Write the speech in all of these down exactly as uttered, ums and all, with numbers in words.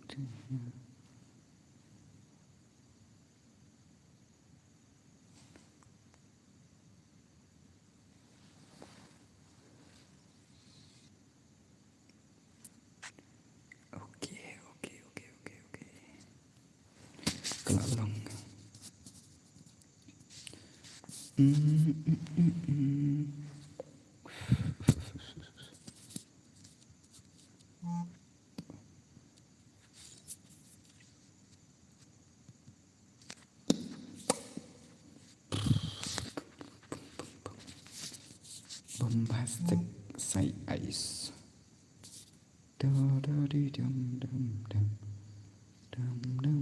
Okay, okay, okay, okay, okay. Ka la long. Mm, mm, mm, mm. Bombastic side eyes. Da da di dum dum dum. Dum dum.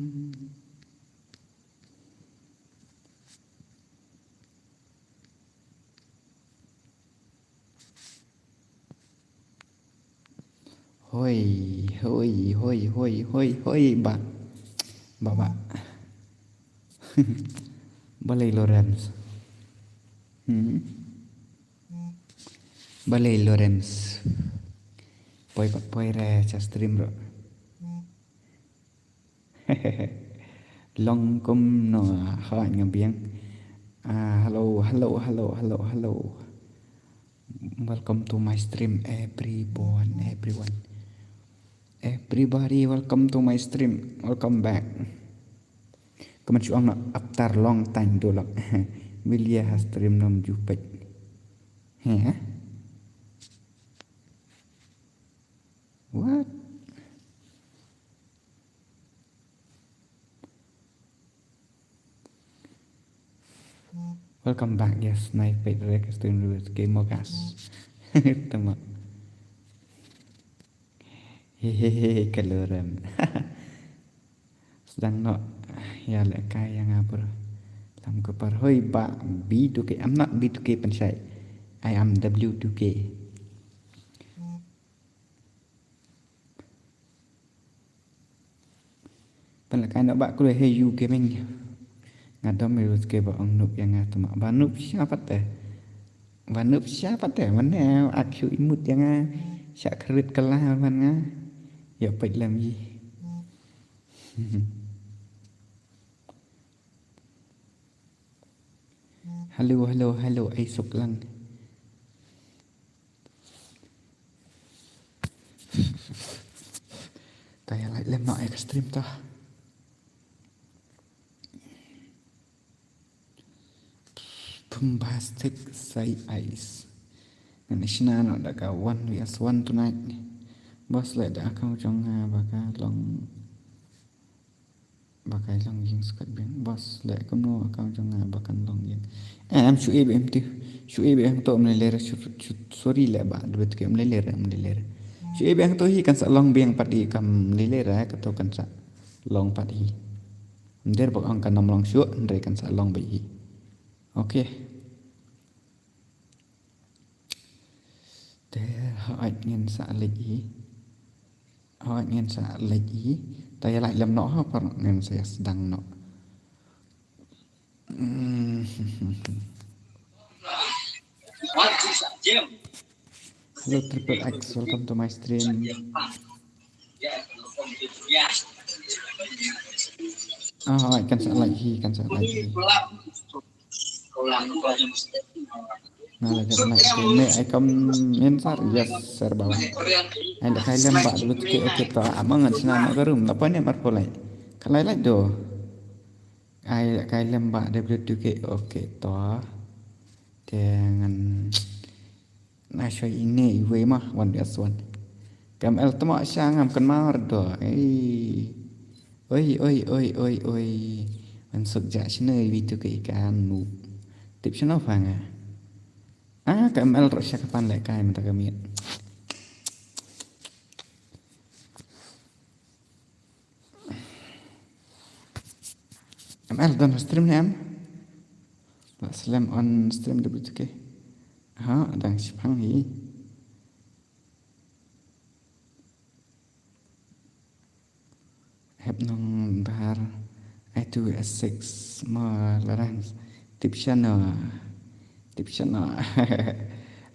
Hoi, hoi, hoi, hoi, hoi, hoi, ba. Ba, ba. Balei Lawrence. Hmm. Balei Lawrence. Poi pat poi re cha stream ro. Long kumno, ha nga biang. Ah, hello, hello, hello, hello, hello. Welcome to my stream, everyone, everyone. Everybody, welcome to my stream. Welcome back. Kaman shu ong na after long time dolok. Milia ha stream nom jupet. He? What? Welcome back, yes, nai peit re ka stream ruh ke mokas. Tama. Hehehe, kaloran. Sdang noh, ïa lehkai ïa nga pur. Lam ko par hoi ba B two K. I'm not B two K pynshai. I am W two K. Pynlehkai noh ba kloi he U Gaming. Nga dom ïa u skei ba ong noob ïa nga tama. Ba noob sha pat te. Ba noob sha pat te. Mane ak shu imut ïa nga. Sha krit kala ban nga. Ïa peit lem yi. Hello, hello, hello, ai suk lang. Ta ïa like lem noh ïa ka stream ta. Bombastic side eyes. Ngan shna noh da ka one V S one tonight. Boss leh da account jong nga ba ka long. Ba kai long ïing skat biang. Boss leh kumno account jong nga ba kan long ïing. Em, shu ïa ba em tu. Shu ïa ba em to mle ler, shu, shu, sorry leh ba debit ke mle ler, mle ler. Shu ïa ba em to hi kan sa long biang pat hi kam mle ler, eh, ka to kan sa long pat hi. Nder ba ong kan ym long shu, nder kan sa long ba hi. Okay. Te hooid ngin sa leit hi. Hooid ngin sa leit hi. Ta ïa lait lem noh ha par ngin sa ïa sdang noh. Mm. Hello Triple X, welcome to my stream. Ah, hooid kan sa leit hi, kan sa leit hi. Nga la jan lait ke me ai kam men sar, yes sar ba. Ai da kai lem ba debit ke, okay to, ama ngan shna noh ka room, la poi ne mar poi lait. Ka lai lait do. Ai da kai lem ba debit ke, okay to. Te ngan na shoi ine iwei ma, one V S one. Kam el tma sha ngam kan mar do. Ei. Oi, oi, oi, oi, oi. Wan suk ja shine iwi tu ke ikan nu. Tip shano pha nga. Ah, ka M L ro sha ka pan lehkai mynta ka miet. M L don stream ne em? Ba slem on stream de butuke. Ha, dang shipang hi. Hep nong bar ai tu a six ma larang tip shana, tip shana.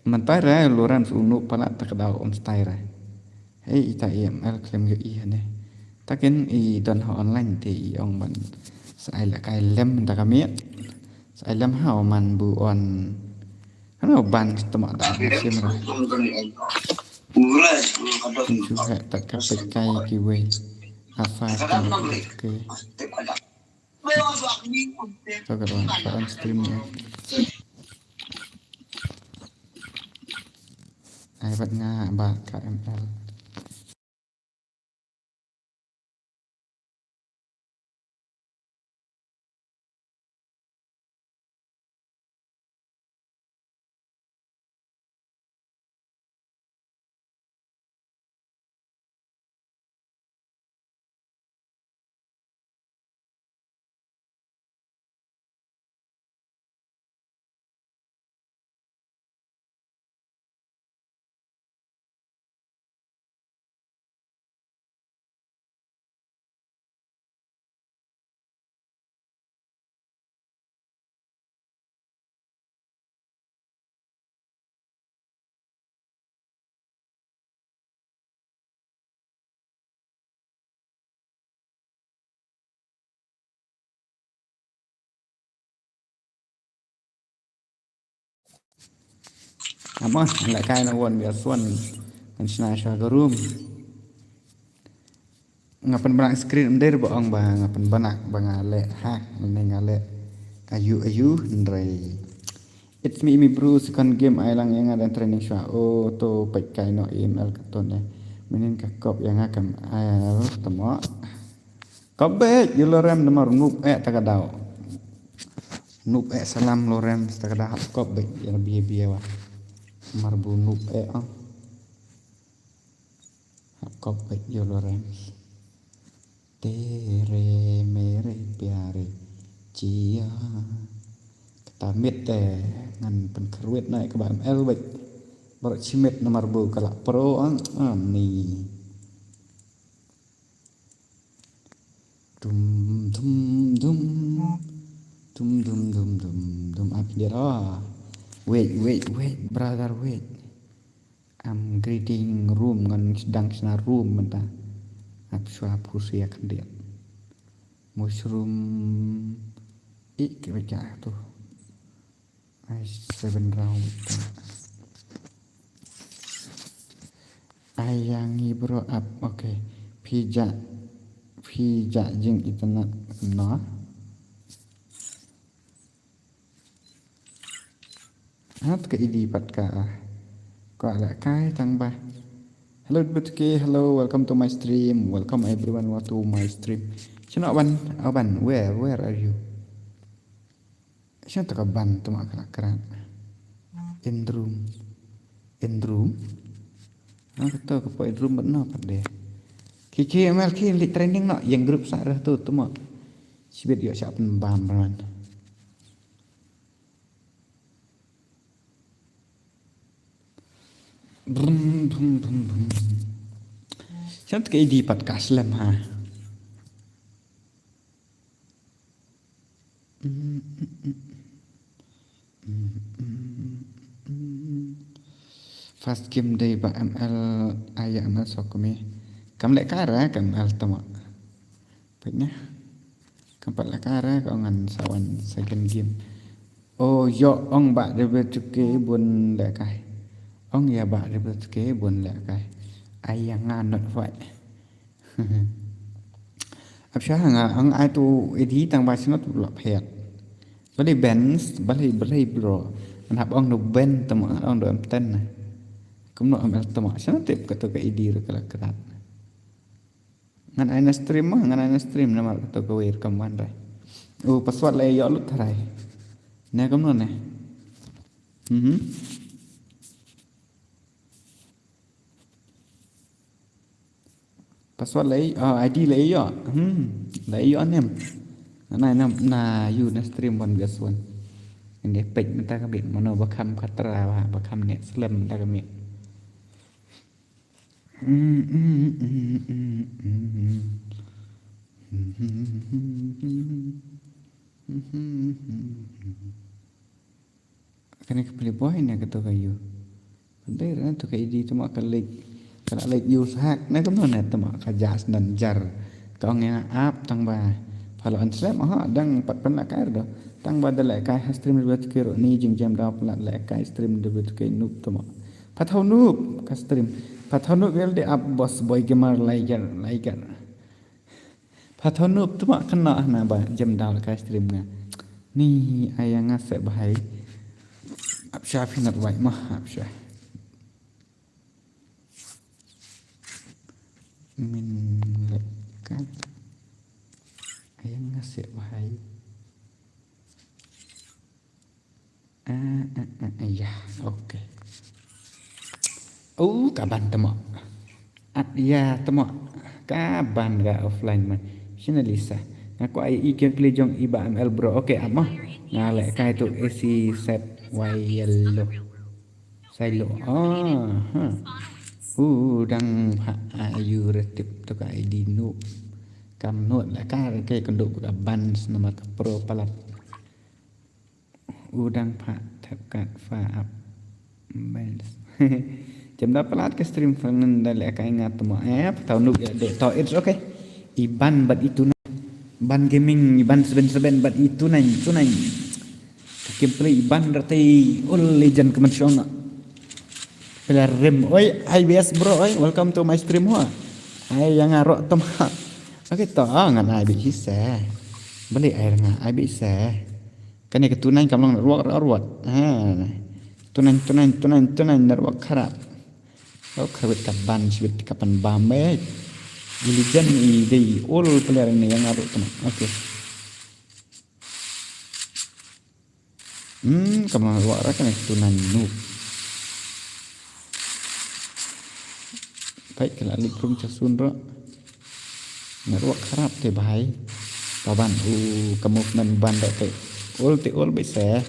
Mantai ra larang unu pala tak dau om stai ra. Hei ita E M L klem yo i hane. Takin i don ha online te i ong ban sa ai lehkai lem da ka miet. Sa ai lem ha man bu on. Hano ban tama da shim ra. Chu he ta ka peit kai kiwei. Afa ka ke. To ka don ka on stream ni. Ai bat nga ba ka M L. Ama, lehkai na wan biasa wan. Kan sna sha ka room. Nga pynbna screen em der ba ong ba nga pynbna ba nga leh hack ne nga leh ayu ayu hynrei. It's me, me bro, second game ai lang ïa nga dan training shwa. O to peit kai no email ka ton eh. Minin ka kop ïa nga kam ai tamo. Kop beit ïa lorem namar nup eh ta ka daw. Nup eh salam lorem ta ka daw hap kop beit ïa bia bia wa. Mar bu nup eh ah. Hap kop beit ïa lorem. Tere mere pyare jiya. Kata miet te ngan pynkhrwit na ka ba M L beit. Baroh shi miet namar bu ka la pro ang ani. Dum dum dum. Dum dum dum dum dum. Ai pyndiat ah. Wait wait wait brother wait. I'm greeting room ngan sdang sna room mynta. Ap shwa phusia khyndiat. Mushroom. Ik bacha tu. Ai seven round. Ai yang ngi bro ap. Okay. Phi ja phi ja jing internet no. Hat ka idi pat ka. Ka lehkai tang ba. Hello B two K, hello, welcome to my stream. Welcome everyone to my stream. Shano ban, aban, where, where are you? Shano ta ka ban tama ka la krat. In room. In room. Ha ka to ka po in room ban no pat de. Ki ki M L ki li training no yang group sa rah tu tama. Sibit yo siap bam ban. Brum brum brum brum. Shano ta ka idi pat ka slem ha. First game dei ba M L aya M L sokmi. Kam lehkai ra ka M L tama. Peit ne. Kam pat lehkai ra ka ngan sa wan second game. O yo ong ba de betuke bun lehkai. Ong ya ba de betuke bun lehkai. Aya nga not fight. Ap sha nga ang ai tu idi tang ba shnot la phet. Bali ben, bali bali bro. An hap ong no ben tam ong do em ten. Kum no M L tam shnot tip ka tu ka idi ru ka la krat. Ngan ai na stream ma, ngan ai na stream namar ka tu ka wir kam wan rai. U password la yo lut tharai. Ne kum no ne. Mhm. Password la ïoh, ah, I D la ïoh. Hmm, la ïoh nem. Na na na yu na stream wan bias wan. Inde peit mynta ka bit mano ba kham khatra ba, ba kham ne slem mynta ka bit. Kane ka playboy ne ka to ka yu. Dei ra to ka I D to ma ka lek. Ka la lek yu sahak ne ka no ne to ma ka jas nan jar. Ka ong ïa nga ap tang ba pha la on slem, ha, dang pat pynlehkai ruh. Tang ba da lehkai ha stream W two K ruh ni jingjem da pynlehkai stream W two K noob tamo. Pha thaw noob ka stream. Pha thaw noob ïa lade ap boss boy gamer liger liger. Pha thaw noob tamo kane na ba jem da lehkai stream nga. Ni ai ïa nga seh bhai. Ap sha phi nat wai ma ap sha. Min lehkai. Ai ïa nga seh bhai. Ah, ah, ah, ah, ya, okay. Oh, ka ban tamo. At ya tamo. Ka ban ga offline man. Sini Lisa. Nga kwah ai i gameplay jong i Bah M L bro. Okay, ap mo. Nga lehkai tu A C set Y yellow. Silo. Ah, ha. U dang pha ayu retip tu ka I D noob. Kam noob lehkai ka kynduh ka ban namar ka pro palat. U dang pha thep kat pha ap. Bels. Jem da palat ka stream fan da lehkai nga tamo. Eh, pha thaw noob ïa de to, it's okay. I ban bad i tu nai. Ban gaming, i ban seven seven bad i tu nai, tu nai. Ka gameplay i ban rate ul legend ka man shong. Pela rim. Oi, I B S bro, oi, welcome to my stream ho. Ai ïa nga ruh tamo. Okay to, ah, ngan ai bit shisha. Beli air nga ai bit shisha. Kane ka tu nai kam long network ruh ruh. Ha. Tu nai, tu nai, tu nai, tu nai network kharap. Oh, kharwit ka ban shibit ka pan bam eh. Illegal i dei all player ni ïa nga ruh tamo. Okay. Hmm, kam long network ruh kane ka tu nai noob. Pai ka la lip rung cha sun ruh. Network kharap te bhai. Ka ban u ka movement ban da te. Ul te ul bit shisha.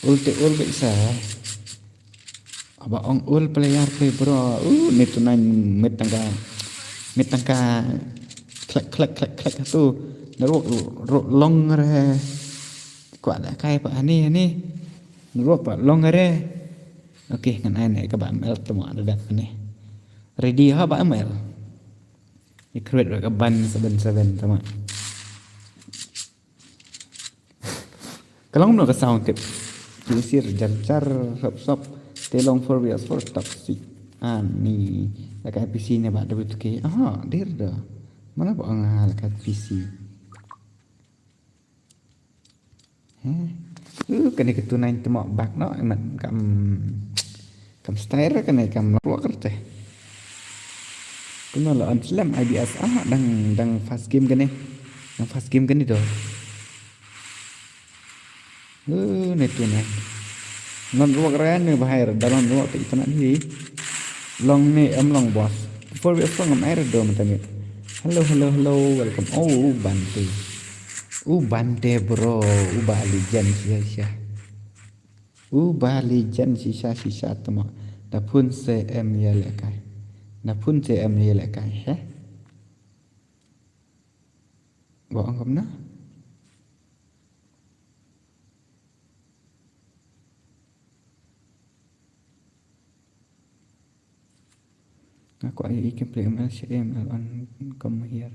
Ul te ul bit shisha. Aba ong ul player te bro. U ni tu nai met tang ka. Met tang ka. Klek klek klek klek tu. Network ruh long re. Kwah lehkai pat ani ani. Network pat long re. Okay, ngan ai ne ka Bah M L tamo da dak ani. Ready ha Bah M L. I create ka ban seven seven tamo. Ka long no ka sound tip. Ki sir jar jar sop sop. Te long four V S four toxic. Ani lehkai P C ne ba da butuke. Aha, dir da. Mana ba nga lehkai P C. Heh. Uh, kane ka tu nai tamo bak no, imat kam kam style kane kam network te. Kumno la on slem I B S ah dang dang fast game kane. Dang fast game kane do. Uh, ne tu nai. Non ruak re ne bahai re, da non ruak te itanat hi. Long ne em long boss. Before we song am air do mata mit. Hello, hello, hello, welcome. Oh, u Bante. U Bante bro, u ba legend shisha shisha. U ba legend shisha shisha tamo. Da phun se em ïa lehkai. Da phun se em ïa lehkai, he? Ba ong kumno? Nga kwah ïa i gameplay M L sha M L on come here.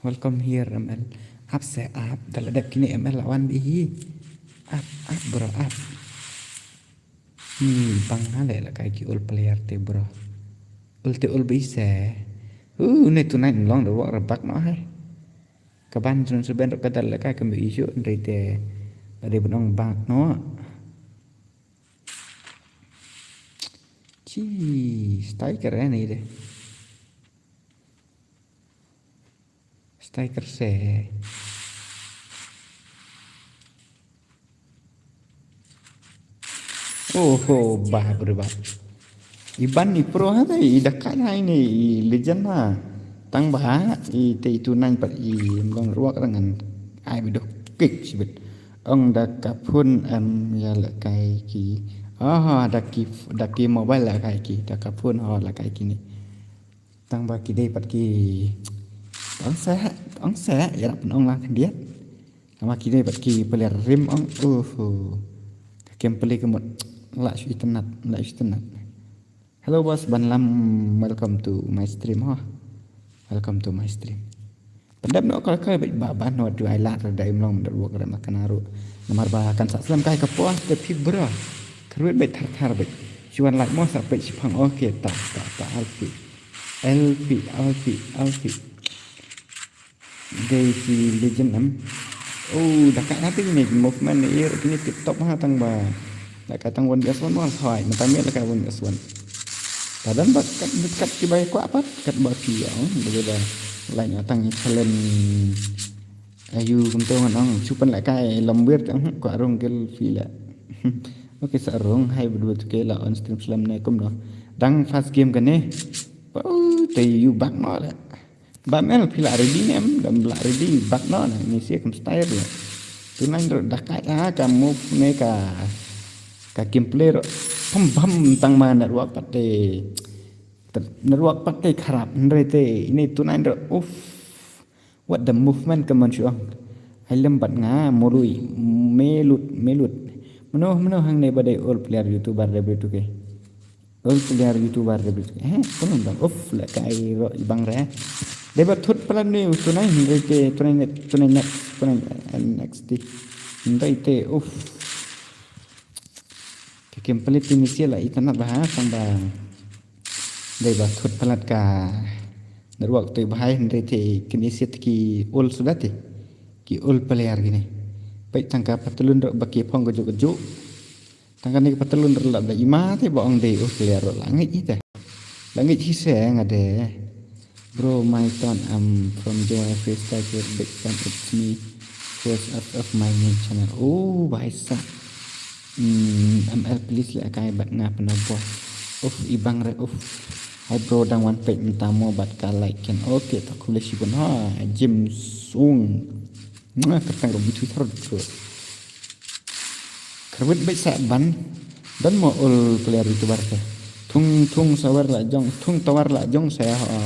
Welcome here M L. Ap se ap, da la dep kine M L la wan beit hi. Ap, ap bro, ap. Hmm, bang hale la kai ki ul player te bro. Ul te ul beit se. Uh, ne tu nai long da wak da bak no hai. Ka ban sun su ben ro ka dal la kai ka me issue ndai te. Ba dei ban ong bak no. Chi, striker eh ni de. Striker se. Oho, bah, bro, bah. Iban i pro ha te, i dakai ha ini, i legend ha. Tang bah, i te itu nang pat i long ruak rangan. Ai bido kick sibit. Ong da ka phone em ïa la kai ki. Aha, da ki da ki mobile la kai ki, da ka phone ho la kai ki ni. Tang ba ki dei pat ki. Tang seh, tang seh ïa pyn ong lang khyndiat. Tang ba ki dei pat ki player rim ong. Uhu. Ka kem play ka mut la shu itynnat, la shu itynnat. Hello boss, ban lam, welcome to my stream ho. Welcome to my stream. Pyndep noh ka ka bad ba ban noh tu ai lad da im long da wok re ma kana ru. Namar ba kan sa slem kai ka pos te phi bro. Kyrwit bad thar thar bad. Chuan lad mo sa bad shipang. Okay, ta ta ta Alfi. Alfi, Alfi, Alfi. Dei ki legend em. Oh, da ka na te ni movement ni ir ni tip top ha tang ba. Da ka tang wan bias wan wan hoi, na tamil da ka wan bias wan. Padan ba kat kat ki bai kwa pat kat ba ki ya. Dei ba lain tang challenge. Ayu kumto ngan ong chupan la kai lambir tang kwa rong gel fila. Okay, sa rong hai berdua tu ke la on stream selam ne kumno. Dang first game kane. Pau te yu bak no la. Ba mel phi la ready ne em, dam la ready bak no na ni sia kam style la. Tu nang ro da ka ya ka move ne ka ka gameplay ro. Pam pam tang ma network pat te. Network pat te kharap hynrei te ini tu nang ro. Uff. What the movement ka man shuang. Ai lem bat nga molui melut melut. Mano mano hang ne ba dei all player YouTuber de betu ke. All player YouTuber de betu ke. Eh, kono dang off la kai ro ibang re. Dei ba thut palan ni tunai hynrei te tunai next tunai next tunai next di. Hynrei te uff. Ka kem pelit ni sia la itanat ba ha sang ba. Dei ba thut palat ka. Network tu bahai hynrei te kini sia ki all sudah te. Ki all player gini. Baik tangka patalun ro ba ki phong ka juk ka juk. Tangka ni patalun ro la da ima te ba ong dei all player ro la ngi ita. La ngi hi se nga de. Bro, my turn. I'm from Jowai Freestyle here. Big fan. It's me. First of, of my new channel. Oh, bhai sa. Hmm, M L please le kai bat nga pena bo. Uff, ibang re uff. Hai bro dang wan pek minta mo bat ka like ken. Okay, tak kule shibun ha. Jim Sung. Nga kertang rum itu terus. Kerwit baik sa ban. Dan mo all player YouTuber te. Thung thung sawer la jong, thung tawar la jong saya ha.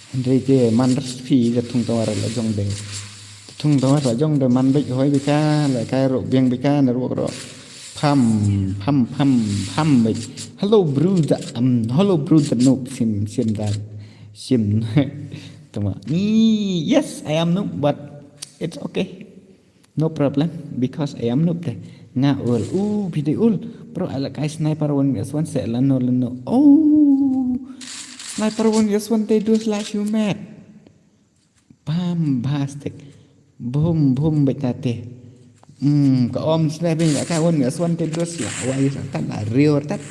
Hynrei te man ras phi da thung tawar la jong de. Thung tawar la jong de man baik hoi bika la kai ro biang bika na ro ro. Pam pam pam pam baik. Hello brother, um, hello brother no sim sim dar. Sim. Tama. Yes, I am noob, but it's okay. No problem, because I am noob te. Nga ul, u bide ul. Bro, I like I sniper one vs one se lano lano. Oh, sniper one vs one te do slash you mad. Bombastic. Boom boom betate. Hmm, ka om slash bin ka one vs one te do slash. Why is that? Real that.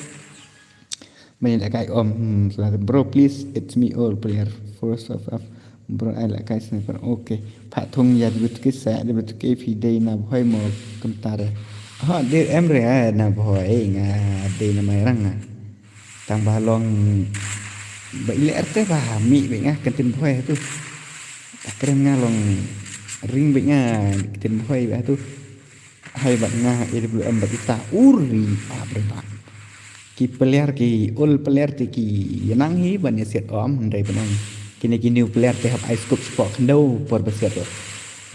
Mani da kai om, hmm, selamat. Bro, please, it's me all player. First of all, bro, I like kai sniper. Okay. Pha thung ya debut ke sa debut ke phi dei na boy mo kumtare. Ha, de em re ha na boy nga dei na mai rang nga. Tang ba long ba ile erte ba mi be nga kentin boy tu. Akren nga long ring be nga kentin boy ba tu. Hai bat nga A W M bat ita uri apa ba. Ki player ki all player te ki yanang hi ban ya set om hynrei ban ong. Kine ki new player te hap ai scope spot khando por ba set.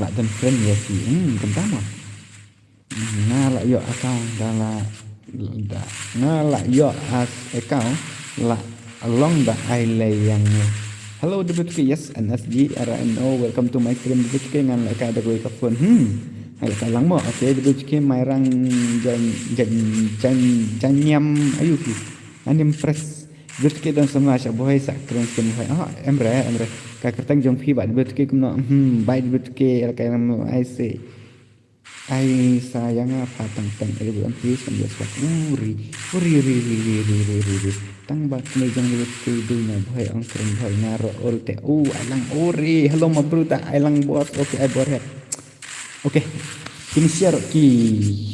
La dan friend ya si. Hmm, kentama. Nga la yo account da la da. Nga la yo as account la along da ai le yang. Hello W T K, yes, N S G, R I N O, welcome to my stream W T K, ngan la ka da ka phone. Hmm. Hai la ka lang mo. Okay, W T K mai rang jan jan jan jan nyam ayu ki. An impress. W T K don sama sha boy sa kren kin boy. Ah, emre emre. Ka kertang jong phi ba W T K kumno. Hmm, bai W T K la ka lang mo. I say. Ai sayang apa tang tang eri bukan please kan dia suat uri uri uri uri uri uri uri uri tang bak ni jang uri tu dunya boy ang kering boy ngaro ol te u alang uri hello ma bruta alang bos okay ai bor het okay kini share ki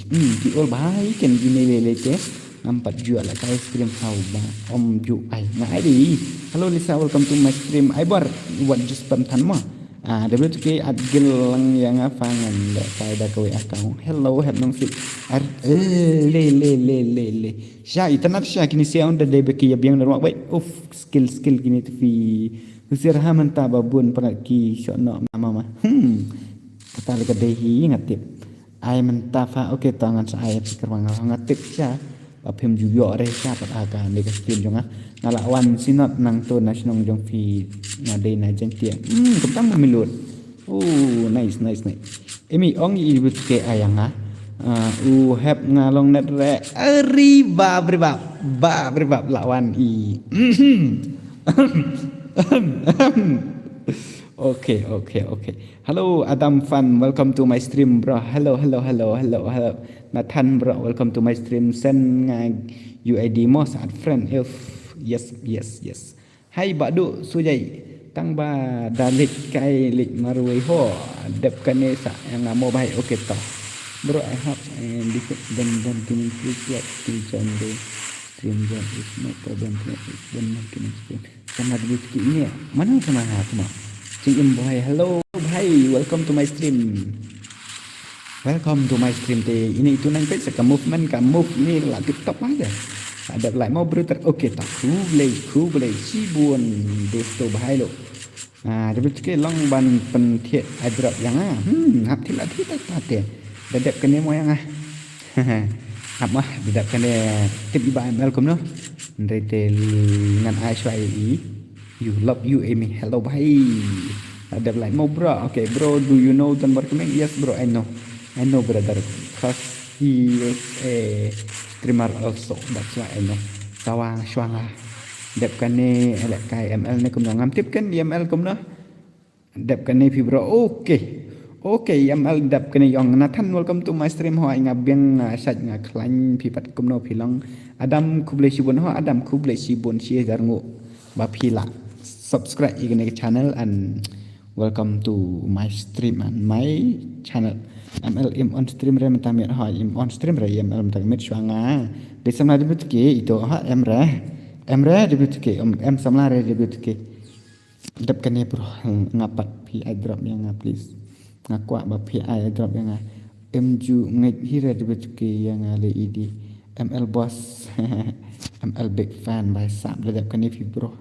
hmm ki ol bahai ken gini lele te nampat jua la kai stream hau ba om ju ai na ai di hello Lisa welcome to my stream ai bor what just pam than ma Ah, W T K at gil lang yang apa ngan da kai da kawei account. Hello, hep nong sik. Ar eh, le le le le le. Sha itanat sha kini sia on da dei beki ya biang da ruak bai. Uf, skill skill kini tefi. Usir ha menta babun parat ki shot no mama ma. Hmm. Kata le ka dei hi ngatip. Ai menta fa okay tangan sa ai pikir mangal ngatip sha. Ba phim ju ïoh re sha pat ha kane ka stream jong nga. Nga la wan Synod nangto na shnong jong phi, nga dei na Jaiñtia. Hmm, kumta mo Milut. Oh, nice, nice, nice. Emi ong i but ke ayang ha. Ah, u hep nga long net re. Ari bab re bab. Bab re bab la wan i. Okay, okay, okay. Hello, Adam Fan. Welcome to my stream, bro. Hello, hello, hello, hello, hello. Nathan, bro. Welcome to my stream. Send nga U I D mo, sa add friend. If yes, yes, yes. Hai, Badu Sujai. Tang ba da leit kai leit marwei ho. Dep kane sa yang nga mo bai. Okay, to. Bro, I have, eh, different than, than kini please like to join the stream, but it's no problem. It's than kini stream. Sama debut ki ini. Mana sama ha tu ma? Ching Im boy. Hello, bhai. Welcome to my stream. Welcome to my stream te. Ini itu nang page ka movement ka move ni la tip top aja. Ada like mo brother. Okay, ta khublei, khublei shibun. Dosto bhai lo. Ah, debut ke long ban pynthied airdrop yang ah. Hmm, hap thied la thied ta te. Da dep kane mo yang ah. Hap mah, da dep kane tip i ba M L kumno. Ndrei te ngan ai shwa i. You love you, Amy. Hello, bhai. Ada like mo, bro. Okay, bro, do you know Don Barkemeng? Yes, bro, I know. I know, brother. Cause he is a streamer also. That's why I know. Sawa shwanga. Dep kane elek kai M L ne kumno ngam tip kan di M L kumno. Dep kane phi bro. Okay. Okay, M L dep kane yong Nathan, welcome to my stream. Ho nga biang nga sait nga khlain phi pat kumno phi long. Adam khublei shibun ho, Adam khublei shibun shi hajar ngu. Ba phi la subscribe ïa kane ka channel and welcome to my stream and my channel. M L im on stream re mynta miet ho, im on stream re M L mynta miet shwa nga. Dei samla debut ke ito ha em re. Em re debut ke, em, em samla re debut ke. Dep kane bro, nga pat phi airdrop ïa nga please. Nga kwah ba phi airdrop ïa nga. Em ju ngeit hi re debut ke ïa nga le idi. M L boss. M L big fan bai sap le dep kane phi bro.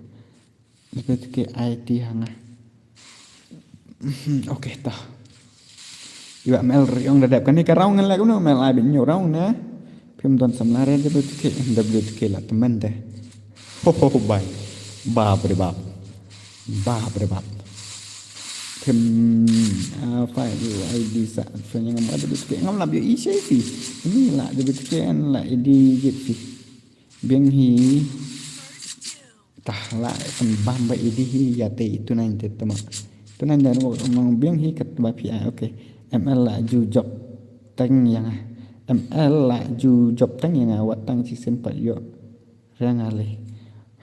Dep ke ai ti ha nga. Okay ta. Iwa M L riong da dep kane ka raung ngan lek uno M L ai bin nyu raung ne. Phim don samla re dep ke dep ke la temen de. Ho ho ho bai. Bab re bab. Bab re bab. Phim ah, fai u ai di sa. Phim ngam ada dep ke ngam lap yo i sei fi. Ini la dep ke an la idi jit fi. Biang hi. Tah la kan bam ba idi hi ya te itu nine te tama. Itu nine dan mo mang biang hi kat ba phi ai. Okay. M L la ju jop teng yang ah. M L la ju jop teng yang ah wat tang chi sen pat yo. Rang ale.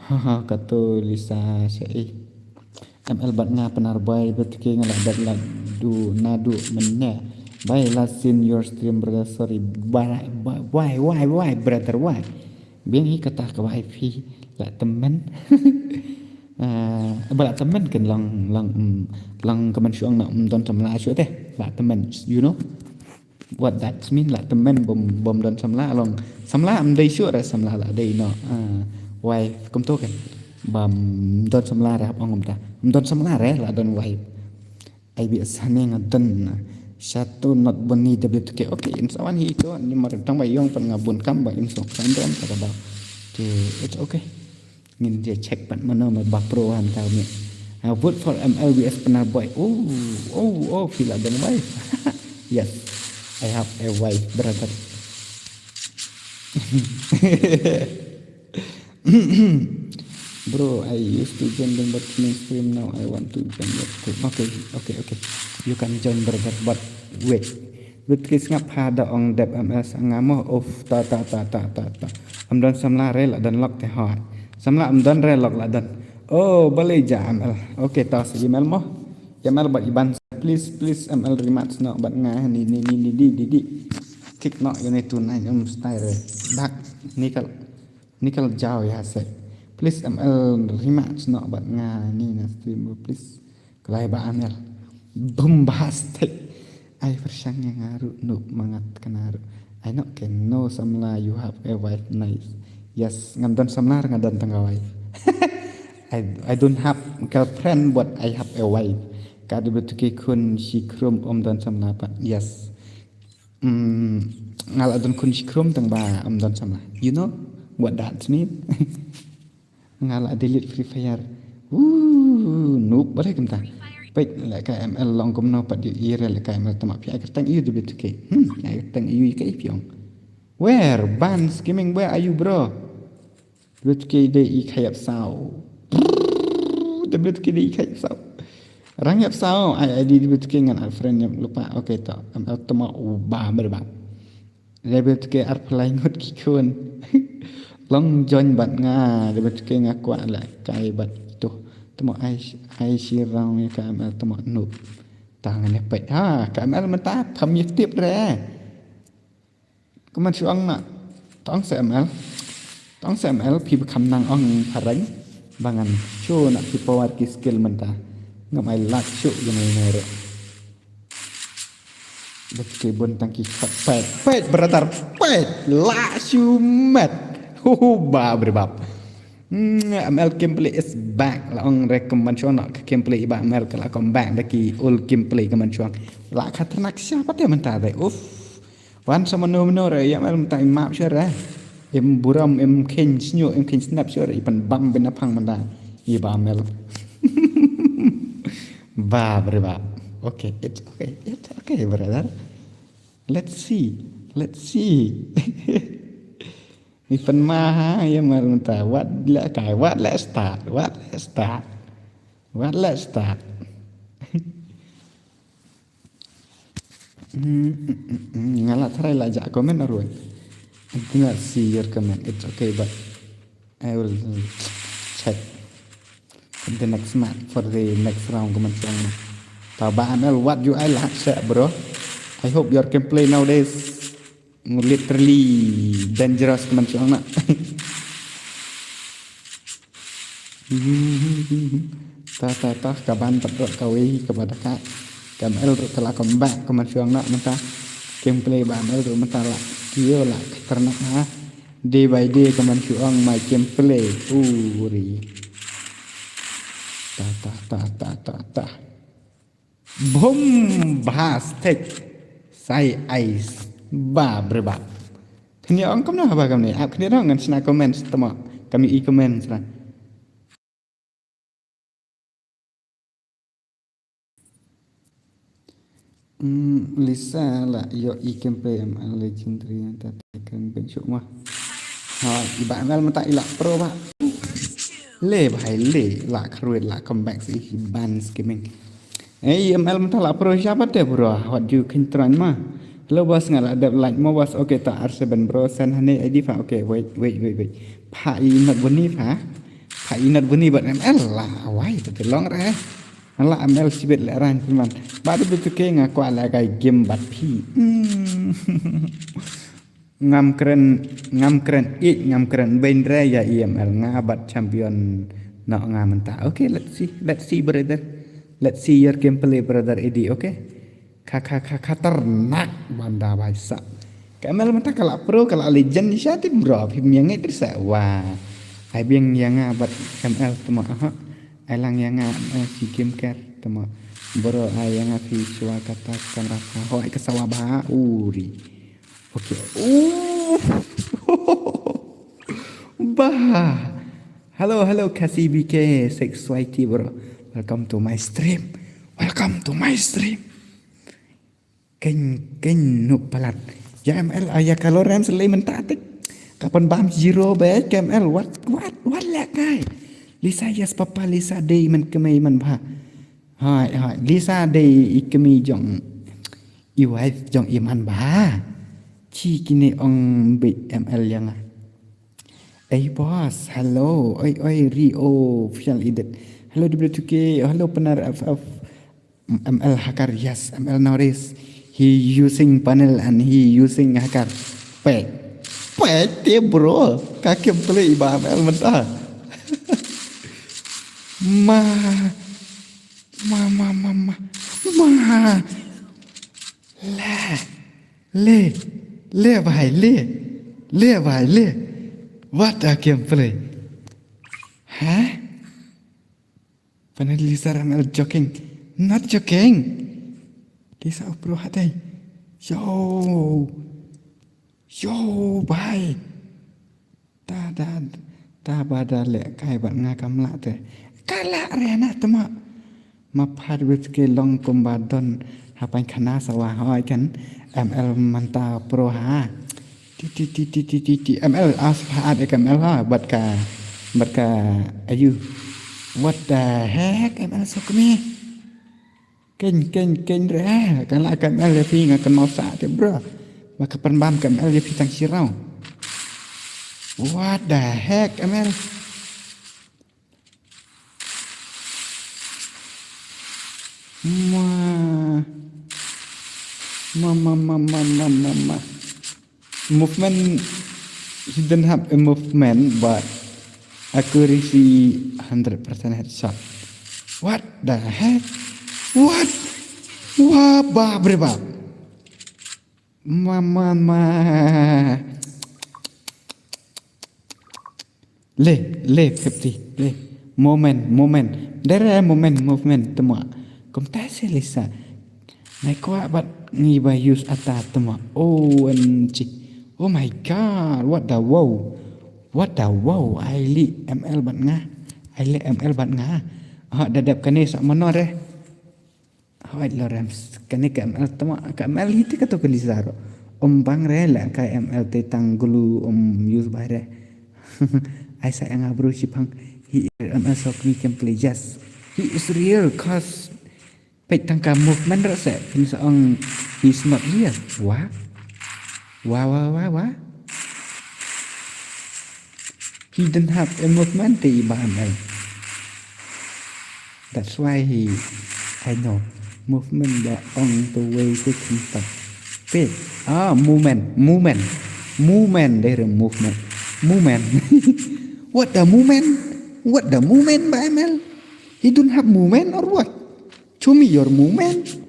Ha ha kato Lisa se eh. M L bat nga penar bai bet ke nga la bat la du na du menne. Bai la seen your stream brother, sorry. Bai bai bai bai brother bai. Biang hi kata ka wifi la temen. Ah, ba la temen kan long long mm, long ka man shuang na um don samla shu te la temen, you know what that mean, la temen bom bom don samla long samla am dei shu ra samla la dei no. Ah, wife kum to kan bam don samla ra hap ong um ta um don samla re la don wife. Ai bi sane nga don satu not boni W T K. Okay, in sawan hi to ni mar tang ba yong pan nga bun kam ba in so kan don ta ba. Okay, it's okay. Ngin je check pat mano me ba pro han ta me. I vote for M L V S Penar boy. Oh, oh, oh, feel like a wife. Yes, I have a wife, brother. Bro, I used to join them, but mainstream now. I want to join your stream. Okay, okay, okay. You can join, brother, but wait. Wait, please ngap ha da ong dep M L sa nga mo. Of ta ta ta ta ta ta. Am don samla re la don lok te hot. Samla am don re lok la don. Oh, balei ja M L. Okay, ta sa M L mo. M L bat iban. Please, please M L rematch no bat nga ni ni ni ni di di di. Kick no you need to nine um style re. Dak nickel. Nickel jaw ya se. Please M L rematch no bat nga ni na stream please. Kelai ba M L. Bombastic. Ai pyrshang ya nga ruh nup mangat kena ruh. I know can no samla you have a wife nice. Yes, ngam don samla ngam don tang wife. I, I don't have girlfriend but I have a wife. Ka dei betul ke khun shi khrum um don samla pat. Yes. Hmm, nga la don khun shi khrum tang ba ym don samla. You know what that mean? Nga la delete Free Fire. Woo, noob balei kumta. Peit lehkai M L long kumno pat ïohi re lehkai M L tang ma phi ai kyrteng ïa u W two K. Hmm, ai kyrteng ïa u ïa kaei phi ong. Where? Ban scamming, where are you, bro? W two K dei i kha ïap saw. W two K dei i kha ïap saw. Rang ïap saw, ai ID W two K ngan add friend ïap lypa. Okay to, M L tang ma u ba mer ba. W two K ar phlai ngut ki khun. Long join bad nga, W two K nga kwah lehkai bad ito. Tang ma ai, ai shi round ïa ka M L tang ma noob. Tang ne peit ha, ka M L mynta pham ïa tip re. Kumne shu ong na. Tang sa M L. Tang sa M L phi ba kham nang ong phareng. Ba ngan shu na ki power ki skill mynta. Ngam ai lak shu ïa ngai ngai re. Bad ki bun tang ki khot peit. Peit brother peit. La shu met. Hu hu ba bri bap. Hmm, M L gameplay is back. La ong re kumne shu na ka gameplay ba M L ka la come back da ki old gameplay kumne shu. La khatarnak sha pat ïa mynta dei. Uff. Wan sa mano mano re, ïa M L mynta im map shuh re. Im burom, im khein shñiuh, im khein snap shuh re, i pynbam bynapang mynta. I ba M L. Ba, bre ba. Okay, it's okay, it's okay, brother. Let's see, let's see. I pynma ha, ïa M L mynta. Wat lehkai, wat leh start, wat leh start. Wat leh start. Mm, mm, mm, mm. Nga la try la jah comment ruh. I do not see your comment. It's okay, but I will check in the next match for the next round kumne shuh. Ta ba M L, what you I like, bro. I hope your gameplay nowadays literally dangerous kumne shuh na. Ta, ta, ta, ka ban pat ruh kawei kaba da ka. Ka M L ruh ka la come back kumne shuh na mynta. Gameplay ba M L ruh mynta la kiew la khatarnak ha. Day by day kumne shuh my gameplay. Uri. Ta, ta, ta, ta, ta, ta. Bombastic. Sai ice. Ba, bre ba. Kane ong kumno haba kamne. Ap kane dong ngan shna comment tama. Kami i comment sra. Hmm, Lisa la ïoh i kempe M L legendary nangta te kren ben shuh ma. Ha, i ba M L mynta i la pro ba. Le bhai le, la khrwit la comeback si i ban scamming. Ei, M L mynta la pro sha ba te bro, what do you can try ma? Hello boss, nga la dep like mo boss, okay ta R seven bro, send hane I D pha, okay, wait, wait, wait, wait. Pha i not buni pha, pha i not buni but M L la, why ta te long re. Nga la M L shibit le ran phi man. Ba du tu ke nga kwah le kai game bad phi. Hmm. Ngam kren, ngam kren, ik, ngam kren, bein re ya E M L, nga bat champion, no nga mynta. Okay, let's see, let's see, brother. Let's see your gameplay, brother Eddie, okay? Kha, kha, kha, khatarnak, banda bai sa. Ka M L mynta ka la pro, ka la legend, sha ti bro, phim yang ngai sa, wah. Ai biang yang nga bat M L tuma, aha. Ai lang yang nga, M L si game care, tuma. Bro, ai yang nga phi swa kata kamera, ho, ai ka sawa ba, uri. Okay. Ooh. Bah. Hello, hello, Kasi B K six Y T, bro. Welcome to my stream. Welcome to my stream. Ken, ken nuk palat. Ya M L, ah, ya kalau rem selai mentatik. Kapan bam zero be, ke M L, what, what, what le kai? Lisa, yes, papa, Lisa, dei man kemai man bah. Hai, hai, Lisa, dei i kemai jong. I wife jong i man ba. Chi kine ong bit M L yang ah. Hey boss, hello. Oi, oi, Rio, official edit. Hello W two K, hello Penar F F. M L Hakar, yes, M L Norris. He using panel and he using Hakar. Pek. Pek te bro. Ka gameplay ba M L mynta. Ma. Ma, ma, ma, ma. Ma. Le. Le. Le, bhai, le. Le, bhai, le. What a gameplay. Huh? Panel Lisa M L joking. Not joking. Lisa u pro hatai. Yo. Yo, bhai. Ta da, ta ba da lehkai bad nga kam lah te. Ka lah re na tma. Ma phad wit ke long kumba don hapan khana sawa hoi kan M L mynta pro ha. Ti ti ti ti ti ti ti M L as pha at ek M L ha bad ka, bad ka ayu. What the heck, M L sok mi. Ken ken ken re. Kan lah ka M L ya phi nga kan mau sa te bro. Ma ka pynbam ka M L ya phi tang shirau. What the heck, M L? Ma. Ma, ma, ma, ma, ma, ma, ma. Movement, he didn't have a movement, but accuracy hundred percent headshot. What the heck? What? Wah, bap re bap. Ma, ma, ma. Le, le, fifty, le. Moment, moment. Dere moment, movement, tma. Kumta se lisa. Nai kwah bad ngi ba use ata tma. O M G. Oh my God, what the wow. What the wow. Ai li M L bad nga. Ai li M L bad nga. Ha, da dep kane sa mano re. Hoi, Lawrence, kane ka M L tma, ka M L hi te ka to ka lisa ro. Um bang re la ka M L te tang gulu um use bai re. Ai sa anga bro shipang. Hi M L sok mi can play, yes. He is real cause peit tang ka movement ro se. Phin sa ong he's not real. Wah. Wah, wah, wah, wah. He didn't have a movement te i ba M L. That's why he, I know. Movement ba ong the way to contact. Pit. Ah, movement, movement. Movement, there is movement. Movement. What the movement? What the movement ba M L? He don't have movement or what? Show me your movement.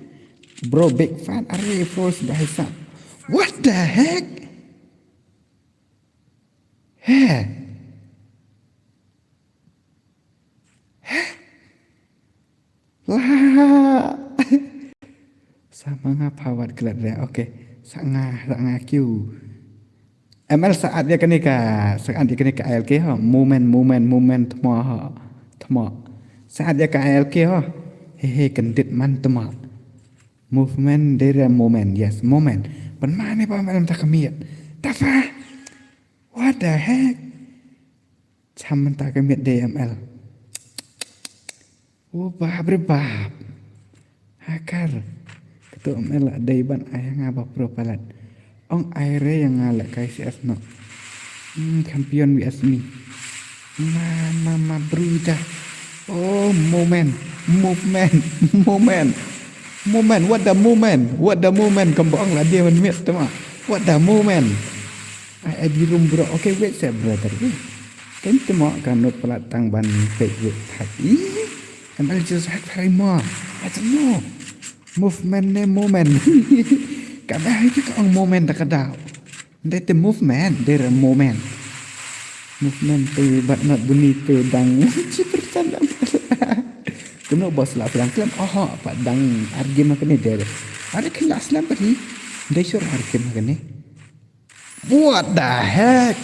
Bro, big fan. Are force bahasa. What the heck? He. He. Wah. Sama nga pawat kelat dia. Okay. Sa nga, sa nga kiu. M L saat dia kene ka, saat dia kene ka I L K ha. Moment, moment, moment. Tma ha. Tma. Saat dia ka I L K ha. He he kendit man tma. Movement, dere moment. Yes, moment. Pan mane pa M L ta kamiat. Tafa. What the heck? Cham mynta ka miet dei M L. O bab re bab. Hakar. Katu M L dei ban ai nga ba pro palat. Ong ai re yang nga leh kai C S no. Hmm, champion V S me. Ma, ma, ma, bruja. Oh, moment. Movement. Moment. Moment. What the moment? What the moment? Kembang lah dia men miet tu mah. What the moment? Ai, ai, di room, bro. Okay, wait sec, brother. Wait. Kan tu mo kan not pala tang ban pek wait. Hai. Ih, M L just hack very mo. I don't know. Movement ne moment. Ka ba hai ka ong moment da ka dau. Dei te movement, dei re moment. Movement te but not bunny te dang. Chi perchan dang. Kuno bos la pelang klem. Oh, pa dang argim ha kane dei re. Are khin la slem pa hi. Dei sure argim ha kane. What the heck?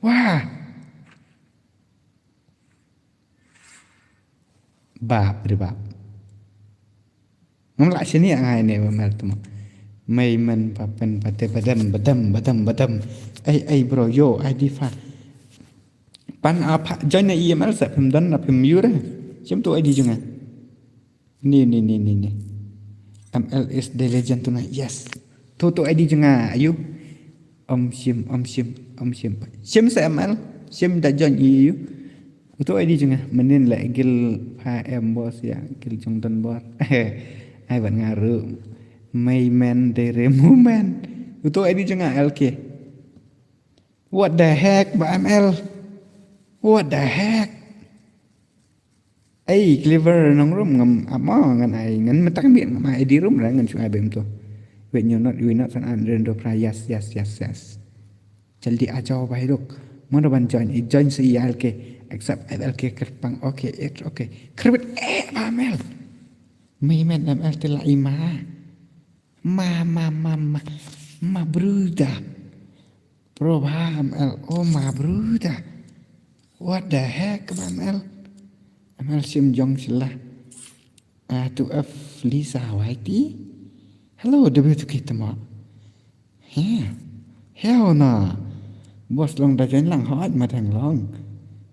Wah. Bap re bap. Ngam lah sini ngai ne memel tu. Mai men papen pate badam badam badam badam. Ai ai bro yo ai di fa. Pan apa join na E M L sa phim don na phim yure. Sim tu ai di jong nga. Ni, ni, ni, ni, ni. M L is the legend tonight. Yes. Tu, tu I D jong nga, ayu. Om Shim, Om Shim, Om Shim. Shim sa M L. Shim da join i, ayu. Tu I D jong nga. Mynnin la gil pha em boss ya, gil jong don bor. Ai ban nga ru. Mai men de re mu men. Tu I D jong nga, L K. What the heck, ba M L? What the heck? Ei, clever nong room ngam ama ngan ai ngan matak mi ngam ai di room ra ngan chung ai bem tu. Wait, you not, we not san an ren do pra, yes, yes, yes, yes. Jaldi a jaw bai ruk. Mana ban join, i join si I L K, accept I L K kerpang, okay, it's okay. Kerbet eh ba M L. Mai men M L te la ima. Ma, ma, ma, ma, ma bruda. Pro bha M L, oh ma bruda. What the heck, ba M L? M L shim jong sila. Ah, tu F Lisa Y T. Hello, W two K tama. He. Heo na. Boss long da jen lang hot ma thang long.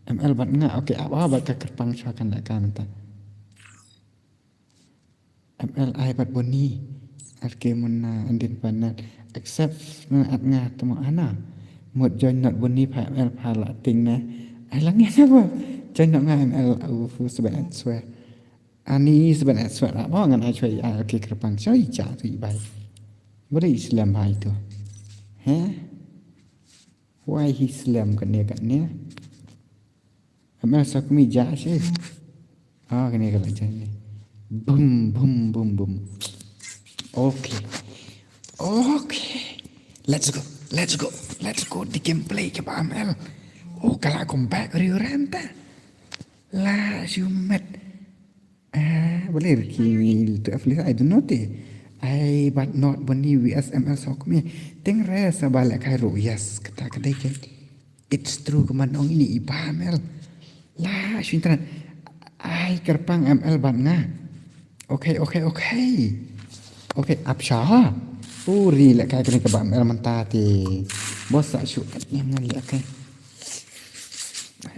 M L bat nga, okay, ap ap bat ka kyrpang shwa kan da kan ta. M L ai bat boni. Ar ke mun na andin panan. Accept na at nga tama ana. Mut join not boni pha M L pha la ting na. Ai lang ya ba. Join not nga M L u fu seven at swear. Ani seven at swear ap ba ngan ai shwa i ar ke kyrpang shwa i cha tu i bai. Bole Islam bai tu. He? Why he slam kane kane? M L Sokmi ja shi. Ah, kane ka la jai ni. Boom, boom, boom, boom. Okay. Okay. Let's go. Let's go. Let's go. Di gameplay ka ba M L. Oh, ka la come back riu ranta. La shumet. Ah, boleh Ricky tu F Lisa, I don't know te. Ai bat not boni V S M L Sokmi. Ting re sa ba leh kai ru, yes, kata ka dei ke. It's true ka man ong ini i ba M L. La shin tran. Ai kyrpang M L bat nga. Okay, okay, okay. Okay, ap sha ha. Uri leh kai kane ka ba M L mynta te. Boss sa shu kat nyam ngan leh kai.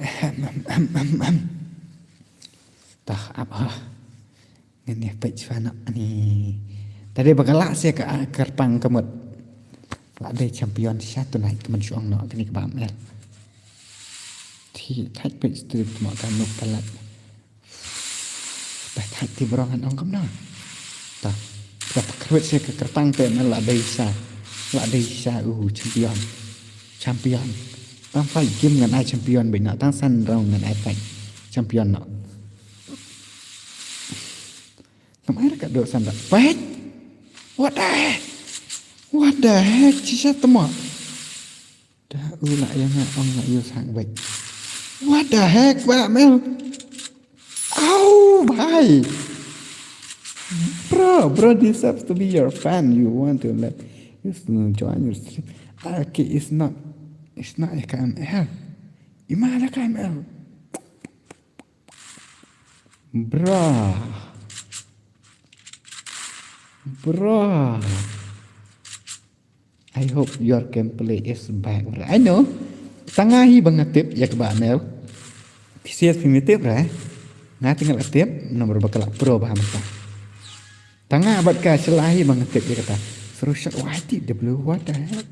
Ahem, ahem, ahem, ahem. Tah ap ha. Ngan ïa peit shwa noh ni. Tadi ba ka lah se ka, ah, kyrpang ka mut. Lah dei champion sha tonight ka man shu ong noh kane ka ba M L. Ti thait peit stream tma ka nuk palat. Tah thait ti brong han ong kam noh. Tah. Tah pakrut se ka kyrpang te M L lah dei sha. Lah dei sha u champion. Champion. Tang fight game ngan ai champion beit noh, tang san round ngan ai fight champion noh. Kam ai ka do san round. Fight. What the heck? What the heck? Shisha tama. Da u la ïa nga ong la ïa sang beit. What the heck, ba M L? Au, bhai. Bro, bro deserves to be your fan. You want to let you to join your stream. Okay, it's not, it's not ïa ka M L. Ima la ka M L. Bro. Bro. I hope your gameplay is back. I know. Tang nga hi ba nga tip ïa ka ba M L. P C S P me tip re. Nga tang nga la tip, nomor ba ka la pro ba mynta. Tang nga bad ka shala hi ba nga tip ïa kata. Seru shot Y T W, what the heck?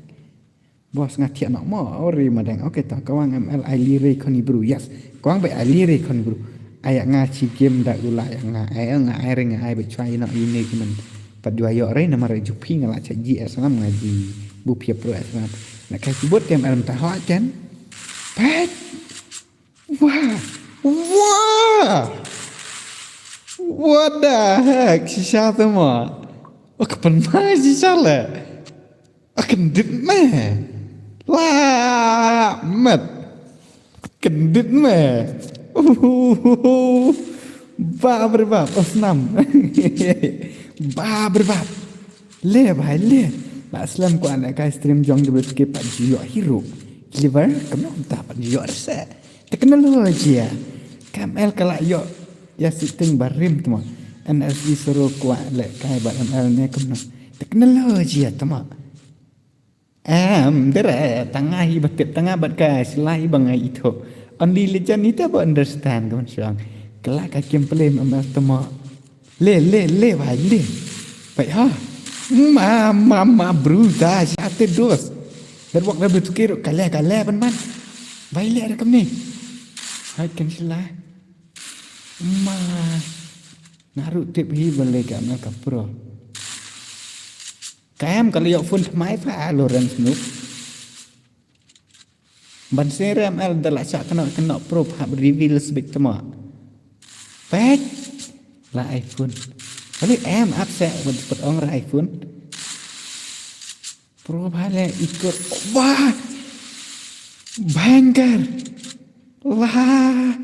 Boss nga thiah noh mo, ori madang. Okay, ta kawang M L ai lire khoni bru. Yes. Kawang ba ai lire khoni bru. Ai nga chi game da u la ïa nga. Ai nga ai ring ai ba chwa ïa noh ïa ne ki man. Pat dua ïoh re namar ju phi nga la cha G S ngam nga ji bu phi pro S ngam. Na kai keyboard tem alam ta hot ken. Pat. Wah. Wah. What the heck? Shisha tu mo. Oh, kapan mai shisha le? Akan dit me. La met. Kendit me. Uhuhu. Ba berbab. Oh, snam. Ba berbab. Le, bhai, le. Ba slam ko anak kai stream jong de bertuki pat jio hero. Clever, kena tak pat jio rese. Teknologi ya. Kam el kala yo. Ya sitting barim tu ma. N S D suruh kuat le kai ba M L ne kena. Teknologi ya tu ma. Em, dere, tang nga hi ba tip, tang nga bad ka sila hi ba nga itho. Only legend ita ba understand ka man shong. Kala ka gameplay ma ma tama. Le, le, le, bai, le. Bai, ha. Ma, ma, ma, bruda, shate dos. Ber wak da betuki ru, kale, kale, ban man. Bai, le, ada kam ni. Hai, kan sila. Ma. Naru tip hi ba le ka ma ka pro. Ka em ka leh phone thymmai pha Lawrence Nuk. Ban sngewrem el da la shah kynnoh kynnoh pro pha reveal sbit thymmai. Pek. La iPhone. Kali em ap seh ban pat ong ra iPhone. Pro pha le ikut. Wah. Banger. Wah.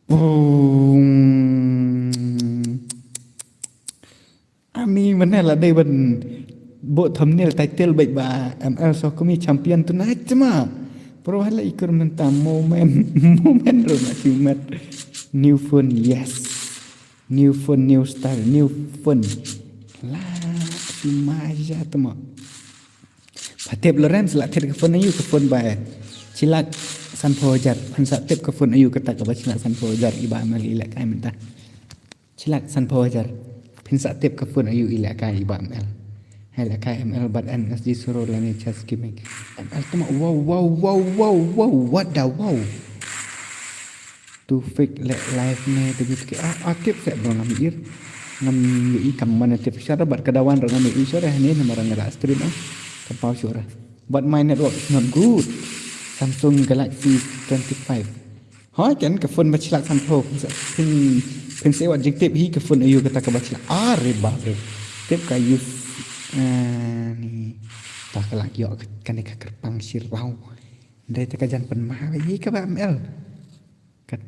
Boom. Ani Mynne la dei ban buh thumbnail title bad ba M L Sokmi champion tonight ma. Pro hala ikur mynta moment moment ro na simet. New phone, yes. New phone, new style, new phone. La simaja tama. Patep Lawrence la tep ka phone ayu ka phone ba chilak sanphew hajar. Phan sa tep ka phone ayu kata ka ba chilak sanphew hajar iba M L i leh kai mynta. Chilak sanphew hajar. Phin sa tip ka phone ayu i leh kai i ba M L. Hai leh kai M L bad N S G Soro lane Chess Gaming. M L tama wow wow wow wow wow what the wow. Tu fake leh live ne tu gitu ke ah ah tip se bro ngam ir. Ngam i kam mana tip shara bad ka dawan ngam i shara ne namar ngam da stream ah. Ka pau shara. But my network is not good. Samsung Galaxy twenty-five. Hoi kan ka phone ba chilak sanphew phin phin se wat jingtip hi ka phone ayu kata ka ba chilak. Are bap re. Tip ka use ni ta ka lak yok kane ka kyrpang shirau. Dei ta ka jan pynmah ba hi ka ba M L. Ka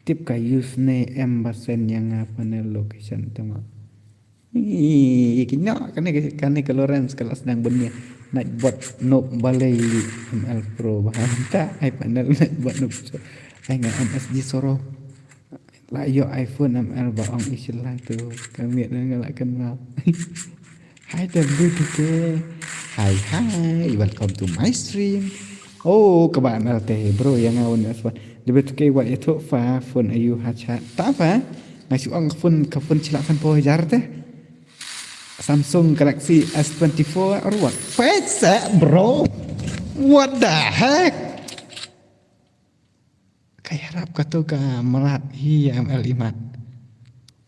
tip ka use ne em ba sen yang panel location tama. Ih, ki noh kane kane ka Lawrence ka la sdang bynnia. Nightbot noob balei M L Pro ba hangta ai panel Nightbot noob so. Ai nga M S G Soro. La ïoh iPhone M L ba ong i shillang tu. Kami nga la kenal. Hi W two K. Hi hi. Welcome to my stream. Oh, kaba M L te bro yang awan aswan. W two K wat ïathuh fa phone ayu ha cha. Ta fa. Nga shu ong ka phone ka phone chilak sanphew hajar te. Samsung Galaxy S twenty-four or what? Petse bro. What the heck? Kai harap ka tu ka mrad hi M L imat.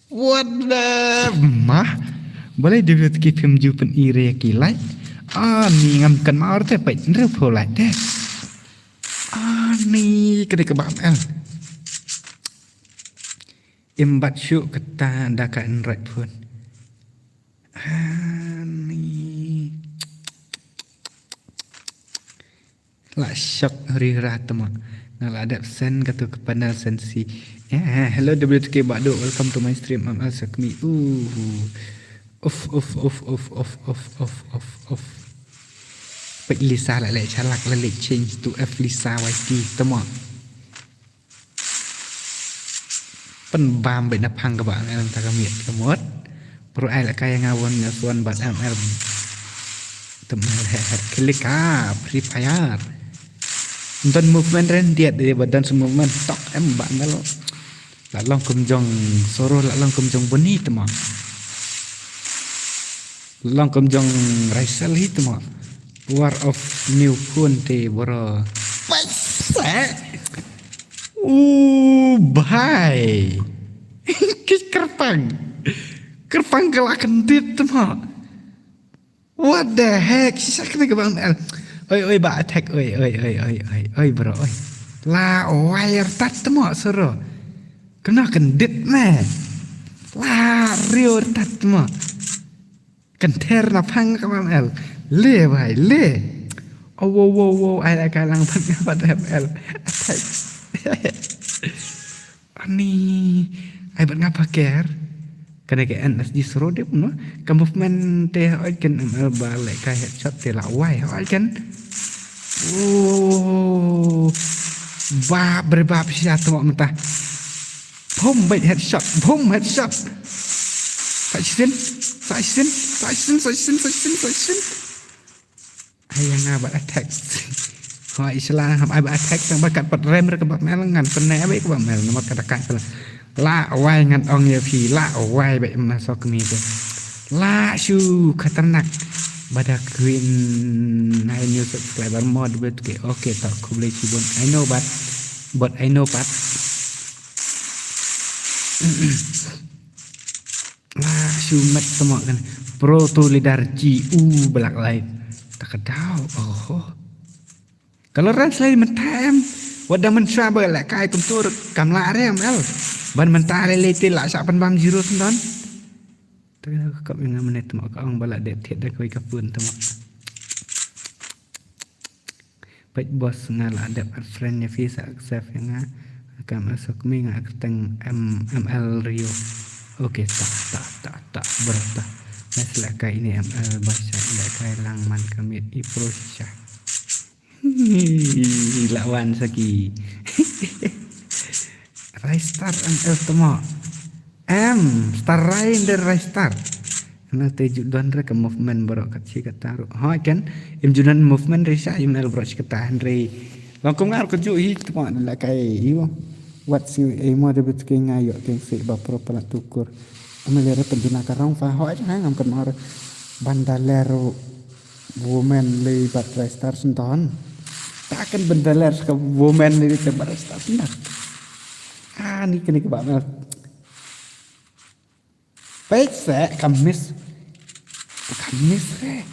What the mah? Balei dia tu ki phim ju pyn ire ki like. Ah ni ngam kan mar te pait nreu pho like te. Ah ni kene ka ba M L. Imbat shu kata da ka Android phone. Ani. La shock ri ra tama. Nga la dep sen katu ka panel sensi. Eh, hello W two K Badu, welcome to my stream. I'm also me. Uh. Of of of of of of of of of. Pek Lisa la le chalak la le change to F Lisa Y T tama. Pynbam bad na phang kaba M L ta ka miet ka mot. Pero ai la kai nga wan nga suan bad M L. Tem he he klik ha Free Fire. Don movement ren diat de ba don movement tok em ba M L. La long kum jong Soro la long kum jong Boni tama. Long kum jong Raisel hi tama. War of new phone te bro. Paisa. U bhai. Ki kerpang. Kerpang ka la kendit tama. What the heck? Sisa kena ke bang. Oi oi ba attack oi oi oi oi oi oi bro oi. La wire tat tama Soro. Kena kendit me. La rio tat tama. Kenter na phang ka M L. Le bai le. Oh wow wow wow ai la ka lang pat nga pat M L. Ani ai bat nga paker. Kane ke N S G Soro dep no. Ka movement te oi ken M L ba le ka headshot te la wai oi ken. Oh. Ba bre ba pisa tama mata. Boom bait headshot. Boom headshot. Sa shin. Sa shin. Sa shin. Sa shin. Sa shin. Sa shin. Ai nga ba attack. Ho isla ham ai ba attack tang ba kat pat rem re ka ba mel ngan pene ba ka ba mel nomor kata kai pala. La wai ngan ong ya phi la wai ba em na sok ni te. La shu khatarnak. Bada queen nine new subscriber mod bet ke okay tak khublei chibun. I know but but I know but. La shu met tama kan. Pro tu lidar ji u belak lai. Tak daw. Oh. Kalau ran selai mentai em. Wada men sha ba la kai kum tur kam la re em el. Ban mentai le le ti la sa pen bam zero sendon. Tak daw kap ing menit tama ka ong bala det thiet da koi ka pun tama. Peit bos nga la dep add friend ïa phi sa accept ïa nga. Kam asok mi nga kyrteng M M L Rio. Okay ta ta ta ta bro ta. Mas la kai ini M L ba sha la kai lang man ka miet i pro sha. La wan saki. Rai star M L tama. Em, star rai der rai star. Ana te ju don re ka movement baroh kat chi kata ruh. Ha kan, im ju don movement re sha M L baroh chi kata hynrei. Long kum ngar ka ju hi tama la kai iwo. Wat si ei mo de bet ke nga yo teng se ba pro pala tukur. Am le re pen juna ka rong fa ho aja ngam kan mar. Bandaler women le bat rai star senton. Takan bandaler ka women le te bat rai star senton. Ah, ni kene ke ba mel. Pek se ka miss. Ka miss re.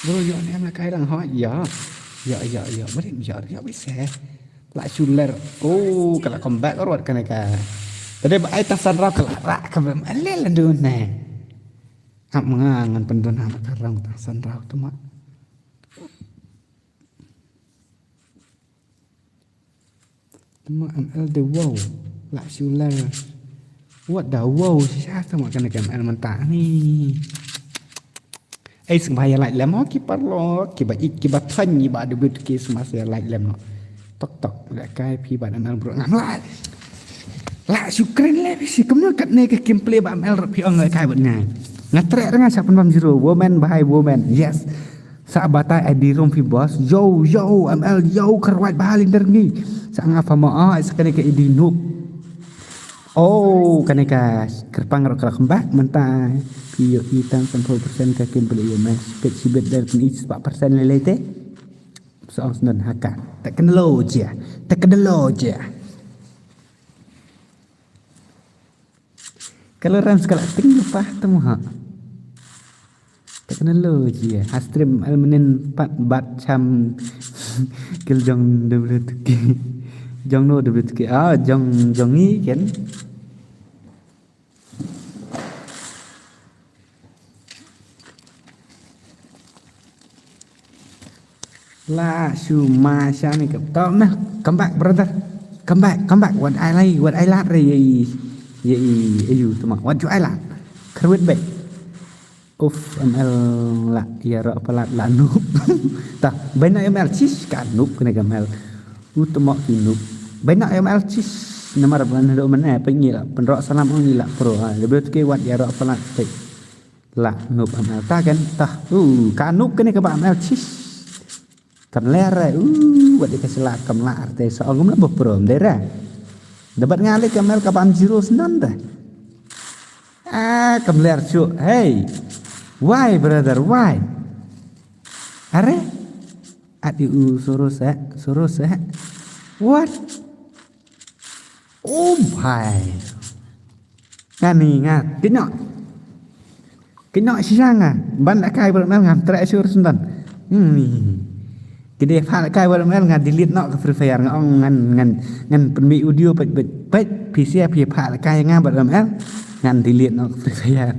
Bro, yo ni am la kai lang ho. Ya. Ya, ya, ya. Beri ya, ya, bisa. La shuler. Oh, kala comeback ruat kene ka. Tadi ba ai tasan rau kala rak ka bem. Ale landu ne. Ap nga ngan pendon ha ka rong tasan rau tama. Tama M L de wow. La shuler. Wat da wow shisha tama kene ka M L mentah ni. Ai seng bahaya like lem ho ki parlo ki ba ik ki ba thon ki ba de but ki semas ya like lem no. Tok tok la kai phi ba M L bro ngam la. La shukran le phi si kumno kat ne ka gameplay ba M L rap phi ong la kai ba ngai. Nga trek nga sha pen bam zero woman bahai woman. Yes. Sa batai ai di rom phi boss. Yo yo M L yo kerwat bahal inder ngi. Sa nga fama ai sa kene ka idi noob. Oh, kane ka kyrpang rok kala comeback mynta. Phi ïohi tang sanphew percent ka kim pule ïa match. Pet sibet dar pun ich spah percent lele te. Song sendon haka. Teknologi. Teknologi. Kalau ram sekala ting lepas temu ha. Teknologi ha stream almenin pat bat cham kil jong W two K. Jong no W two K. Ah, jong jong ni kan. La shu ma sha ni ka. To mel, come back brother. Come back, come back. Wat ai lai, wat ai lat re ye i. Ye i ayu tuma. Wat ju ai lat. Kharwit bek. Uf, M L la ïa rok palat la noob. Ta, baina M L chish ka noob kane ka M L. U tuma ki noob. Baina M L chish. Namar ban do mana pe ngi la. Penrok salam ong ngi la pro. Ha, lebih tu ke wat ïa rok palat. Te. La noob M L ta kan. Ta. U, ka noob kane ka ba M L chish. Kam ler re, uh, wat ïa ka sla kam lar te sa ong ngam la ba prom de re. Da bat nga le kam ler ka bam zero snan de. Ah, kam ler chu. Hey. Why brother? Why? Are? At i u Soros eh, Soros eh. What? Oh bhai. Nga ni nga kino. Kino shisha nga ban la kai bro mel ngam trek sur sundan. Hmm. Kide pha la kai bro mel nga delete no ka Free Fire nga ong ngan ngan ngan pynmih audio pet pet pet P C P pha la kai nga bro mel ngan delete no ka Free Fire.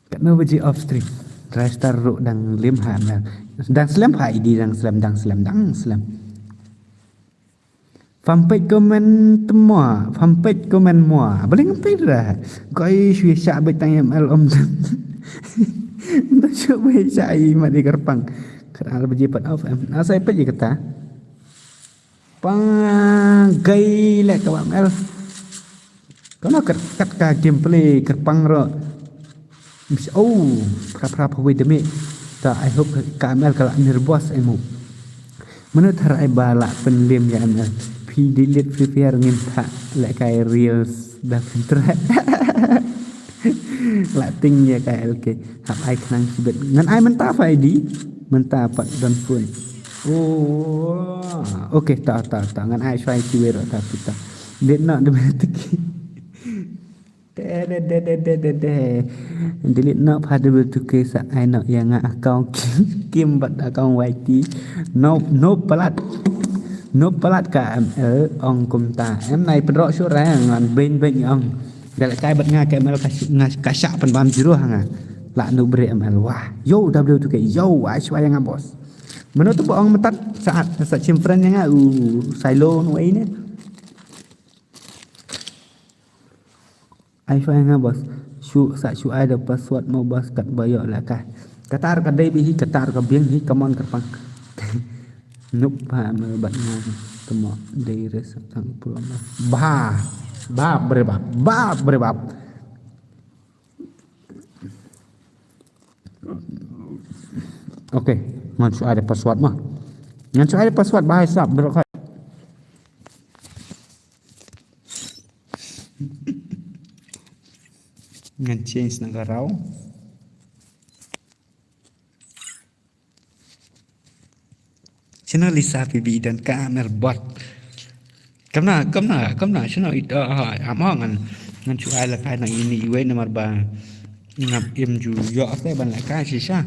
Katno baje off stream. Tristar ru dang lim ha mel. Dang slem ha idi dang slem dang slem dang slem. Fanpage comment mua, fanpage comment mua. Bling pira. Koi shui sha bit tang M L om. Nda shu bai sha i ma di kerpang. Ker al baje pat of em. Asai pet je kata. Pang gai le ka M L. Kano kat kat ka gameplay kerpang ro. Mis oh, prap prap hoi demi. Ta I hope ka M L ka la nervous ai mu. Mano thar ai ba la pynlim ïa M L. Phi delete Free Fire ngin tha le kai reels da pyntra. La ting ïa ka L K. Hap ai khnang sibet. Ngan ai mynta fa I D. Mynta pat don phone. Oh. Okay, ta ta ta ngan ai shwai kiwer ta pita. Delete no de betik. De de de de de de de. Delete no pha de betuk sa ai no ïa nga account kim bat account Y T. No no palat. No palat ka M L ong kumta. Em nai pedrok sura ngan ben ben ong. Dah kai bat nga ka M L ka nga ka syak pen bam jiruh nga. La nu bre M L wah. Yo W two K yo ai shwa ïa nga boss. Mano tu ba ong metat saat sa chim friend ïa nga u Silo nu ai ne. Ai shwa ïa nga boss. Tu sa shu ai da password mo bas kat ba ïoh lehkai. Kata ka dei beit hi, kata ka biang hi, come on kyrpang. Nope, ha, me bat nga. Temo dei res tang pulang. Ba. Ba bre ba. Ba bre ba. Okay, ngan shu ai da password mo. Ngan shu ai da password ba hai sap bre. Ngan change na ka raw. Shano Lisa phi bit don ka Amel bot. Kamna, kamna, kamna, shano it, ah, ah, amo ngan, ngan shu ai lehkai na ini iwei namar ba ngam im ju ïoh te ban lehkai shisha.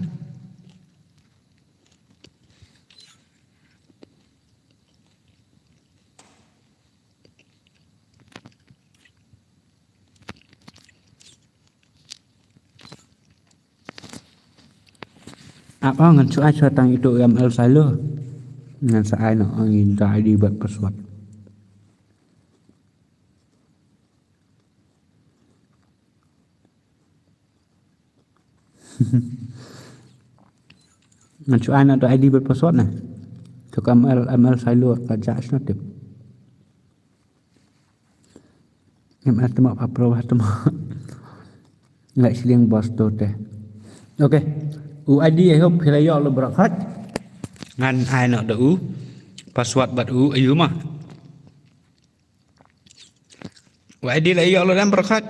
Ap, ah, ngan shu ai shuwa tang itu M L Silo. Ngan sa ai noh, ah, ngi da I D bad password. Ngan shu ai noh da I D bad password ne. Shu ka M L, M L Silo ka ja shu na tip. Em, ah, temo, pa pro, ah, temo. Leh shiliang bos to te. Okay. U I D, I hope phi la ïoh lo bro khot. Ngan ai noh da u password bad u ayu ma. U I D la ïoh lo dang bro khot.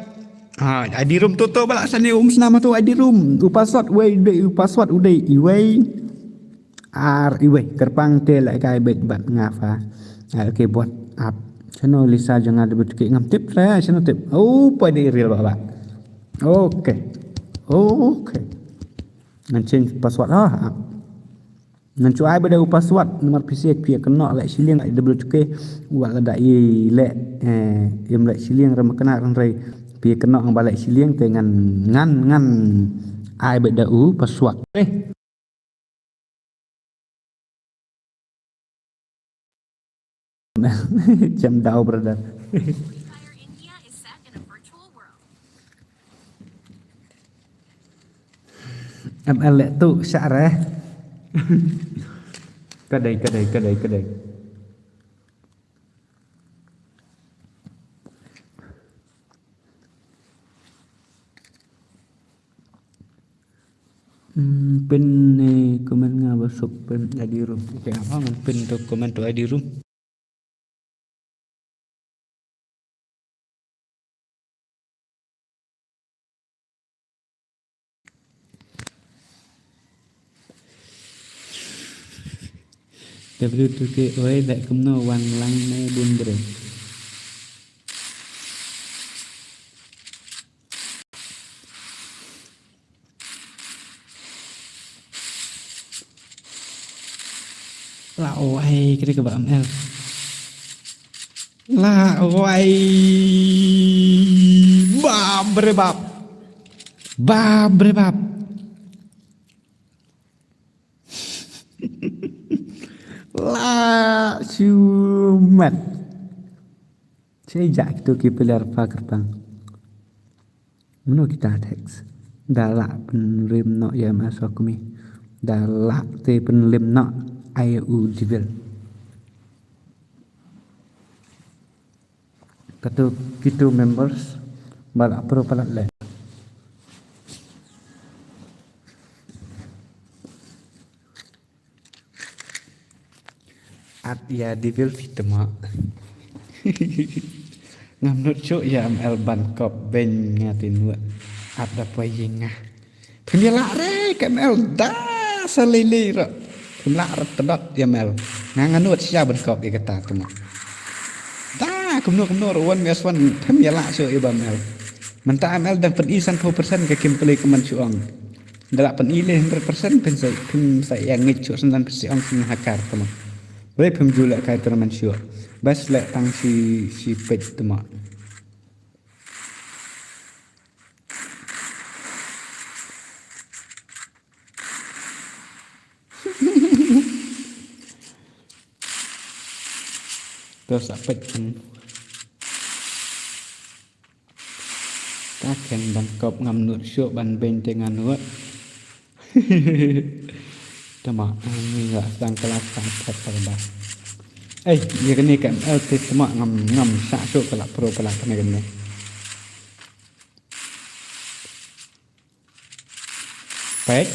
Ha, I D room to to ba la sani um snam to I D room. U password wei dei, u password u dei iwei. Ar iwei, kyrpang te lehkai beit bad nga pha. Ah, okay, bot ap. Shano Lisa jong nga dei beit ki ngam tip re, shano tip. Oh, pa dei real ba ba. Okay. Okay. Ngan change password ha. Ngan shu ai beit da u password namar phi sek phi kynnoh leh shiliang ai double two K. Wat la da i leh, eh, im leh shiliang rem kena rem rei. Phi kynnoh ang ba leh shiliang te ngan, ngan, ngan ai beit da u password. Eh. Jam dau, brother. M L leh tu syak reh. Kadai, kadai, kadai, kadai. Hmm, pin ne comment nga ba suk pin I D room. Okay, apa ngan pin tu comment tu I D room. W two K oi, da kumno wan lang ne bun bre. La oi, kene ka ba M L. La oi. Bap bre bap. Bap bre bap. La shumat. Che ja kito ki player pa kyrpang. Mano kita text. Da lah pynrim noh ïa ma sokmi. Da lah te pynrim noh ai u devil. Katu kitu members ba la pro palat leh. At ïa devil fit ma. Ngam nud shuh ïa M L ban kop ben nga te nuh. At da poi ïa nga. Phim ïa lah re ka M L da sa lei lei ra. Phim lah ra tdot ïa M L. Nga nga nud sha ban kop ïa kata tu ma. Da kumno kumno ra wan mes wan phim ïa lah shuh ïa ba M L. Mynta M L dang pyn i san phew percent ka kim play ka man shu ong. Da lah pyn i le hundred percent phin sa phin sa ïa ngeit shuh san dan phin sa ong phin hakar tu ma. Wei phim ju leh kai tournament shuh. Bas leh tang shi shi peit tu ma. Terus apa kan? Ta khein ban kop ngam nud shuh ban beiñ te nga nud. Tama, ani nga sdang kelas ka thep ka ba. Eh, ïa kane ka M L te tama ngam, ngam shah shuh ka la pro ka la kane kane. Peit.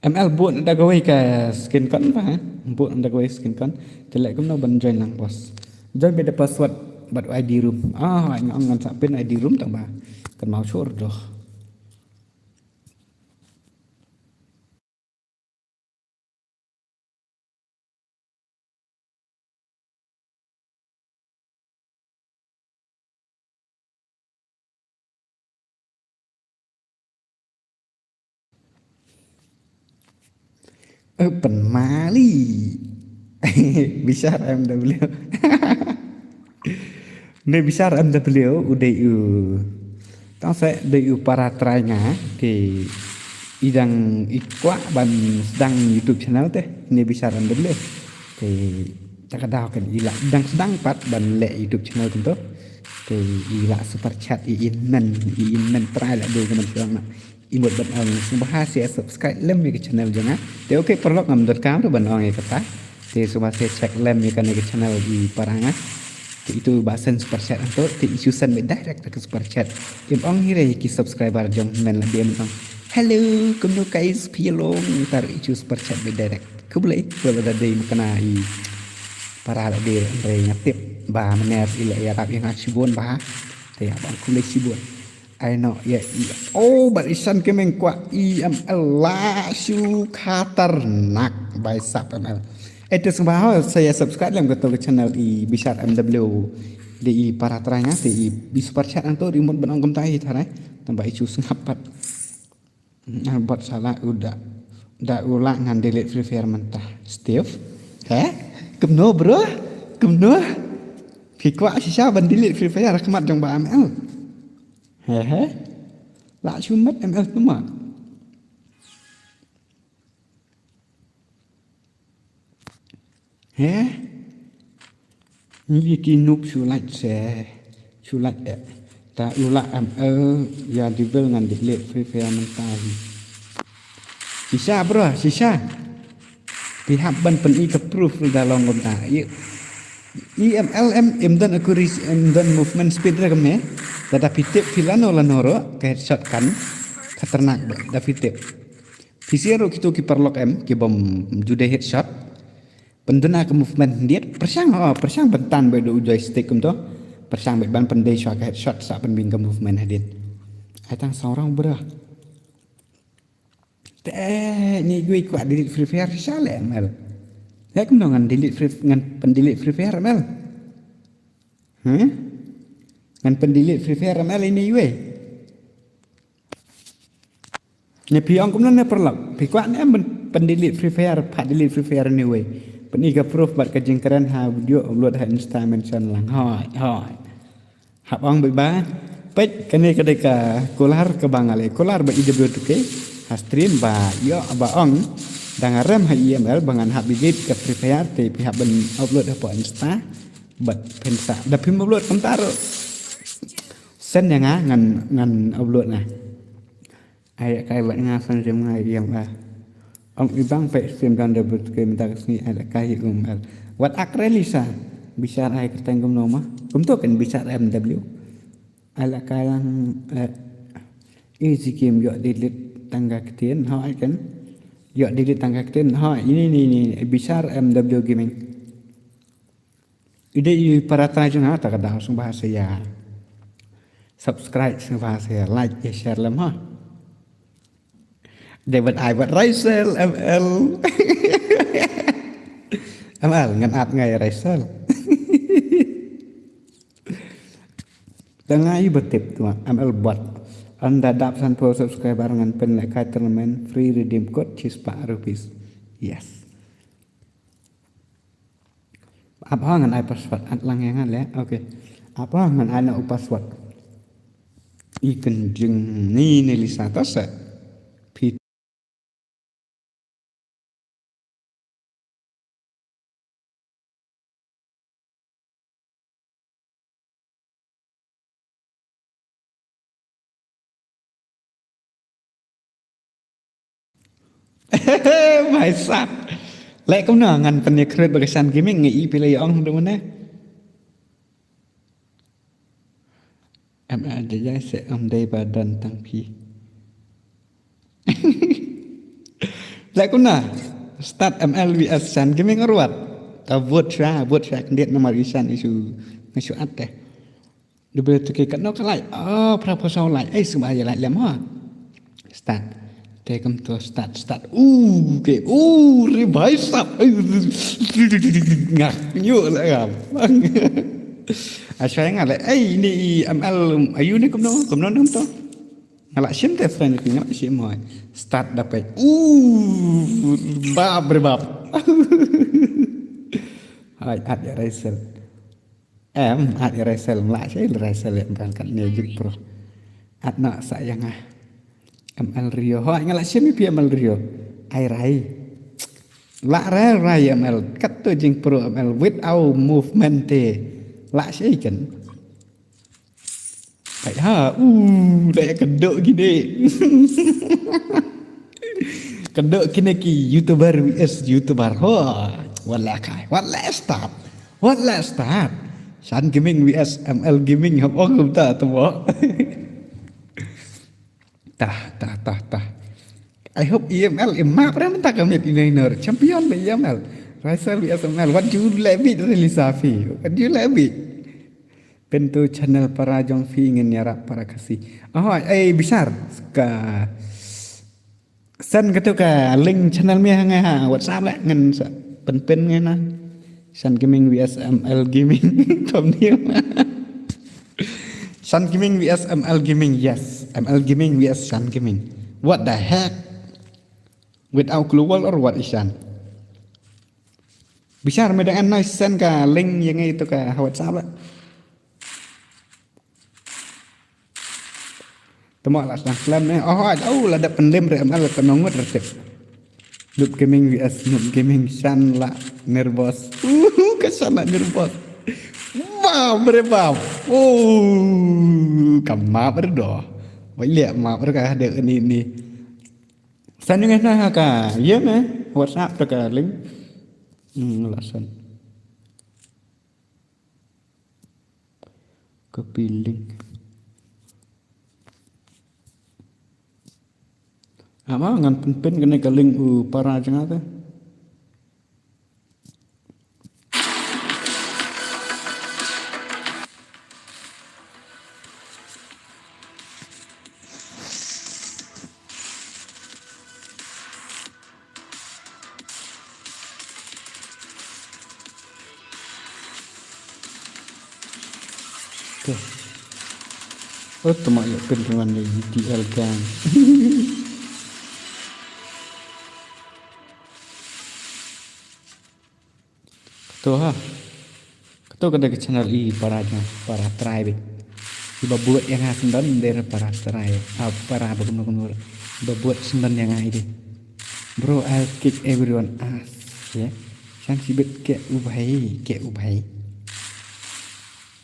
M L bud da kawei ka skin kon ba, eh? Bud da kawei skin kon. Te leh kumno ban join lang, boss? Join beit da password bad I D room. Ah, nga ong ngan sa pin I D room tang ba. Kan mau shur doh. Eh, pynmali. Bishar M W. Ne bishar M W u dei u. Tang se dei u para trai nga te i dang i kwah ban sdang YouTube channel te ne bishar M W. Te ta ka daw kan i la dang sdang pat ban leh YouTube channel kumto. Te i la super chat i in men, i in men trai la dei ka man sdang na. I mut ban ong sngewbha sa subscribe lem ïa ka channel jong nga. Te okay paralok ngam donkam ruh ban ong ïa kata. Te sngewbha sa check lem ïa kane ka channel i para nga. Te itu ba send super chat hangto te i shu send beit direct da ka super chat. Im ong hi re ïa ki subscriber jong men la dei ban ong, "Hello, kumno guys, phi long?" Tar i shu super chat beit direct. Khublei, khublei da dei mkna i para la dei re nga tip ba mynner i la ïarap ïa nga shibun ba. Te ïa ba khublei shibun. Ai no, ïa, ïa. Oh, bad i Shan Kemeng kwah i M L la shu khatarnak bai sap M L. Eh, te sngewbha ho, sa ïa subscribe lem kato ka channel i Bishar M W. Dei i para trai nga, te i bi super chat hangto, i mut ban ong kumta hi tharai. Tang ba i shu sngap pat. Albert sala u da. Da u lah ngan delete Free Fire mynta. Steve? He? Kumno bro? Kumno? Phi kwah shisha ban delete Free Fire ha khmat jong Bah M L? He he. Lah shu met M L tuma. He? Ngi ki noob shu lait se, shu lait eh. Ta u lah M L ïa devil ngan delete Free Fire mynta hi. Shisha bro, shisha. Phi hap ban pyni ka proof da long kumta. I, i M L em, im don accuracy, im don movement speed re kumne. Da da phi tip phi lano lano ruh ka headshot kan khatarnak bha da phi tip. Phi sngewthuh kito ki paralok em ki bym ju dei headshot. Pynduna ka movement khyndiat, pyrshang, oh, pyrshang ban tan beit da u joystick kumto. Pyrshang beit ban pyndei shuwa ka headshot sa pynbeit ka movement hadien. Ai tang saw rong bro. Te ni gui kwah delete Free Fire sha le M L. Le kumno ngan delete Free, ngan pyndelete Free Fire M L. Huh? Ngan pyndelete Free Fire M L ini wei. Ne phi ong kumno ne paralok? Phi kwah ne em pyndelete Free Fire, pha delete Free Fire anyway. Pyni ka proof bad ka jingkren ha video upload ha Insta mention lang. Hoi, hoi. Hap ong beit ba. Peit kane ka dei ka kular kaba nga leh kular ba E W two K. Ha stream ba ïoh ba ong. Da nga rem ha E M L ba ngan hap delete ka Free Fire te phi hap ban upload hapoh Insta. Bad phin sa. Da phim upload kumta ruh. Send ïa nga ngan, ngan upload nga. Ai kai wat nga san jem nga ïa nga. Ong i bang peit sim dan da but ke mynta ka sngi ai kai um al. Wat ak rally sa. Bishar ai kyrteng kumno ma. Kumto kan Bishar M W. Ai la kai lang, eh, easy game ïoh delete tang ka ktien. Hoi kan. Ïoh delete tang ka ktien. Hoi ini ini ini Bishar M W Gaming. Ida i para trai jong nga ta ka daw sngewbha sa ïa subscribe, sngewbha sa ïa like, ïa share lem ha. David ai bad Raisel M L. M L ngan at ngai Raisel. Tang ai ba tip tu M L bot. Ynda dap san phew subscriber ngan pynlehkai tournament free redeem code shispah rupees. Yes. Ap ha ngan ai password at lang ïa nga le. Okay. Ap ha ngan ai na u password. I kynjing ni ni Lisa ta se. Phi. Bhai sab. Leh kumno ngan pynïakhlad bad ka Shan Gaming, nga i phi la ïa ong haduh mynne. Em, eh, jai jai se em dei ba don tang phi. Leh kumno? Start M L V S Shan Gaming or what? Ta vote sha, vote sha khyndiat namar i Shan i shu, nga shu at te. Dube tu ke katno ka like. Oh, phra phew saw like. Ei, sngewbha ïa like lem ha. Start. Te kumto start, start. Uh, ke. Uh, re bhai sab. Nga nyu la ngam. Ashwa nga le. Ei, ini i M L ayu ni kumno, kumno ni kumto. Nga la shim te friend ni nga la shim hoi. Start da peit. Uh, bab re bab. Hai, at ya Raisel. Em, at ya Raisel, mla shai Raisel em kan kat ne jik pro. At na sa yang ah. M L Rio, hoi nga la shim pi M L Rio. Ai rai. La rai rai M L, kat tu jing pro M L without movement te. La shai kan. Ai ha, uh, da ya kedok gini. Kedok kini ki YouTuber V S YouTuber. Ho, wala kai, wala start. Wala start. Shan Gaming V S M L Gaming hap ong kumta tu mo. Tah, tah, tah, tah. I hope E M L i map re mynta ka miet ino ino. Champion ba E M L. Raisel V S M L. What you like bit re Lisa Fi? What you like bit? Pyntu channel para jong phi ngin ïarap para Khasi. Oh, eh, Bishar. Ka send katu ka link channel me ha ngai ha WhatsApp le ngin sa pynpyn ngai na. Shan Gaming V S M L Gaming. Thumbnail. Shan Gaming V S M L Gaming, yes. M L Gaming V S Shan Gaming. What the heck? Without global or what, Ishan? Bishar me dang an nice send ka link ïa ngai tu ka ha WhatsApp la. Tama la sang slem ne. Oh, oh, la da pynlem re M L ka nongot re tip. Noob Gaming V S Noob Gaming Shan la nervous. Uhu, ka Shan la nervous. Bam re bam. Oh, ka map re do. Wai le map re ka de ni ni. Shan ngai na ha ka ye me WhatsApp re ka link. Hmm, la send. Copy link. Ama ngan pynpyn kane ka link u para jong nga te. Te. Oh, tama ïa pynrungan ïa U T L gang. Kato ha. Kato ka dei ka channel i para jong, para trai bit. Iba bud ïa nga syndon dei para trai. Ah, para ba kumno kumno. Iba bud syndon ïa nga i dei. Bro, I'll kick everyone ass. Yeah. Shan shibit ke u bhai, ke u bhai.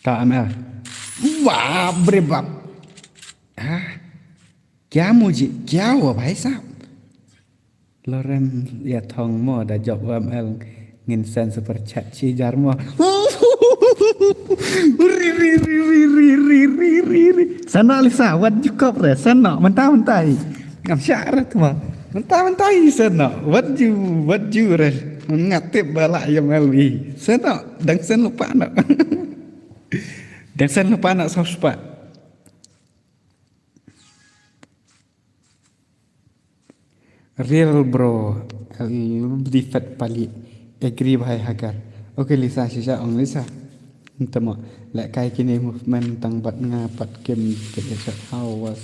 Ta M L. Bap re bap. Ah. Kya mujhe, kya hua bhai sahab? Loren ya thong mo da jop U M L ngin send super chat shi jar mo. Ri, ri, ri. Sana Lisa, wat ju kop re, sana, menta, menta hi. Ngam syak re tu mo. Menta, menta hi sana. Wat ju, wat ju re. Ngatip bala ya melwi. Sana, dang sen lupa na. Dang sen lupa na soft spot. Real bro, di fat pali. Agree bhai Hagar. Okay Lisa, shisha ong Lisa. Ntamo, leh kai kine movement tang bat nga pat kim kit shot how was.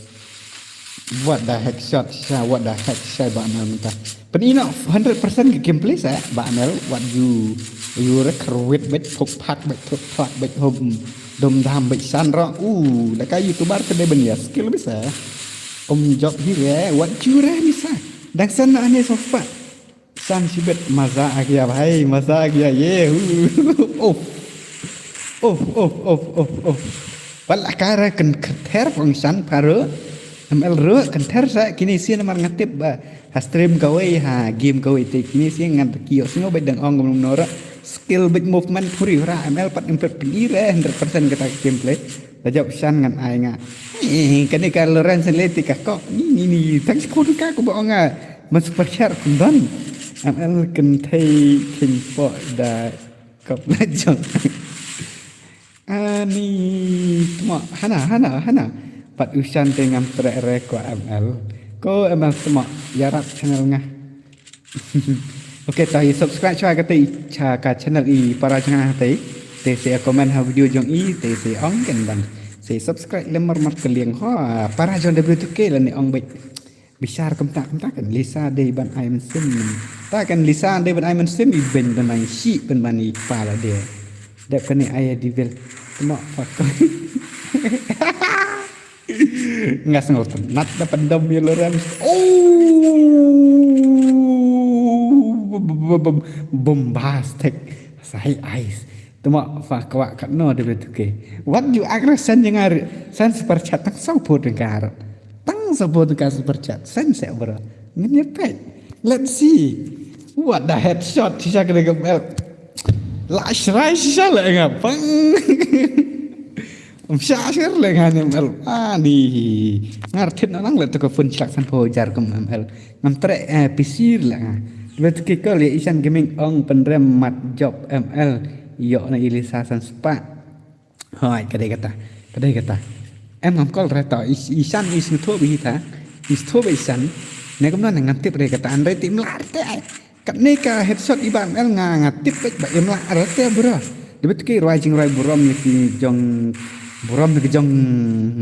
What the heck shot sha, what the heck shai ba mel mynta. Pynino hundred percent ka gameplay sa ba mel what you, you recruit bet phok phak bet phok phak bet hom dom dam bet san ro. U, leh kai YouTuber ka dei ban ïa skill bisa. Om job hi re, wat ju re bisa. Dang san na ane sofa. San shibet maza a gaya bhai, maza a gaya ye. Of. Of, of, of, of, of. Wala kara kan kher pang san paro. M L ruh kan ther sa kine sien namar nga tip ba ha stream kawei ha game kawei te kine sien ngan ki ïoh sngew bad dang ong ngam nora skill bad movement puri ura M L pat impet pin ira hundred percent kata ka gameplay. Lajok shan ngan ai nga. Eh, kane ka Lawrence le te ka kok ni ni ni tang skun ka ko ba ong nga man super share kun don. M L kan thei kin po da kop lajok. Ani tma hana hana hana. Pat u shan te ngam trek re ko M L. Ko M L tma yarap channel nga. Okay, ta i subscribe chwa kata i cha ka channel i para channel te. Te se comment ha video jong i te se ong kan ban. Se subscribe lemar mar kaliang ho para jong W two K la ne ong bit. Bishar kumta kumta kan Lisa dei ban ai mynsiem. Ta kan Lisa dei ban ai mynsiem i ben ban ai shi ben ban i kpala de. Dep kane ai di vel. Tma fuck. Nga sngew tynat da pyndom ïa Lawrence. Oh, bombastic. Sahi ais. Tma fa kwah katno de betuke. Wat ju aggression jngar san super chat tang saw put jngar. Tang saw put ka super chat san se bro. Ngin ïa pek. Let's see. What the headshot shisha kene ka bel. La shrai shisha le nga pang. Ym shah shir le nga ne M L. Ani. Ngar thit na lang le to ka phone shlak san pho jar kum M L. Ngam trek eh P C le nga. Betuke kol ïa isan gaming ong pynrem mat job M L. Ïoh na Elisa san spah. Hoi, ka dei kata. Ka dei kata. Em ngam kol re ta. Isan is ngi thoh bi ta. Is thoh bi isan. Ne kumno ne ngam tip re kata. An re tip mla re te ai. Katne ka headshot i ba M L nga nga tip ba im la re te bro. Debe tiki rwai jing rwai burom ni ki jong burom ni ki jong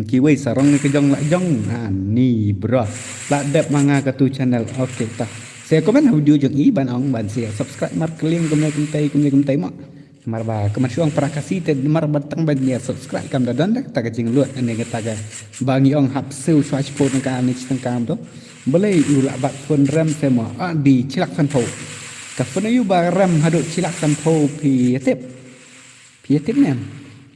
kiwei sarong ni ki jong la jong. Ani bro. La dep ma nga ka tu channel. Okay ta. Se comment ha video jong i ban ong ban se subscribe mar kling kumne kumtai kumne kumtai mo. Mar ba ka man shuang para Khasi te mar ba tang ban ïa subscribe kam da don da ta ka jinglut ne ka ta ka ba ngi ong hap siu shwa shiput na ka ni chitang kam to. Balei u la bat phone rem se mo a di chilak san pho. Ka phone yu ba rem hadu chilak san pho phi tip. Phi tip ne.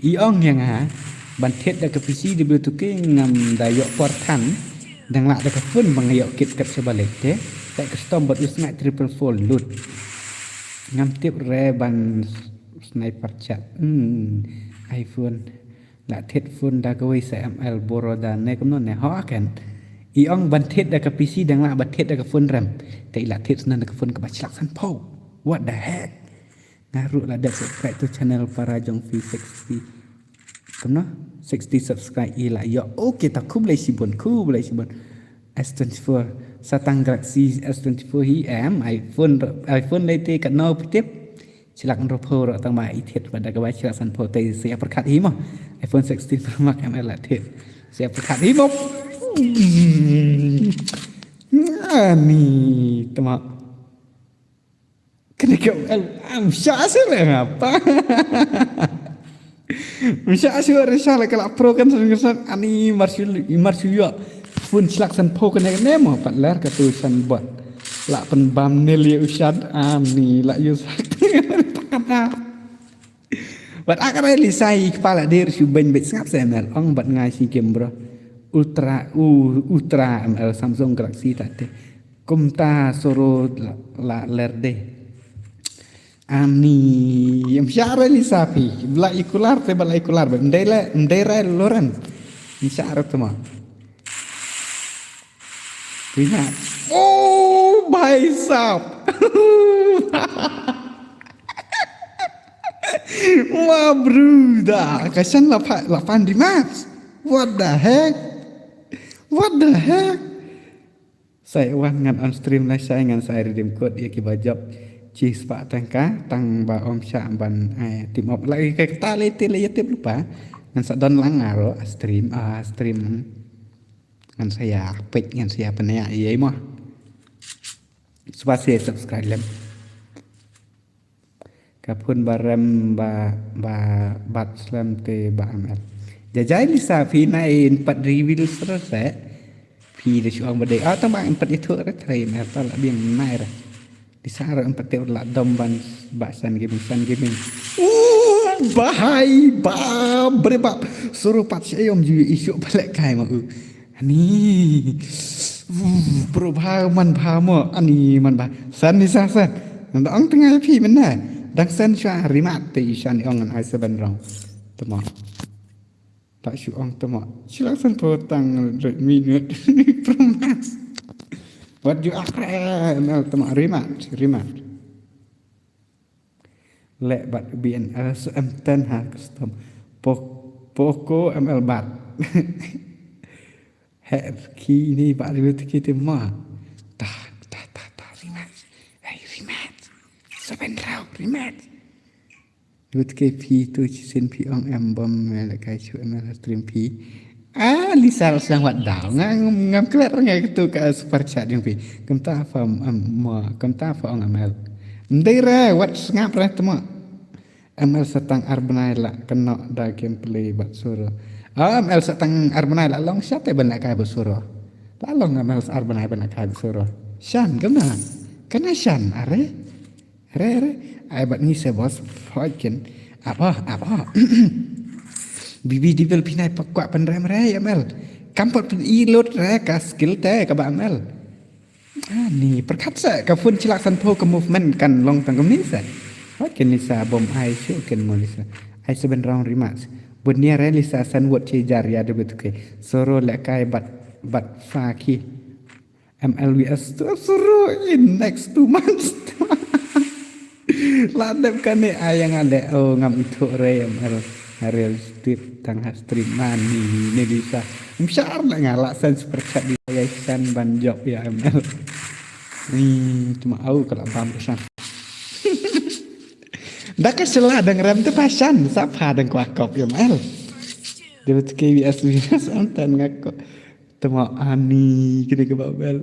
I ong yang ha ban thied da ka P C W two K ngam da ïoh por than dang la da ka phone ba nga ïoh kit kat sha balek te. Te ka stom bad u sngai triple four lut. Ngam tip re ban sniper chat. Hmm. iPhone. La thied phone da kawei sa M L boro da ne kumno ne ho ken. I ong ban thied da ka P C dang la ban thied da ka phone rem. Te i la thied snan da ka phone ka ba chlak san pho. What the heck? Nga ruh la dep subscribe to channel para jong phi sixty. Kumno? Sixty subscribe i la ïoh. Okay ta khublei shibun khublei shibun. S twenty-four. Satang Galaxy S twenty-four hi em iPhone iPhone lei te katno phi tip. Chilak nro pho ro tang ba i thied ba da ka ba chilak san pho te se perkhat hi mo. iPhone sixteen Pro Max M L la thied. Se perkhat hi mo. Ani tama. Kene ke am sha se le ngapa. Am sha se re sha le kala pro kan san san ani marsu marsu yo. Phone chlak san pho kene ne mo pat ler ka tu san bot. La pen bam ne le u shad ani la yu sak. Pat akare li sai kepala dir shu ben bet sngap se M L ong bat ngai si game bro. Ultra u ultra M L Samsung Galaxy ta te. Kumta soro la, la lerde. Ani, ym shah re li sa phi. Bla ikular te bla ikular. Mdei le, mdei re loren. Ym shah re tuma. Pina. Oh, bhai sahab. Ma bruda. Kasan la pa, la pan di mas. What the heck? What the heck? Sai wan ngan on stream na sai ngan sai redeem code ïa ki ba jop. Chi spah tangka tang ba ym shah ban ai team up lagi ka ta le te le ïa tip lupa. Ngan sa don lang aro stream a stream. Ngan sa ïa peit ngan sa ïa pynïa ïa mo. Spa se subscribe lem. Ka phone ba rem ba ba bat slem te ba M L. Jajai Lisa phi nai in pat reveal sra se. Phi da shu ong ba dei ah tang ba in pat ithu re tre M L ta la biang nai re. Lisa re in pat te la dom ban ba san gaming san gaming. Uh, bahai ba bre ba suru pat se yom ju isu pale kai ma u. Ani. Probha man bha mo. Ani man bha. San ni sa san. Nda ong tnga phi mynne. Dang san sha rimat te i shan ong an ai seven round. Tama. Tak shu ong tama. Sila san po tang minute. Promise. What you are? Mel tama rimat. Rimat. Leh bad B N S M ten ha custom. Poco M L bad. Her ki ni bad lut ki te ma. Ta ta ta ta rimat. Hey rimat. Seven round rimat. Lut ki phi tu chi sin phi ong em bom me la kai chu M L stream phi. Ah, Lisa la sdang wat daw. Nga ngam klet nga katu ka super chat jong phi. Kumta fa em mo, kumta fa ong M L. Mdei re wat sngap re tmo. M L sa tang ar bnai la kynnoh da gameplay bad Soro. Ah, M L sa tang ar bnai la long sha te ban la kai bad Soro. La long M L sa ar bnai ban la kai bad Soro. Shan kena. Kena shan are. Re re. Ai bad ngi se bos. Hoikin. Apa apa. Bibi di bel pinai pakwa penrem re M L. Kampot pen ilot re ka skill te ka ba M L. Ani pyrkhat sa ka phone chilak san pho ka movement kan long tang kumni sa. Wat ken Lisa bom ai shu ken mo Lisa. Ai seven round rematch. Bun nia re Lisa san wot che jar ya de betuke. Soro le kai bat bat fa ki. M L V S tu Soro in next two months. La dep kane ayang ale o ngam ithuh re M L. Harel Street tang ha street man ni ni Lisa. Mshar la nga la san super chat di ya san ban job ya M L. Ni tuma au ka la bam ka san. Da ka sela dang rem te pasan sa pha dang kwa kop ya M L. Dia betul K V S Venus antan ngako. Tuma ani kini ke babel.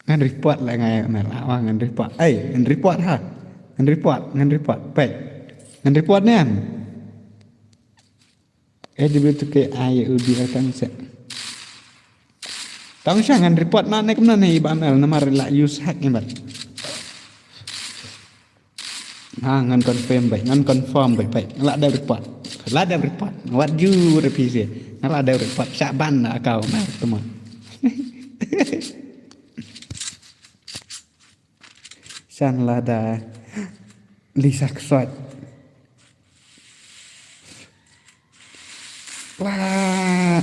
Ngan report la ngai Mel. Awa ngan report. Ai, ngan report ha. Ngan report, ngan report. Pek. Ngan report nian. Eh, di betul ke ai udi tang se. Tang sha ngan report na ne kumna ne iba Mel namar la use hack ni bat. Ha ngan confirm bai, ngan confirm bai bai. Ngan la da report. La da report. Wat ju repeat. Ngan la da report. Sha ban na kau mar teman. San la da Lisa Ksot. Wah.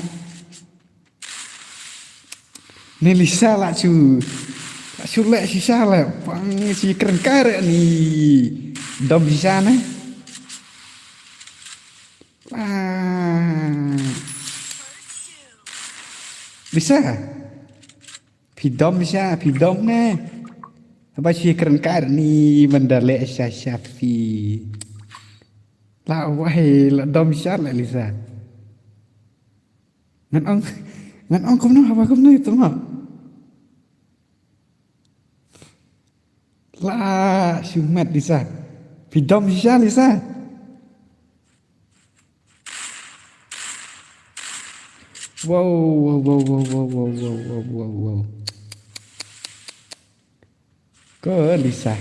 Ni Lisa la chu. La chu le shisha le. Pang si kren kare ni. Dom shisha ne. Wah. Lisa. Phi dom sha, phi dom ne. Ba si kren kare ni mendale sha sha phi. La wai la dom sha la Lisa. Ngan ong, ngan ong kumno haba kumno itu ma. La shumat Lisa. Phi dom sha Lisa. Wow, wow, wow. Ko Lisa.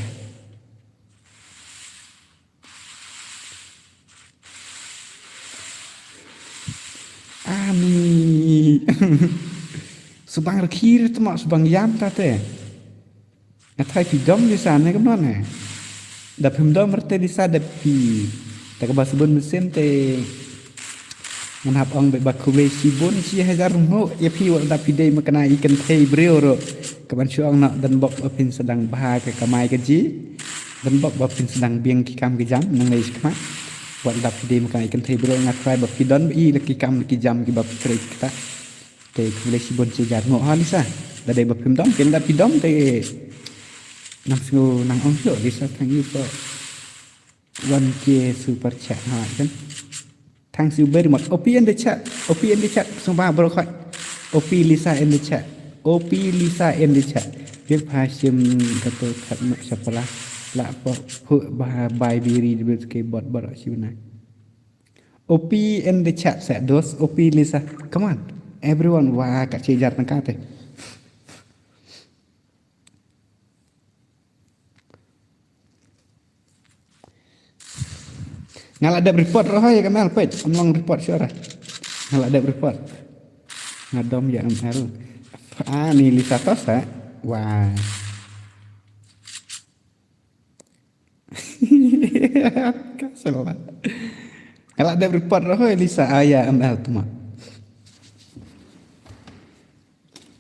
Ani. Subang rakhir tu mak subang yam ta te. Nga thrai phi dom Lisa ne kam non ne. Da phim dom rte Lisa da phi. Ta ka ba subun mesin te. Ngan hap ong ba khublei shibun shi hajar mo ya phi wat da phi dei ma kana i kan thei briew ro. Ka ban shu ong na dan bok ba phin sedang bha ka kamai ka ji. Dan bok ba phin sedang biang ki kam ki jam nang lei shkma. Wat da phi dei ma kana i kan thei briew nga thrai ba phi don ba i la ki kam ki jam ki ba phi trei kita. Te khublei shibun shi hajar mo ha Lisa. Da dei ba phim dom ken da phi dom te. Nang sngu nang ong shu Lisa thank you for one K super chat ha kan. Thanks you very much. O P in the chat. O P in the chat. Sumba bro khoi. O P Lisa in the chat. O P Lisa in the chat. Bir pha shim kato khat mak shapala. La po hu ba bai biri di bit ke bot bot shibna. O P in the chat sa dos O P Lisa. Come on. Everyone wa ka chejar tangkate. Nga la dep report rohoi ka mel pet, am long report sure. Nga la dep report. Nga dom ïa M L. Ah, ni Lisa to sa. Wah. Ka salah. Nga la dep report ruh, hoi, Lisa, ah, ïa M L tu ma.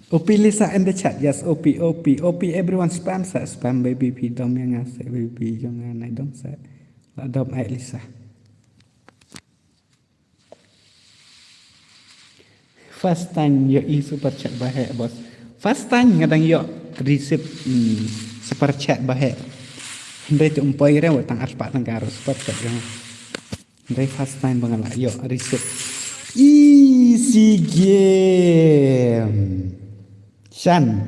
O P Lisa in the chat. Yes, O P, O P, O P, everyone spam sa, spam baby, phi dom ïa nga sa, baby, jong nga nai dom sa. La dom ai Lisa. First time ïoh i super chat ba heh, boss. First time nga dang ïoh receive, hmm, super chat ba heh. Hynrei tu ym poi re, wat tang arspah tyngka ruh super chat ïa nga. Hynrei first time ba nga la ïoh receive. Easy game. Shan.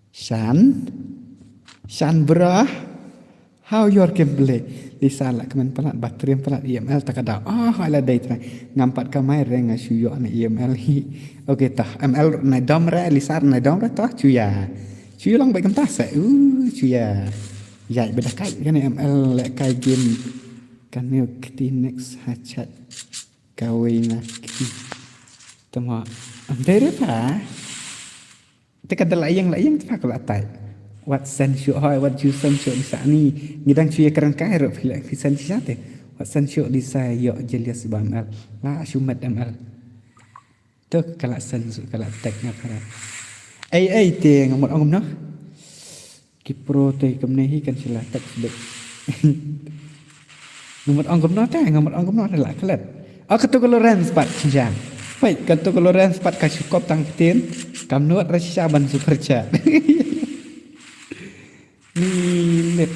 Shan? Shan bra? How your gameplay? Lisa la kmen palat, ba triem palat, E M L ta ka daw. Ah, hala dei trai. Ngam pat kamai re nga shu ïoh na E M L hi. Okay, tah, M L nai dom re, Lisa nai dom re, tah, chuya. Chuya long bai kam tah se, uh, chuya. Ïai beda kai, kan M L le kai game. Kan neu kti next ha chat. Kawei na kti. Tama. Am dei re pa? Te ka da la ïeng la ïeng te pha ka la tai. Wat send shuh hoi, wat ju send shuh Lisa ni. Ngi dang shu ïa kren kai ruh phi la phi send shisha te. Wat send shuh Lisa ïoh jealous ba M L. La shu met M L. Tu ka la send shuh ka la tag nga pha. Ei ei te nga mut ong kumno. Ki pro te kumne hi kan shu la tag shuh. Nga mut ong kumno te, nga mut ong kumno te la klet. Oh, katu ka Lawrence pat shisha. Peit, katu ka Lawrence pat ka shu kop tang ktien. Kam nud re shisha ban super chat. Ni lit.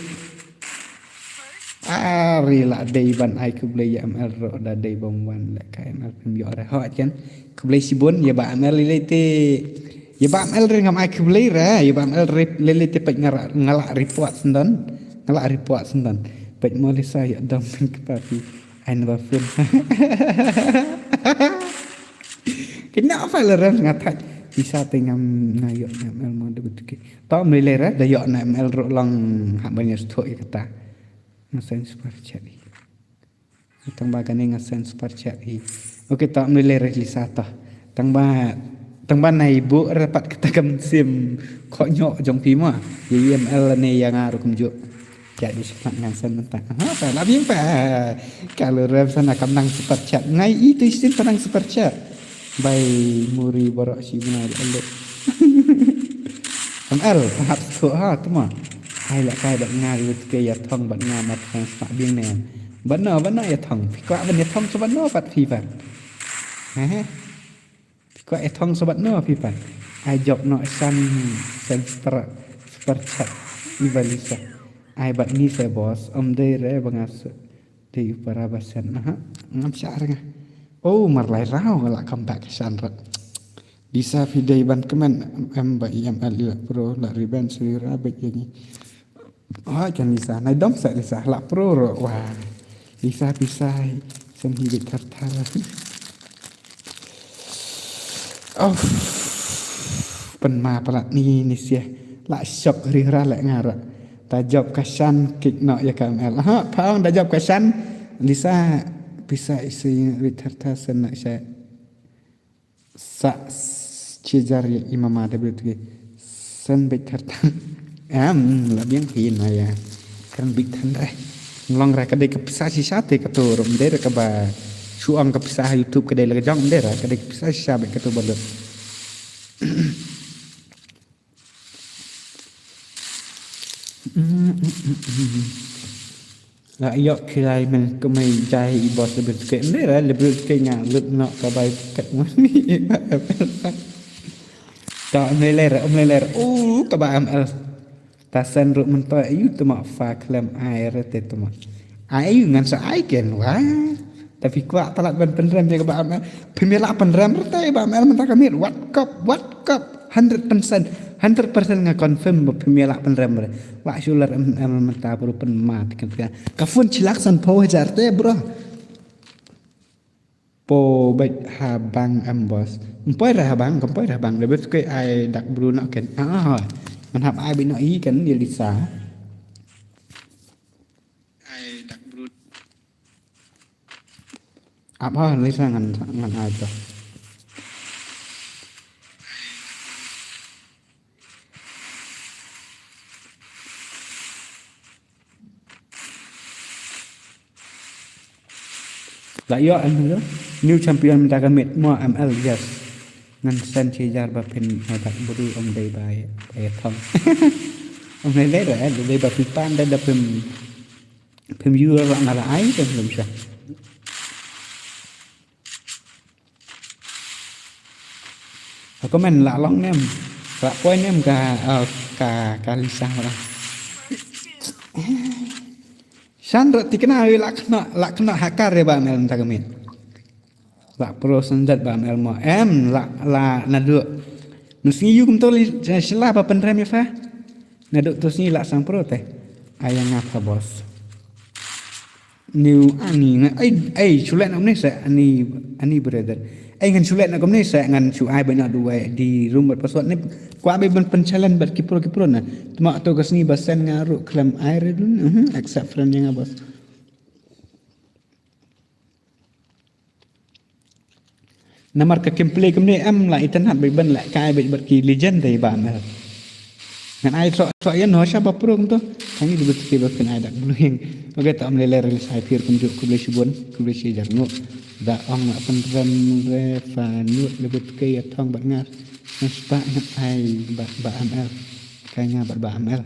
Ari la dei ban ai khublei ïa M L ruh da dei bym wan leh kai M L phim ïoh re hoi kan. Khublei shibun ïa ba M L lei lei te. Ïa ba M L re ngam ai khublei re, ïa ba M L re lei lei te peit nga ra, nga la report sendon. Nga la report sendon. Peit mo Lisa ïa dom ka papi. Ai naba phone. Kena apa la rem nga thait. Lisa te ngam nga ïoh na M L mo da betul ke. To mlei lei re da ïoh na M L ruh long ha ban ïa sthoh ïa kata. Nga send super chat hi. Tang ba kane nga send super chat hi. Okay, to mlei lei re Lisa to. Tang ba, tang ba nai bu re pat kata ka mynsiem khohñioh jong phi mo. Ïa E M L ne ïa nga ruh kumjuh. Ïa di shuh ngan send mynta. Ha, pa la biang pa. Ka Lawrence sana kam nang super chat. Ngai i tu isin ka nang super chat. Bai muri baroh shi bnai la lut. M L, hap suk ha, tu ma. Ai la kai bad nga lut ke ïa thong bad nga mat kan sma biang ne. Bad no, bad no ïa thong. Phi kwah ban ïa thong sa bad no pat phi pat. He he. Phi kwah ïa thong sa bad no phi pat. Ai jop no san, san super, super chat. Iba Lisa. Ai bad ni sa boss, ym dei re ba nga sa. Dei u para ba sen, aha, ngam shah re nga. Oh, mar lai rau nga la come back shan rat. Lisa phi dei ban kmen, em ba E M L la pro, la revenge, ri ra bek ïa ngi. Oh, kan Lisa, nai dom sa Lisa, la pro ro, wah. Lisa phi sai, sen hi bek thar thar. Oh. Pynma palat ni ni sia. La shock ri ra leh nga ra. Ta jop ka shan kick noh ïa ka M L. Ha, phaong da jop ka shan. Lisa pisa isi ri thar thar sen na sha. Sa s-, chijar ïa i mama da bit ki. Sen bit thar thar. Em, la biang phi na ïa. Kan bit than re. Nglong re ka dei ka pisa shisha te ka tu rum dei re kaba shu ong ka pisa ha YouTube ka dei la ka jong dei re ka dei ka pisa shisha bad ka tu balut. La ïoh kilai men kumai jai i boss lebih sikit dei re lebih sikit nga lut nok ka bai kat mani. Ta mlei ler, mlei ler. Uh, kaba M L. Ta sen ruh mynta ayu tuma fa khlem ai re te tuma. Ayu ngan sa ai ken wa. Tapi kwah palat ban pynrem ïa kaba M L. Pynmih la pynrem re te ba M L mynta ka miet. Wat kop, wat kop. Hundred percent. Hundred percent nga confirm ba pynmih la pynrem re. Wa shular M L mynta bru pynmat kan. Ka phone chilak san phew hajar te bro. Po bad ha bank em boss. Em poi ra ha bank, em poi ra ha bank. Lebih suka ai dak bru nak ken. Ah, man hap ai bino i kan dia Lisa. Ai dak bru. Ap ha, Lisa, ngan, ngan ai to. La ïoh em tu. New champion mynta ka miet mo M L, yes. Ngan send shi hajar ba phin ai bad bru, ym dei ba ïa, ba ïa thong. Ym dei dei re, dei ba phi pan da da phim, phim ïoh la nga la ai te lem sha. Ka comment la long nem. La poi nem ka, eh, ka, ka Lisa orang. Shan rot tikna wi la kena, la kena hakar ïa ba M L mynta ka miet. La pro sandat ba M L mo. Em, la, la naduh. Mynsngi ïu kumto li, sila ba pynrem ïa pha. Naduh to sngi la sang pro te. Ai ïa nga pha boss. New ani nga, ai, ai, shu leh na kumne sa, ani, ani brother. Ai ngan shu leh na kumne sa, ngan shu ai ba na duwai di room bad password ne. Kwah ba ban pynchallenge bad ki pro ki pro na. Tma to ka sngi ba send nga ruh khlem ai re dun. Mhm, accept friend ïa nga boss. Namar ka gameplay kumne em la itynnad bad ban leh kai bad bad ki legend dei ba mer. Ngan ai sok sok ïa no sha ba pro kumto. Hangi debut ki ba phin ai dak bluing. Okay, ta am lele release ai phi kumjuh, khublei shibun, khublei shi hajar nguh. Da ong la pynrem re pha nud debut ki ïa thong bad ngar. Ngan spah ngat ai ba, ba M L. Kai nga bad ba M L.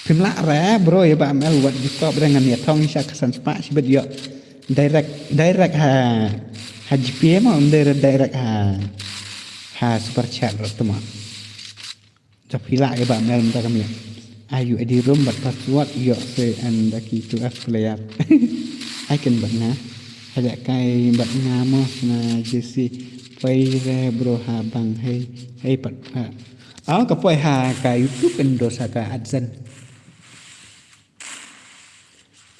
Phim lah re bro ïa ba M L wat jukop re ngan ïa thong sha ka san spah shibit ïoh. Direct, direct ha, ha G P A mo, ym dei re direct ha, ha super chat rot tu mo. Jop hi lah ïa ba M L mynta ka miet. Ai ïoh I D room bad password ïoh se and da ki two F player. Ai ken bad nga. Hajat kai bad nga mo na J C. Poi re bro ha bang hei. Hei pat ha. Aw ka poi ha ka YouTube Indo sa ka AdSense.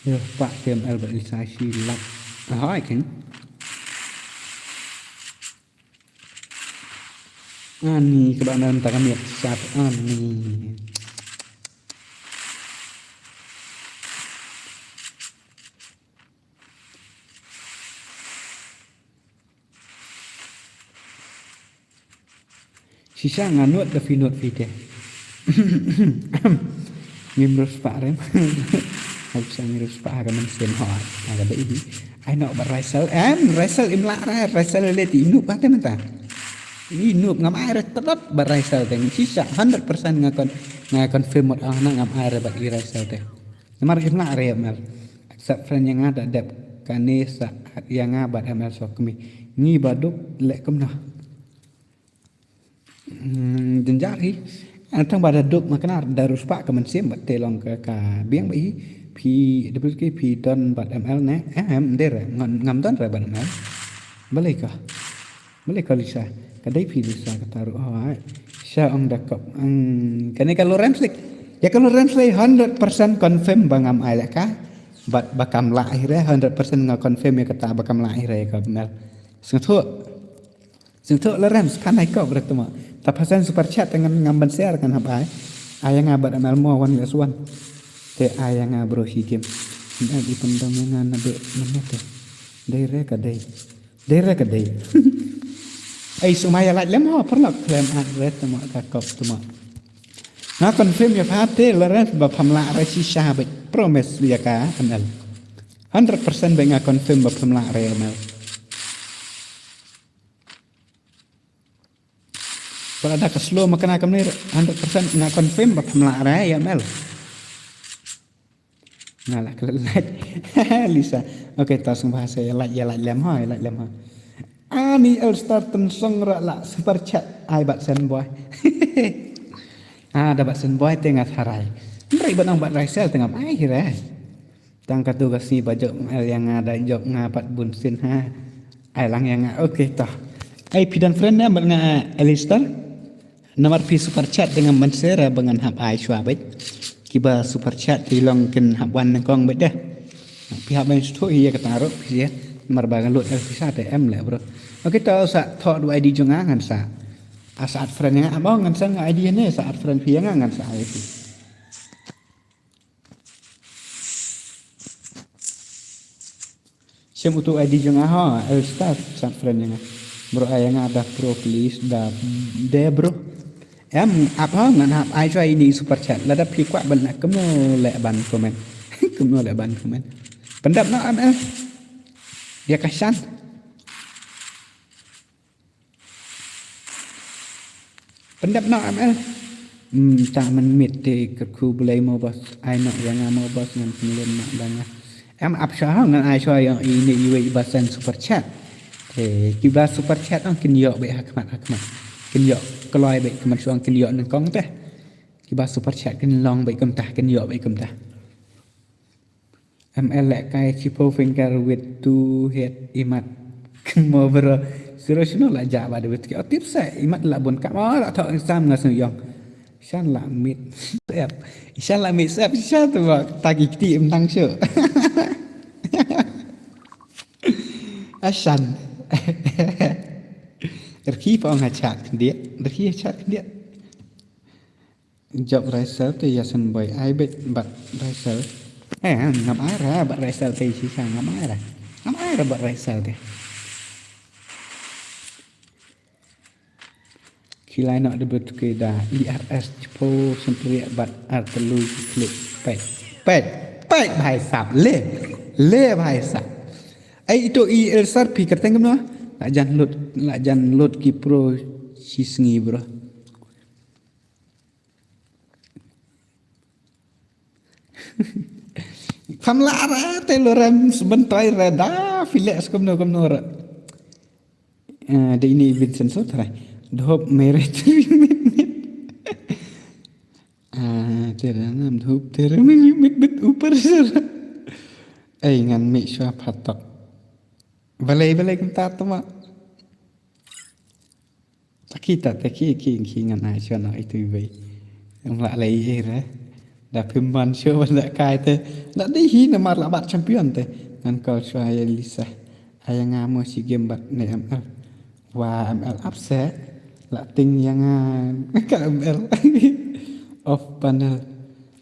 Yo, pak T M L bad Lisa shi lak. Ahoi ken. Ani ka ba nan ta ka miet sat ani. Shisha nga nud da phi nud phi te. Ngim rus pa rem. Hab sa ngim rus pa ha ka men sen hoi. Ha ka da idi. Ai no ba Raisel. Em, Raisel im la ra, Raisel le ti inu pa te menta. Inu ngam ai re tadap ba Raisel te. Shisha hundred percent nga kon, nga confirm mot ah na ngam ai re ba i Raisel te. Namar im la re mer. Accept friend ïa nga da dep kane sa ïa nga bad M L Sokmi. Ngi ba duk le kumno. Hmm, jynjar hi. Tang ba da duk ma knar da rus pa ka mynsiem bad te long ka, ka biang ba hi. Phi da phi ki phi don bad M L ne. Em, em, der ngam, ngam don re bad M L. Balei ka. Balei ka Lisa. Ka dei phi Lisa ka taru. Oh, ai. Sha ong da kop. Hmm, kane ka Lawrence lik. Ïa ka Lawrence le hundred percent confirm ba ngam ai le ka. Bad ba kam lah hi re hundred percent nga confirm ïa kata ba kam lah hi re ka M L. Sngewthuh. Sngewthuh Lawrence, phan ai kop re tuma. Ta phasen super chat te ngan ngam ban share kan hap ai. Ai ïa nga bad M L mo one less one. Te ai ïa nga bro shi game. Ngan ai i pyndam ïa nga na be mynne te. Dei re ka dei. Dei re ka dei. Ai sumai ïa lait lem ho parlok klem at re tuma ka kop tuma. Nga confirm ïa pha te Lawrence ba pham lah re shisha ba promise ïa ka M L. Hundred percent ba nga confirm ba pham lah re M L. Ba la da ka slow ma kane kamne hundred percent nga confirm ba pham lah re ïa M L. Nga la klet lait. Lisa. Okay, ta sngewbha sa ïa lait, ïa lait lem ha, ïa lait lem ha. Ani Elstar Tynsong ra la super chat ai bad Sen Boy. Ah, da bad Sen Boy te nga tharai. Mrei bad nang bad Raisel te ngam ai hi re. Tang katu ka sngi ba jop M L ïa nga da jop nga pat bun sien ha. Ai lang ïa nga. Okay, to. Ai phi don friend ne bad nga Alistair. Namar phi super chat te ngam ban share ba ngan hap ai shuwa bad. Kiba super chat te long kin hap wan nyngkong bad deh. Phi hap ban shu ïa kata ruh phi ïa. Namar ba nga lut pisa te em le bro. Okay, to sa thoh du I D jong nga ngan sa. A sa add friend ïa nga, abo ngan sa nga I D ne sa add friend phi ïa nga ngan sa ai phi. Shim utu I D jong nga ho, eh, star, chat friend jong nga. Bro, ai nga da pro please, da, de bro. Em, ap ho, ngan ap ai shuwa ine i super chat. Lada phi kwah ban, kumno leh ban comment. Kumno leh ban comment. Pyndep noh M L. Ïa ka Shan. Pyndep noh M L. Hmm, ta mynmiet te kyrkhu Blei mo boss. Ai noh ïa nga mo boss ngan pynlong noh da nga. Em ap shuwa ngan ai shuwa ïa ine iwei iba send super chat. Te kiba super chat ong kin ïoh beit ha khmat ha khmat. Kin ïoh kloi beit khmat shuwa kin ïoh nyngkong te. Kiba super chat kin long beit kumta kin ïoh beit kumta. M L leh kai chipo finger with two head imat. Mo bro. Siro shino la ja ba de wit ki. O tip sa imat la bun ka. Mo la thok sam nga sung yong. Shan la mit. Sep. Shan la mit sep. Shan tu ba ta ki kti im tang shu. Ashan. Rki pa ong ha chat khyndiat. Rki ha chat khyndiat. Job Raisel te ïa syn boi ai beit bad Raisel. Eh, ngam ai ra bad Raisel te shisha ngam ai ra. Ngam ai ra bad Raisel te. Khilai nok debut ke da E R S chipo sentri bad ar telu klik peit. Peit, peit bhai sab le. Le bhai sab. Ai ito i el sar pi kerteng kumno? La jan lut, la jan lut ki pro shi sngi bro. Kham la ra te lo rem sbentoi ra da filek skumno kumno ra. Eh, de ini Vincent so trai. Dhop mere trimit mit. Ah, tera nam dhop tera mit mit mit upar sara. Ei ngan mik shuwa phatok. Balei balei kumta tuma. Taki ta taki ki ki ngan ai shuwa no itu ibai. Em la lei eh re. Da phim ban shuwa ban da kai te. Da dei hi namar la bat champion te. Ngan call shuwa ïa Lisa. Ai nga mo shi game bat ne M L. Wa M L upset. La ting ïa nga ka M L. Off panel.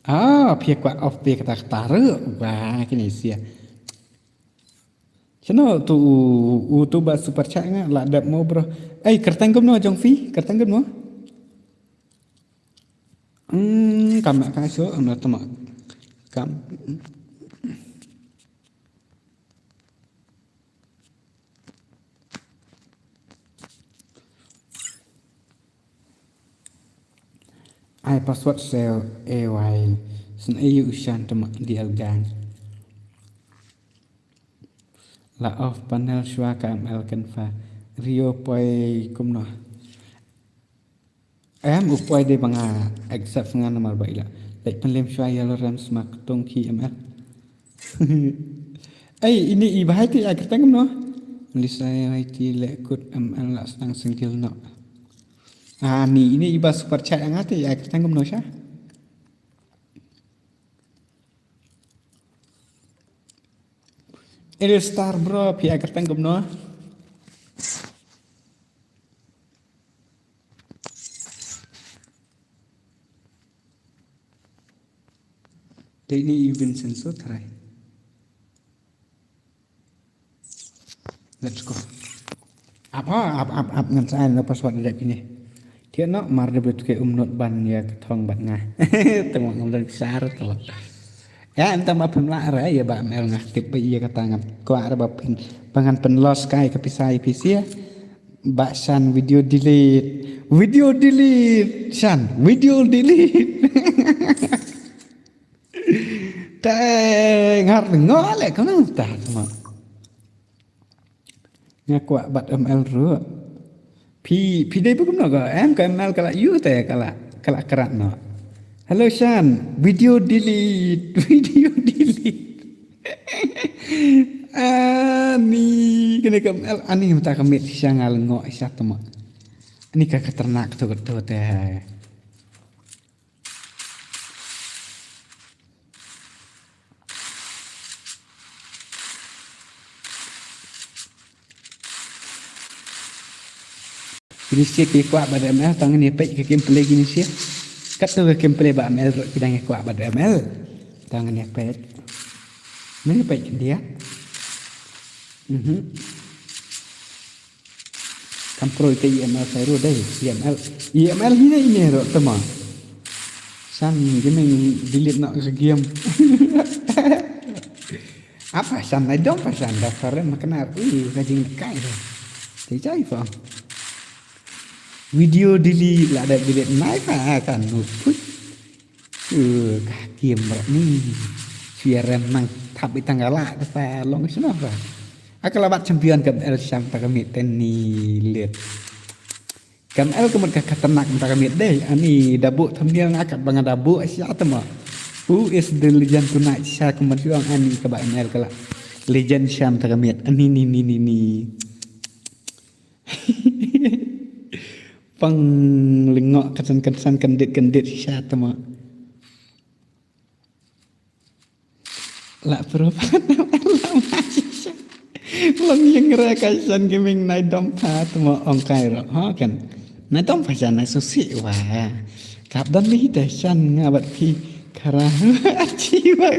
Ah, phi kwah off phi kata kata ru. Wa kine sia. Shano tu u, u tu ba super chat nga la dep mo bro. Ei, kerteng kumno jong phi? Kerteng kumno? Hmm, kam nak kaso, am na tama. Kam. Ai password sel A Y. Sen ayu ushan tama dial gang. La off panel shuwa ka M L kan fa. Rio poi kumno. Em u poi de ba nga accept nga namar ba ila. Lek pynlem shuwa yellow rem sma ktung ki M L. Ei ini i bahai ti ai kerteng kumno. Lisa ai ti lek kut M L la stang single no. Ah ni ini iba super chat nga ti ai kerteng kumno sha. Ariel Star bro, phi ai kerteng kumno? Te ini i Vincent so trai. Let's go. Ap ha, ap ap ap ngan sa no password dep ini. Tiak no mar de bet ke umnot ban ïa ka thong bat nga. Tengok ngam dan besar tu. Ya entah ma phim lah ra ïa ba M L nga tip ba ïa kata ngat. Ko ara ba pin pangan pen loss kai ka pisa ïa pisa. Ba Shan video delete. Video delete. Shan video delete. Te ngar ngole kono ta ma. Nga kwah bat M L ruh. Phi, phi dei ba kumno ka em ka M L ka la ïu te ka la, ka la krat noh. Hello Shan, video delete, video delete. Ani kane ka M L ani mynta ka miet sha nga lyngngoh sha tama. Ani ka khatarnak tu ka tu te. Kine sia ki kwah bad M L tang ne peit ka gameplay kine sia. Kat tu ka gameplay ba M L ruh ki dang kwah bad M L. Tang ne peit. Mene peit dia. Mhm. Kam pro ïa ka E M L Fairo dei, E M L. E M L hi ne ine ro tama. San gaming delete noh ka game. Apa san ai dom pa san da farem maknar. Ui, ka jingkai. Te jai fa. Video delete la da delete nai fa kan nu put. Shu ka hakim bro ni. Shu ïa rem nang thap i tang gala te pa long shuh noh ba. Aka la bat champion ka M L sham ta ka miet te ni lit. Ka M L ka mut ka katanak ta ka miet dei. Ani da buh thumbnail nga kat ba nga da buh sha te ma. Who is the legend tonight? Sha ka mut shuh ani ka ba M L ka la. Legend sham ta ka miet. Ani ni ni ni ni. Pang lyngngoh ka san ka san kan dit kan dit sha te ma. La pro la ma shisha. Long ïeng re ka shan gaming nai dom pha tmo ong kai ro. Ha kan. Nai dom pha shan nai susi wa. Kap don li da shan nga bat phi kara. Chi wa.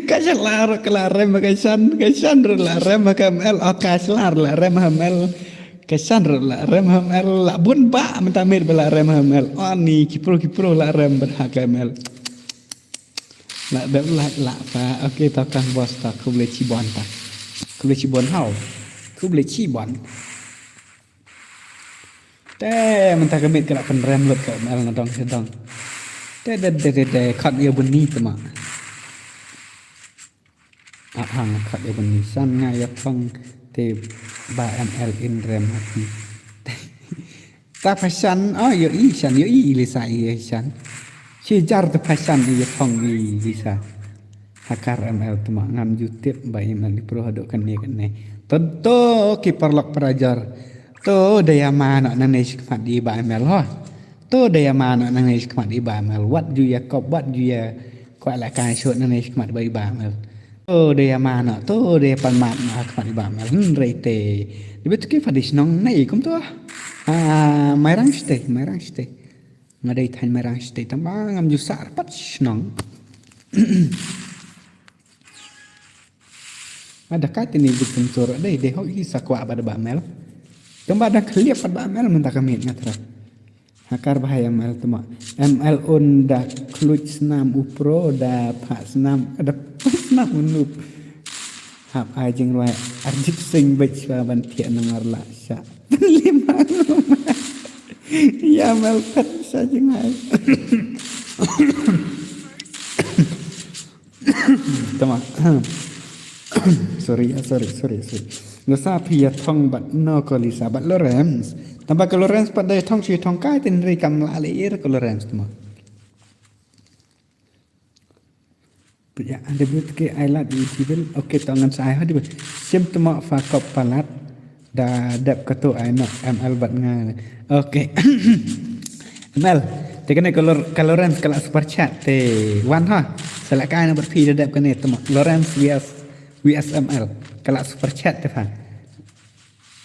Ka shan la ro ka la rem ka shan ka shan ro la rem ka M L. Oh, ka shan la rem ha M L. Ka shan ro la rem ha M L la bun ba mynta mir ba la rem ha M L. Ani ki pro ki pro la rem ba ha ka M L. La dep la la pa. Okey, to kang bos to, khublei chibon to. Khublei chibon hau. Khublei chibon. Te mynta ka miet ka la pynrem lut ka M L na dong sha dong. Te de de de de khot ïa bun ni te ma. Ah, hang khot ïa bun ni san nga ïa phong te ba M L in rem ha phi. Ta pha shan, oh, ïohi shan, ïohi i Lisa i shan. Shi jar ta pha shan i phong i Lisa. Hakar M L tma ngam ju tip ba M L i pro haduh kane kane. To, to, ki paralok parajor. To, da ïa mano nangne shi khmat i ba M L ho. To, da ïa mano nangne shi khmat i ba M L. Wat ju ïa kop, wat ju ïa kwah la kai shot nangne shi khmat ba i ba M L. To de ya mano, to de pan mat ma khmat i ba mel. Hmm, rei te. Di betu ke fadi shnong nei kum to. Ah, Mairang State, Mairang State. Nga dei thain Mairang State, tang ba ngam ju sar pat shnong. Ada kat ini buk sensor dei, dei hok i sakwa ba da ba mel. Tang ba da kliap pat ba mel mynta ka miet nga trai. Hakar ba hai M L tuma. M L un da kluj snam u pro da pha snam, da pha snam u noob. Hap ai jingrwai Arjit Singh bej ba ban thiah namar la sha. Lima. Ya M L pet sha jingai. Tama. Sorry, ah, sorry, sorry, sorry. Lo sa phi ïa thong bad no ko Lisa bad Lawrence. Tamba ko Lawrence pat dei thong shi thong kai tin ri kam la le ir ko Lawrence tama. Ya, ada but ke ai lat di civil. Okey, to ngan sa ai ha di. Sim tama fa kop palat. Da dep katu ai no M L bad nga. Okey. M L. Te kane ka Lor-, ka Lawrence ka la super chat te wan ha. Sa la kai na bad phi da dep kane tama Lawrence V S, V S M L. Ka la super chat te pha.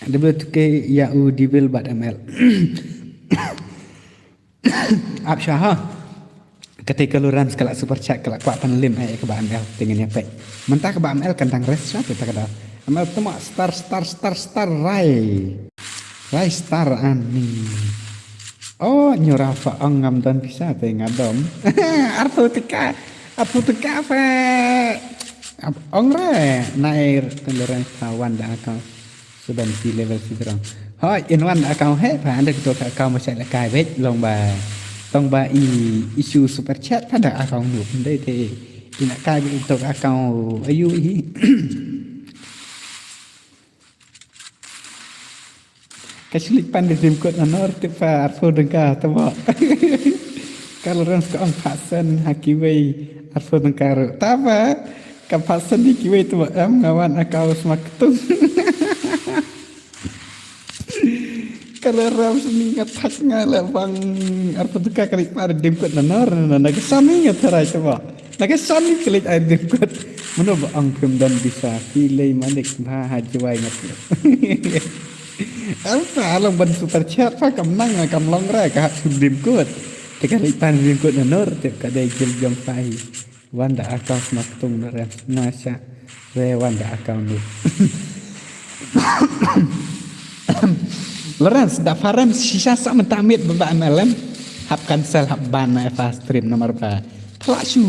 Da bel tu ke ya u di bel bad M L. Ap sha ha. Kate ka Lawrence ka la super chat ka la kwah pan lim ai ka ba M L te ngin ïa pek. Mynta ka ba M L kan dang rest sha te ta ka da. M L tama star, star, star, star, rai. Rai star ani. Oh, nyura fa ong ngam don pisa te nga dom. Arphew tyngka. Arphew tyngka fa. Ap-, ong re. Nair tenderan fa wan da ka. Seventy level sidrong. Hoi, in wan account he, pa anda kito ka account masih lekai bej, long ba. Tong ba i issue super chat pada account nu. Ndai te. Ina kai bej ito account ayu i. Ka slik pan di dim kot na nor te pa arphew dengka tama. Ka Lawrence ka ong phasen ha kiwei arphew dengka ru. Tama. Ka phasen di kiwei tama em ngawan account sma ktung. Ka Lawrence ni nga thak nga la bang arphew dengka ka lik par dim kot na nor na na ka sani nga tharai tama. Na ka sani ka lik ai dim kot. Mano ba ong phim don bisa phi lei malik ba ha jwai ngat. Am sa long ban super chat pa kam nang kam long ra ka hap dim kot. Te ka lik pan dim kot na nor te ka dei jil jong pa hi. Wan da account sma ktung na rem. Nga sha. Re wan da account ni. Lawrence, da farem shisha sa mynta miet ba ba M L M. Hap cancel, hap ban na F A stream namar ba thala shu.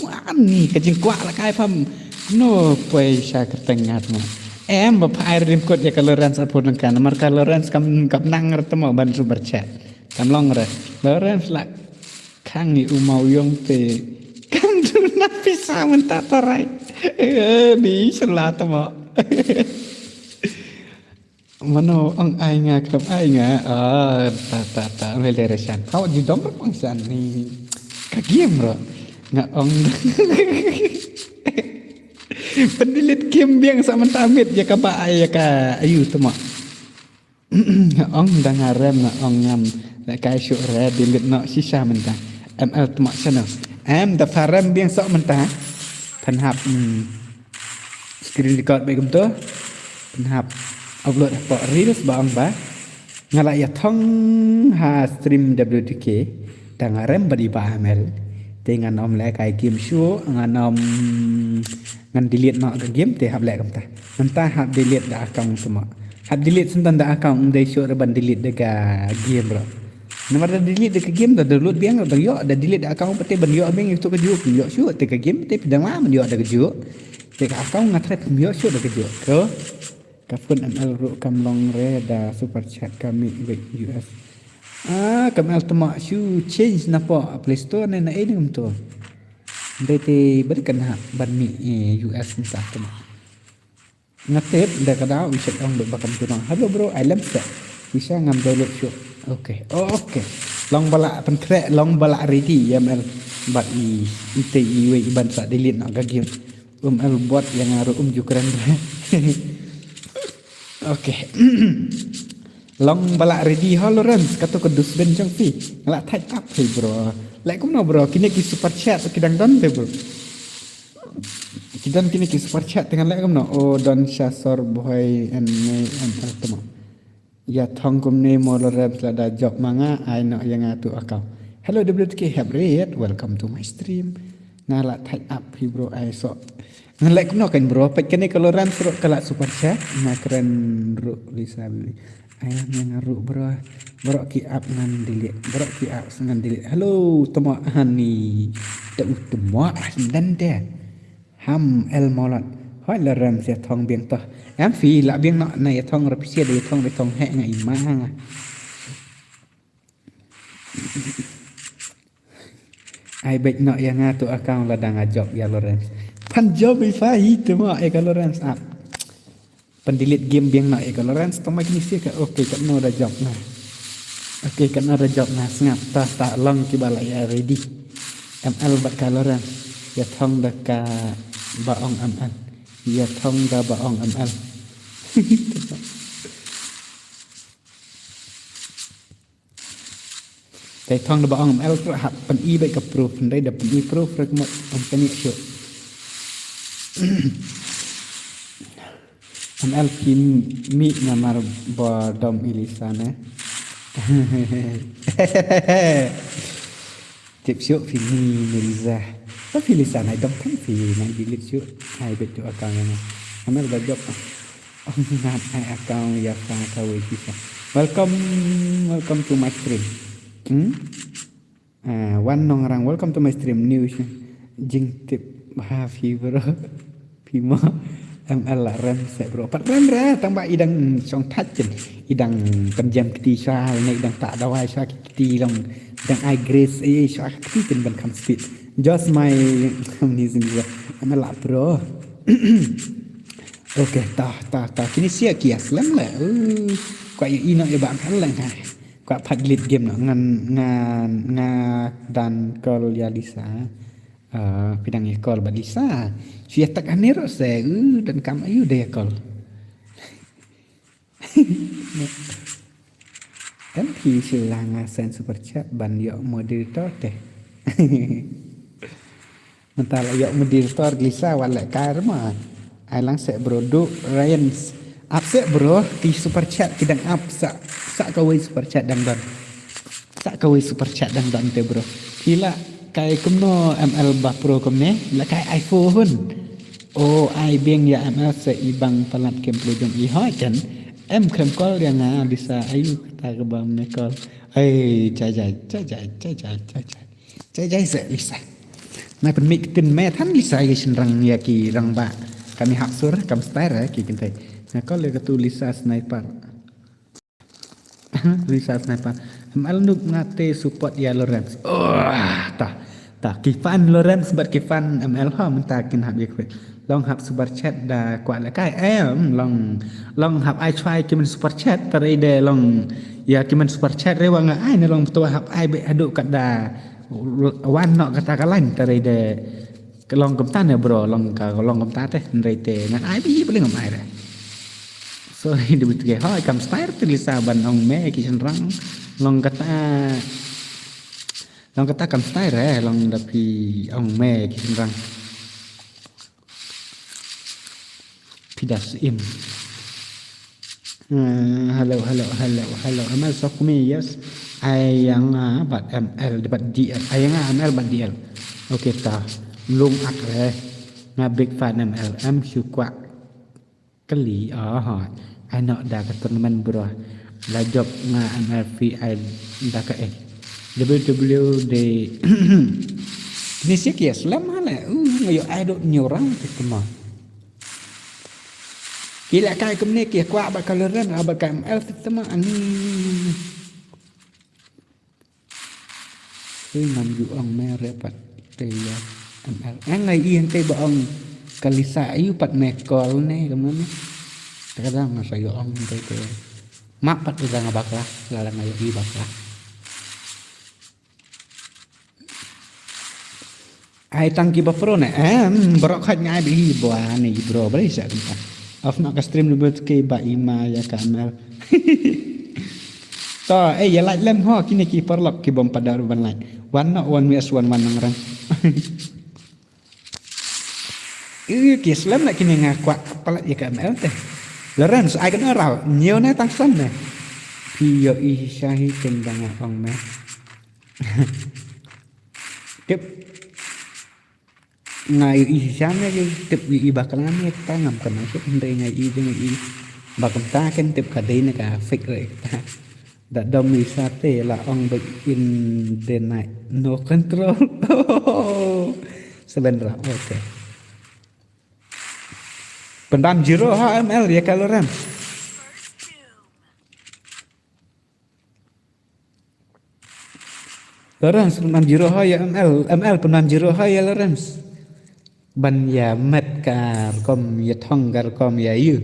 Wan ni ka jingkwah la kai fam. No poi sha kyrteng ngat ma. Em ba phai rim kot ya ka Lawrence apun nangkan namar ka Lawrence kam kam nang re tamo ban super chat. Kam long re. Lawrence la khang ni u maw yong te. Kam tu na pisa mynta tarai. Eh, ni sela tamo. Mano ong ai nga khlem ai nga. Ah, ta ta ta me le re shan. Kau ju dom rong shan ni. Ka game ro. Nga ong. Pendilit game biang sa mynta miet ya ka ba ai ya ka ayu tamo. Nga ong da nga rem nga ong ngam. La kai shu re delete no shisha mynta. M L tamo channel. Em da farem biang sok mynta. Pynhap. Hmm. Screen record bad kumto. Pynhap upload hapoh reels ba ong ba nga la ïa thong ha stream W T K. Da nga rem bad i ba M L. Te ngan ym leh kai game shuh, ngan ym ngan delete noh ka game te hap leh kumta. Mynta hap delete da account semua. Hap delete senten da account, ym dei shuh re ban delete da ka game ruh. Namar da delete da ka game da download biang da ïoh, da delete da account pat te ban ïoh biang ïa tu ka juh, ym ïoh shuh te ka game te phi dang lah ban ïoh da ka juh. Te ka account nga trai phi ym ïoh shuh da ka juh. Ko ka phone M L ruh kam long re da super chat ka mih wei U S. Ah, ka M L tama shu change na pdeng Play Store ne na ei ne kumto. Dei te bad kan ha ban mih, eh, U S mynta tama. Nga tip da ka dau i shet ong duk ba kam tu nong. Hello bro, ai lem seh. Bisa ngam download shuh. Okay. Oh, okay. Long ba la pynkhreh, long ba la ready ïa M L. Bad i, i te i wei i ban sa delete na ka game. Um el bot ïa nga ruh um ju kren. Okay. Long ba la ready ho Lawrence, kato ka dustbin jong phi. Nga la thait ap hi bro. Leh kumno bro, kine ki super chat ki dang don te bro. Ki don kine ki super chat te ngan leh kumno. O don sha sor boy and me and el tama. Ïa thong kumne mo Lawrence lada jop ma nga ai noh ïa nga tu account. Hello W T K Hep Red, welcome to my stream. Nga la thait ap hi bro ai so. Ngan leh kumno kan bro, peit kane ka Lawrence ruh ka la super chat. Nga kren ruh Lisa Bibi. Ai ïa nga ruh bro. Bro ki ap ngan delete. Bro ki ap ngan delete. Hello, tama hani. Ta u tama dan te. Ham el molat. Hoi Lawrence ïa thong biang toh. Em phi la biang noh na ïa thong ruh phi sia da ïa thong da thong heh nga i ma nga. Ai beit noh ïa nga tu account lada nga jop ïa Lawrence. Phan jop i fa hi tama ïa ka Lawrence ap. Pyndelete game biang noh ïa ka Lawrence tama kini sia ka. Okay katno da jop nga. Okay katno da jop nga sngap ta ta long kiba la ïa ready. M L bad ka Lawrence. Ïa thong da ka ba ong M L. Ïa thong da ba ong M L. Te thong da ba ong M L ruh hap pyni bad ka proof, hynrei da pyni proof ruh mut ym pyni shuh. M L phi mih namar ba dom i Lisa ne. Tip shuh phi mih ne Lisa. Ba phi Lisa nai dom tang phi nai delete shuh. Hai bet tu account ne. M L ba jop. Ong ngat ai account ïa pha kawei pisa. Welcome, welcome to my stream. Hmm? Ah, Wan Nongrang, welcome to my stream. New sh-, jingtip ha phi bro. Phi mo M L la rem seh bro. Pat rem re tang ba i dang shong thait kin. I dang pynjem kti sha ne i dang ta dawai sha kti long. I dang ai grace eh sha kti kin ban kham speed. Just my amazing bro. M L la bro. Okay, ta ta ta kini sia kias lem le. Uh, kwa ïa ino ïa ba kan leng ha. Kwa pat delete game no ngan ngan nga dan call ïa Lisa. Ah, pidang ïa call ba Lisa. Shu ïa tak hanir se. Uh, dan kam ayu de ïa call. Kan phi sila nga send super chat ban ïoh moderator te. Mynta la ïoh moderator Lisa wat leh kai ma. Ai lang seh bro du Ryan. Ap seh bro ki super chat ki dang ap sa sa kawei super chat dang don. Sa kawei super chat dang don te bro. Phi la kai kumno M L ba pro kumne la kai iPhone. O ai biang ïa M L sa i bang palat kem plu jong i hoi kan. Em krem kol ïa nga Lisa ayu kata ka bang me kol. Ai jai jai jai jai jai jai jai jai. Jai jai sa Lisa. Nai pynmih ktien me than Lisa ïa shynrang ïa ki rangbah. Kami hap sur kam style eh ki kynthei. Nga kol ïa katu Lisa sniper. Lisa sniper. M L nuk nga te support ïa Lawrence. Oh, ta. Ta ki fan Lawrence bad ki fan M L ha mynta kin hap ïa kwet. Long hap super chat da kwah lehkai. Em long long hap ai chwai ki men super chat tare de long ïa ki men super chat re wa nga ai ne long betul hap ai be haduh kat da wan nok kata ka line tare de Ka long kumta ne bro, long ka long kumta te, hynrei te ngan ai bih bling ngam ai re. Sorry, debit ke hoi kam style te Lisa ban ong me ki shynrang. Long kata long kata kam style re, long da phi ong me ki shynrang. Phi da syiem. Hmm, hello, hello, hello, hello. M L Sokmi, yes. Ai nga bad M L bad D L. Ai nga M L bad D L. Okay ta. Lung ak re. Nga big fan M L. Em shu kwah kali. Oh. Ai nok da ka tournament bro. La jop nga M L V I da ka eh. W W D. Ni sik yes. Lem hale. Uh, ngayo ai dok nyorang te kema. Ki lehkai kumne ki kwah bad ka Lawrence bad ka M L te tama ani. Sui ngam ju ong me re pat te ïa M L. Ang ai i hynte ba ong ka Lisa ayu pat me kol ne kumne. Te ka dang nga sa ïa ong hynte te. Mak pat te dang bakla, la dang ai i bakla. Ai tang ki ba pro ne em barok khat ngai bi hi bwa ne i bro bri sa kumta. Of nak ka stream ni bet ke ba ima ya kamel. To eh ya like lem ho kini ki parlok ki bom pada ruban like. Wan no wan mi as wan wan nang rang. Ih ki slem nak kini nga kwak palat ya kamel teh. Lawrence ai kena rau nyo ne tang slem ne. Pi yo i shahi kendang ong ne. Tip. Nga ïohi shisha me ki tip ïohi ba khlem ïa kata ngam kynmaw shuh hynrei nga ïohi jong ïohi ba kumta ken tip ka dei ne ka fake re kata. Da dom ïa sa te la ong ba in the night no control. Sebenra okay. Pynban zero ha M L ïa ka Lawrence. Lawrence pynban zero ha ïa M L, M L pynban zero ha ïa Lawrence. Ban ïa met ka rukom ïa thong ka rukom ïa ïu.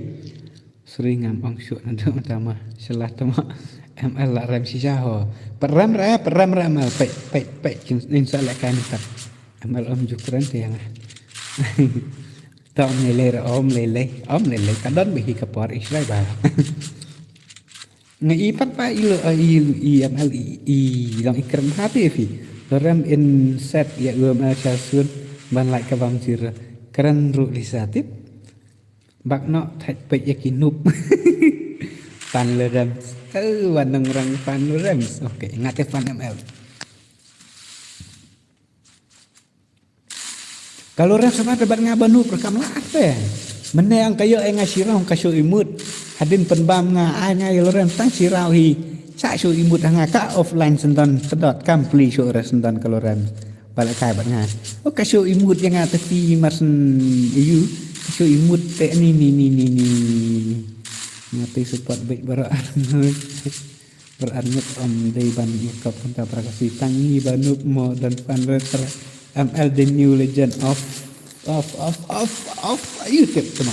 Sri ngam ong shuh na dum tama shala tama M L la rem shisha ho. Pyrem re pyrem re M L pek pek pek kin sa leh ka ni tak. M L om ju kren te ïa nga. Ta om lei lei re om lei lei om lei lei ka don bih hi ka por i shrai ba. Nga i pat pa i lo i i M L i i long i kren ha te phi. Lorem in set ïa u M L sha sun ban lai ka bam sir kren ru li sa tip. Bak no thait peit ïa ki nup. Fan Lorem. Eh wan nang rang fan Lorem. Okay nga te fan M L. Ka Lawrence sa te bad nga ba nup re kam lah te. Mynne ang ka ïoh ai nga shirau ka show imut. Hadien pynbam nga ai nga ïa Lawrence tang shirau hi. Sa show imut ha nga ka offline sendon tedot kam pli show re sendon ka Lawrence. Ba la kai bad nga. Oh ka show imut ïa nga te phi mar sen ïa u. Ka show imut te ni ni ni ni ni. Nga te support bad baroh. Ber arngut om dei ban ïa kop kynta pra ka sitang ngi ba nup mo don fan re tra M L the new legend of of of of of YouTube tuma.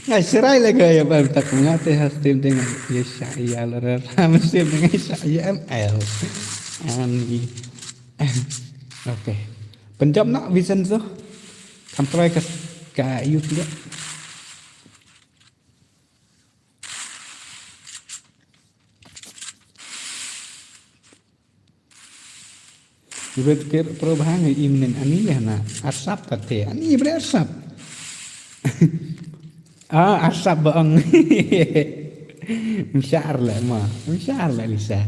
Nga shrai le ga ya bam tak nga te ha stream ding ya sha ya lo re ha stream ding ya sha ya M L. Ani. Okay. Pynjop na Vincenzo. Kam try ka ka YouTube. Ibe kir pro bhang i mnen ani ya na asap tate ani bre asap. Ah asap ba ong. Mshar le ma mshar le Lisa.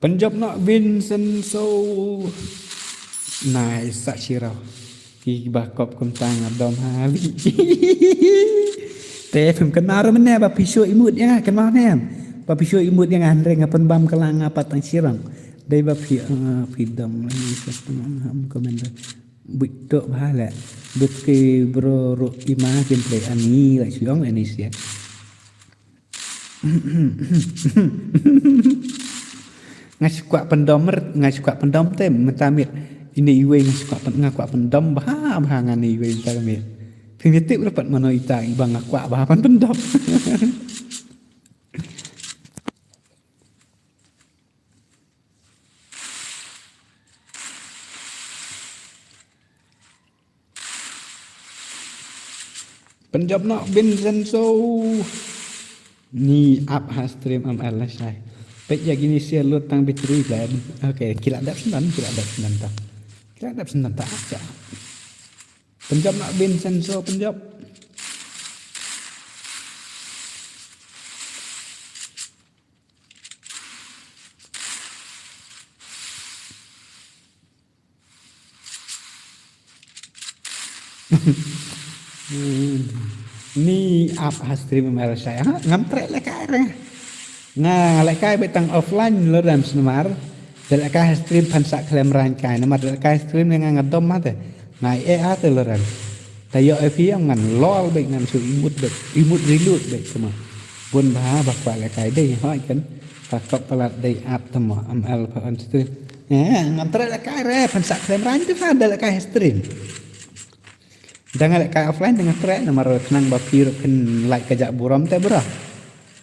Pynjop noh Vincenzo. Nice, sa shiraw. Ki ba kop kumta nga dom ha. Te phim kynmaw ruh mynne ba phi shu imut ïa nga, kynmaw ne em? Ba phi shu imut ïa nga hynrei nga pynbam ka la nga pat tang shirong. Dei ba phi, ah, phi dom lagi sa tang ham commander. Buit to ba le. But ki bro ruh ima gameplay ani la shu ong ani sia. Nga shu kwah pyndom mer, nga shu kwah pyndom te mynta miet. Ine iwei nga shu kwah pyn-, nga kwah pyndom bha bha ngan ine iwei mynta miet. Phi tip ruh pat mano ita iba nga kwah bha ban pyndom. Pynjop noh Vincenzo. Ni ap ha stream M L lashai. Peit ïa kine share load tang battery plan. Okay, ki la dep sendon, ki la dep sendon ta. Ki la dep sendon ta ap sha. Pynjop noh Vincenzo, pynjop. Ni ap ha stream M L shai ha, ngam treh lehkai re. Nga lehkai beit tang offline Lawrence namar da lehkai ha stream phan sa khlem rang kai namar da lehkai stream ne nga nga dom ma te. Nga eh ha te Lawrence. Ta ïoh eh phi ïa ngan lol beit ngan shu imut beit, imut reload beit kumba. Bun bha ba kwah lehkai dei hoi kan. Ka kop palat dei ap tamo M L pa on stream. Eh, ngam treh lehkai re, phan sa khlem rang te pha da lehkai stream. Da nga lehkai offline da nga treh namar khnang ba phi ruh phin lait ka jak burom te bro.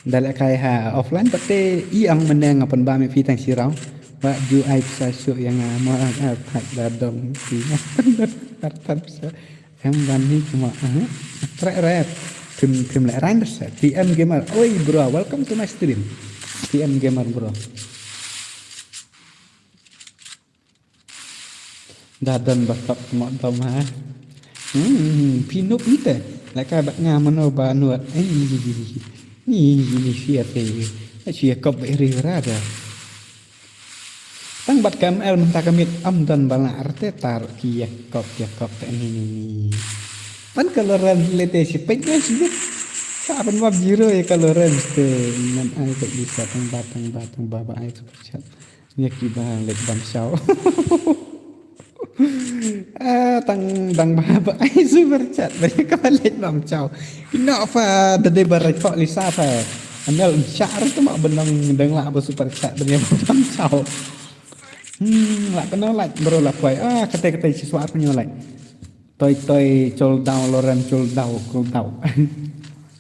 Da lehkai ha offline pat te i ang mynne nga pynbam ïa phi tang shiraw. Ba ju ai pisa shuh ïa nga ma, ah, ah, pat da dong phi. Pat pat pisa. Em ban ni cuma, ah, treh rep. Phim, phim leh rang da sa. T M Gamer. Oi bro, welcome to my stream. T M Gamer bro. Da don ba kop mo dom ha. Hmm, phi nup ni te. Lehkai bad nga mano ba nuat. Ei, ni, ni, ni, sia te. Sia kop ba ri ra da. Tang bad ka M L mynta ka miet am don ba la arte tar ki ïa kop, ïa kop te ni, ni, ni. Pan ka Lawrence lete shi peit ne shi bit. Sa ban wap zero ïa ka Lawrence te. Ngan ai bad ni sa tang ba, tang ba, tang ba ba ai super chat. Ïa ki ba leit bam shaw. Ah, tang dang ba ba ai super chat ba ïa ka ba leit bam shaw. Ino fa da dei ba rai thok Lisa fa. Anel shah rai tu ma benang dang la ba super chat ba ïa bam shaw. Hmm, la kena like bro la poi. Ah, kata kata siswa punya like. Toi toi chol dau loran chol dau chol dau.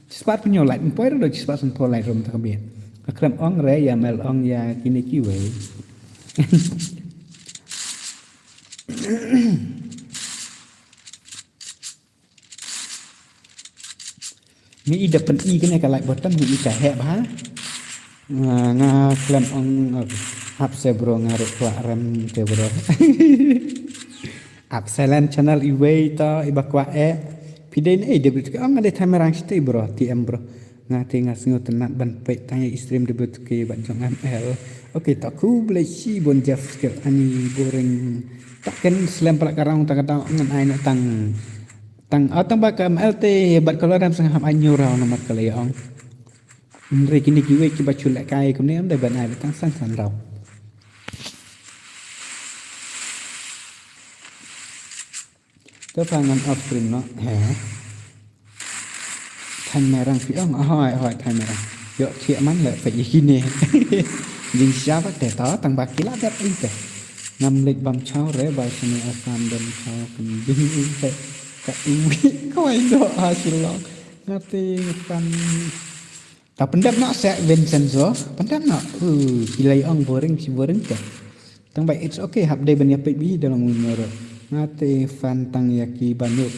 Spat pynïoh lait, poi ruh da spat san poi lait rum ta ka biang. Ka khlem ong re ïa mel ong ïa kine kiwei. Ngi i da pyni kane ka like button ngi i ka heh bha. Nga, nga khlem ong, uh, hap se bro nga ruh kwah rem te bro. Ap silent channel iwei to iba kwah eh. Phi dei ne eh dei bro. Ong nga dei Thamerang shatei bro, T M bro. Nga te nga sngewtynnat ban peit tang ïa i stream dei bro ke bad jong M L. Okay, to khublei shibun Jeff skill ani boring. Ta ken slem pala ka rong ta ka dau ngan ai na tang. Tang, ah, tang ba ka M L te bad ka lorem sngewhap ai hynñiew raw namar ka la ong. Hynrei kine kiwei kiba shu lehkai kumne ym dei ban ai tang san san raw. Te pha ngan off screen noh. He. Thamerang phi ong, ahoi, ahoi, Thamerang. Ïoh thiah man leh peit ïa kine. Jingshisha pat te to, tang ba ki la dep ei te. Ngam leit bam chaw re, ba shane Assam bam chaw kan jing ei te. Ka iwi, kawai doh ha Shillong. Nga te fan. Ta pyndep noh seh Vincenzo, pyndep noh. Uh, ki la ong boring, shi boring te. Tang ba it's okay, hap dei ban ïa peit bha da long u nero. Nga te fan tang ïa ki ba nup.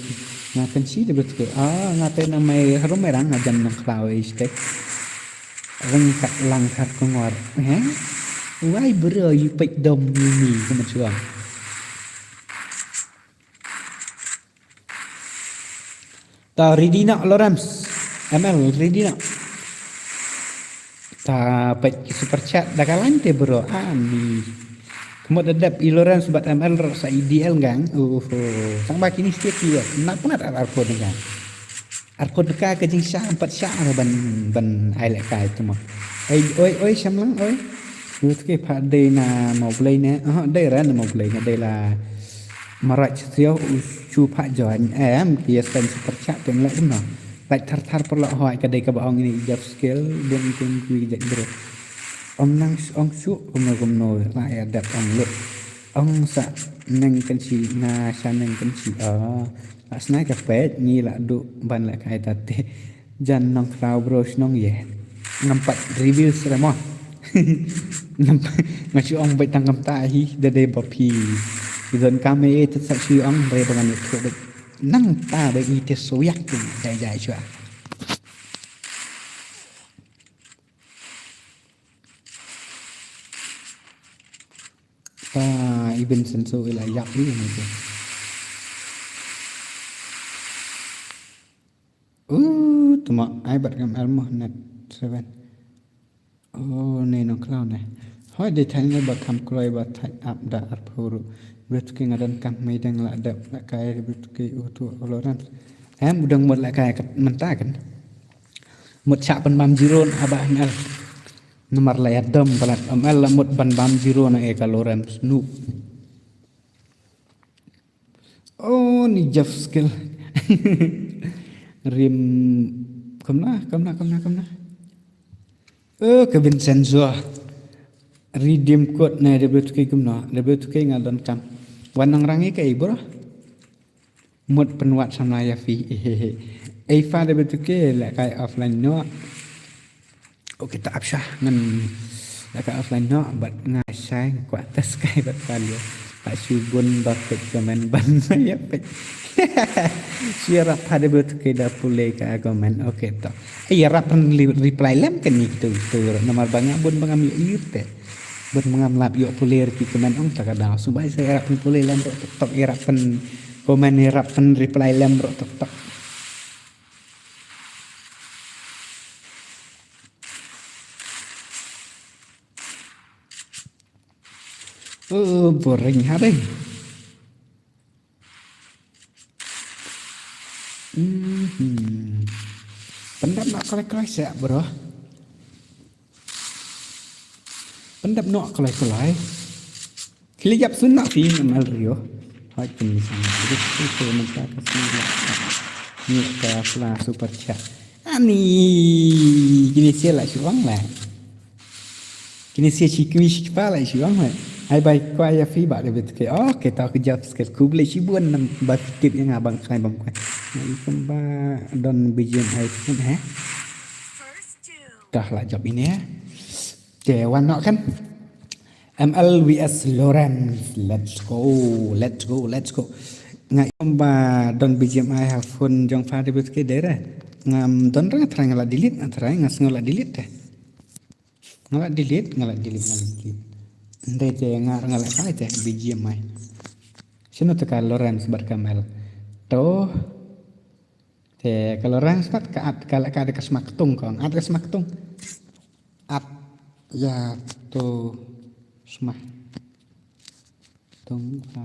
Nga kynshi te bret ke. Ah, nga te na mai harum mai rang nga jan nang khlaw ei stek. Reng kat lang khat kongor. He? Wai bro, ïa peit dom ni ni, kumba chuang. Ta ready noh Lawrence. M L ready noh. Ta Peit ki super chat da ka lain te bro. Ani. Ka mut da dep i Lawrence bad M L ruh sa i D L ngang. Uhu. Tang ba kine stia ki ïa. Nap nat ar arphew nang. Arphew ka ka jingshah, em pat shah ruh ban, ban ai lehkai tu mo. Oi, oi, oi, Shamlang, oi. Lut ki pha dei na Mawblei ne. Oh, dei ra na Mawblei ne dei la. Marai Shatria u shu pha join. Em, ki ïa send super chat te leh kumno. Lait thar thar paralok hoi ka dei kaba ong ine i Jeff Skill, bun kum kui jait bro. Ym nang ong shu kumno kumno la ïa dep ong lut. Ong sa neng kynshi, nga sha neng kynshi. Oh, la snai ka peit ngi la duh ban lehkai ta te. Jan Nongkhraw bro shnong ïe. Ngam pat reveal shuh mo. Ngam pat, nga shu ong beit tang kumta hi da dei ba phi. I don kam ei ei te sa shu ong hynrei ba ngan ïathuh beit. Nangta ba i te swiak tu jai jai shuwa. Pa i Vincenzo i la ïap i ni tu. Uh, tuma ai bad kam Elmo net seven. Oh, ne Nongkhraw ne. Hoi dei thang ne ba kham kloi ba thait ap da arphew ruh. Bret ki nga donkam mei dang la dep lehkai bret ki u tu u Lawrence. Em u dang mut lehkai kat mynta kan. Mut shah pynbam zero na ba M L. Namar la ïa dom palat M L la mut ban bam zero na e ka Lawrence nu. Oh, ni Jeff Skill. Rim, kumna, kumna, kumna, kumna. Oh, ka Vincenzo. Redeem code na W two K kumno. W two K nga donkam. Wan nang rangi ka i bro. Mut pynwad samla ïa phi. Ei fa W two K lehkai offline noh. Okay, ta ap shah ngan lehkai offline noh bad nga shai nga kwah test kai bad pha lio. Pat shu bun ba peit comment ban ïa peit. Shu ïarap pha dei bro tu ke da pule ka comment. Okay to. Ai ïarap pyn li- reply lem kane kitu tu namar ba nga bun ba ngam ïoh ir te. Bun ba ngam lap ïoh pule ki comment ong ta ka daw. Sumbai sa ïarap pyn pule lem bro tok tok ïarap pyn comment ïarap pyn reply lem bro tok tok. Oh, boring hari. Mhm. Pyndap noh kloi kloi seh bro. Pyndap noh kloi kloi. Kli jap sun na fi na mal rio. Hai kini sana. Jadi tu tu mentah ke sini lah. Ni ke fla super chat. Ani kini sia lah shuang lah. Kini sia shi kwi shi kpa lah shuang lah. Hai bai kwa ïa fi ba de bet ke. Oh ke tau ke jap skel kuble shi bun nam ba tip ïa nga bang kai bang kai. Ni kumba don bijian hai sun he. Dah lah jap ini he. Te wan noh kan. M L V S Lawrence. Let's go. Let's go. Let's go. Nga ïa ba don B G M I ha phone jong fa de ke dere. Ngam don ra nga try nga la delete nga try nga sngew la delete te. Nga la delete nga la delete nga la delete. Ndai te nga nga la kai te B G M I. Sino te ka Lawrence bad ka M L. To te ka Lawrence pat ka at ka la ka de ka sma ktung kong at ka sma ktung. At ïa to sma tung ha.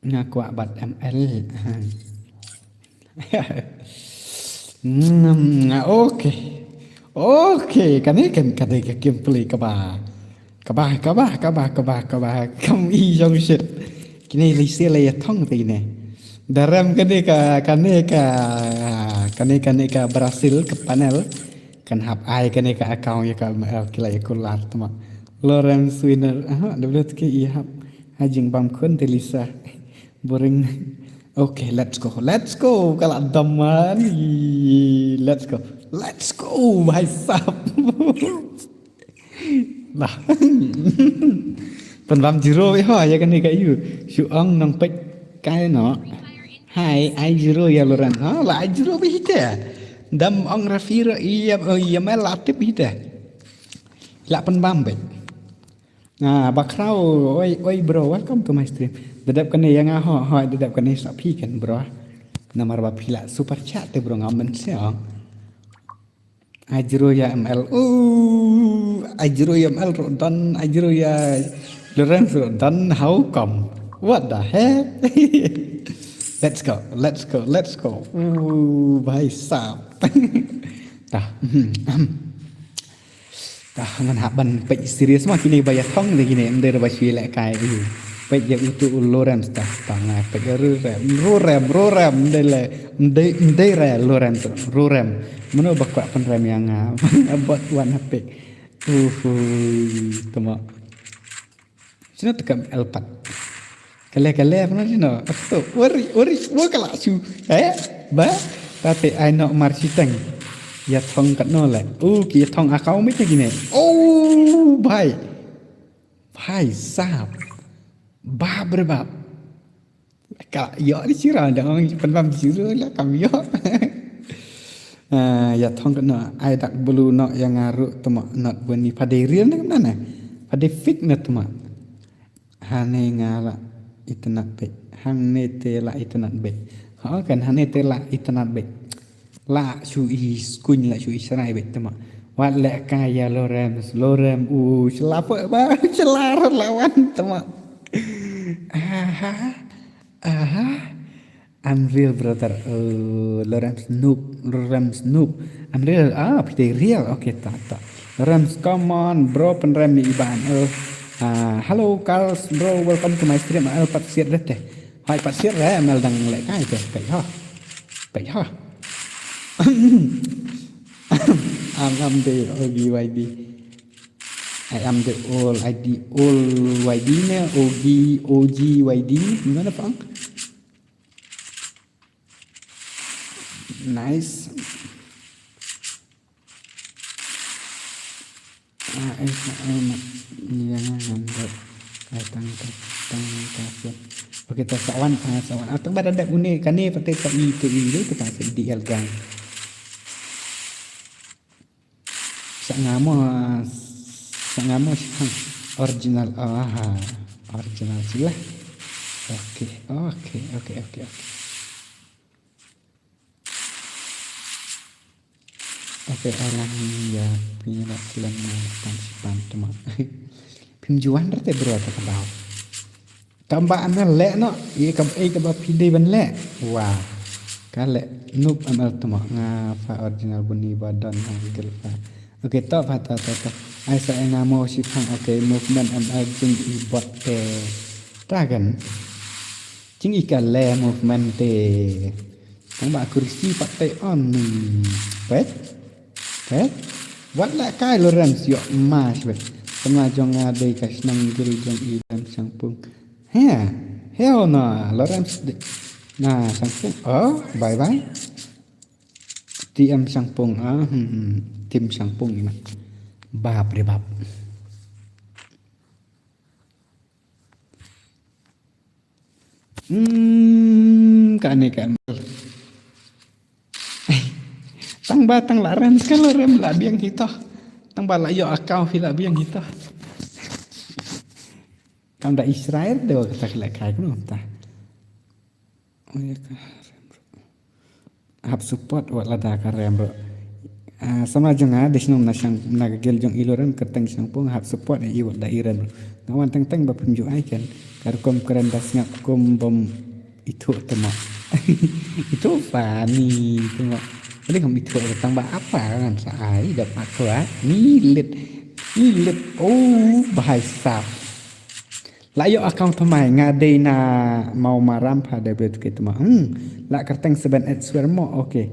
Nga kwah bat M L. Nga okay. Okay, kane kan kane ka gameplay kaba kaba kaba kaba kaba kaba kam i jong shit. Kine li sia la ya thong te kine. Darem kane ka kane ka kane kane ka Brazil ka panel. Kan hap ai kane ka account ya ka M L kila ya kular tama. Lawrence winner. Aha, W T K i hap. Hajing bam kun te Lisa. Boring. Okay, let's go. Let's go. Kala daman. Let's go. Let's go. Bhai sahab. Lah. Pynbam zero ïa ho ïa kane ka yu. Shu ong nang pek kai no. Hai ai zero ïa Loran. Ha la ai zero bi hite. Dam ong Rafi ro ïa ïa mel la tip hite. La pynbam bek. Nga bakhraw oi oi bro welcome to my stream. Dedap kane ïa nga ho ho dedap kane sa phi kan bro. Namar ba phi la super chat te bro ngam mynsiem. Ajro ya M L. Uh, ajro ya M L ruh don, ajro ya Lawrence ruh don. How come? What the heck? Let's go, let's go, let's go. Uh, bhai sahab. Tah. Tah, ngan hap ban peit serious ma kine ba ïathong de kine, ym dei ba shu lehkai. Peit ïa utu u Lawrence tah, tah nga peit ïa Rurem, Rurem, Rurem, ym dei le, ym dei, ym dei re Lawrence, Rurem. Mano ba kwah pynrem ïa nga, nga bot wan hapik. Uhuh, tama. Sino te kam elpat. Kale kale pano sino. Ato, wari, wari, wa kala su. Eh? Ba? Tate ai no mar siteng. Ïathong katno le. Uh, ki ïathong account mi te kine. Oh, bhai. Bhai sahab. Bap re bap. Ka ïoh ni sira da ong pynbam sira la kam ïoh. Ah, ïathong katno ai dak bulu no ïa nga ruh tama not bani pha dei real ne kam na. Pha dei fake ne tama. Hangne nga la itynnad beit. Hangne te la itynnad beit. Ha kan hangne te la itynnad beit. La shu i skuñ la shu i srai beit tama. Wat lehkai ïa Lawrence, Lawrence u shlap ba shlap la wan tama. Aha. Aha. Unreal brother. Uh, Lawrence noob, Lawrence noob. Unreal. Ah, phi dei real. Okay, ta ta. Lawrence, come on bro, pynrem ïa i ban. Uh, ah, hello Carls bro, welcome to my stream. Al pat siat re te. Hai pat siat re, M L dang lehkai te. Peit ha. Peit ha. Am am de O G Y D. I am the old I D, old Y D ne O G, O G Y D. Gimana, Pang? Nice. Ah, eh, eh, mat. Ni yang ngan buat kai tang tang tang tang. Okay, ta sawan, ah, sawan. Ah, tang ba da dep une kane pakai sa i ke i tu ka sa D L gang. Sa nga mo, sa nga mo shi phang original, ah, original sila. Okay, okay, okay, okay, okay. Okay, alang ya pini la sila na pan shi pan tuma. Phim ju wan rate bro ta ka daw. Tang ba M L leh noh, ïa kaba, ïa kaba phi dei ban leh. Wah. Ka leh noob M L tama nga pha original bun ni ba don ha Google pha. Okay, to pha to to to. Ai sa ïa nga mo shi phang, okay, movement M L jing i bot te. Ta kan. Jing i ka leh movement te. Tang ba kursi pat te on ni. Pet. Pet. Wat lehkai Lawrence ïoh ma shi pet. Tang ba jong nga dei ka shnong gil jong i Lawrence Shangpung. He, he o na Lawrence de-, na Shangpung. Oh, bye bye. T M Shangpung, ah, hmm, hmm. Tim Shangpung ina. Bap re bap. Hmm, kane kan. Tang ba tang la rem, kan la rem la biang hito. Tang ba la ïoh account phi la biang hito. Kam da Israel de wa kata ka lehkai kumno ta. Oh ya ka. Hap support wat lada ka rem bro. Ah, sama jong nga de shnong na shang na ka gel jong i Lawrence kyrteng Shangpung hap support i wat da i rem bro. Nga wan teng teng ba phim ju ai ken. Ka rukom kren da sngap kum bom ithuh tama. Ithuh funny tama. Boleh ngam ithuh tang ba apa kan sa ai da pakwa. Ni lit. Ni lit. Oh, bahai sap. La ïoh account thymmai nga dei na Mawmaram pha dei bret ke thymmai. Hmm. La kyrteng seven eight swer mo. Okay.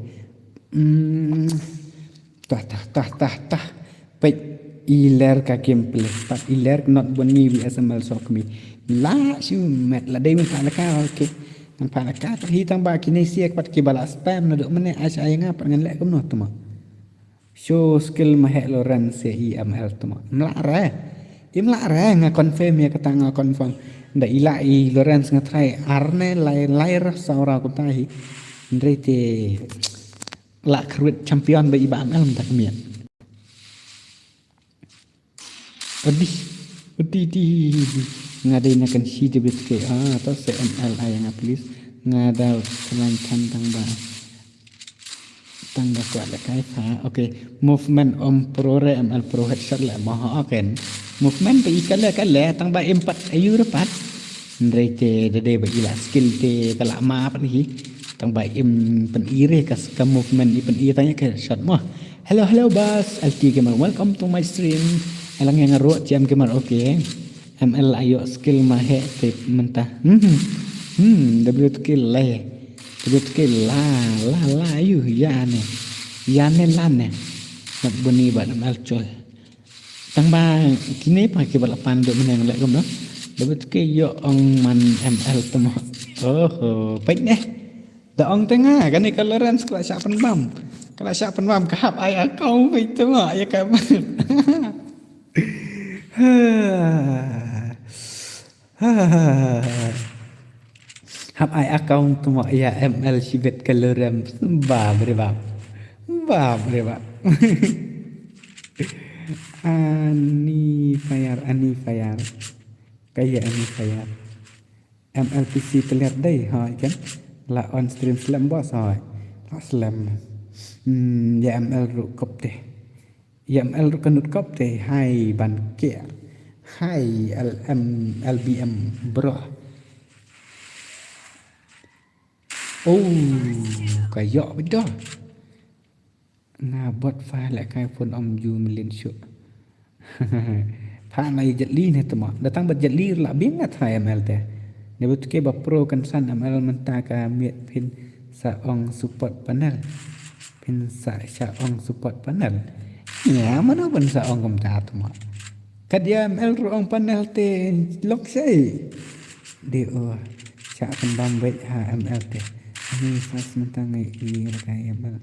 Hmm. Tah tah tah tah tah. Peit i ler ka gameplay. Pat i ler not bun ngi V S M L sok mi. La shu met la dei mi pha la ka. Okay. Nang pha la ka hi tang ba kine siek pat ki ba la spam na dok mene ai sa ai nga pat ngan leh kumno thymmai. Show skill ma heh Lawrence ïa i M L thymmai. Mla re. Im la re nga confirm ïa kata nga confirm. Da i la i Lawrence nga try ar ne lai lai ra saw ra kata hi. Ndrei te la kyrwit champion ba i ba M L mynta kmiat. Odi. Odi di. Nga dei na kan shi de bit ke. Ah, to se M L ai nga please. Nga da khlaiñ than tang ba, tang ba kwah lehkai pha. Okay. Movement ym pro re, M L pro headshot leh mo ha, okay. Movement ba i ka leh ka leh, tang ba im pat ayu re pat. Hynrei te da dei ba i la skill te ka la ma pat hi. Tang ba im pyn-i re ka, ka movement i pyn-i tang ïa ka headshot mo. Hello, hello, boss. L T Gamer, welcome to my stream. Alang ïa nga ruh, T M Gamer, okay. M L ayo skill ma he te mynta. Hmm. Hmm, W T K lai. W T K la, la, la, ayu, ïa ne. Ïa ne la ne. Nak buni ba M L chol. Tang ba kine pa ki ba la pan do myneng leh kumno. W T K ïoh ong man M L temo. Oh, oh, peit ne. Da ong te nga, kane ka Lawrence ka la shah pynbam. Ka la shah pynbam, ka hap ai account peit temo, ïa ka. Hap ai account temo ïa M L shibit ka Lawrence. Bap re bap. Bap re bap. Ani Fire, Ani Fire. Ka ïa Ani Fire. M L P C player dei, hoi kan. La on stream slem boss, hoi. La slem. Hmm, ïa M L ruh kop te. Ïa M L ruh ka nud kop te, hai ban kiar. Hai L M, L B M, bro. Oh, ka ïoh bedo. Nga bot pha lehkai phone ym ju mlien shuh. Pha na i Jet Li ne temo. Datang bad Jet Li la biang nga tha M L te. Ne bot ke ba pro kan san M L mynta ka miet phin sa ong support panel. Phin sa sha ong support panel. Ïa mano ban sa ong kumta temo. Kat ïa M L ruh ong panel te lok sei. De o sha kan bam beit ha M L te. Ani fast mynta ngai i lehkai M L.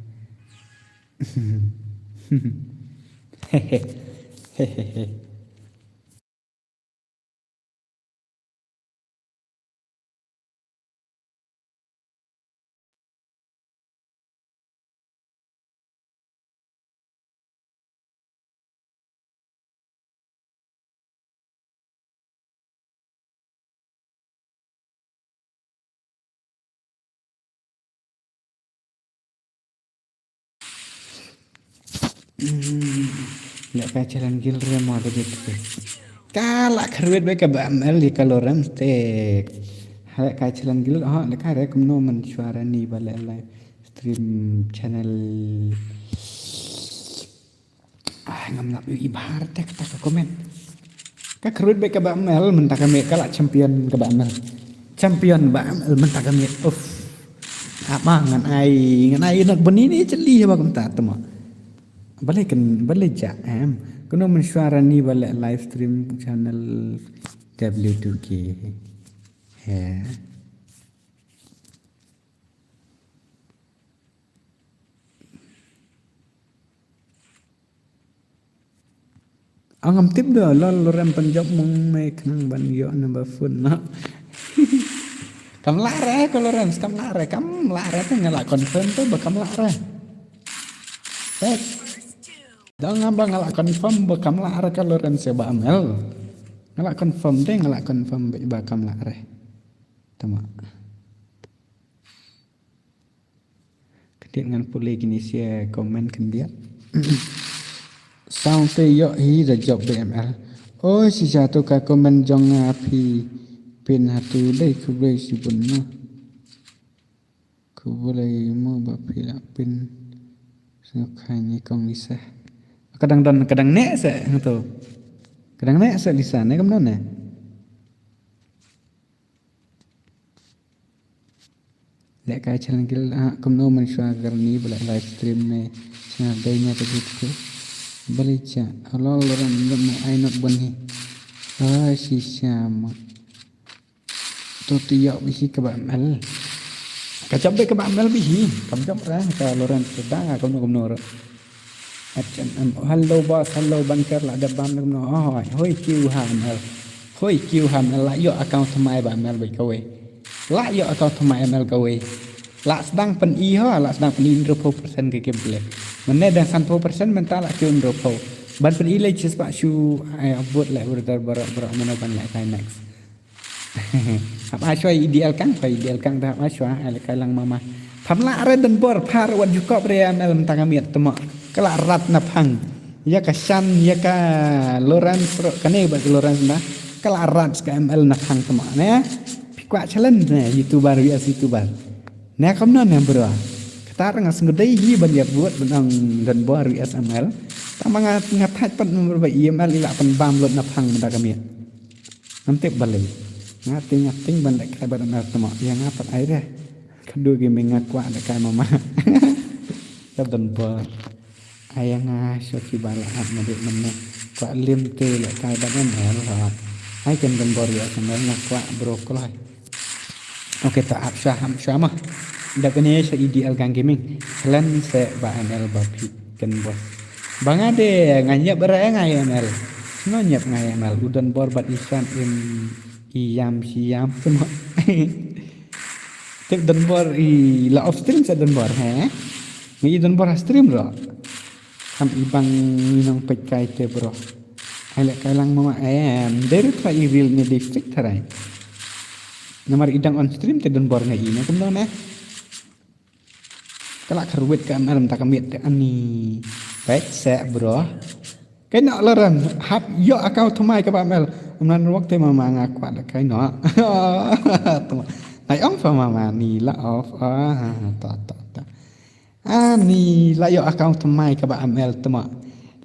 Hmm, lehkai challenge guild re mo da bit. Ka la kyrwit bad kaba M L ïa ka Lawrence te. Ha lehkai challenge guild, ha lehkai re kumno mynshuwa rani ba leh live stream channel. Ah, ngam lap ïohi bha te kata ka comment. Ka kyrwit bad kaba M L mynta ka miet ka la champion kaba M L. Champion ba M L mynta ka miet. Uff. Apa ngan ai, ngan ai not bani ni jeli ba kumta temo. Balei kan, balei ja em. Kumno mynshuwa rani ba leh live stream channel W two K. He. Ngam tip da, lol, Lawrence pynjop mong me khnang ban ïoh number phone noh. Kam lah re ko Lawrence, kam lah re, kam lah re te nga lah confirm te ba kam lah re. Te. Da ngam ba nga lah confirm ba kam lah re ka Lawrence ba M L. Nga lah confirm te, nga lah confirm ba, ba kam lah re. Tama. Khyndiat ngan pule kine shi comment khyndiat. Sound te ïoh hi da jop B M L. Oi, shisha to ka comment jong nga phi pyn hatu dei, khublei shibun noh. Khublei mo ba phi la pyn. Sngewkha ni kong Lisa. Ka dang don, ka dang neh se hangto. Ka dang neh se Lisa ne kumno ne. Lehkai channel guild, ah, kumno mynshuwa ka rani ba leh live stream ne channel dei ne ta jit ko. Balei ja, halor Lawrence jop mo ai not bun hi. Ah, shisha mo. To te ïoh beit hi kaba M L. Ka jop beit kaba M L beit hi, kam jop re ka Lawrence da kumno kumno re. H M M. Hello boss, hello Bunker, la dep bam ne kumno? Oh, hoi, hoi, kiew ha M L. Hoi, kiew ha M L, la ïoh account thymmai ba M L bad kawei. La ïoh account thymmai M L kawei. La sdang pyni ho, la sdang pyni hynriewphew percent ka gameplay. Mynne dang sanphew percent, mynta la kiew hynriewphew. Ban pyni lei, cheers ba shu, eh, vote lei brother, baroh baroh mano ban lehkai next. Hap ai shuwa i D L Kang, pa i D L Kang da hap ai shuwa, ai la kai lang mama. Pham lah re Donbor, pha re wat ju kop re M L mynta ka miet tmo. Ka la rat na phang. Ïa ka shan, ïa ka Lawrence ro, kane ba ka Lawrence na. Ka la rat ka M L na phang tmo ne. Phi kwah challenge ne, YouTuber V S YouTuber. Ne kumno ne bro. Kata nga sngew dei hi ban ïa vote ban ong Donbor V S M L. Tang ba nga nga thait pat number ba E M L i la pynbam lut na phang mynta ka miet. Ngam tip balei. Nga tieng nga tieng ban lehkai bad M L tmo. Ïa nga pat ai re. Kadu ki me nga kwah lehkai mama. Ka Donbor. Ai ïa nga shuh ki ba la ap ma dei mynne. Kwah lim te lehkai bad M L ha. Ai ken Donbor ïa M L nga kwah bro kloi. Okay, ta ap shuwa, ap shuwa ma. Da kane sha E D L Gang Gaming. Khlem se ba M L ba phi ken bos. Ba nga de nga nyep ra nga M L. Sno nyep nga M L. U Donbor bad Ishan im i yam shi yam tmo. Tip Donbor i la off stream sa Donbor he. Ngi i Donbor ha stream ro. Kam i bang ngi nong peit kai te bro. Ai lehkai lang mama em. Dei rit pa i reel ne dei fake tharai. Namar i dang on stream te Donbor nga i ne kumno ne. Ka la kharwit ka M L mynta ka miet te ani. Peit se bro. Kai noh Lawrence hap ïoh account thymmai kaba M L. Ym nan ruh te mama nga kwah lehkai noh. Thymmai. Ngai ong pa mama ni la off. Ah, ta ta ta. Ani la ïoh account thymmai kaba M L tmo.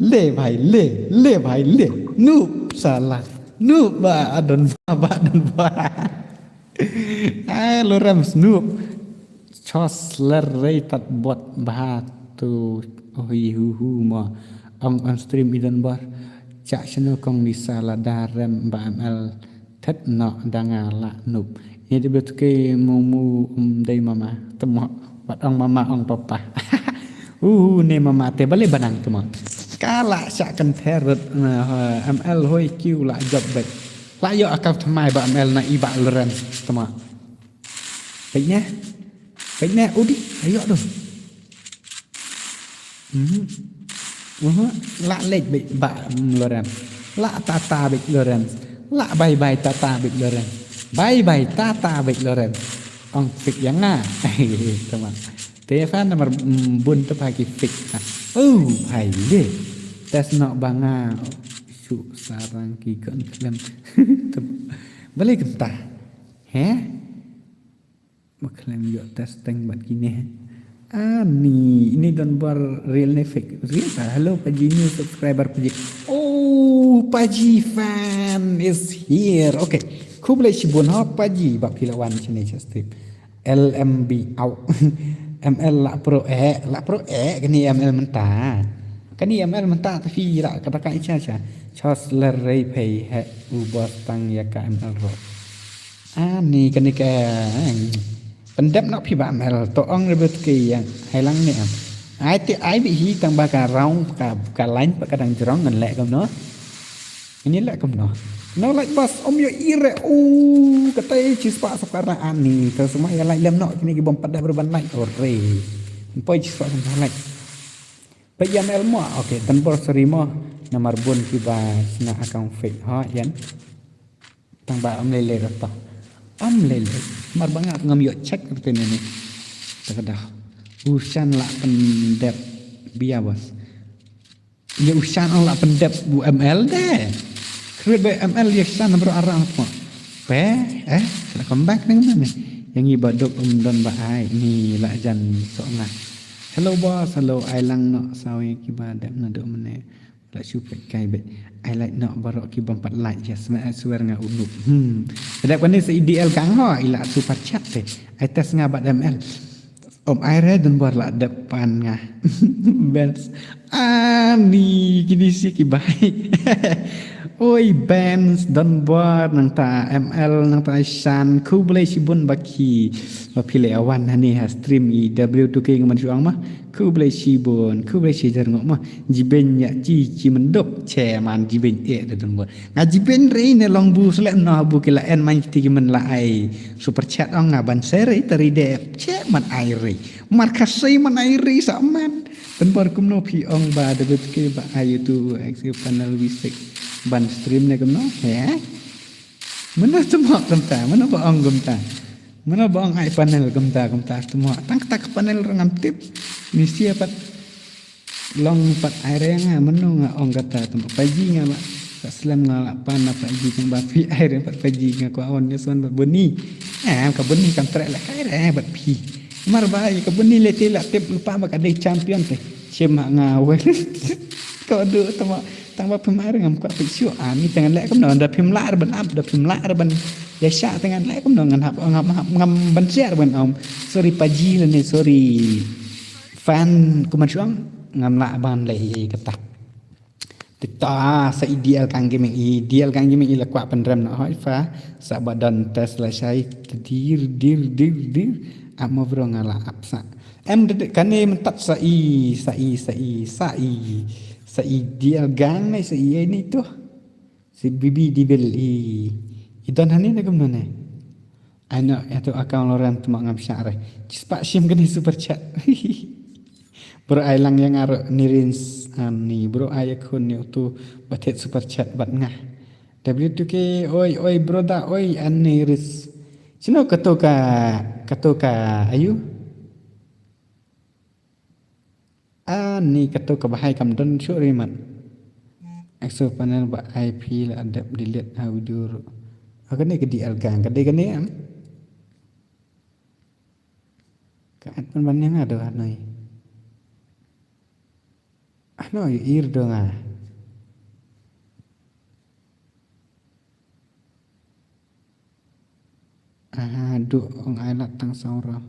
Le bhai le, le bhai le. Noob sala. Noob ba adon ba adon ba. Ah, Lawrence noob. Chos ler rei tat bot bha tu. Oh hi hu hu mo. Ong on stream i Donbor. Chak channel kong ni sala da rem ba M L. Thet noh da nga la noob. Ine de bet ke mu mu um dei mama tmo. Wat ong mama ong papa. Uh ne mama te bale banang tmo. Ka la sha kan therot na M L hoi kiu la job bet. La ïoh account thymmai ba M L na i ba Lawrence tmo. Peit ne. Peit ne udi la ïoh doh. Mhm. Mhm. La leit beit ba Lawrence. La tata beit Lawrence. La bye bye tata beit Lawrence. Bye bye tata beit Lawrence. Ong fake ïa nga. Tama. Te fan namar bun te pha ki fake. Oh, hai le. Tes nok ba nga. Shu sarang ki kon klem. Balei kynta. He? Ba khlem ïoh test teng bad kine. Ani, ini Donbor real ne fake. Real ta. Hello Paji, new subscriber Paji. Oh, Paji fan is here. Okay. Khublei shibun ha Paji ba phi la wan shane sha stream. L M B au. M L la pro e, la pro e kani M L mynta. Kani M L mynta ta phi ra kata ka icha cha. Chos ler rei phei he u bos tang ïa ka M L ro. Ani kane ka pyndep nok phi ba M L to ong rebut ke ïa hai lang ne em. Ai te ai bi hi tang ba ka raung ka ka lain pa ka dang jrong ngan leh kumno. Ini leh kumno. No like bas om yo ire u kata chi spa sap karna ani to semua ïa like lem nok kini ki bom pada berban like ore. Poi chi spa sap like. Pa ïa M L mo. Okay, Donbor sorry mo. Namar bun ki ba sna account fake ha yan. Tang ba am lele rata. Am lele. Mar ba nga ngam ïoh check rata ne ne. Ta ka dah. U Shan la pyndep bia bas. Ïa u Shan la pyndep u M L de. Khublei M L ïa Shan bro arang mo. Pe eh la come back ne ne. Yang i ba dok um don ba ai ni la jan so nga. Hello boss, hello ai lang no sawi ki ba dep na dok mene. La shu pek kai bet. Ai like nok barok ki bom pat like ya sma swer nga unup. Hmm. Sedap kani se I D L gang ho ila super chat te. Ai tes nga bad M L. Om ai re Donbor la depan nga. Bens. Ani kini si ki bai. Oi Bens Donbor nang ta M L nang ta Shan khublei shibun baki. Ba phi le awan hani ha stream i W two K ngaman shuang ma. Khublei shibun, khublei shijar ngok ma. Jiben ya chi chi mendok che man jiben e da dong ba. Nga jiben rei ne long bu selek no bu ke la en man kiti ki men la ai. Super chat ong nga ban seri teri de che man ai rei. Mar ka sei man ai rei sa man. Tenpor kumno phi ong ba da bet ke ba ai tu exit panel wisik ban stream ne kumno he. Mano tu mo kumta, mano ba ong kumta. Mano ba ong ai panel kumta, kumta tu mo. Tang kata ka panel ruh ngam tip. Ni sia pat long pat ai re nga, mano nga ong kata tu mo. Paji nga ba. Ka slem nga la pan na paji tang ba phi ai re pat paji nga ko on ne son ba buni. Eh, ka buni kam trek la kai re pat phi. Mar ba ka buni le te la tip lupa ba ka dei champion te. Chim ha nga wel. Ko du tu mo. Tang ba phim ai re ngam kwah peit shuh. Ah, ni tang leh kumno da phim lah re ban ap, da phim lah re ban ïa shah tang leh kumno ngan hap, ngam hap, ngam ban share ban ong. Sorry paji lane sorry fan kumno shuh ngam lah ban leh ïa kata. Tita sa i D L Gang Gaming, i D L Gang Gaming i la kwah pynrem na hoi fa sa ba don test la shai dir dir dir dir. Ap mo bro nga la ap sa. Em de kane myntat sa i, sa i, sa i, sa i, sa i D L Gang ne sa i ai ni tu. Si Bibi Dibil i, i don hani na kumno ne. Ai no, ïa tu account Loren tu ma ngam shah re. Chispah shim kane super chat. Bro ai lang ïa nga ruh ni rins ani, bro ai ïa khun ni utu ba thied super chat bad nga. W two K, oi, oi, bro da, oi, ani ris. Sino kato ka, kato ka, ayu? Ani kato ka bahai kam don shuh ri mat. Exo panel ba I P la dep delete ha video ruh. Ha kane ka D L Gang, ka dei kane am? Ka at man ban ïa nga do hanoi. Hanoi ir do nga. Aha, du ong ai lad tang saw raw.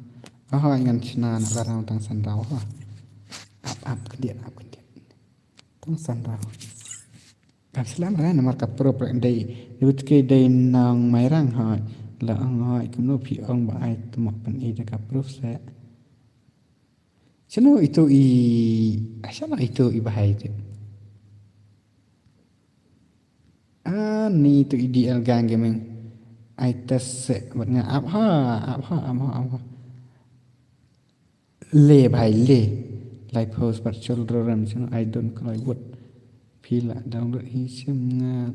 Aha, ngan shna na la raw tang san raw ha. Ap, ap, khyndiat, ap, khyndiat. Tang san raw. Kan slam ra namar ka pro pro dei. Dei wut ke dei nang Mairang ha. La ong ha, kumno phi ong ba ai tmok pan i da ka pro se. Shano itu i, ah, shano itu i bahai tu. Ah, ni tu i D L Gang Gaming. Ai test se, buat nga ap ha, ap ha, ap ha, ap ha. Le bhai le. Lai post pat chul ro ram chun I don't cry wood. Pila download hi sim nga.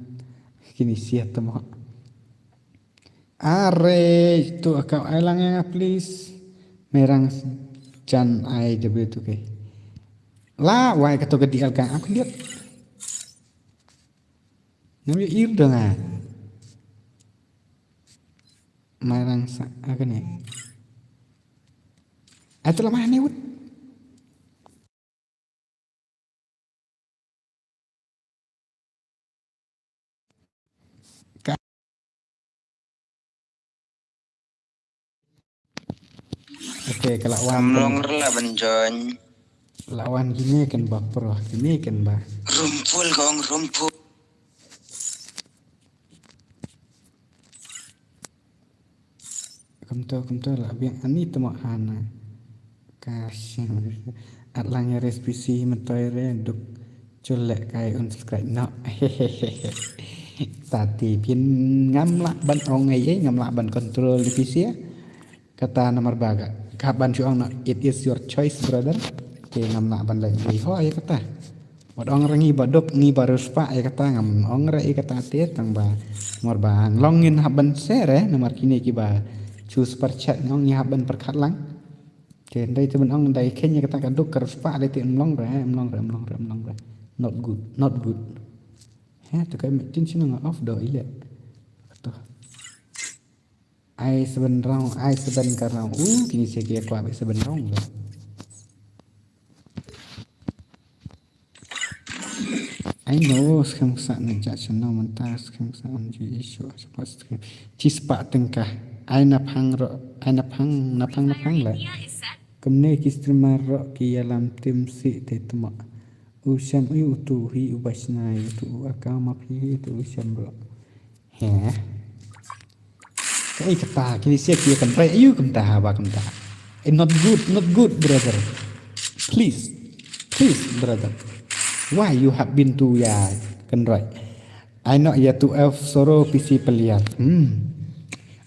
Kini sia tamo. Are tu akau ai lang ya please. Merang jan I W tu ke. La wai katu ke D L Gang aku lihat. Ngambil ir dong ah. Marang sa, apa ni? Atau lamah ni wut. Ka- Okay, ka la wan. Am long rela ban join. La wan kine kan ba pro, kine kan ba. Rumpul kong rumpul. Kumto, kumto la biang ani tamo hana. Ka shim. At lang ya res P C mentoi re duk chule kai unsubscribe no. Tati pin ngam lah ban ong ai ai, ngam lah ban control di P C ya. Kata namar ba ka ban shu ong no, it is your choice, brother. Te ngam lah ban leh ngi ho ya kata. Wat ong re ngi ba duk ngi ba riewspah ya kata ngam ong re ya kata te tang ba. Namar ba long ngin hap ban share namar kine ki ba choose per chat ngong ngi hap ban perkhat lang. Te ndai te ban ong ndai kenya kata ka duk ka riewspah le te em long re, em long re, em long re, em long re. Not good, not good. He to ka metin sino nga off do ile. Kata. Ai seven round, ai seven ka round. Uh, kini sia ki kwah bad seven round le. I know, skhem sa na ja channel mynta, skhem sa on ju issue, support skhem. Chispah tengkah. Ai na phang ro, ai na phang, na phang, na phang le. Kumne ki streamer ro ki ïalam tim si te tuma. U sham u tu hi u basnai tu u akam ap hi tu u sham ro. He. Ka ei kata, kini sia ki kan rai ayu kumta ha ba kumta. Eh, not good, not good, brother. Please, please, brother. Why you have been to ya kan rai? I know ya tu F soro P C player. Hmm.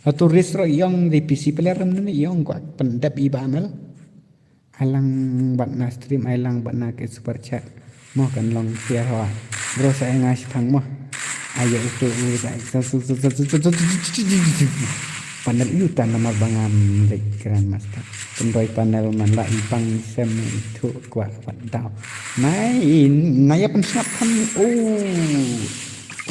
Atu ris ro yong di P C player ram ni yong kwa pendep i ba amel. Alang bat na stream, alang bat na ke super chat. Mo kan long share ho. Bro sa enga shipang mo. Ayo itu, panel yu tan namar ba ngam leh Grandmaster. Pynroi panel man la i pang sem itu kwah wat daw. Nai, nai ya pynsngap kan. Oh.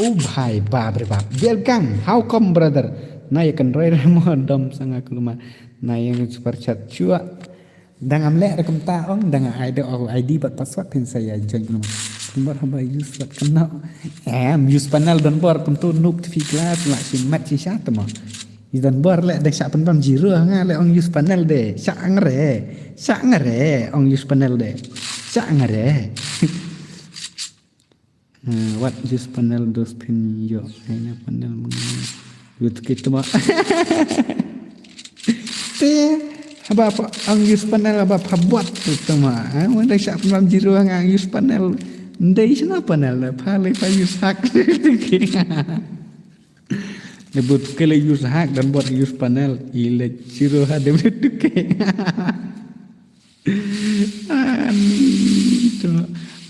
Oh bhai, bab re bab. Biar gang, how come, brother? Nai ya kan roi re mo dom sanga kulma. Nai yang super chat chua. Dang am leh re kumta ong, dang ai de o I D bad password phin sa ïa join kumno. Kumno haba use bad kumno. Em, use panel don bor kumto noob three class la shi mat shi sha tamo. I don bor leh dang sha pynbam zero nga leh ong use panel de. Sha ngre. Sha ngre ong use panel de. Sha ngre. Eh, wat use panel dos phin ïoh. Ai na panel mung. Use kit ma. Te haba pa ang use panel haba pha bot tu ma. Ha, wanda sha pynbam zero nga use panel. Ndei shna panel la pha le pha use hack. Ne but ke le use hack dan bot use panel. I le zero ha de tu ke. Ani tu.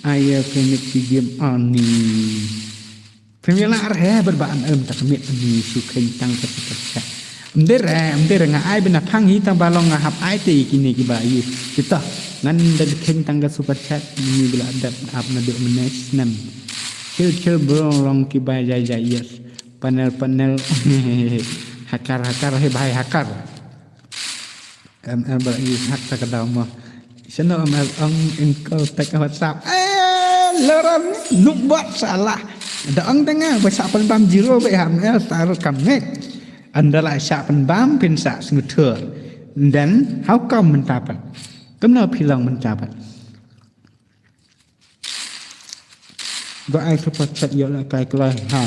Ai ya phoenix game ani. Phi la ar he ber ba am em tak mit ni shu kheng tang ka ta cha. Mder eh, mder eh nga ai bina phang hi tang ba long nga hap ai te kine ki ba yu. Kita ngan da kheng tang ka super chat ni bila dap ap na duk menes nem. Chill chill bro long ki ba jai jai yes. Panel panel. Hakar hakar he bhai hakar. M L ba yu hak ta ka daw mo. Sino M L ong engkol ta ka WhatsApp. Eh, Lawrence nuk bot salah. Da ong tanga ba sa pynbam zero ba ha M L taru kamnek. Anda la sa pynbam phin sa sngewthuh. Then how come mynta pat? Kumno phi long mynta pat? Ba ai super chat ïoh la kai kloi ha.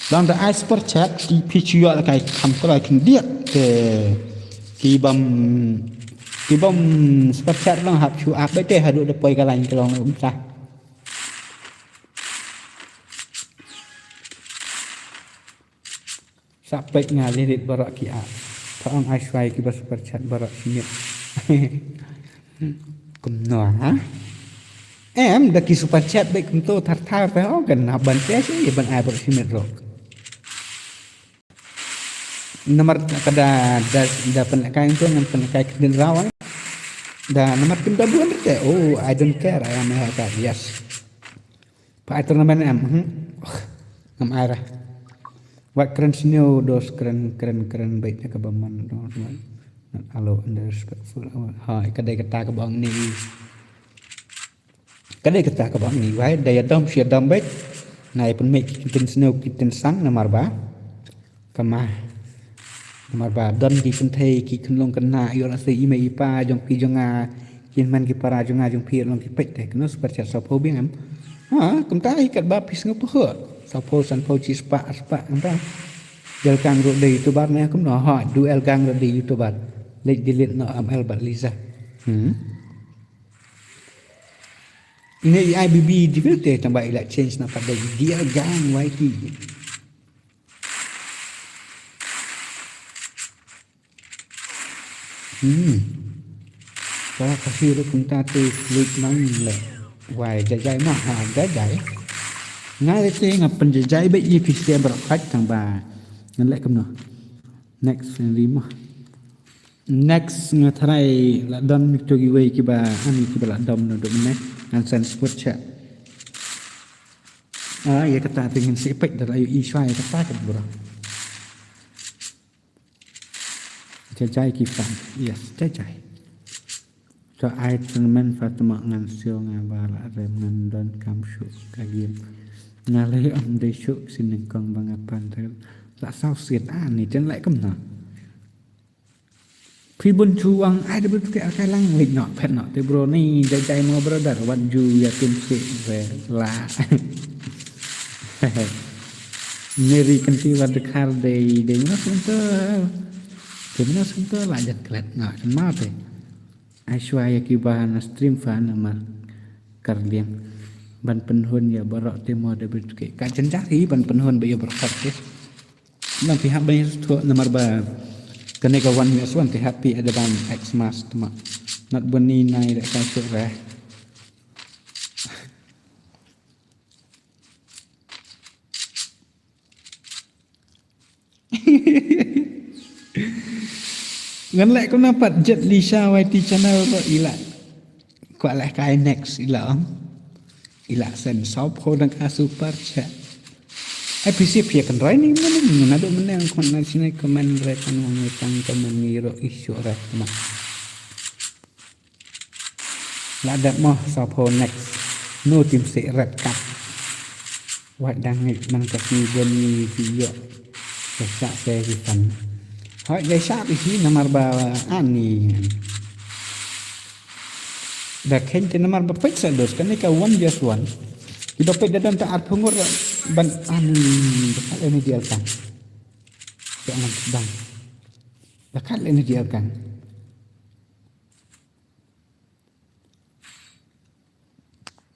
Long da ai super chat ki phi chu ïoh la kai kham kloi khyndiat te ki bam ki bam super chat long hap chu ap te haduh da poi ka lain ka long um sa. Sa peit nga lirit baroh ki ap. Pha ong ai shwai ki ba super chat baroh shi miet. Kumno ha? Em da ki super chat beit kumto thar thar pha ong kan na ban te shi ban ai baroh shi miet ro. Namar ka da da da pynlehkai to ngan pynlehkai khyndiat raw ai. Da namar pynda bun te. Oh, I don't care. I am a hacker. Yes. Pha ai tournament em. Hmm. Ngam ai ra. Wat kren sniew dos kren kren kren beit na ka ba man dos man. Alo disrespectful. Ha ka dei kata ka ba ong ni. Ka dei kata ka ba ong ni wai da ïa dom shi ïa dom beit. Nai pynmih ki ktien sniew ki ktien sang namar ba. Kama. Namar ba don ki kynthei ki kynlong kynna ïoh lehse i mei i pa jong phi jong nga kin man ki para jong nga jong phi long ki peit te kano super chat sawphew biang em. Ha kumta hi katba phi sngewphew sawphew sanphew chi spah spah kumta. Elgang ruh dei youtuber ne kumno ha du Elgang ruh dei youtuber. Leit delete noh M L bad Liza. Hmm. Ine i I B B devil te tang ba i la change na pat dei Elgang Y T. Hmm. Ka ka hi ruh kumta te klik nang le. Wai jai jai ma ha jai jai. Nga le te nga pynjai jai ba i phi stem baroh khat tang ba. Ngan leh kumno. Next Rima. Next nga tharai la don mik to giwei kiba ani kiba la dom no dom ne. Ngan send super chat. Ah, ïa kata te ngin sih peit da la ïoh i shwa ïa kata ka bro. Jajai ki fan. Yes, jajai. To ai tournament Fatima ngan sio nga ba la rem ngan don kam shu ka game. Nga lei ym dei shu sinyngkong ba nga pan te la saw siat ani jen leh kumno. Phi bun chuwang ai da bun tuke akai lang lik no phet no te bro ni jai jai mo brother wat ju ya tim si re la. Neri kenti wat de khar de de mena sento. De mena sento la jat klet no ma te. Ai shwa ya ki ba na stream fa na mar kar liang ban pynhun ya barok te mo da bun tuke ka janjari ban pynhun ba ya barok te. Nang phi hap ban ïathuh namar ba kane ka wan ïa swan te hap phi ada ban Xmas tma. Not bani nai da ka shu re. Ngan leh kumno pat, Jet Lisha Y T channel ruh i la kwah leh kai next, i la ong. I la send sawphew dang ka super chat. Ai phi shu phi kynroi ni mane, naduh mynne khun na sini comment re kan wang tang comment ni ruh i shu re ma. La dep mo sawphew next. No team se red card. Wat dang ngi man ka sngi gon ni video. Ka sa se refund. Hoi, ga shah ïa shi namar ba ani. Da khein te namar ba peit sa dos kane ka one versus one. Ki ba peit da don ta arphew ngut ban ani. Da khat lane dial kan. Da ngan sdang. Da khat lane dial kan.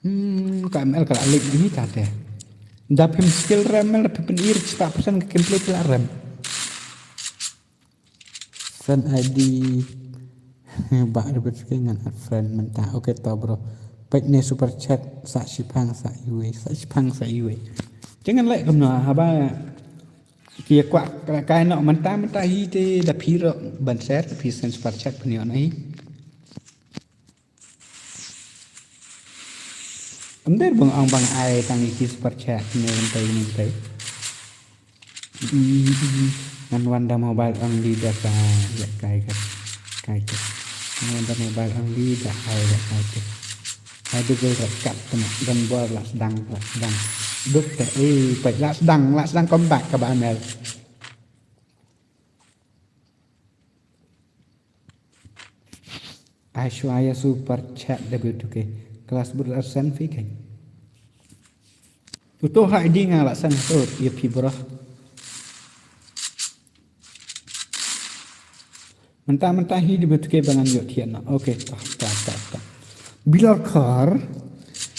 Hmm, ka M L ka la late ni ka te. Da phim skill rem, da phim pynir spah percent ka gameplay ka la rem. Send I D. Ba da bet ke ngan add friend mynta. Okay to bro. Peit ne super chat sa shipang sa iwei, sa shipang sa iwei. Jangan like kumno haba ki kwah ka kai no mynta mynta hi te da phi ruh ban share, phi send super chat phi ni on hi. Em der bang ang bang ai tang iki super chat ne mynta mynta. Ngan wan da mobile only da ka ïa kai ka kai ka. Ngan wan da mobile only da ai da kai ka. Ai da gol red card tama dan bor la sdang la sdang. Duk te eh peit la sdang la sdang comeback ka ba Amel. Aishwarya super chat W two K. Kelas bud la send phi kan. Uto ha I D nga la send to ïa phi bro. Mynta mynta hi W two K ba ngan ïoh thiah na. Okay, ta ta ta ta. Bilor khar.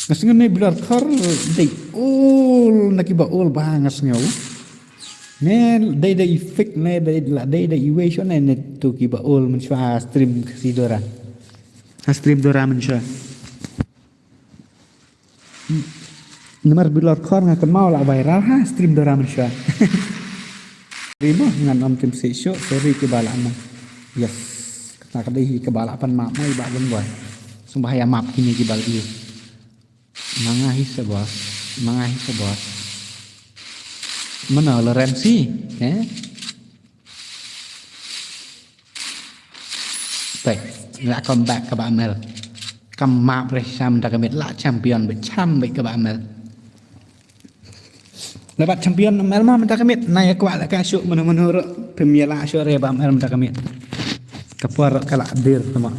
Nga sngew ne bilor khar dei ol na ki ba ol ba nga sngew. Ne dei dei fake ne dei la dei dei iwei shuh ne ne tu ki ba ol mynshwa stream ka Sri Dora. Ha stream Dora mynshwa. Namar bilor khor nga kynmaw la viral ha stream Dora mynshwa. Rimo ngan om tim si shuh, sorry ki ba la mo. Yes. Kata ka dei hi ki ba la pan map mo i ba lum boy. Sum bahaya map kini ki ba la iu. Manga hi sa boss, manga hi sa boss. Mana la Ramsey, eh? Peit, la comeback ka ba Amel. Kam map re sham da ka mit la champion be cham be ka ba Amel. La bat champion Amel ma da ka mit na ya kwah la ka shuh mano mano ro. Pim ya la shuh re ba Amel da ka mit. Ka por ka la dir tama.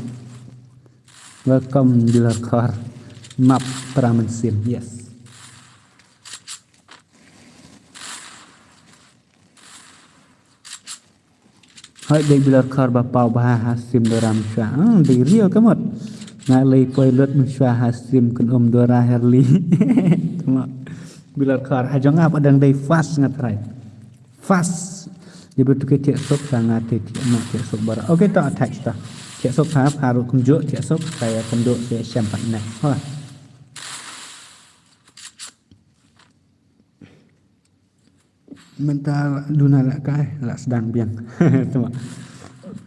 Welcome dealer car. Map para mynsiem, yes. Hai dei bilor khar ba paw ba ha stream Dora mynshwa. Ah, dei real ka mut. Nga lei poi lut mynshwa ha stream Kynum Dora Herli. Tama. Bilor khar ha jong nga ba dang dei fast nga try. Fast. Di betu ke tiak sok sa nga te tiak ma tiak sok bara. Okay, to attack ta. Tiak sok ha paru kumjuk tiak sok kaya kumjuk tiak siam pat next. Ha. Mynta duna la kai la sdang biang. Tama.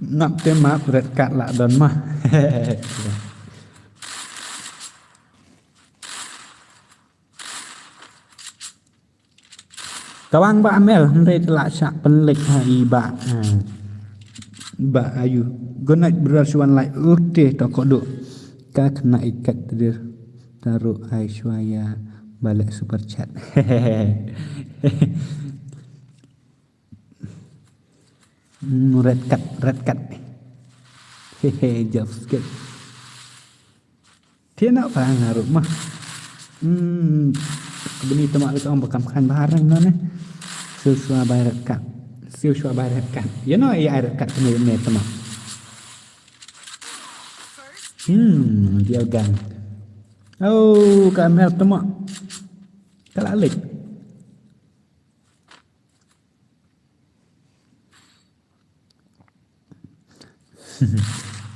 Nap te map red card la don ma. Kawang ba Amel hynrei te la shah pynlek ha i ba. Ha. Ba ayu. Good night brother Shuan lai ute to kodo. Ka kena ikat tedir. Taru Aishwarya balik super chat. Hmm, red card, red card. Hehe, jump skip. Tiana pa nga ruh mah. Hmm, bini temak lek ong bakam khan bahar nang nane. Siu shwa bai red card. Siu shwa bai red card. You know, ai red card kene ne temak. Hmm, dia gang. Oh, ka Amel temak. Ka la lek.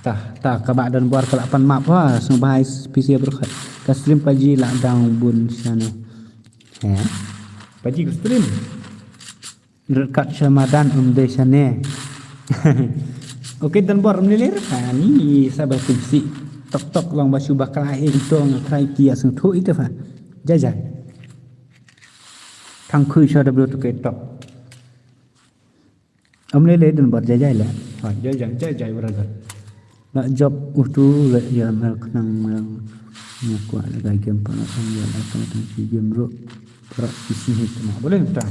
Tah, tah, ka ba don bor ka la pan map ha, sngewbha ai P C bro khat. Ka stream paji la down bun shane. He? Paji ka stream. Kat sha madan um dei shane. Okay, don bor um lele. Ani sa ba tu si. Tok tok long ba shu bakla e tong trai kia sung thu ite fa. Jai jai. Thang khui sha W two K tok. Um lele don bor jai jai le. Ha, jai jai, jai jai brother. La job utu le ya mel khnang mel. Nya kwa le ga game pa na tang ya la tang tang si game ro. Para si si hit ma. Boleh ta.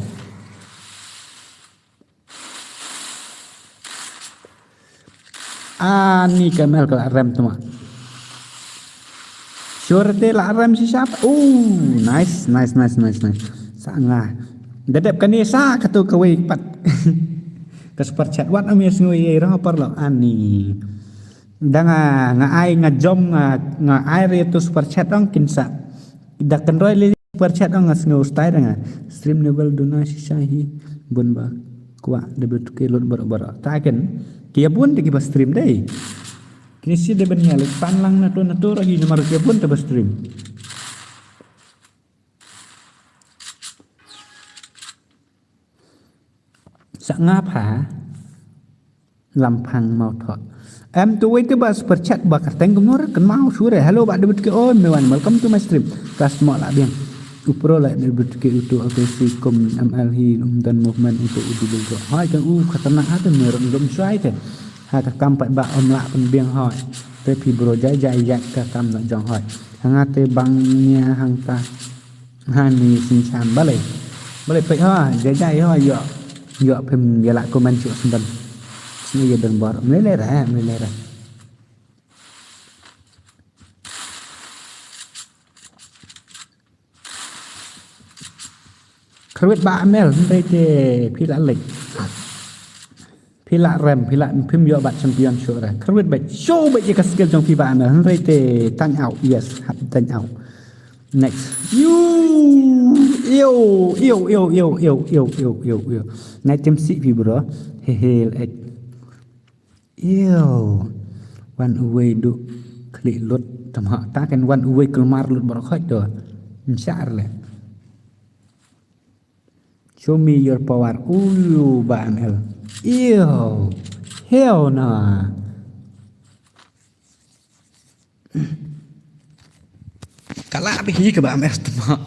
Ani ka mel ka la rem tu ma. Sure te la rem si sap. Oh, nice, nice, nice, nice, nice. Sa nga. Dadep kani sa katu kawei pat. Ka super chat wat am yes ngui rong par lo ani. Da nga, nga ai nga jom nga, nga ai re tu super chat ong kin sa. Da kan roi le super chat ong nga sngew stai da nga. Stream level duna shisha hi bun ba. Kwa da bet ke lot bar bar. Ta ken. Kia bun te ki ba stream dei. Kini si de ben ya le pan lang na tu na tu ragi na mar kia bun te ba stream. Sa nga pha. Lam phang mau tho. Em tu wei te ba super chat ba ka teng kumno re kan mau sure. Hello ba David ke oi me wan welcome to my stream. Kas mo la biang. Upro la David ke utu aku si kum M L hi um dan movement utu udu bil ro. Hai kan u khatarnak ha te me ro ndom suai te. Ha ka kam pat ba om la pen biang hoi. Te phi bro jai jai jai ka kam na jong hoi. Hanga te bang nia hang ta. Hani sinchan balai. Balai pek ha jai jai ha yo. Yo pem ya la komen chu sendam. Sini ya dan bar. Mele ra, mele ra. Kharwit ba amel hynrei te phi la lek. Phi la rem, phi la phim yo bat champion show ra. Kharwit ba show ba ye ka skill jong phi ba amel hynrei te tang out. Yes, hap tang out. Next. You. Yo, yo, yo, yo, yo, yo, yo, yo, yo. Nai tim si phi bro. He he. Ew. Wan uwei du khlieh lut tam ha ta kan wan uwei kulmar lut baroh khoit do. Nshar le. Show me your power. Uyu ba M L. Ew. Hell no. Kala bihi ka ba M L tama.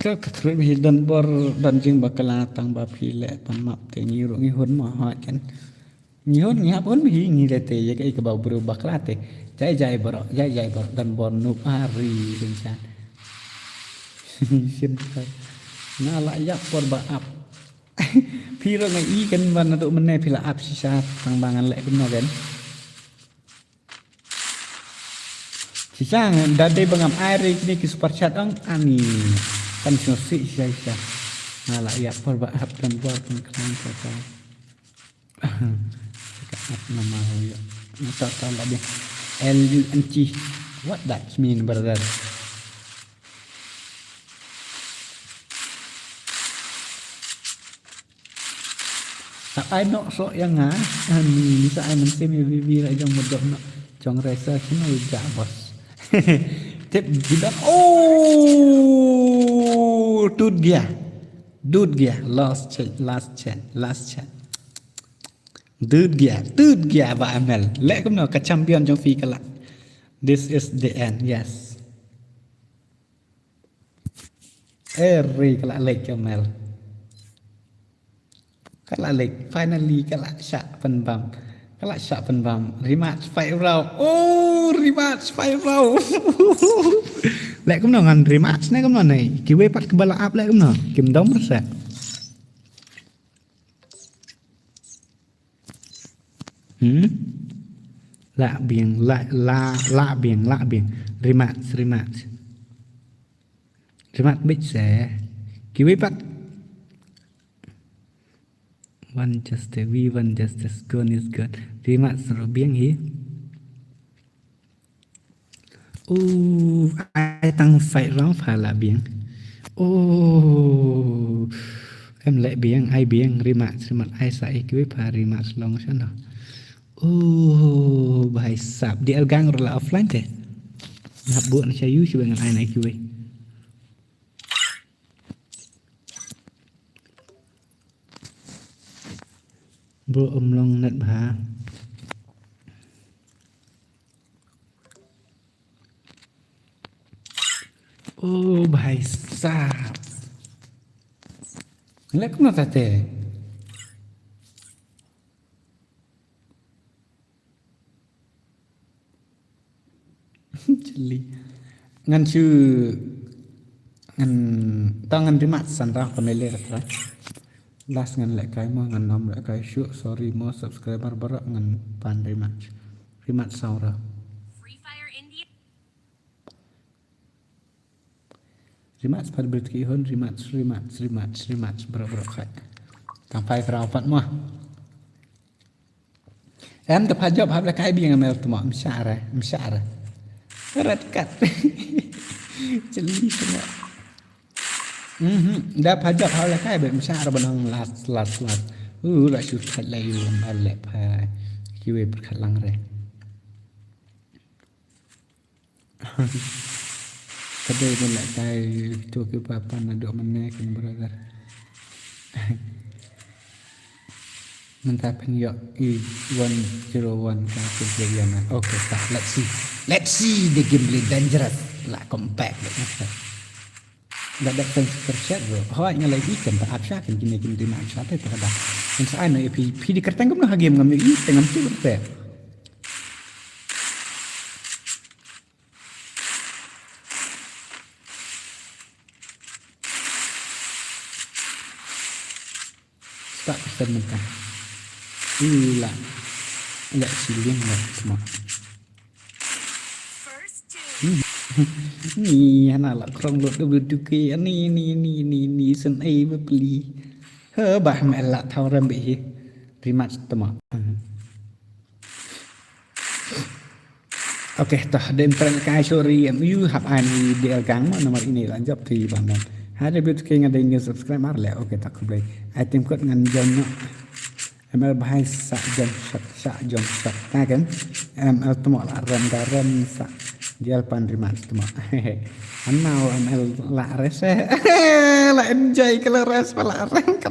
Ka ka thru bihi dan bor dan jing ba kala tang ba phi le pan map te ngi ru ngi hun ma ha kan. Ngi hon ngi hap hon bihi ngi le te ye ka i ka ba bru bakla te. Jai jai bro, jai jai bro dan bor nup hari ringsan. Sim ka. Na la yap por ba ap. Phi ro ngai i kan ban na duk mene phi la ap sisa tang ba ngan le kumno kan. Sisa ngan da dei ba ngam ai ri kini ki super chat ang ani. Kan sino si sisa sisa. Na la yap por ba ap dan bor pun klan kata. Ka app nama ho yo. Nata ta la dia. L U N T. What that mean, brother? Sa ai nok sok yang nga. Ani ni sa ai men simi bibi la jong medok nok. Jong resa sino ja bos. Tip gidan. Oh, tut gya. Dut gya. Last chance, last chance, last chance. Dud gia, dud gia ba M L. Leh kumno ka champion jong phi ka la. This is the end, yes. Eh, ri ka la leh ka M L. Ka la leh, finally ka la shah pynbam. Ka la shah pynbam. Rematch five round. Oh, rematch five round. Leh kumno ngan rematch ne kumno ne. Kiwei pat kaba la ap leh kumno. Kim dom rasa. Hmm? Lah biang, lah, lah, lah biang, lah biang. Rematch, rematch. Rematch bit se. Kiwi pat. One justice, we one justice. Gone is gone. Rematch ro biang hi. Oh, ai tang five round pha lah biang. Oh, em leh biang, ai biang, rematch, rematch, ai sa ai kiwi pha rematch long sha no. Oh, bhai sab, di algang ro la offline te. Ngap bu na sha yu shu ngan ai na kiwi. Bro, um long net bha. Oh, bhai sahab. Lek na tate. Chili. Ngan shu, ngan, tang ngan rematch san rau ka mele ra tra. Last ngan lehkai mo, ngan nym lehkai shuh, sorry mo, subscriber baroh ngan pan rematch. Rematch saura. Free Fire India. Rematch pat brit ki hun, rematch, rematch, rematch, rematch, baroh, baroh khai. Tang five round pat mo. Em, da pha jop hap lehkai biang amel tmo, mshare, mshare. Red card. Chili tmo. Mhm, da pha jop hap lehkai be mshare banang last, last, last. Uh, la shu khat la yu amel le pha. Kiwe per khat lang re. Ka dei ban lehkai to ki papan na dok mane kan brother. Mynta phin ïoh i one zero one ka phin ïoh ïa na. Okay, ta, let's see. Let's see the gameplay dangerous. La compact. Da dep tang super chat bro. Hoi nga lagi kan ta ap sha kan kine kin demand sha te ta da. Kan sa ai no pi pi di kerteng kam no ha game ngam ïoh i teng ngam tu te. Start percent mynta. Ila. Ila shilling lah semua. Hmm. Ni hana la krong lot W two K ni ni ni ni ni sen ai bapli. He bah me la thaw ram be hi. Rematch tama. Okay, toh dem tren kai sorry em yu hap ani D L gang ma nomor ini lanjut ti bang. Hada W two K ngan dei subscribe mar le. Okay, tak khublei. Item kot ngan jon no. M L bhai sa jom shot, sa jom shot. Ta kan? M L tmo la rem da rem sa. Dia pan rematch tmo. Anau M L la res eh. La enjoy ka la res pa la rem ka,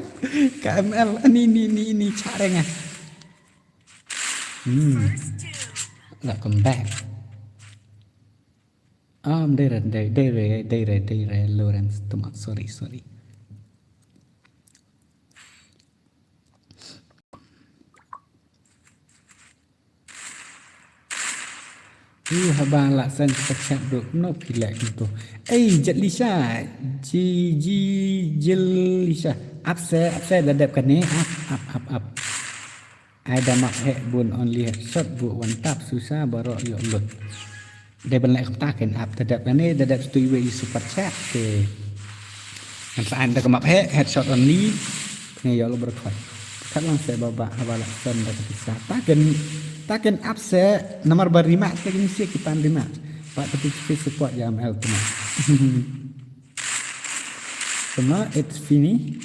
ka M L ni ni ni ni chareng ah. Hmm. La come back. Um, dere, dere, dere, dere, dere, Lawrence tmo. Sorry, sorry. Yu haba la sen pachat duk no pilek ntu. Ei, Jet Lisha. Ji, ji, Jil Lisha. Ap se, ap se da dep kane. Ap, ap, ap, ap. Ai da map heh bun only headshot bu one tap susah baroh ïoh loot. Dei ban leh kumta ken ap da dep kane da dep stu iwe i super chat ke. Ngan sa an da ka map heh headshot only. Kane ïoh loot baroh khot. Khat lang se ba ba haba la sen da ka pisa. Taken, taken ap se namar ba rematch taken se kipan rematch. Ba tapi kita support ya M L tu. Tama, it's fini.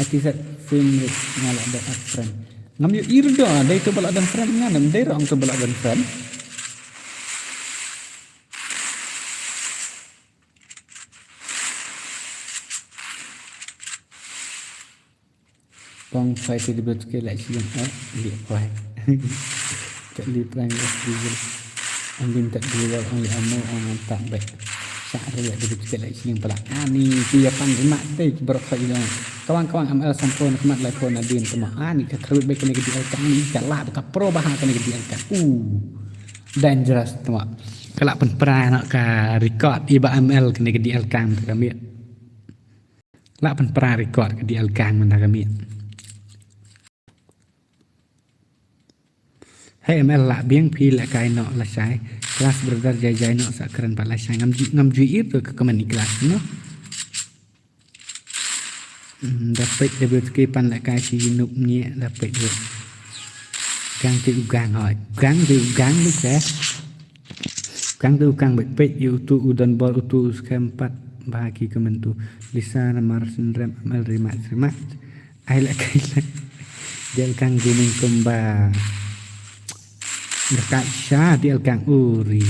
Ati sat fin nga la dep add friend. Ngam ïoh i ruh da, dei to ba la dep friend nga, nam dei ruh ong to ba la dep friend. Pong phai te dibet ke la siyang eh li phai. Te li prang ya dibet. Ang lim tak dibet ang li amo ang tak bet. Sa re ya dibet ke la siyang pala. Ani tu ya pan rematch te baroh phai dong. Kawang kawang M L sampo nak mat lai phone adin tama. Ani ka khrut bet kene ke D L kang ni ka la ka pro baha kene ke D L kang. Uh. Dangerous tama. Ka la pynpra na ka record iba M L kene ke D L kang te kami. Lah pynpra record ka D L kang mynta ka miet. Hey M L lah biang phi lehkai noh lashai. Class brother jai jai noh sa kren pat lashai ngam ju ngam ju ir tu ka comment i class noh. Hmm, da peit da bit ki pan lehkai shi nup ngi da peit tu. Gang ti u gang hoi. Gang ti u gang ni se. Kang tu kang bek pek ïa utu u don bor utu u skhem pat ba ki kemen tu. Lisa namar syndrem M L rematch rematch. Ai la kai la. D L kang gaming kumba. Dekat sha D L kang uri.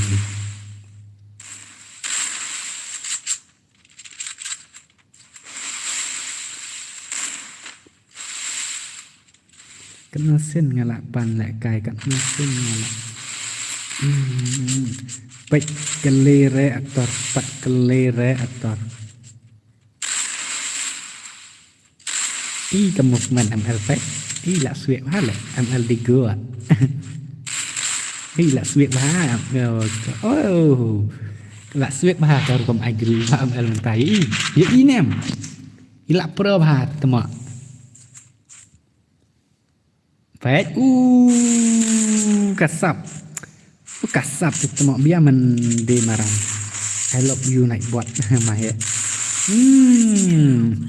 Katno sien nga lah pan lehkai, katno sien nga lah. Hmm. Peit kali re ator, pat kali re ator. I ka movement M L peit. I lah swiek bha leh M L di go. I lah swiek bha. Oh. Lah swiek bha ka rukom ai gri bha M L mynta. I. Ïa i nem. I lah pro bha temo. Peit, u kasap. U kasap itu mo bia men de marang. I love you Nightbot. Mahe. Hmm.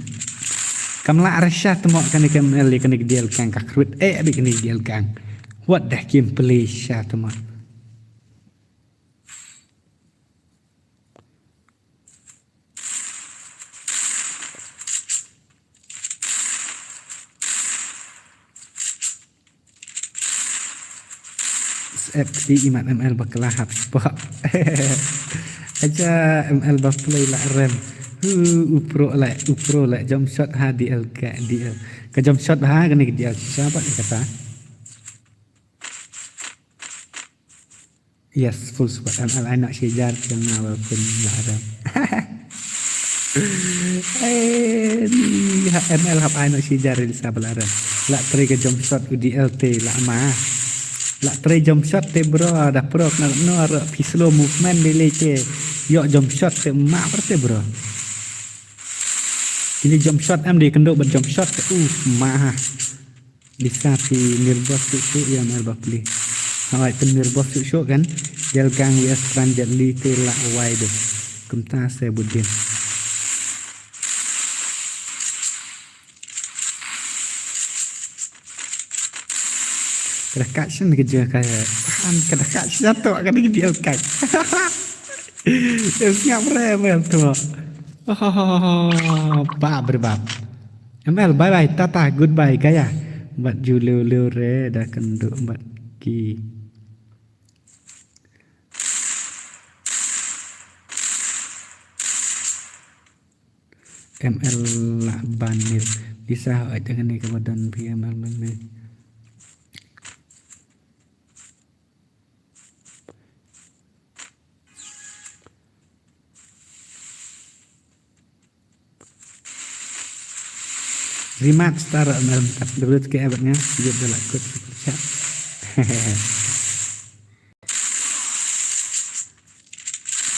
Kam lah rasha temo kane ka M L kane ka D L kang ka kruit. Eh, abi kane ka D L kang. What the gameplay sha temo. Sep ti imat M L bakla hap spot. Aja M L ba play la rem. Hu u pro la, u pro la jump shot ha D L ka D L. Ka jump shot ha kane ka D L. Siapa ni kata? Yes, full squad M L ai noh shijar jong nga ba pun ba haram. Eh, ni ha M L hap ai noh shijar di sa ba la haram. La trei ka jump shot u D L te la ma. La trei jump shot te bro, da pro kena no ro phi slow movement di le te. Ïoh jump shot te ma bro te bro. Kini jump shot em di kendo bad jump shot te uf ma. Lisa phi nervous shuh shuh ïa M L bapli. Hawai phi nervous shuh shuh kan. Jel gang V S Pran Jet Li te la wai de. Kumta se budin. Kada kat shen ke je ka. An kada kat shen to kada ke D L kat. Em sngap re M L to. Oh, bap re bap. M L bye bye tata goodbye gaya. Bad ju leu leu re da kendu bad ki. M L la ban nil. Lisa hoi tengah ni ka badan phi M L ni. Rimat star M L kat dulu ke abad nga. Jep dalam kut super chat.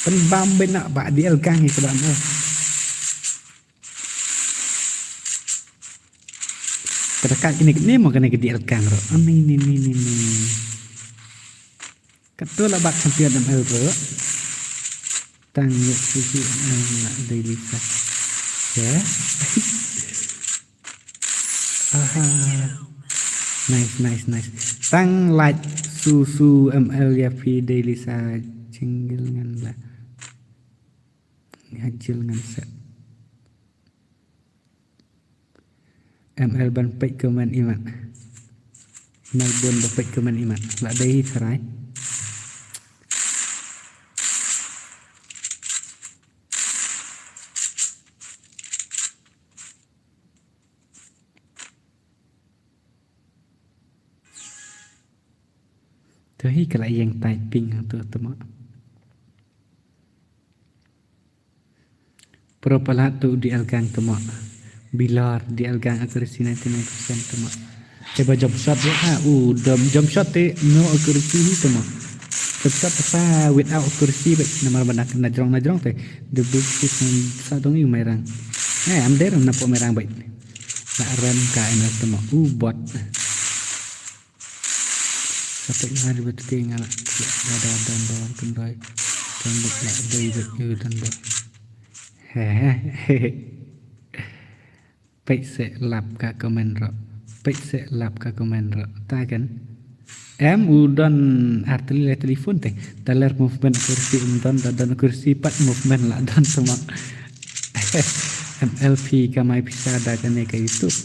Pynbam bina ba D L kang ïa kaba mo. Kada kat kine kine mo kane ka D L kang ro. Ani ni ni ni ni. Kato la bat champion M L ro. Tang ïa sisi M L na daily sa. Ya. Aha. Nice, nice, nice. Tang like susu M L ya phi daily sa jingle ngan la. Ngajil ngan set. M L ban peit comment imat. Melbourne ba peit comment imat. La dei hi tharai. To hi ka la ïeng typing tu tu mo. Pro palat tu D L gang tu mo. Bilor D L gang accuracy ninety nine percent tu mo. Te ba jump shot dia ha u dom jump shot te no accuracy hi tu mo. Jump shot te sa without accuracy ba namar ba na jrong na jrong te. The big fish sa dong ïu mai rang. Eh am der na po mai rang ba. La rem ka ina tu mo. U bot. Sa peit nga dei bad te nga la da da don don kendoi. Don bad la dei bad yu don bad. He he he. Peit se lap ka comment ro. Peit se lap ka comment ro. Ta kan. Em u don arteli le telefon te. Taler movement kursi um don da don kursi pat movement la don sama. M L P kamai pisa da kane ka YouTube.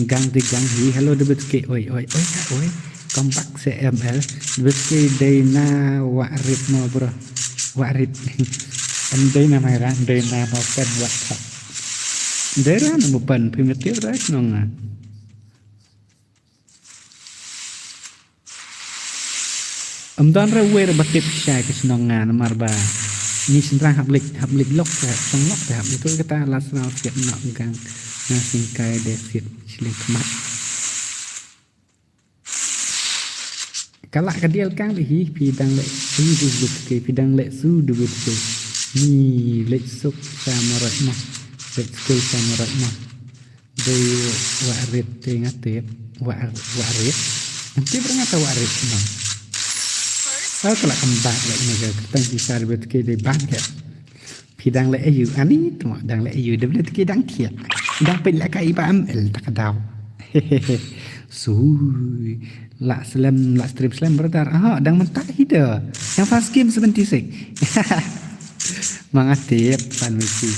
Gang di gang hi hello de bet ke oi oi oi oi. Come back se M L. Bet ke dei na wa rit mo bro. Wa rit. Em dei na mai ran dei na mo pen WhatsApp. Dei ran mo pen primitive rai nong. Ym don re wei re ba tip shai ka shnong nga namar ba ngi shynrang hap leit, hap leit lok te hap shong lok te hap ito kata la sraw siat nok gang na singkai de siat shileng khmat. Ka lah ka dial kang de hi phi dang leh su du bit ke phi dang leh su du bit ke. Ni leh suk sa marot ma. Leh skul sa marot ma. Dei wa rit te nga tip. Wa, wa rit. Nanti berapa ngata wa rit no. Sa ka lah kembang leh ni ke kertang sisa de bit ke dei bang ke. Phi dang leh ayu ani tmo dang leh ayu de bit ke dang thiak. Dang peit leh ka iba M L tak daw. Sui. Lah slem, lah stream slem brother. Aha, dang mentak hi de. Yang fast game seventy six. Manga tip fan mesti.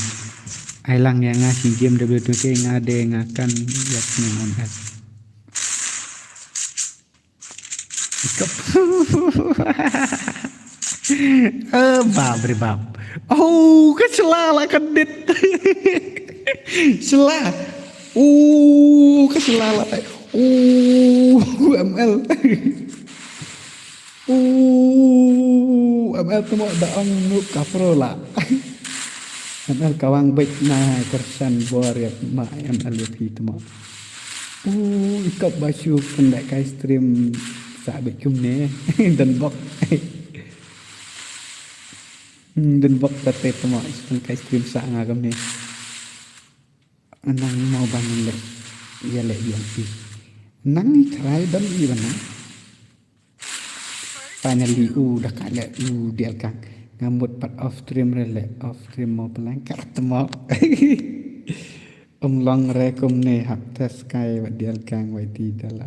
Ai lang yang nga si game W two K nga de nga kan yak ni M L. Ikap. Eh, bab re bab. Oh, ka sela lah ka dit. Sela. Oh, ka sela lah. Oh, M L. Oh, M L tmo da ong nuk ka pro lah. M L kawang bek na kersan bor ya ma M L ya phi tmo. Uh, ikap basu pendek kai stream sa bek kumne. Dan bok. Hmm, dan bok tate tmo pendek kai stream sa nga kumne. Nang mau ban leh. Ya leh yang pi. Nang ni try dan i bana. Finally, u da ka leh u dial kang. Nga mut pat off stream re leh off stream mo pelang ka tmo. Ym long re kumne hap test kai wa dial kang wa ti da la.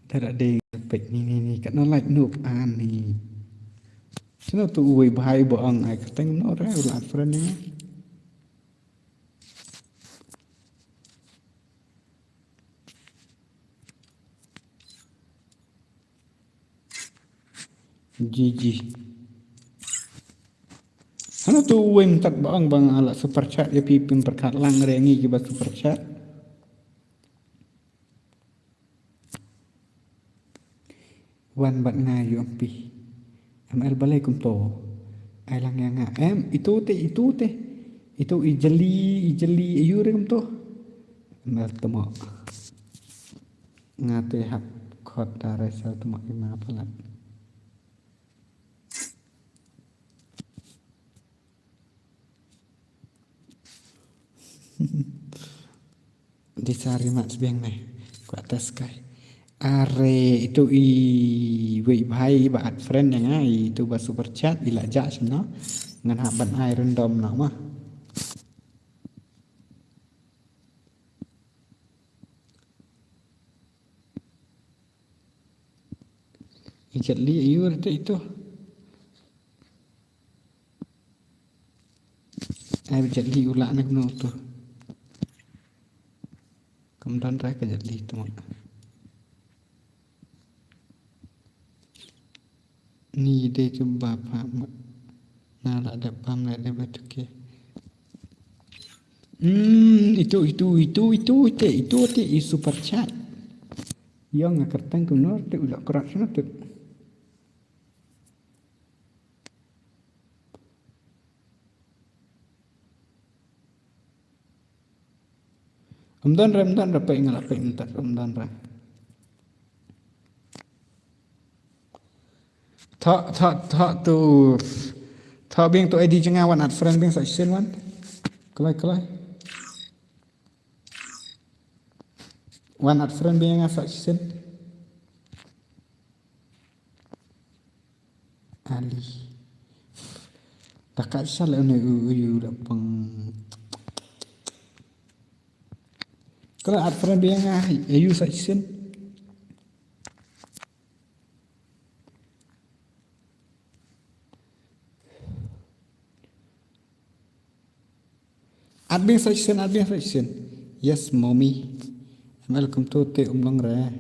Da da dei pek ni ni ni ka no like noob ani. Sino tu uwei bhai bo ang ai ka teng no re u la friend ni. G G. Hano tu wim tat ba ong bang ala super chat ya pi pin perkat lang re ngi ki ba super chat. Wan bat nga yu ampi. M L balai kumto. Ai lang ya nga. Em, itu te, itu te. Itu i jeli, i jeli, ayu re kumto. M L temo. Nga te hap khot da resel temo ima palat. Di sari mat sbiang ne. Kwa tes kai. Are itu i wei bhai ba add friend ya nga itu ba super chat i la ja sino. Ngan hap ban ai random no ma. Ijat li ayu rete itu. Ai ijat li ula nak no tu. Kam don rai ka jat li tu. Ni de tu ba pa ma. Na la da pam la da ba tu ke. Hmm, itu, itu, itu, itu, itu, te, itu, te, i super chat. Yang nga kertang tu nor te ula kerat sana tu. Ym don re, ym don re, peit nga la peit mynta, ym don re. Tha, tha, tha tu. Tha biang tu I D jong nga wan add friend biang sa shisien wan. Kloi, kloi. Wan add friend biang nga sa shisien. Ali. Taka sal ne u u yu da pang. Kala add friend biang nga ayu sa shisien. Add biang sa shisien, add biang sa shisien. Yes, mommy. M L kumto te ym long re.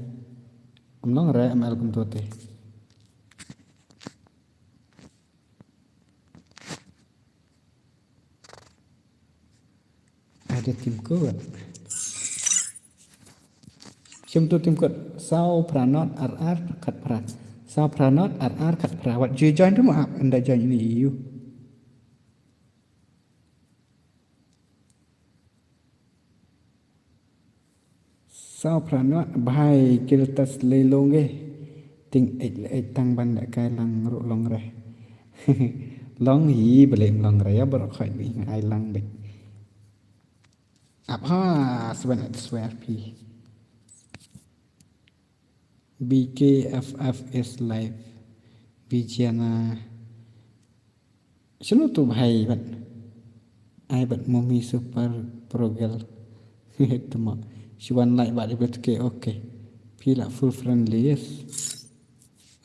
Ym long re, M L kumto te. Ada tim ko. Shim tu tim kot saw phra not ar ar khat phra. Saw phra not ar ar khat phra. Wat ju join tu ma ap ynda join ini iu. Saw phra not bhai kil tas lei long ge. Ting ek ek tang ban da kai lang ru long re. Long hi bele long re ya bar khoi bi ai lang be. Ap ha seven at swear pi. B K F F is live. Vijana. Shano tu bhai bat. Ai bat mummy super pro girl. Tuma. Shuan like bat ibet ke okay. Pila full friendly yes.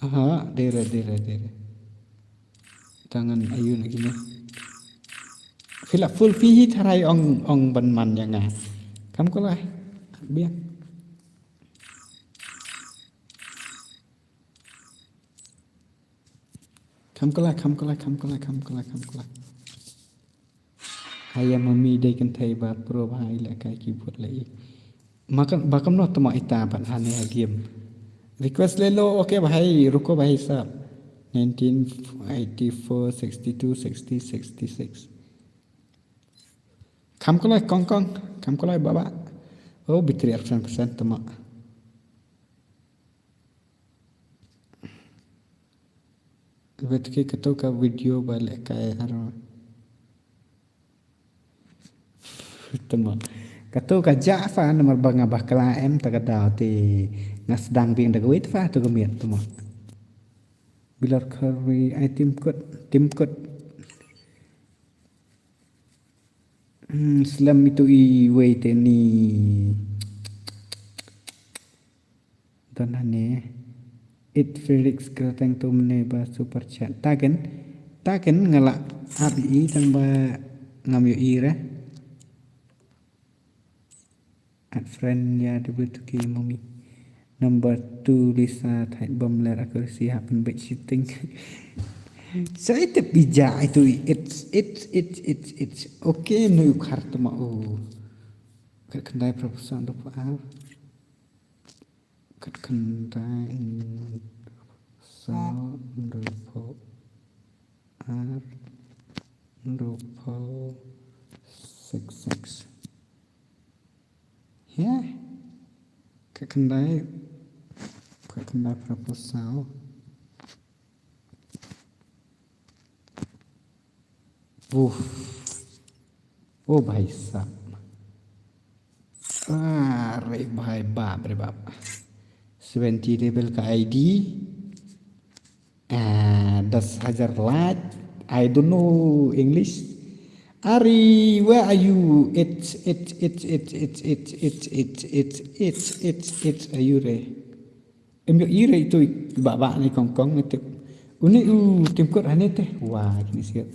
Aha, dere dere dere. Tangan ayun lagi ni. Pila full pi hi tharai ong ong ban man ya nga. Kam ko lai. Biang. Kham kalai, kham kalai, kham kalai, kham kalai, kham kalai. Haya mami dei kan thei ba pro ba hai la kai keyboard la i. Makan ba kam no tama ita ban hane ha game. Request le lo okay ba hai ruko ba hai sap. Nineteen eighty-four, sixty-two, sixty, sixty-six. Kham kalai kong kong, kham kalai baba. Oh, battery ar percent percent tama. Bad ki katu ka video ba leh kai aro. Tama. Katu ka ja fa namar ba nga bakla em ta ka daw te nga sdang bing da ka wait fa tu ka miet tama. Bilar kari ai tim kut, tim kut. Hmm, slem itu i wei te ni. Don hane. It Felix krateng tu mene ba super chat. Taken, taken ngala ap i tang ba ngam yo i re. At friend ya de betu ki mami. Number two Lisa thait bom ler aku si happen bed shooting. Sa itu bija itu it's it's it's it's it's okay nu khar tama u. Kat kendai proposal do pa. Kat kendai sa do pa. Ar do pa six six. He? Ka khyndai, ka khyndai proposal. Wuh. Oh, bhai sahab. Ah, re bhai bap, re bap. Seventy level ka I D. Ah, das hajar like. I don't know English. Ari, where are you? It's, it's, it's, are you re? Em yo ire itu ba ba ni kong kong itu. Uni u tim kut hane te. Wah, ini siap.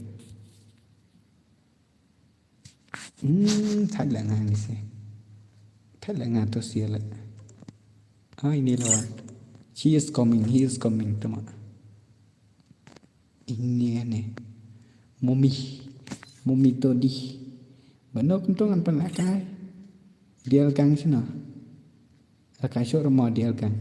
Hmm, thait la nga ni si. Thait la nga to sia la. Ah, ini lawan. She is coming, he is coming, tama. Ini ane. Mummy. Mummy to di. Bano kum to ngan pan lakai. Dial kang sino. Lakai shor mo dial kang.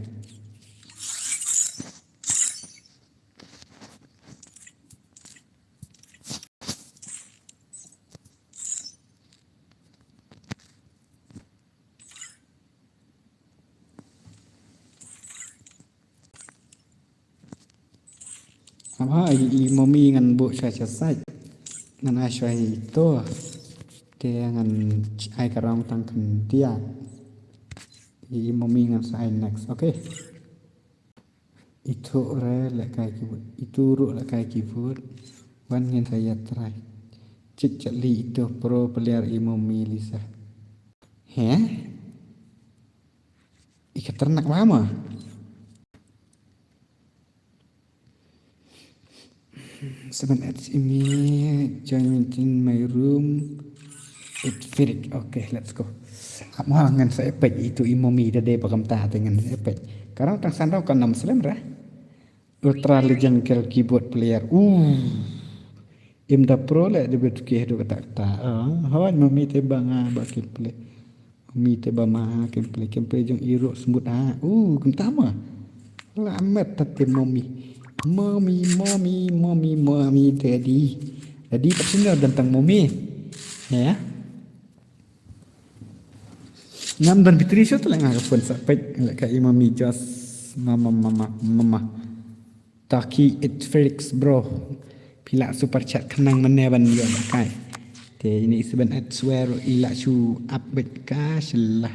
Aba i, i mami ngan bu sha sha sait. Ngan ai shwa i to. Te ngan ai ka rong tang kan dia. I mami ngan sa ai next. Okay. Itu re lekai keyboard. Itu ru lekai keyboard. Wan ngin saya try. Cik cik li itu pro player imo mi Lisa. He? Ika ternak lama. Seven H imi join in my room. It Firik. Okay, let's go. Ap ma ngan sa epic itu imo mi da de bagam ta te ngan epic. Karang tang sandau kan nam slem ra. Ultra Legend Girl Keyboard Player. Uh. Im da pro le de bet ke do kata kata. Ah, hawan mami te banga ba ke play. Mommy te ba ma ha, gameplay, gameplay jong i ruh smooth ha. Uh, kumta ma. La met ta te mommy. Mommy, mommy, mommy, mommy, daddy. Daddy pat shuh don tang mommy. Ya. Ngam don battery shuh te la nga ka phone sa pek la ka i mommy just mama, mama, mama. Taki it Felix bro. Phi la super chat khnang mane ban ïoh ba kai. Te ini seven at swear i la shu update ka shylla.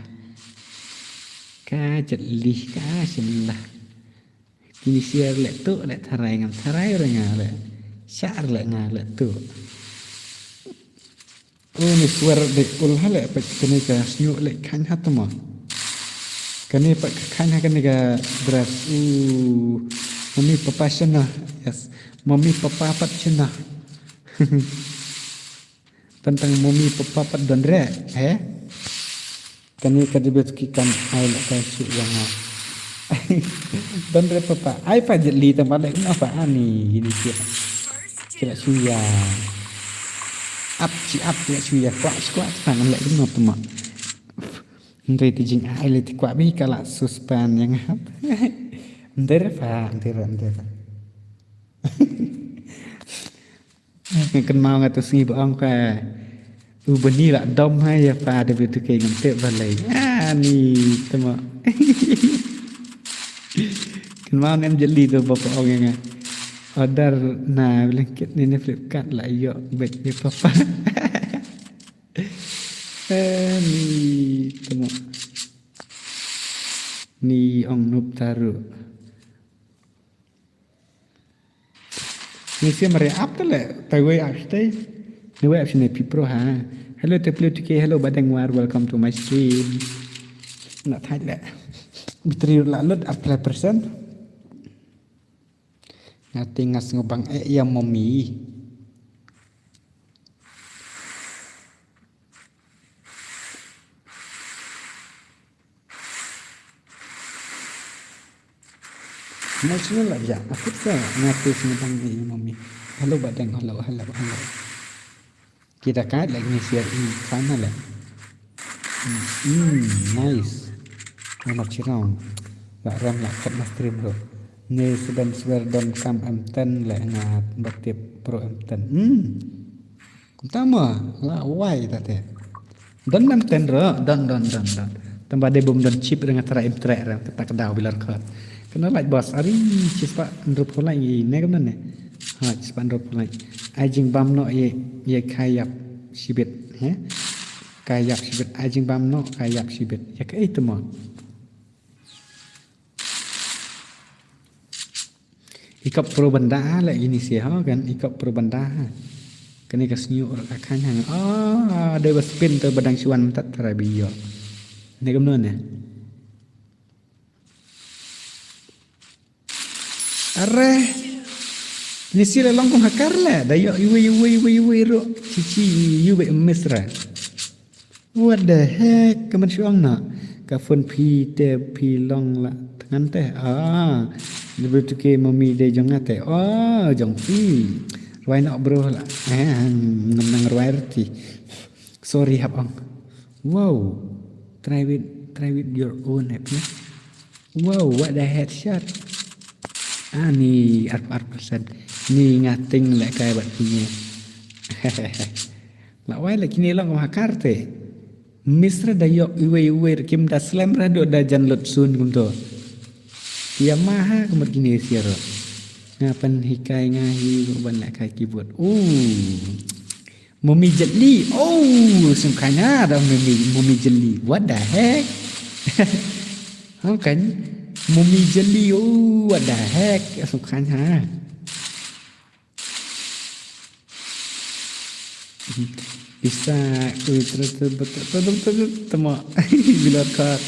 Ka jylliew ka shylla. Kini share le tu le tharai ngam tharai re nga le. Share le nga le tu. Uni swear de ul ha le pat kane ka sñiuh le khañ ha tama. Kane pat ka khañ ha kane ka dress. U mommy papa shana. Yes. Mommy papa pat shana. Tang tang mommy papa pat don re, eh? Kane ka debit ki kam ai la ka shu yang. Don re papa ai pa jylliew tang ba le na pa ani ini ki. Ki la shu ya. Ap chi ap ki la shu ya kwa kwa sang le no tama. Ndai ti jing ai le ti kwa bi ka la suspan yang hap. Ndai re pa ndai re ndai re. Kynmaw nga tu sngi ba ong ka u bani la dom ha ya pa da bitu ke ngam te balai. Ani tama. Kynmaw nem jylliew tu ba pa ong nga. Order na blanket ni ne Flipkart la yo bet ni papa. Ani tama. Ni ong nup taru. Ni sim re ap tale, tai wei ap stay. Ni wei ap sini pipro ha. Hello te plu tike, hello badeng war, welcome to my stream. Na thaj le. Bitri la lut ap le persen. Ngati ngas ngobang e ya mommy. Emotional la ya, aku sa ngati sini bang ni mommy. Hello badeng, hello, hello, hello. Kita kat lagi ni share i sana le. Hmm, nice. Amat chirong. La ram la kat na stream ro. Ni sedan swear don kam M ten le ngat batip pro M ten. Hmm. Kumta ma la wai ta te. Don nam ten ro, don don don don. Tamba de bum don chip ring atra im tre ring kata ka daw bilar khot. Kena laj bos ari chispa ndrup pulai i ne kena ne. Ha chispa ndrup pulai. Ai jing bam no ye ye kayap shibit he. Kayap shibit ai jing bam no kayap shibit. Ya ka itu mo. Ikop pro benda ha la ini si ha kan ikop pro benda ha. Kani ka snyu ur ka khang hang. Ah, dei ba spin tu badang chuan tat tara biyo. Ne kam non ne. Are. Ni si la long kong hakar la. Da yo iwi iwi iwi iwi ru. Chichi iwi misra. What the heck? Ka man shuang na. Ka phone phi te phi long la tngan te. Ah. Ni bru tu ke mami de jong nga te. Oh, jong phi. Rwai nok bro la. Eh, nang nang rwai rti. Sorry hap ong. Wow. Try with try with your own app ya. Wow, what the heck shot. Ah, ni arp arp persen. Ni ngating le kai bat punya. La wai la kini long ma karte. Misra da yok iwe iwe kim da slem ra do da jan lot sun kum to. Yamaha kumut kini siaro. Nga pen hikai nga hi ban la kai keyboard. Ooh. Mummy Jet Li. Oh, sum khanya da mummy mummy Jet Li. What the heck? How kan mummy Jet Li? Oh, what the heck? Sum khanya. Bisa ultra temo bilor kar.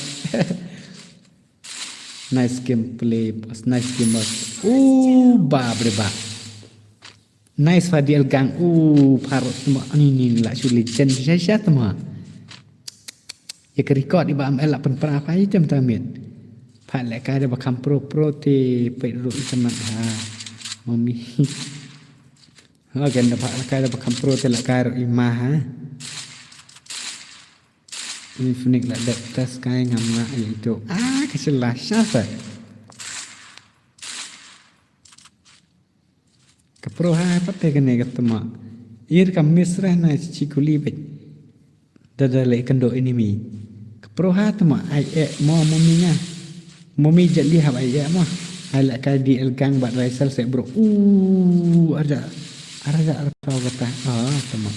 Nice gameplay, boss. Nice game, boss. Oh, ba bre ba. Nice Fadil gang. Uh, parot temo ani ni la shu legend sha sha temo. Ya ka record iba am ela pen pra pa item tamit. Pa le ka da ba kam pro pro te pe ru item ha. Mami. Ha kan da pa le ka da ba kam pro te la ka ru ima ha. Ni Phoenix la dep test kai ngam nga ai tu. Ah, ka sila sha sa. Ka pro ha pat te kane ka tama. Ir ka misra na chi kuli bet. Dada le kendo enemy. Ka pro ha tama ai e mo mo mi nga. Mo mi jat li hap ai e mo. Ai la kai D L gang bat Raisel se bro. Uh, ada. Ada ada kata. Ah, tama.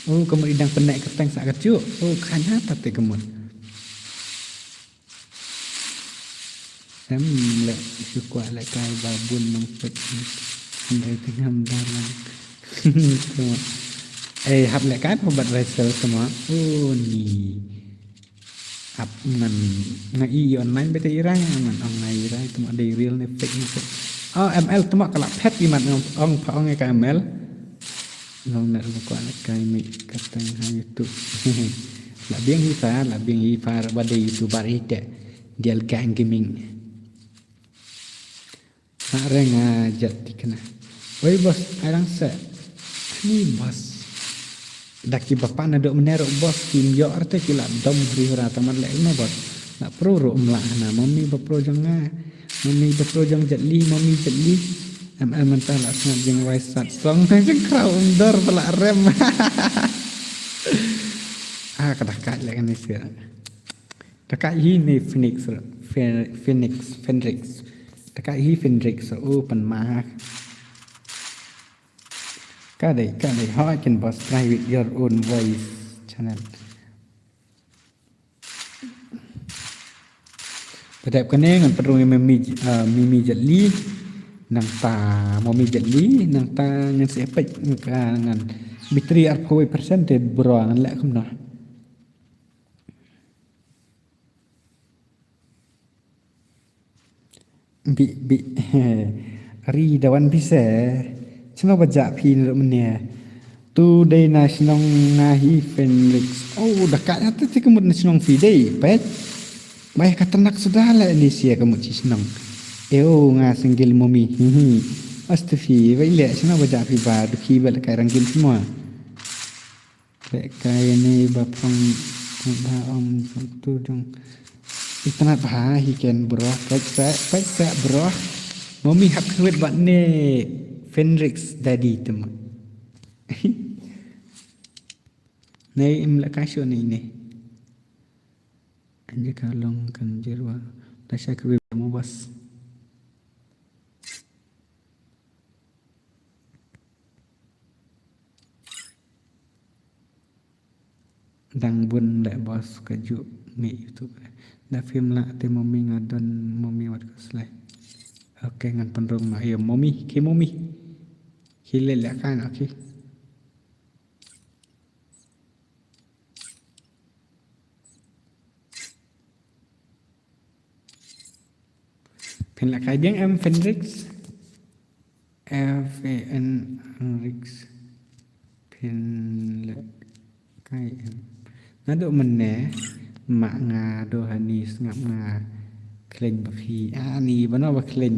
Oh, kamu idang penek keteng sa kecu. Oh, kanya tate kamu. Em le shu kwah le kai babun nong pek. Ndai tengam dalang. Tama. Eh, hap le kai pa bat Raisel tama. Oh, ni. Ap ngan nga i online bete irai ngan ong ngai irai tama dei real ne fake ne fake. Oh, M L tama kala phet i mat ong pa ong ka M L. Long na lu kwah le kai mi kateng ha YouTube. La biang hi fa, la biang hi fa ba dei YouTuber hi te. Dial gang gaming. Sa reng a jat tikna. Oi boss, arang se. Ni boss. Da ki bapa na dok menero boss kim yo arte ki la dom ri hura tamat le no boss. Na pro ro mla na mami ba pro jong nga. Mami ba pro jong jat li, mami jat li. M L mentah la snap jeng wai sat song jeng kraw umdor pala rem. Ah, kada kat le kan ni sira. Taka hi ni Phoenix, Phoenix, Phoenix. Taka hi Phoenix, open mic. Kadai, kadai, how I can boss try with your own voice channel. Padap kane ngan perung mimi, uh, mimi jali. Nang ta mimi jali, nang ta ngan sepek ngan bitri arpoi persen te bro ngan lek kumno. Bi, bi, ri dawan bise. Chino ba ja phi ni mene. Tu dei na shnong nga hi Phoenix. Oh, da ka ya te kemut na shnong phi dei. Pet. Bai ka ternak sudah le ni sia kemut si shnong. Eo nga single mami. Hihi. Astu phi, bai le chino ba ja phi ba dukhi ba le kai ranggin semua. Lehkai ne ba phong ba ong jong tu jong. Itanat ba hi ken bro. Pek sa, pek sa bro. Mami hap kwet ba ne Fenrix daddy tema. Nei im lehkai sho nei ne. Anja ka long kan jirwa. Tasha kwet mo bas. Dang bun leh bos ka ju ngi YouTube. Da phim lah te mummy nga don mummy wat ka slai. Okay ngan pynrung ma ïa mummy ki mummy. Ki leh leh kan okay. Phin lehkai biang em Fenrix. F A N Rix. Phin lehkai em. Naduh mynne ma nga duh hani sngap nga khlem ba phi. Ani bano ba khlem.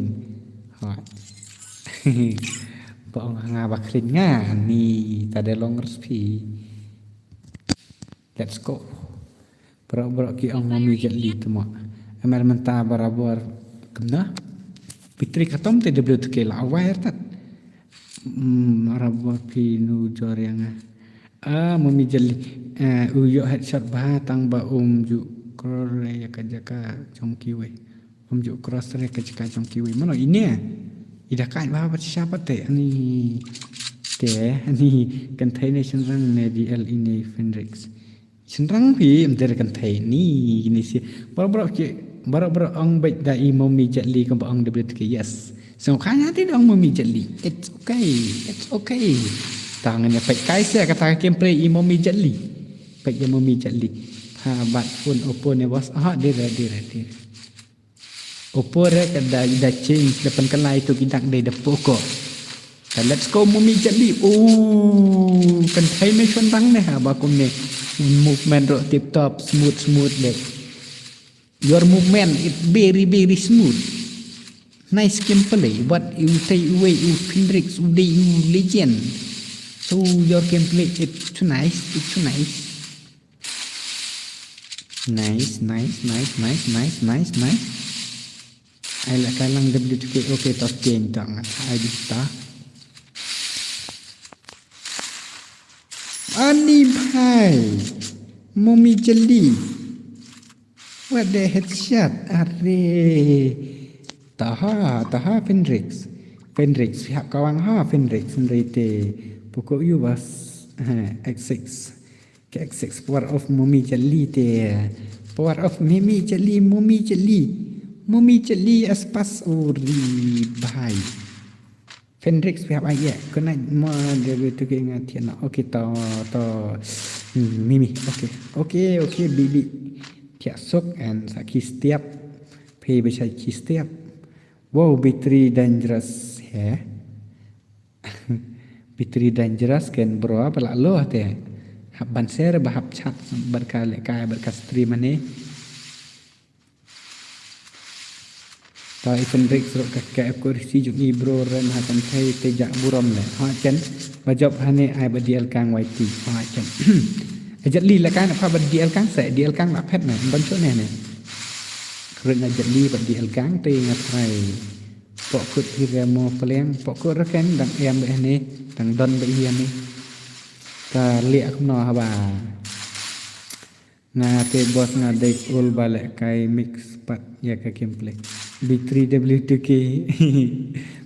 Hoi. Ba ong nga ba khlem nga ni ta de long res phi. Let's go. Bro bro ki ong mami jet li temo. Emer menta barabor kemna. Pitri katom te W T K la aware tat. Hmm, barabor pi nu jor yang ah. Ah, mami jet li. Eh, u yo headshot ba tang ba um ju kror ya ka jaka jong kiwei. Um ju cross re ka jaka jong kiwei. Mano ine. Ida kai ba ba siapa te ani te ani kan thai ne shenrang ne D L ine Fenrix. Shenrang phi em ter kan thai ni ni si. Bro bro ki bro bro ong bek da i mami jet li kan ba ong W T K yes. So kanya ti ong mami jet li. It's okay. It's okay. Tangan ya pek kai se kata gameplay i mami jet li. Pek ya mami jet li. Ha bat phone Oppo ne bos. Ah dire dire dire. Oppo re ka da da change da pynkylla itu ki dak dei da Poco. Ka let's go mami jet li. Oh, kan thai me shon dang ne ha ba kum ne. Movement ro tip top smooth smooth de. Your movement it very very smooth. Nice gameplay but you take away you Fenrix you day you legend. So your gameplay it too nice, it too nice. Nice, nice, nice, nice, nice, nice, nice. Ai la ka lang W two K, okay, to tieng to ngat ai di ta. Ani bhai, Mummy Jali. What the headshot? Are. Taha, taha Fenrix. Fenrix, phi hap kawang ha Fenrix, Fenrix te. Pokok yu bas. Ha, X six. Ke X six, power of Mummy Jali te. Power of Mimi Jali, Mummy Jali. Mummy Jali aspas uri bhai. Fenrix phi hap ai ye. Kena mo de tu ke ngat thian. Okay, to, to. Hmm, Mimi. Okay. Okay, okay, Bibi. Thiak sok and sa ki step. Phi ba sa ki step. Wow, B three dangerous he. B three dangerous ken bro, ba la lo te. Hap ban share ba hap chat bad ka lehkai bad ka stream ane. Ta i Fenrix ruh ka ka ko risi jong i bro, rem ha kan thei te ja burom le. Ha ken ba jop hane ai ba D L Kang Y T. Ha ken. Ajat li la kan pa ba D L Kang se, D L Kang la phet ne, ban cho ne ne. Kren ajat li ba D L Kang te ngat hai. Pok kut hi re mo pleng, pok kut reken dang em ba hane, dang don ba hi hane. Ka liak no haba. Nga te boss nga dei ul ba lehkai mix pat ïa ka gameplay. B three W two K.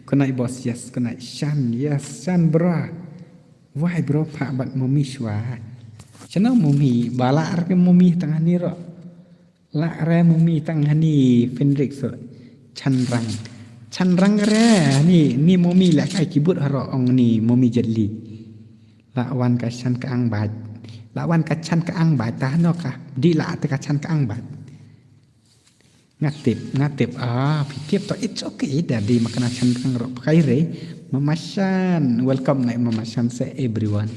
Kunai boss, yes, kunai Shan, yes, Shan bra. Wai bro, pha bat Mummy shwa. Chano Mummy, ba la ar ke Mummy tang hani ro. La re Mummy tang hani Fenrix so. Chanrang. Chanrang re hani ni Mummy lehkai keyboard haro ong ni Mummy Jet Li. La wan ka chan ka ang bait. La wan ka chan ka ang bait ta no ka. Di la te ka chan ka ang bait. Ngatip, ngatip. Ah, pitip to, it's okay. Dadi makna chan kang rok pakai re. Mama Shan, welcome na Mama Shan se everyone.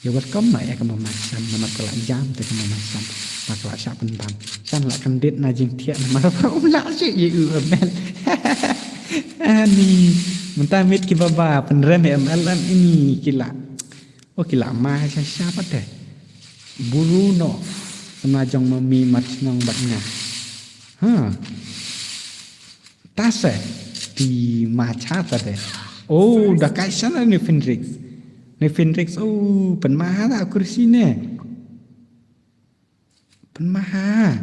Ya welcome na ya ka Mama Shan, namar ka la jam te ka Mama Shan. Ba ka la sha pen bam. Shan la kan dit na jing thiak namar ba um la shi ye u M L. Ani, mynta mit ki baba, pen rem M L an ini ki la. Oh, ki la ma sha sha pat te. Bruno. Sama jong Mummy mat nong bat nga. Ha. Ta se. Ti ma cha ta te. Oh, da kai sana ni Fenrix. Ni Fenrix, oh, pen ma ha da kursi ne. Pen ma ha.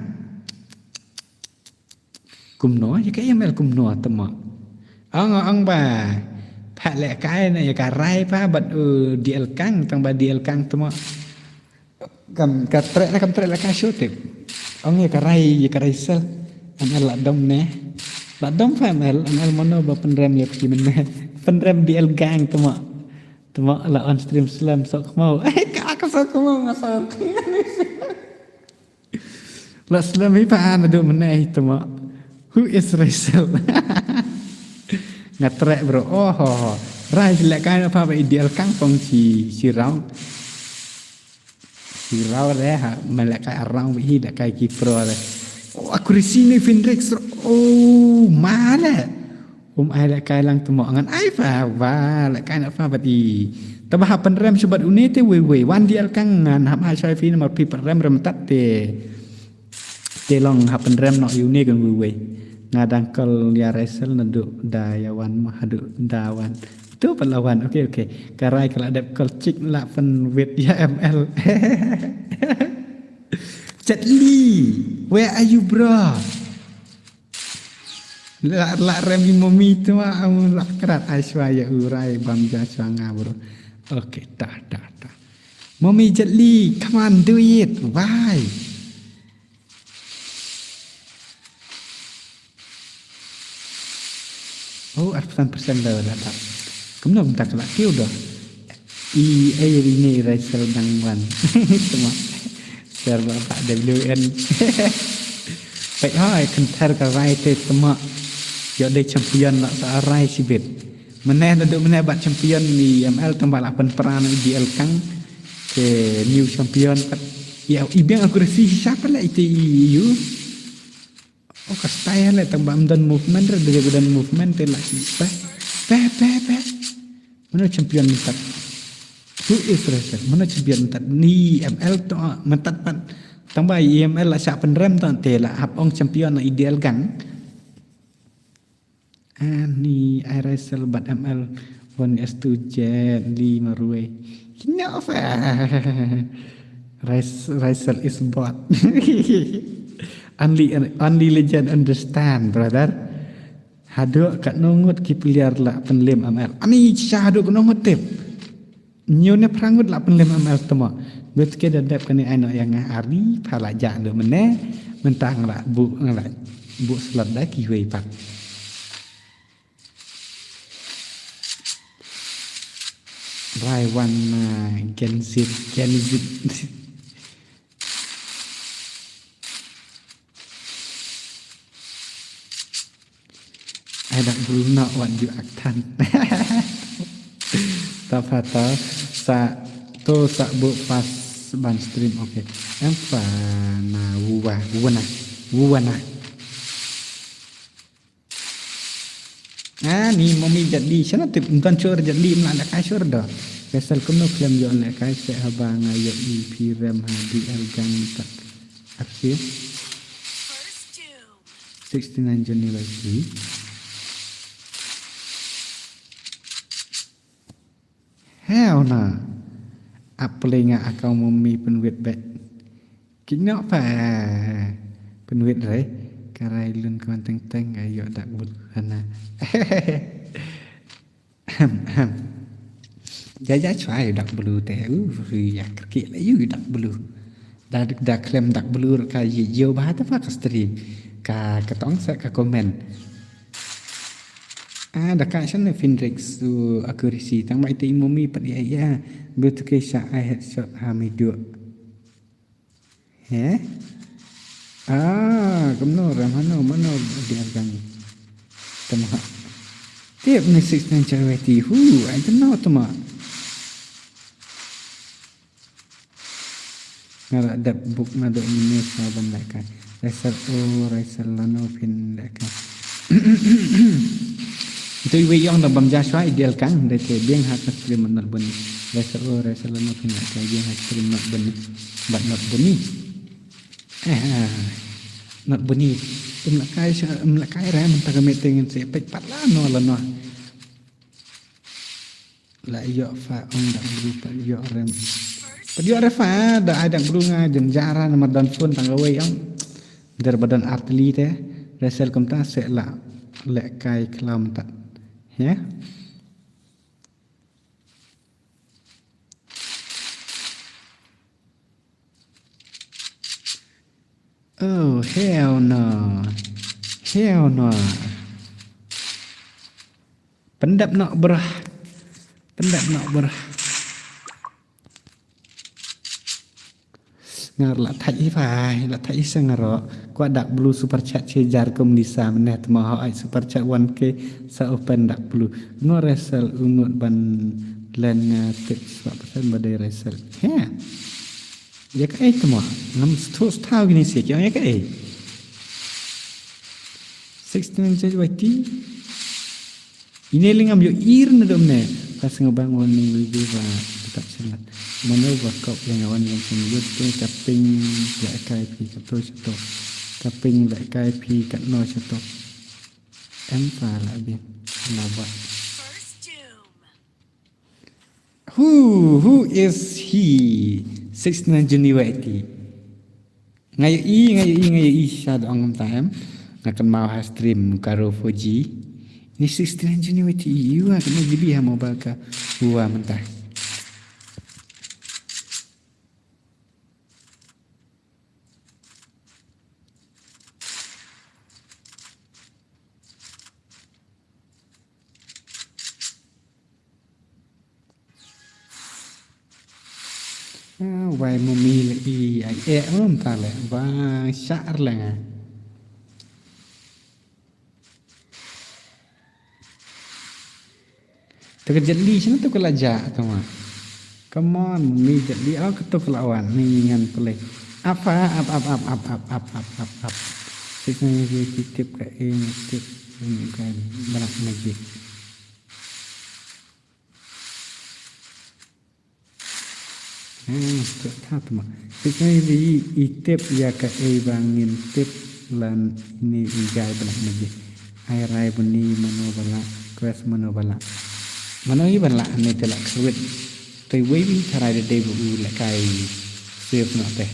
Kumno, ya ka M L kumno temo. Ong, ong ba. Pha lehkai na ya ka rai pha bat u D L Kang, tang ba D L Kang temo. Kam ka trek na kam trek lehkai shu tip. Ong ya ka rai, ya ka rai sel. M L la dom ne. La dom pha M L, M L mono ba pen rem ya phi men ne. Pen rem D L Kang temo. Temo la on stream slem sok mau. Eh, ka ka sok mau nga sok. La slem hi pa na du menai temo. Who is Rachel? Nga trek bro. Oh ho ho. Rai lehkai na pa ba ideal kang pong si si rau. Si rau re ha. Melehkai arang ba hi lehkai ki pro re. Oh, aku risi ni Fenrix. Oh, mana? Um ai lehkai lang temo ngan ai pa ba lehkai na pa bat i. Taba ha pen rem shu bat une te wei wei wan D L Kang ngan hap ha shai phi namar phi pen rem rem tat te. Te long ha pen rem no ïa une kan wei wei. Nga dang kol ïa Rachel na du da ïa wan ma ha du da wan. Tu pat la wan. Okay, okay. Ka rai ka la dep kol chik la pen wit ïa M L. Jet Li, where are you bro? La la rem i Mummy tu ma am la krat ai shwa ïa u rai bam ja shwa nga bro. Okay, ta ta ta. Mummy Jet Li, come on, do it. Why? Oh, arphew san persen da la ta. Kumno kumta ka la kiew da. I, eh, ini Rachel dang wan. Tuma. Share ba ba W N. Pek ha, kan ter ka rai te tuma. Yo de champion la sa rai sibit. Meneh na du meneh bat champion ni M L tang ba la pen peran di L Kang. Ke new champion pat. Ya, i biang aku resi siapa la ite i yu. Oh, ka style le tang ba am don movement re, dia don movement te la. Pe, pe, pe, pe. Mano champion ni tak. Who is Rachel? Mano chibit mynta ni M L to mynta pat. Tang ba i M L la sha pynrem to te la hap ong champion na ideal gang. Ani I Rachel bad M L one S two Jet Li Marwei. Kino fa? Rachel is bot. Only only legend understand, brother. Haduh katno ngut ki player la pynlem M L. Ani sha haduh katno ngut tip. Ñiew ne phra ngut la pynlem M L temo. Dut ke da dep kane ai no yang nga ari pha la ja do mene. Mentang la bu la bu slot da ki wei pat. Rai wan na Gen Z, Gen Z. Ai dak bru nok wat ju ak than. Ta pha ta sa to sa bu pas ban stream, okay. Em pha na wuwa wuwana wuwana. Ah, ni mami jadi sana tip ntan chor jadi mla la kai chor do. Pesal kumno klem yo le kai se haba nga yo i pi rem ha di algang tak. Arsir. Sixty-nine Johnny Wesley. Heo na. Ap pele nga akau mami penwit bet. Kinyok pa penwit re. Karai lun kawan teng teng ayo dak but hana. Ahem, ahem. Ja ja chwa yu dak bulu te. Uh, ya kerki la yu dak bulu. Da da klem dak bulu ka yu ba ta fa ka stream. Ka ka tong sa ka comment. Ah, da ka shan ne Finrix su accuracy tang mai te imomi pat ya ya. Betul ke sha I headshot ha mi duk. He? Ah, kumno ram hano mano dia gang. Tama. Tip ni six nine chaweti. Hu, I don't know tama. Nga la dep buk na do mini sa ban leka. Raisal o, raisal lano phin leka. Itu iwe yong da bam Joshua ideal kang da ke biang hat na stream not bun. Raisal o, raisal lano phin leka biang hat stream not bun. But not buni. Eh, not buni. Im la kai sha, im la kai ra mynta ka meeting se pek pat lano lano. La ïoh fa ong dak bru pat ïoh rem. Pat ïoh rem fa da ai dak bru nga jynjar namar don phone tang kawei ong. Der ba don artylli te resel kumta se la leh kai klam tat. Ya. Oh, hell no. Hell no. Pyndep noh, bro. Pyndep noh, bro. Ngar la thait hi phai, la thait hi sa ngaro. Kwah dak blue super chat che jar kum Lisa mynne tma ho ai super chat one K sa open dak blue. No resel unut ban len nga tip swak persen ba dei resel. He. Ïa kaei tma, ngam sthoh sthaw gini sia ki ong ïa kaei. Sixteen inches Y T. Ine lingam ïohi na dom ne. Pas nga bang warning review ba tak sangat. Mano ba kop yang awan yang sing yut te kaping ïa kai phi kato shato. Kaping ïa kai phi katno shato. Em pa la bin. La ba. Who, who is he? Sixteen January. Nga ïohi, nga ïohi, nga ïohi sha dong time. Nga kynmaw ha stream Karo four G. Ni sixteen January ïohi, nga kynmaw G B ha mobile ka. Wa mynta. Ah, wai mummy le i ai eh um ta le ba shar le nga. Te ka jet li shano te ka la ja tama. Come on, mummy jet li oh ka to ka la wan ni ngan play. Apa ap ap ap ap ap ap ap ap. Sik ni tip ka eh tip ni ka black magic. Hmm, to tha tma. Te i tip ïa kaei ba ngin tip lane i guide ba lah mynjur. Ai rai bni mano ba lah, quest mano ba lah. Mano hi ba lah ne te lah khwit. Te wei wei tharai da dei ba u lehkai save noh te.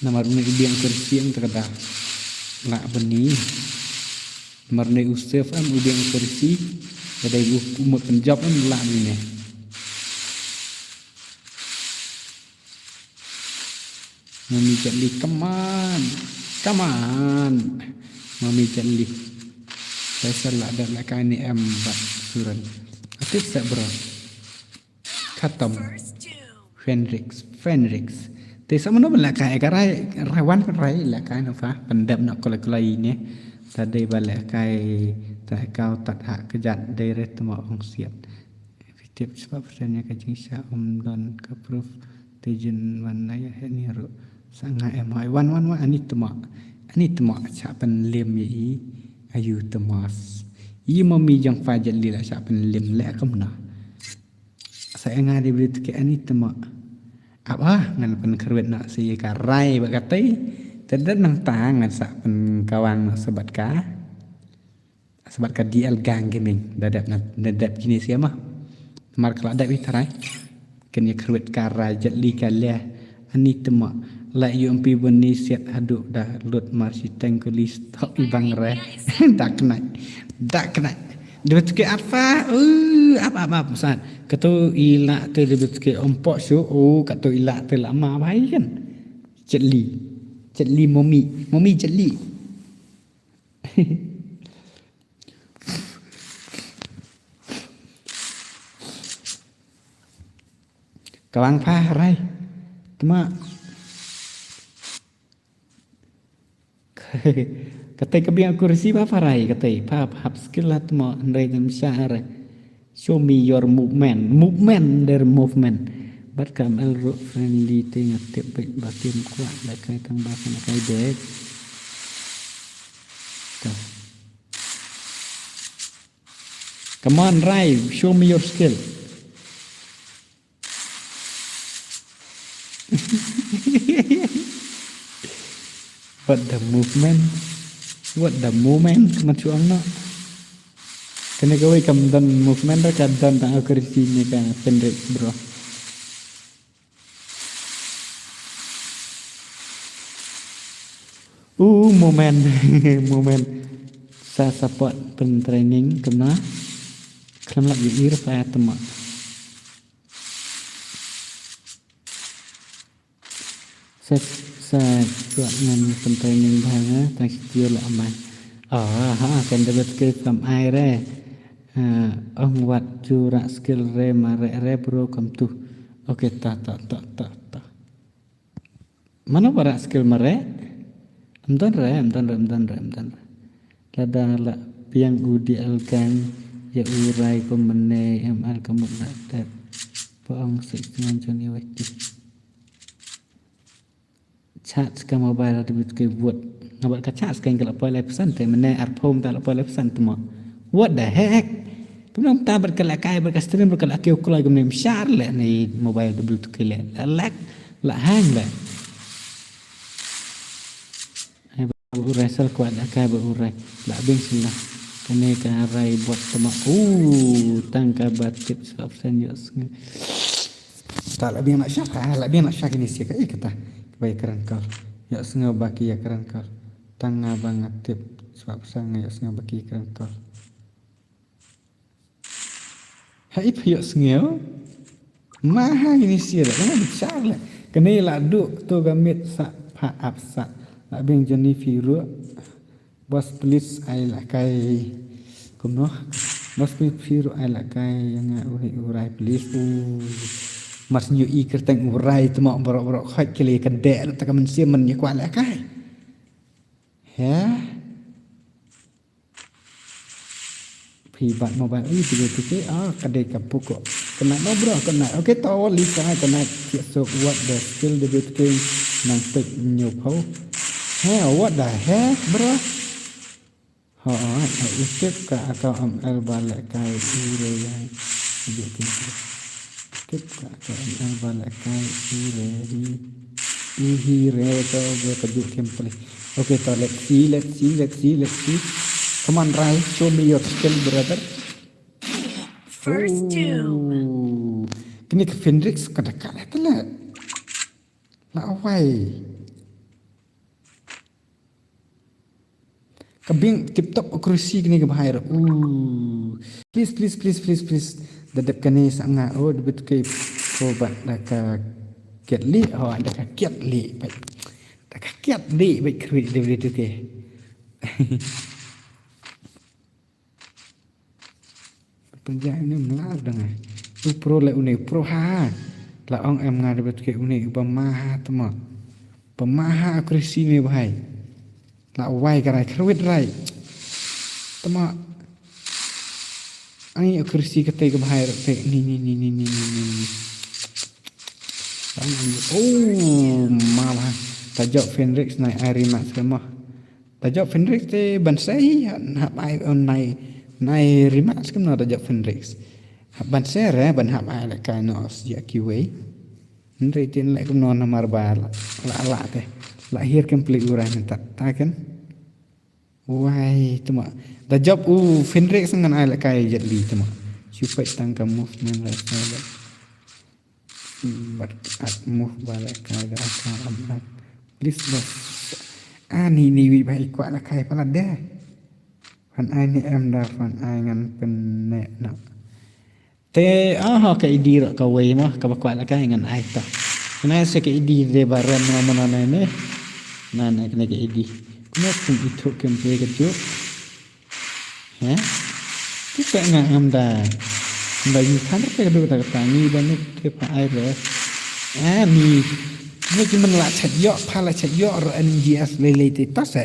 Namar une u biang kursi ïa kata ka da lah bni. Namar une u save em u biang kursi. Ka dei u mut pynjop em lah bni ne. Mami Jet Li, come on. Come on. Mami Jet Li. Faisal lah dep lehkai ne em bad Suran. Atik sa bro. Khatam. Fenrix, Fenrix. Te sa mano ba lehkai ka rai, rai wan rai lehkai na fa. Pyndep na kolai kolai ne. Ta dei ba lehkai ta kau tat ha kejat dei re tma ong siat. Fitip spah persen ïa ka jingshah um don ka proof te jin wan na ïa he ni ruh. Sa nga em hoi wan wan wan ani tma. Ani tma shah pynlim ïa i. Ayu tmas. I mami jong fa Jet Li la shah pynlim leh kumno. Sa nga dei bri tke ani tma. Ap ah ngan pynkhyrwit na si ka rai ba katei. Te dep nang ta ngan sa pynkawang na sabat ka. Sabat ka D L Gang Gaming da dep na da dep kine sia mah. Mar ka la dep i tharai. Ken ïa khyrwit ka rai Jet Li ka leh. Ani tma la yu empi bani siat haduh da lut mar shi teng kuli stop i bang re. Dak nai. Dak nai. Debit ke apa? Uh, apa apa pesan. Katu ila te debit ke ompok su. Oh, katu ila te lama bayan. Jet Li. Jet Li momi. Momi Jet Li. Kawang pha rai. Tma. Katei ka biang kursi ba pha rai katei pha hap skill la tma hynrei dam sha rai. Show me your movement. Movement der movement. Bad ka M L ruh friendly te nga tip bad ba tim kwah da kai tang ba kana kai dek. Come on, Rai, show me your skill. What the movement? What the movement? Kmat chuang no. Kane kawei kam don movement ra ka don tang akursi ne ka Fenrix bro. U moment, moment. Sa support pen training kena. Khlem lap ïa ir pa tma. Sa sa kwah ngan pen training bha nga tang shi tio la amai. Ah ha kan da bet ke sam ai re. Ong wat chu rah skill re ma re re bro kam tu. Okay ta ta ta ta ta. Mano ba rah skill ma re? Em don re, em don re, em don re, em don re. Lada la piang u D L Gang ïa u Rai ko mane em al ka mut la tet. Pa ong six ngan Johnny Wati. Charge ka mobile da bit ke vote. Nga bad ka charge ka la poi lai percent te mane ar phone ta la poi lai percent te mo. What the heck? Kumno ta bad ka la kai bad ka stream bad ka la kiew kloi kumne mshar le ni mobile da bit ke le. La lag la hang le. Ai ba u rai sal kwat la kai ba u rai la bing sila. Kane ka rai bot tama u tang ka ba tip sila percent yo snge. Ta la biang na sha, ah, la biang na sha kini sia ka, eh, kata. Ba ïa kren kol. Ïa sngew ba ki ïa kren kol. Tang nga ba nga tip. Sebab sa nga ïa sngew ba ki ïa kren kol. Ha ip ïa sngew. Ma ha kini sia la, nga bichar la. Kene la duk tu ga mit sa pha ap sa. La biang Johnny Firu. Boss, please, ai la kai. Kumno? Boss, please, phi ruh ai la kai ïa nga u hei u rai, please. U. Mar snyu i kyrteng u rai tma bro bro khoi kile ka de ta ka mensia men ïa kwah la kai. He? Phi bat mobile i phi tu ke ah ka de ka puko. Kena no bro kena. Okay to Lisa kena. Tiak sok what the skill the bit king nang tek nyu pau. He, what the heck, bro? Ho, ho, u tip ka account M L ba leh kai u re ya. Bit king. Tip ka ka an ba la kai u re hi. U hi re to ba ka ju kim pli. Okay, to let's see, let's see, let's see, let's see. Come on, Rai, show me your skill, brother. First two. Ooh. Kini ka Fenrix ka da ka le tele. La wai. Ka bing tip top accuracy kini ka bahai ro. Ooh. Please, please, please, please, please. Da dep kani sa nga. Oh, da bet ke ko ba da ka kiat li. Oh, da ka kiat li. Ba da ka kiat li ba kri da bet ke. Penja ini mlar dang eh. U pro le une u pro ha. La ong em nga da bet ke une u ba ma ha temo. Ba ma ha accuracy ne bahai. La wai ka rai khrwit rai. Temo. Ai accuracy ka te ka bahai rai te ni ni ni ni ni ni ni. Oh, ma ba. Ta jop Fenrix nai ai rematch ka mo. Ta jop Fenrix te ban sei hap ai on nai nai rematch kam no ta jop Fenrix. Hap ban sei re ban hap ai la kai no os ya kiwei. Nri tin le kam no namar ba la la te. La hir kam pli urai ta ta kan. Wai tuma. Da jop u Fenrix ngan ai la kai jet li tuma. Chupai tang ka movement la sa. Bat at move ba la kai da ka am at. Please bas. Ani ni wi bai kwa la kai pala de. Fan ai ni em da fan ai ngan pen ne na. Te ah ka idi ro ka wei mo ka ba kwa la kai ngan ai ta. Ngan ai se ka idi de ba ren mo mo na ne. Na na ka idi. Kuma kum itu kem pe ka juk. He? Kita nga ngam da. Ba yu kan ka du ta ka tangi ba nuk te pa ai re. Ah ni. Ni ki man la chat yo pa la chat yo ro N G S le le te ta se.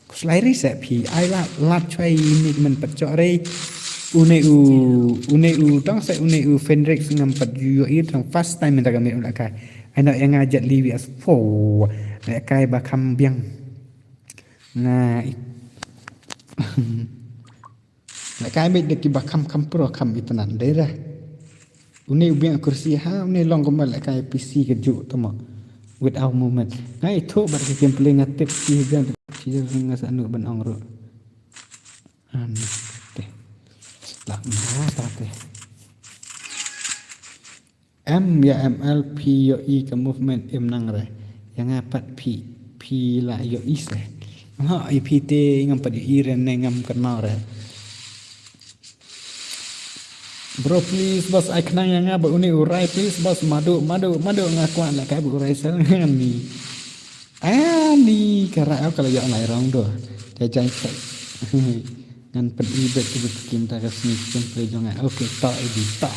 Kuslai ri se phi ai la lat chwai ni ki man pat chok re. Une u une u tang se une u Fenrix ngam pat yu yo i tang first time ta ka me u la kai. Ai na yang ajat li wi as fo. La kai ba kham biang. Nga i- la kai bit de ki ba kham kham pro kham itynnad de da. Une u biang kursi ha une long kumba la kai P C ka ju tama. Without movement. Nga i tho bat ki gameplay nga tip si jan si jan nga sa anu ban ong ro. An te. La ma ta te. Em ya M L phi yo i ka movement im nang re. Ya nga pat phi phi la yo i se. Nga i phi te ngam pat yo i re ne ngam kan mau re. Bro please bas ai khnang ya nga ba uni urai please bas madu madu madu nga kwah la kai ba urai sel ngan ni. Ani ka ra ka la ïoh nai rong do. Jai jai ka. Ngan pyn i bet tu bet kim ta ka sni kim play jong ai. Okay, to i di to.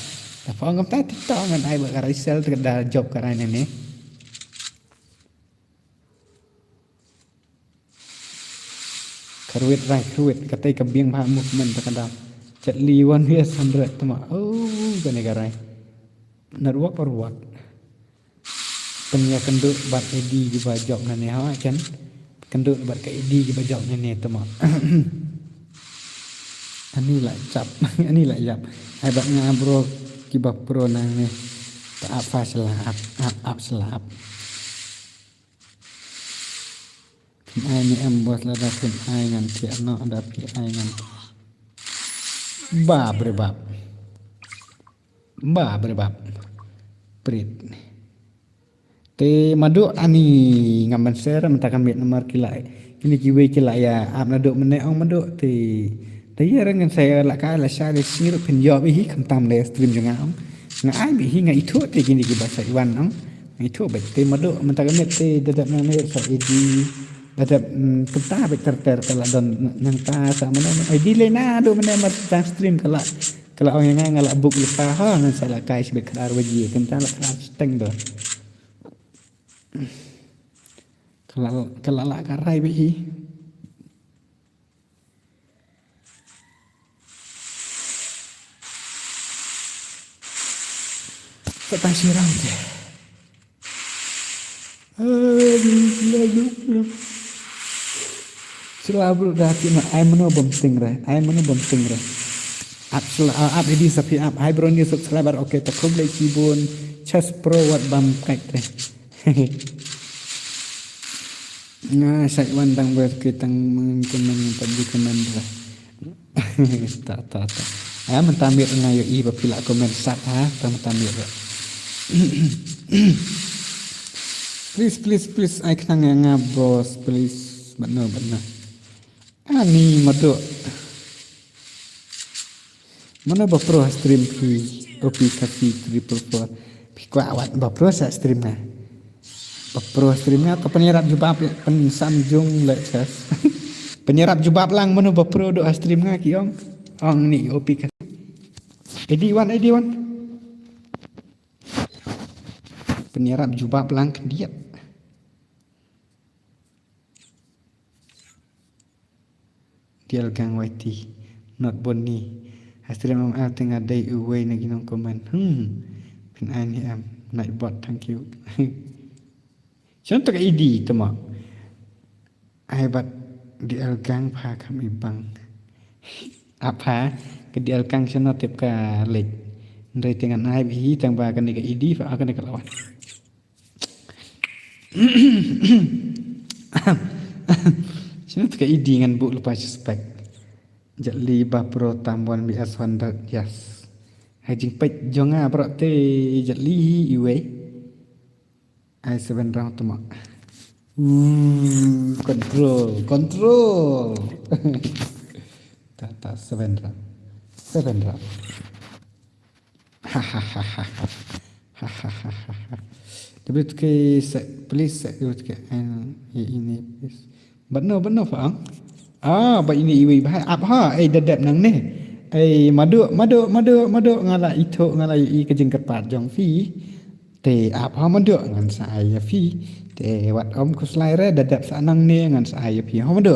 Ta phong kam ta ti to ngan ai ba ka rai sel ta da job ka rai ne ne. Kharwit rai kharwit ka tai ka biang ba movement ta ka da. Chat li one vs hundred tama. Oh, ka ne ka rai. Network or what? Pynïa kynduh bad A D kiba jop nane ha kan. Kynduh bad ka A D kiba jop nane tama. Ani la jap, ani la jap. Ai bad nga bro kiba pro nane. Ta ap fa sla ap, ap, ap sla ap. Phin ai ne em bos lada phin ai ngan thiah noh da phi ai ngan. Bap re bap. Bap re bap. Prit. Te madu ani ngam ban share mynta ka miet namar ki la kini kiwei ki la ïa ap naduh mynne ong madu te te ïa re ngan sa ïa la ka la share de sngi ruh phin ïoh beit hi khamtam le stream jong nga ong nga ai beit hi nga ithuh te kini kiba sa wan ong nga ithuh beit te madu mynta ka miet te da dep nang miet sa edi da dep kumta beit ter ter ka la don nangta sa mano edi le naduh mynne mar tang stream ka la Ka la ong ïa nga nga la book lypa ha ngan sa la kai shibit khadar baje kumta la khadar shiteng da. Ka la ka la la ka rai beit hi. Ka tang shi round te. Sila bro da ti ma ai mano bom ting re ai mano bom ting re. Ap sel-, ah, ap edi sa phi ap. Hi bro, new subscriber. Okay, ta khublei shibun. Chess Pro wat bam kait te. Nga shait wan dang ber ke tang meng comment pat di comment ra. Ta, ta, ta. Ah, mynta miet nga ïohi ba phi la comment sat ha, ta mynta miet ra. Please, please, please, ai khnang ïa nga bros, please. Bad no, bad no. Ani Madu. Mano ba pro ha stream phi? O P Khasi triple four. Phi kwah wat ba pro sa stream nga. Ba pro ha stream nga ka pynïarap jubab, pynsam jong le chess. Pynïarap jubab lang mano ba pro duk ha stream nga ki ong. Ong ni O P Khasi. Edi wan, edi wan. Pynïarap jubab lang khyndiat. Dialkang Y T, not Bonni. Ha stream M L te nga dei uwei na ki nong comment. Hmm. Phin ai ni em. Nightbot, thank you. Shano to ka I D te mo? Ai bad Dialkang pha kam i bang. Apa ka Dialkang shano tip ka lek. Ndrei te ngan ai bad hi tang ba kane ka I D pha kane ka lawan. Shano te ka I D ngan buh lypa suspek. Jatli ba pro tam wan B S hundred, yes. Hai jingpeit jong nga bro te jatli hi iwei. Ai seven round tuma. Uh, control, control. Ta, ta, seven round. Seven round. Ha ha ha ha ha. Ha ha ha ha ha. David ke se, please se, David ke, and ini please. But no, but no fa. Ah, ba ini iwei ba ap ha, eh, dadap nang ne. Eh, Madu, Madu, Madu, Madu, nga la ithuh, nga la i ka jingkyrpad jong phi. Te ap ha Madu ngan sa ai ïa phi. Te wat ym khuslai re, dadap sa nang ne ngan sa ai ïa phi. Ha Madu.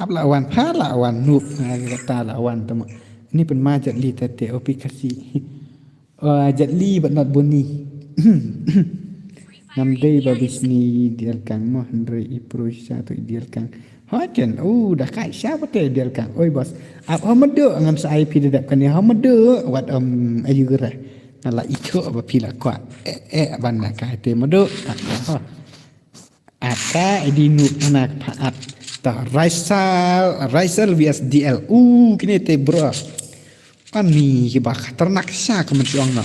Ap la wan pha la wan nup, nga kata la wan tama. Ni pynma jatli te te O P Khasi. Oh, jatli but not Bonni. Ngam dei ba bishni Dialkang mo, hynrei i pro shisha to i Dialkang. Ho ken, oh, da kai sha ba te Dialkang. Oi boss. Ap ha Madu ngan sa ai phi dadap kane ha Madu. Wat ym ayu gera. Nga la ithuh ba phi la kwah. Eh, eh, ban na kai te Madu. Ap ha. Ap ka, eh, di nup na ka pha ap. Ta Raisal, Raisal V S D L. Uh, kine te bro. Ani ki ba khatarnak sha ka mynshuang na.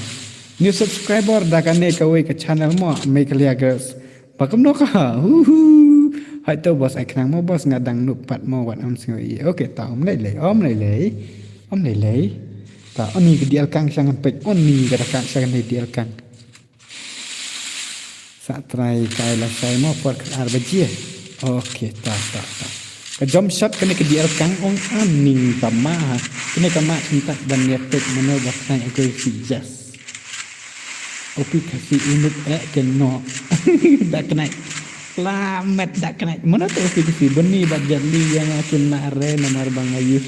New subscriber da kane kawei ka channel mo, Meghalaya Girls. Ba kumno ka. Uhu. Hai to boss, ai khnang mo boss, nga dang nup pat mo wat am sngew i. Okay, ta ym lei lei, ym lei lei. Ym lei lei. Ta oni ka Dialkang sha ngan peit, oni ka da ka sha ngan Dialkang. Sa trai kai la sai mo por khat ar baje. Okay, ta, ta, ta. Ka jump shot kane ka Dialkang ong ani ka ma. Kane ka ma shintak ban ïa tek mano ba khnai aku si jas. O P Khasi inuk eh keno. Da khnai. Lamet da khnai. Mano to O P Khasi Bonni ba jatli ïa nga kin na re namar ba nga use.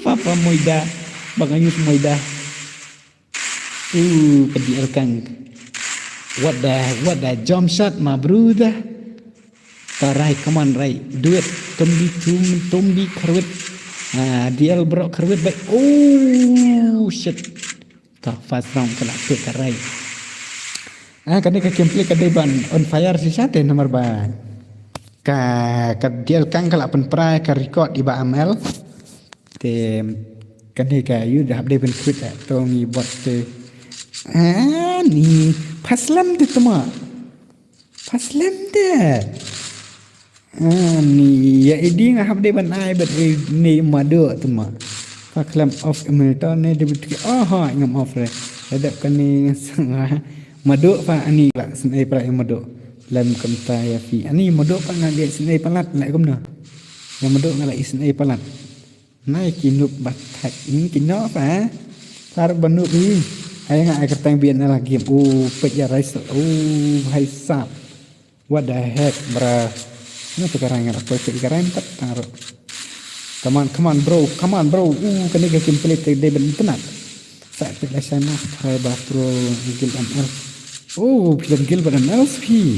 Papa moida. Ba nga use moida. Uh, ka Dialkang. What the, what the jump shot, my brother. Ta rai, come on, rai. Do it. Tumbi, tum, tumbi, kharwit. Ah, D L bro, kharwit, bai. Oh, shit. Ta first round, ka la pek ka rai. Ah, kane ka gameplay ka dei ban on fire shisha te namar ba. Ka, ka Dialkang ka la pynpra ka record i ba M L. Te, kane ka yu da hap dei ban khrwit eh, to ngi bot te. Ah, ni, pha slem te tama. Pha slem te. Ah, ni, ïa i di nga hap dei ban ai, bad i ni Madu tama. Pha khlem off email to ne dei bit ki, oh, ha, ngam off re. Hadap kane sanga. Madu pha ani la, snei pra i Madu. Lem kumta ïa phi. Ani Madu pha nga dei snei palat, la kumno. Ïa Madu nga la i snei palat. Nai ki nup ba thait ni ki nup, eh. Sar ba nup ni. Ai nga ai kyrteng B N L game. Oh, peit ïa rai sel. Oh, hai sap. What the heck, bra. Ni tu ka rai nga la peit ka rai tat tang ro. Come on, come on, bro. Come on, bro. Uh, kane ka gameplay te dei ban internet. Sa peit la shai ma. Try ba pro gil M L. Oh, phi dang gil ban M L phi.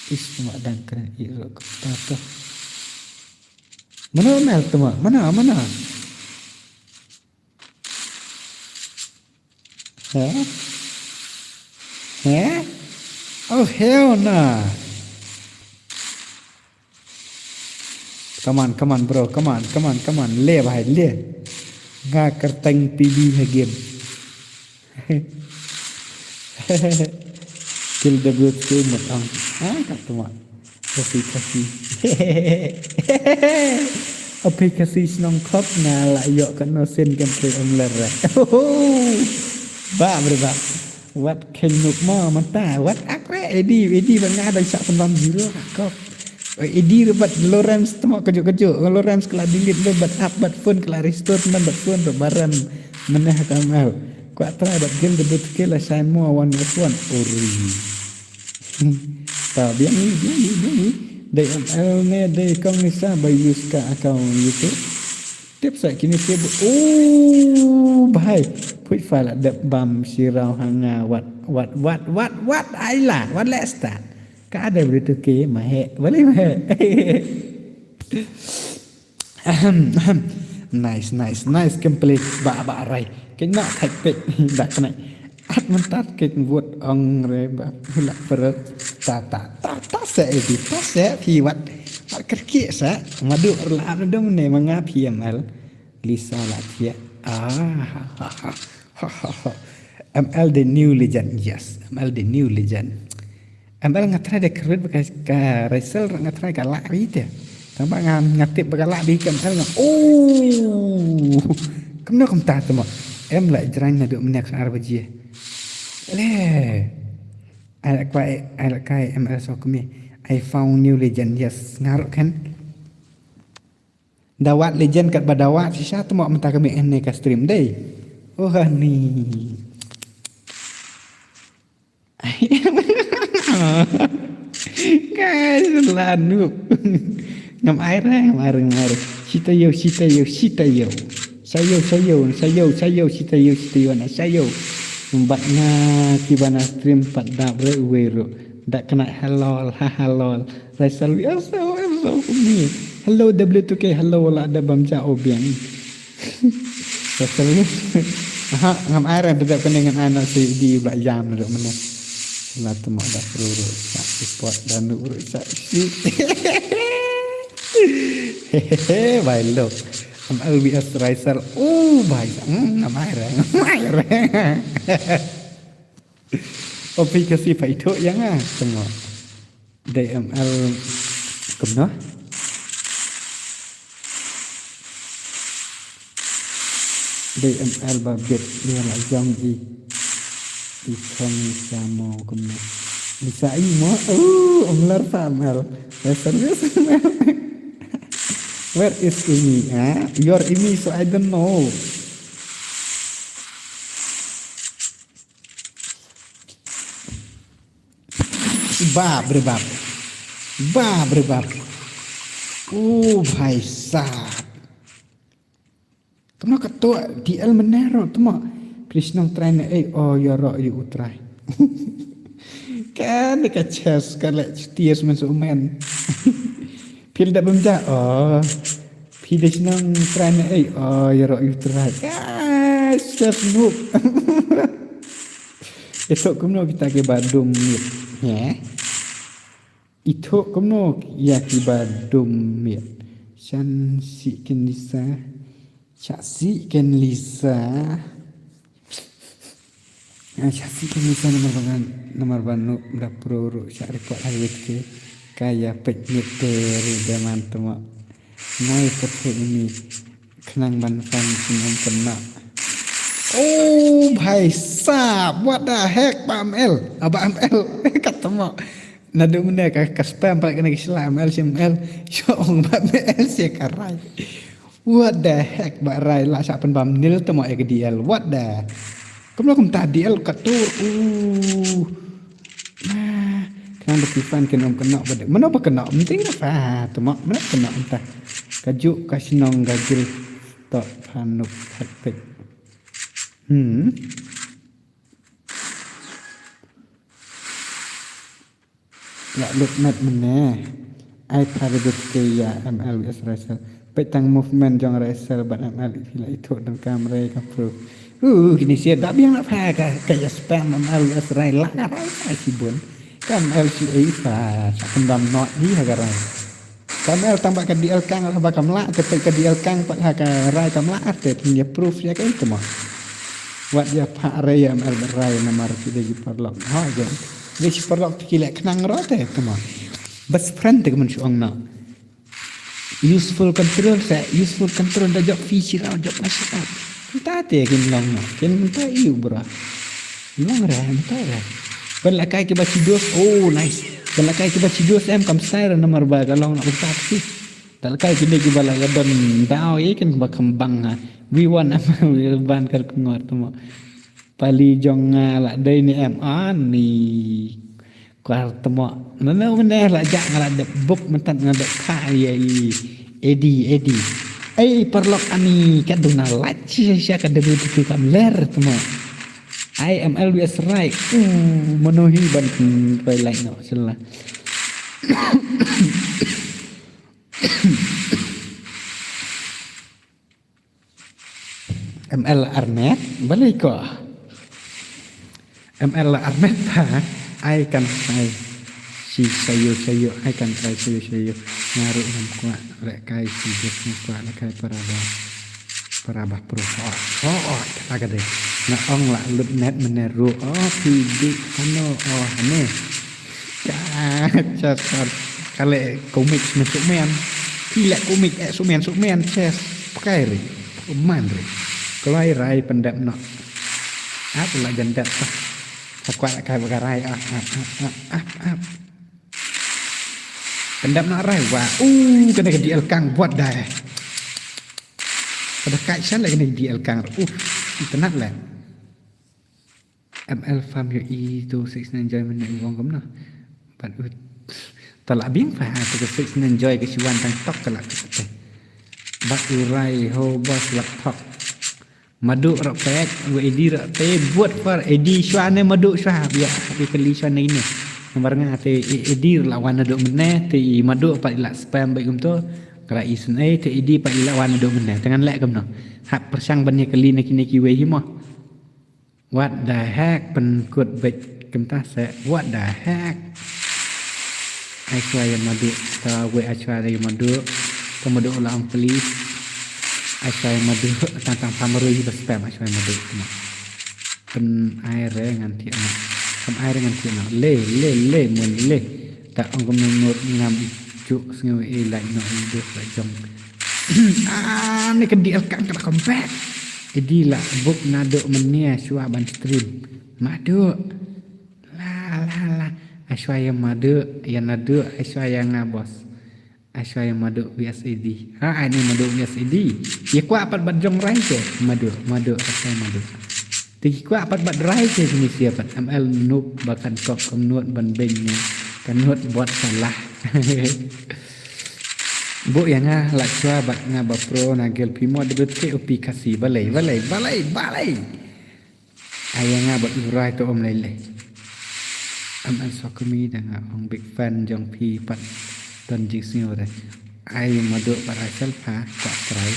Is ma dang kren i ro ka ta ta. Mano M L tuma? Mano, mano? Heh? Heh? Oh, hell no. Come on, come on, bro. Come on, come on, come on. Le, bhai, le. Nga kyrteng P B ha game. Kill W T K mut ang. Ah, kat tu mak. Kopi kasi. Aplikasi shnong khop nga la yok kat no sin kan pre em ler. Ba, bre, ba. Wat khein nuk mo mynta, wat ak re, edi, edi ba nga dang shah pynbam jula kop. Edi re bad Lawrence tmo kajuk kajuk, Lawrence kala delete re bad app bad phone kala restore man bad phone re baram meneh ka M L. Kwa try bad gel de but kela shine mo one versus one. Ori. Ta biang ni, biang ni, biang ni. Dei M L ne, dei kong ni sa ba use ka account YouTube. Tip sa kini sib. Oh, bhai. Phuit fa la dep bam shiraw ha nga wat, wat, wat, wat, wat, ai la, wat la sta. Ka ada beri tu ke, mahe, balik mahe. Ahem, ahem. Nice, nice, nice. Complete ba, ba, rai. Kena thak pek, dak kena. At mentat kek vote ong re ba, hula perut. Ta, ta, ta, ta se, eh, di, ta se, pi wat. Wat kerki se, madu rela dum ne manga P M L. Lisa la thiah. Ah, ha, ha, ha, ha, ha, ha. M L the new legend. Yes, M L the new legend. M L nga try da kyrwit ba ka, ka Rachel nga try ka lah bi te. Tang ba nga, nga tip ba ka lah bi ka M L nga. Oh! Kumno kumta tu mo. Em la jrang na duk mena kar baje. Le. Ai la kai, ai la kai M L so kumi. I found new legend. Yes, ngaruk kan. Dawat legend kat ba dawat shisha tu mo mynta kami ene ka stream dei. Oh ni. Guys, lanu. Ngam ai re, ngam ai re, ngam ai re. Sita yo, sita yo, sita yo. Sayo, sayo, sayo, sayo, sita yo, sita yo, na sayo. Bat nga kiba na stream pat dap re uwe ru. Dak kena hello, ha hello. Raisal wi aso aso kumi. Hello W two K, hello la da bam ja o biang. Raisal wi. Aha, ngam ai ran da kena ngan ai na si di bla jam da mana. La tu ma da ruru sa report da nu ru sa si. Hehehe, bai lo. Am L B S Raisal. Oh, bai. Hmm, ngam ai ran, ngam ai ran. Aplikasi pha ithuh ïa nga, tengok. D M L kumno? D M L ba bit ïa la jong i. I khong i sa mo kumno? I sa i mo? Oh, amlar pa amlar. Western, western. Where is Imi? Eh? Your Imi, so I don't know. Bap re bap. Bap re bap. Oh, bhai sahab. Tuma ka to D L menero tuma. Krishnong trai ne ei o yoro yu utrai. Kan ka chess ka le chutias men su men. Pil da bemja o. Pil da shnong trai ne ei o yoro yu utrai. Ka chess nuk. Ito kumno kita ke ba dum mit. He? Ito kumno ya ki ba dum mit. Shan si ken Lisa. Sha si ken Lisa. Ah, sha si ken Lisa namar ba ngan, namar ba nu da pro ru sha report hai wit ke. Kaya pek mit te ru de man tuma. Ngai pek ini. Khnang ban fan khnang kena. Oh, bhai sahab, what the heck, ba M L? Ah, ba M L, kat tama. Nadu mene ka, ka spam pa kena ki sila M L, si M L. Shong ba M L si ka rai. What the heck, ba rai la sa pen bam nil tama ya ke D L. What the? Kumno kumta D L katur. Uh. Nah, khnang ba ki fan kin ym kynnoh ba dei. Mano ba kynnoh? Ym dei na fa, to mo, mano kynnoh mynta. Ka juk ka shnong ka gil to phanuk hektik. Hmm. La lut met mynne. Ai pha de dut ke ya M L V S Rachel. Peit tang movement jong Rai Sel bad M L, phi la ithuh donkam Rai ka proof. Uh, kine shi da biang na pha ka, ka ïa spam M L ïa Rai la ka Rai sa shibun. Ka M L shi ei pha sa kembam not hi ha ka Rai. Ka M L tang ba ka D L kang la ba kam la, te peit ka D L kang pat ha ka Rai kam la, te phin ïa proof ïa ka ei te mo. Wat ïa pha Rai ïa M L bad Rai namar ki dei ki paralok. Ha jen. Dei shi paralok te ki leh khnang ro te te mo. Best friend te ka mun shu ong no. Useful control sa, useful control da jop phi shi raw jop na shi raw. Mynta te kin long no, kin mynta iu bro. Long re, mynta re. Ban la kai ki ba shi dos, oh nice. Ban la kai ki ba shi dos em kam style namar ba ka long no mynta phi. Da la kai ki ne ki ba la ya don daw ye kin ba kembang ha. We want em we ban kar kungor tamo. Pali jong nga la dei ni em ani. Kwar temo. Nano mene la jak nga la dep buk mentat nga dep kha ïa i. Edi, Edi. Ai paralok ani ka duna lait shisha shisha ka debu tu kam ler temo. Ai M L W S Rai. Uh, mano hi ban kin roi lait no sila. M L armet, balei ko? M L armet ha, ai kan ai. Shi sayu sayu, ai kan trai sayu sayu. Nga ruh ngam kwah, leh kai shi jes ngam kwah, leh kai para ba. Para ba pro. Oh, oh, oh, kata ka dei. Nga ong la lut net mene ruh. Oh, phi dik, ano, oh, ne. Ka, cha, cha, ka leh komik smen sukmen. Ki leh komik, eh, sukmen sukmen, ches. Pakai ri, man ri. Kloi rai pyndep noh. Ap la jan dep tah. Ka kwah kai ba ka rai, ap, ap, ap, ap, ap, ap. Pyndep noh rai, wah. Uh, kane ka D L kang buat dai. Pada kai shan leh kane ka D L kang. Uh, itynnat leh. M L farm ïohi to six nine joy mynne u ong kumno. Bad u ta la biang pha to ka six nine joy ka shu wan tang tok ka la ka te. Bad u rai ho boss la thok. Madu ro pek, u Edi ro te buat par Edi shwa ne madu shwa bia bia kali shwa ne ne. Namar nga te Edi la wan nadu mynne te i madu pat i la spam bai kumto. Kra i sun ei te Edi pat i la wan nadu mynne. Te ngan leh kumno. Hap pyrshang ban ïa kali ne kine kiwei hi mo. What the heck, pynkut beit kumta se. What the heck. Aishwarya Madhu, ta wei Aishwarya Madhu. Ta Madhu la ong please. Aishwarya Madhu, tang tang pamrui ba spam Aishwarya Madhu. Pyn ai re ngan thiah na. Pyn ai re ngan thiah na. Le, le, le, mun le. Ta ong kumno nur ngam juk sngew ei lait noh ei dus la jong. Ah, ne ka D L kang ka la come back. Edi la buk nadu mynne shwa ban stream. Madu. La, la, la. Aishwarya Madu, ïa nadu, Aishwarya nga boss. Aishwarya Madu V S Edi. Ha, ai ni Madu V S Edi. Ïa kwah pat bad jong rai te. Madu, Madu, Aishwarya Madu. Te ki kwah pat bad rai te kine sia pat M L noob ba kan kok kam nud ban beng ne. Kan nud bot salah. Bu ïa nga la chwa bad nga ba pro na gel pimo de bet ke opi kasi balei, balei, balei, balei. Ai ïa nga bad u rai to om lei lei. M L Sokmi da nga ong big fan jong phi pat don jingsngew re. Ai Madu pat rai self ha kwah trai.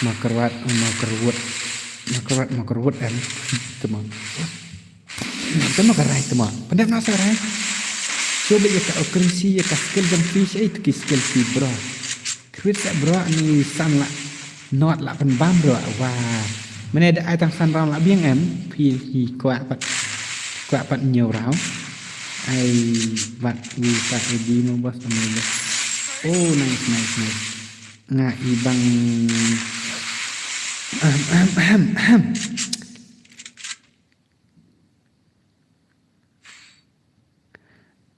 Makarwat, makarwut. Makarwat, makarwut em. Tuma. Tuma ka rai tuma. Pandai na sa rai. Cuba ïa ka okrisi ïa ka skill jong phi, eh, tu ki skill phi bro. Kwit sa bro ni san la. Not la pynbam bro. Wah. Mane da ai tang san round la biang em. Phi hi kwah pat. Kwah pat ñiew round. Ai bat wi pat di mo boss amai. Oh, nice, nice, nice. Nga i bang. Ahem, ahem, ahem, ahem.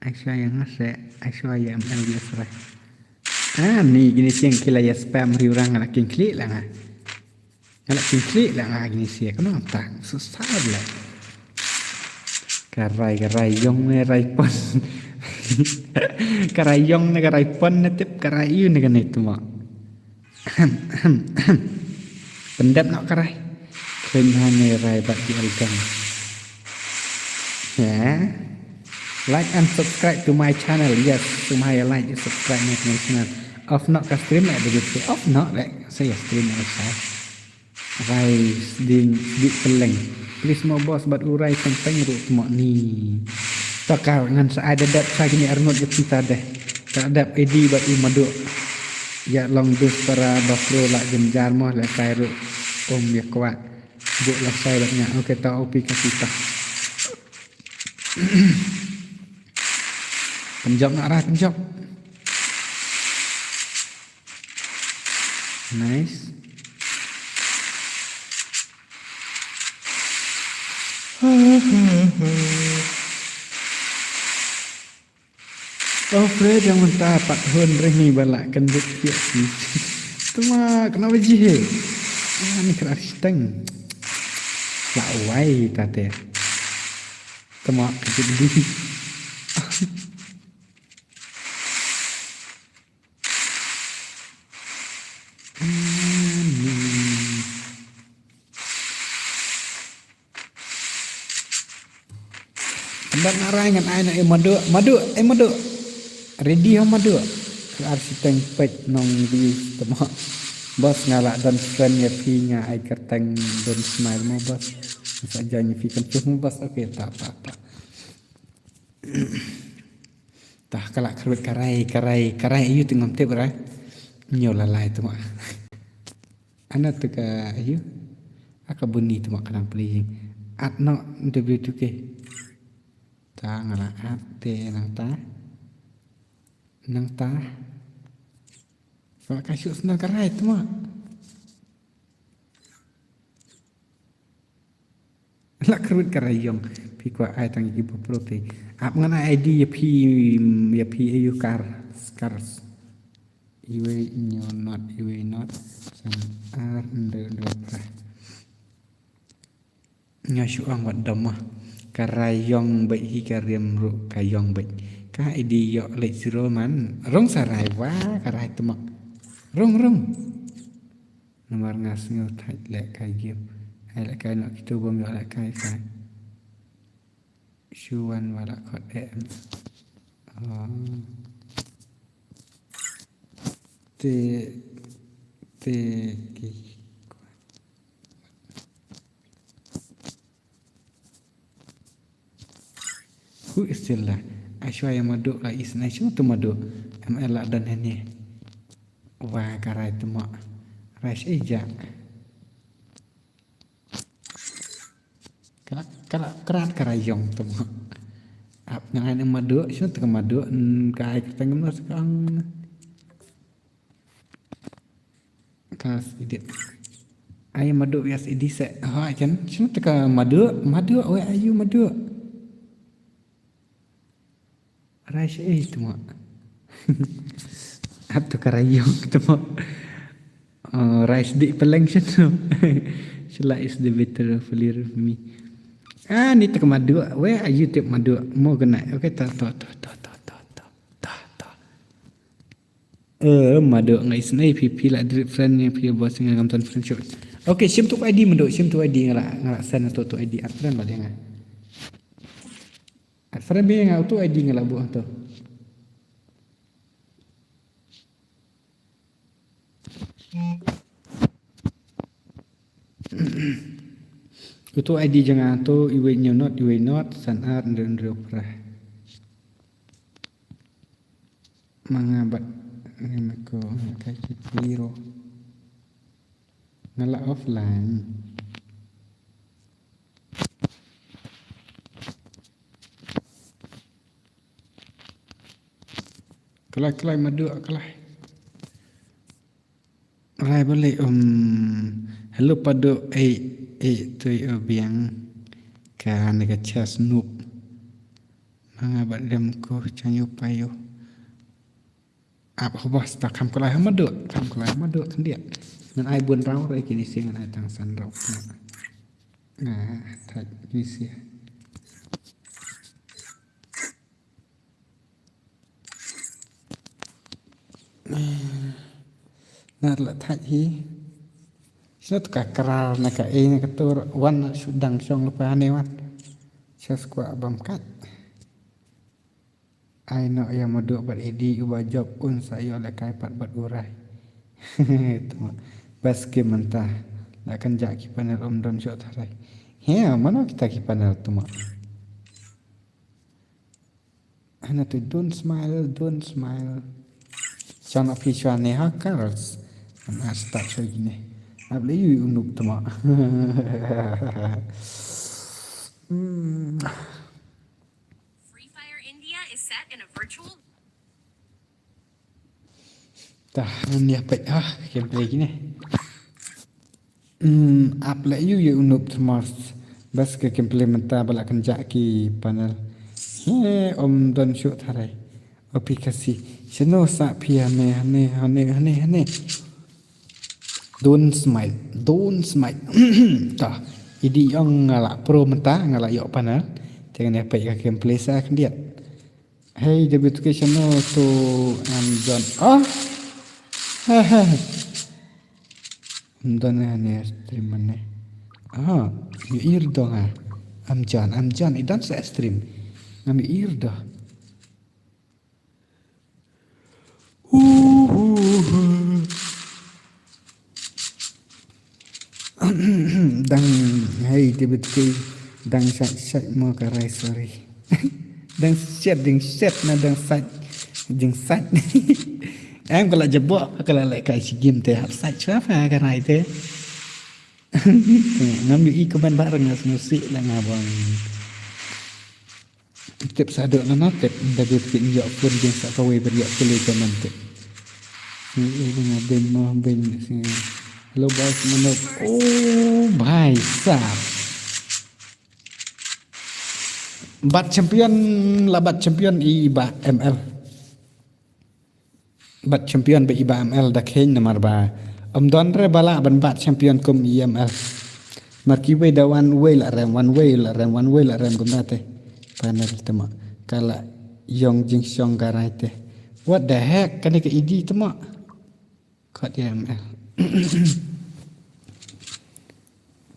Aishwarya nga se, Aishwarya M L biasa. Ah, ni kine siang kila ïa spam riurang nga la king klik la nga. Nga la king klik la nga kine siang. Kano tang susah la. Ka rai, ka rai ïong ne rai pon. Ka rai ïong ne ka rai pon ne tip ka rai ïu ne ka ne tuma. Pyndep noh ka rai. Khlem ha ne rai bad di algang. Ya. Like and subscribe to my channel. Yes, sumai like and subscribe to my channel. Off noh ka stream leh, da jut off noh leh. Sa ïa stream leh sa. Rai sding sdih peleng. Please mo boss, bad u Rai Teng Teng ruh tmo ni. To ka ngan sa ai da dep sa kine arngut ïa phi ta deh. Ka dep A D bad u Madu. Ïa long dus para ba pro la jynjar mo leh kai ruh. Um ïa kwah. Buk la sai bad nga. Okay, to O P ka phi ta. Pynjop na Rai, pynjop. Nice. Oh, Fred, ïa mynta pat hun ring ni ba la kyndit ïa si. Tuma kena baji he. Ah, ni kena siteng. La wai ta te. Tuma kejut di. Ynda nga rai ngan ai na e Madu, Madu, e Madu. Ready ho Madu. Ka ar siteng peit nong di temo. Boss, nga la don friend ïa phi, nga ai kyrteng don smile mo boss. Sa jan ïa phi kan phi mo boss. Okay, ta ta ta. Tah, ka la kyrwit ka rai, ka rai, ka rai aïu te ngam tip Rai. Ñiew la lai tuma. Ana te ka aïu. Aka buni tuma ka nang playing. At no W two K. Tah, nga la at te nangta. Nangta. Ka la ka shu sendal ka rai tuma. La kyrwit ka rai ïong. Phi kwah ai tang ïa ki ba pro te. Ap ngan ai I D ïa phi, ïa phi aïu kar, kar. Iwei ñiew not, iwei not. San ar ynda ynda pra. Nga shu ong wat dom ma. Ka rai ïong beit hi ka rim ruh ka ïong beit. Ka I D ïoh leit zero man. Rung sa rai wa ka rai tmok. Rung, rung. Namar nga sngew thait leh kai game. Ai leh kai noh kito bym ïoh leh kai kai. Shu wan wa la khot em. Oh. Te, te ki. Hu istil la. Ashwa ïa Madu la isnai shu tu Madu. M L la don hene. Wa ka rai tmok. Rai shi ja. Kala, kala, krat ka rai ïong tmok. Ap ngan ai Madu, shu tu ka Madu, ka ai ka tengam nas kang. Kas edit. Ai Madu, yes, edit se. Ha, kan. Shu tu ka Madu, Madu, where are you, Madu? Rai shi ei tmok. Ap tu ka rai ïong tmok. Oh, rai shi di peleng shi tu. Shila is the better of me. Ah, ni tu ka Madu. Where are you, tip Madu? Mo kena. Okay, ta, ta, ta. Eh, Madu ngai snai phi phi la delete friend ïa phi bos nga ngam ton friend show. Okay, shim tu I D Madu, shim tu I D nga la, nga la send tu tu I D add friend ba dei nga. Add friend ba dei nga tu I D nga la buh tu. Utu I D jong nga tu iwei hynñiew not, iwei not, san ar, hynriew hynriew phra. Ma nga bad nga me ko nga kai ki piro. Nga la offline. Kalai, kalai, Madu, kalai. Rai balik, um, hello Padu, eh, eh, tui, eh, biang ka na ka chest noob. Ma nga bad dem ko chanyu payu. Ap hobos ta kham kalai ha Madu, kham kalai ha Madu khyndiat. Ngan ai bun raw re kini si ngan ai tang san raw. Nah, thait kini si. Nar la thait hi. Shnat ka krar na ka ei na ka tur wan na shu dang shong lepa ne wan. Sha skwa bam kat. Ai no ya madu bad idi uba job un sa yo le kai pat bad urai. Tuma. Bas ke manta. La kan ja ki panel um don shot harai. He, mano kita ki panel tuma. Hana tu don't smile, don't smile. Chana pi chane ha kars. Ana start show gine. Able yu unup tuma. Hmm. Free Fire India is set in a virtual. Tah, ngan ïa peit ah, gameplay gine. Hmm, ap la yu yu unup tmars. Bas ka gameplay mynta ba la kan ja ki panel. He, um don shu tharai. Opi kasi. Shano sa phi hane, hane, hane, hane, hane. Don't smile. Don't smile. Tah. Idi ong nga la pro mynta, nga la ïoh panel. Te ngan ïa peit ka gameplay sa khyndiat. Hey, W two K channel to, um, John. Ah! He, he, he. Um, John, eh, ne stream ne. Ah, ïohi ruh dong, ah. Am John, am John, i don sa stream. Ngam ïohi ruh dong. Hu, hu, hu. Dang, hey, David K. Dang sait, sait mo ka rai, sorry. Dang sait, dang sait, na dang sait, dang sait. Em, ka la jabok, ka la leh kai shi game te, hap sait shuwa pha ka rai te. Ngam ïohi comment ba rang nga sngewsih la nga bang. Tip sa dok na na tip, da dok tip ïoh phone ding sa kawei ber ïoh kuli ka man tip. Ni, eh, nga ben mo, ben si. Hello, boys, mano. Oh, bhai sahab. Bat champion, la bat champion i ba M L. Bat champion ba i ba M L da kheiñ namar ba ym don re ba lah ban bat champion kum i M L. Mar kiwei da wan wei la rem, wan wei la rem, wan wei la rem kumta te. Panel te mo. Ka la ïong jingshong ka rai te. What the heck? Kane ka idi te mo. Khot i M L.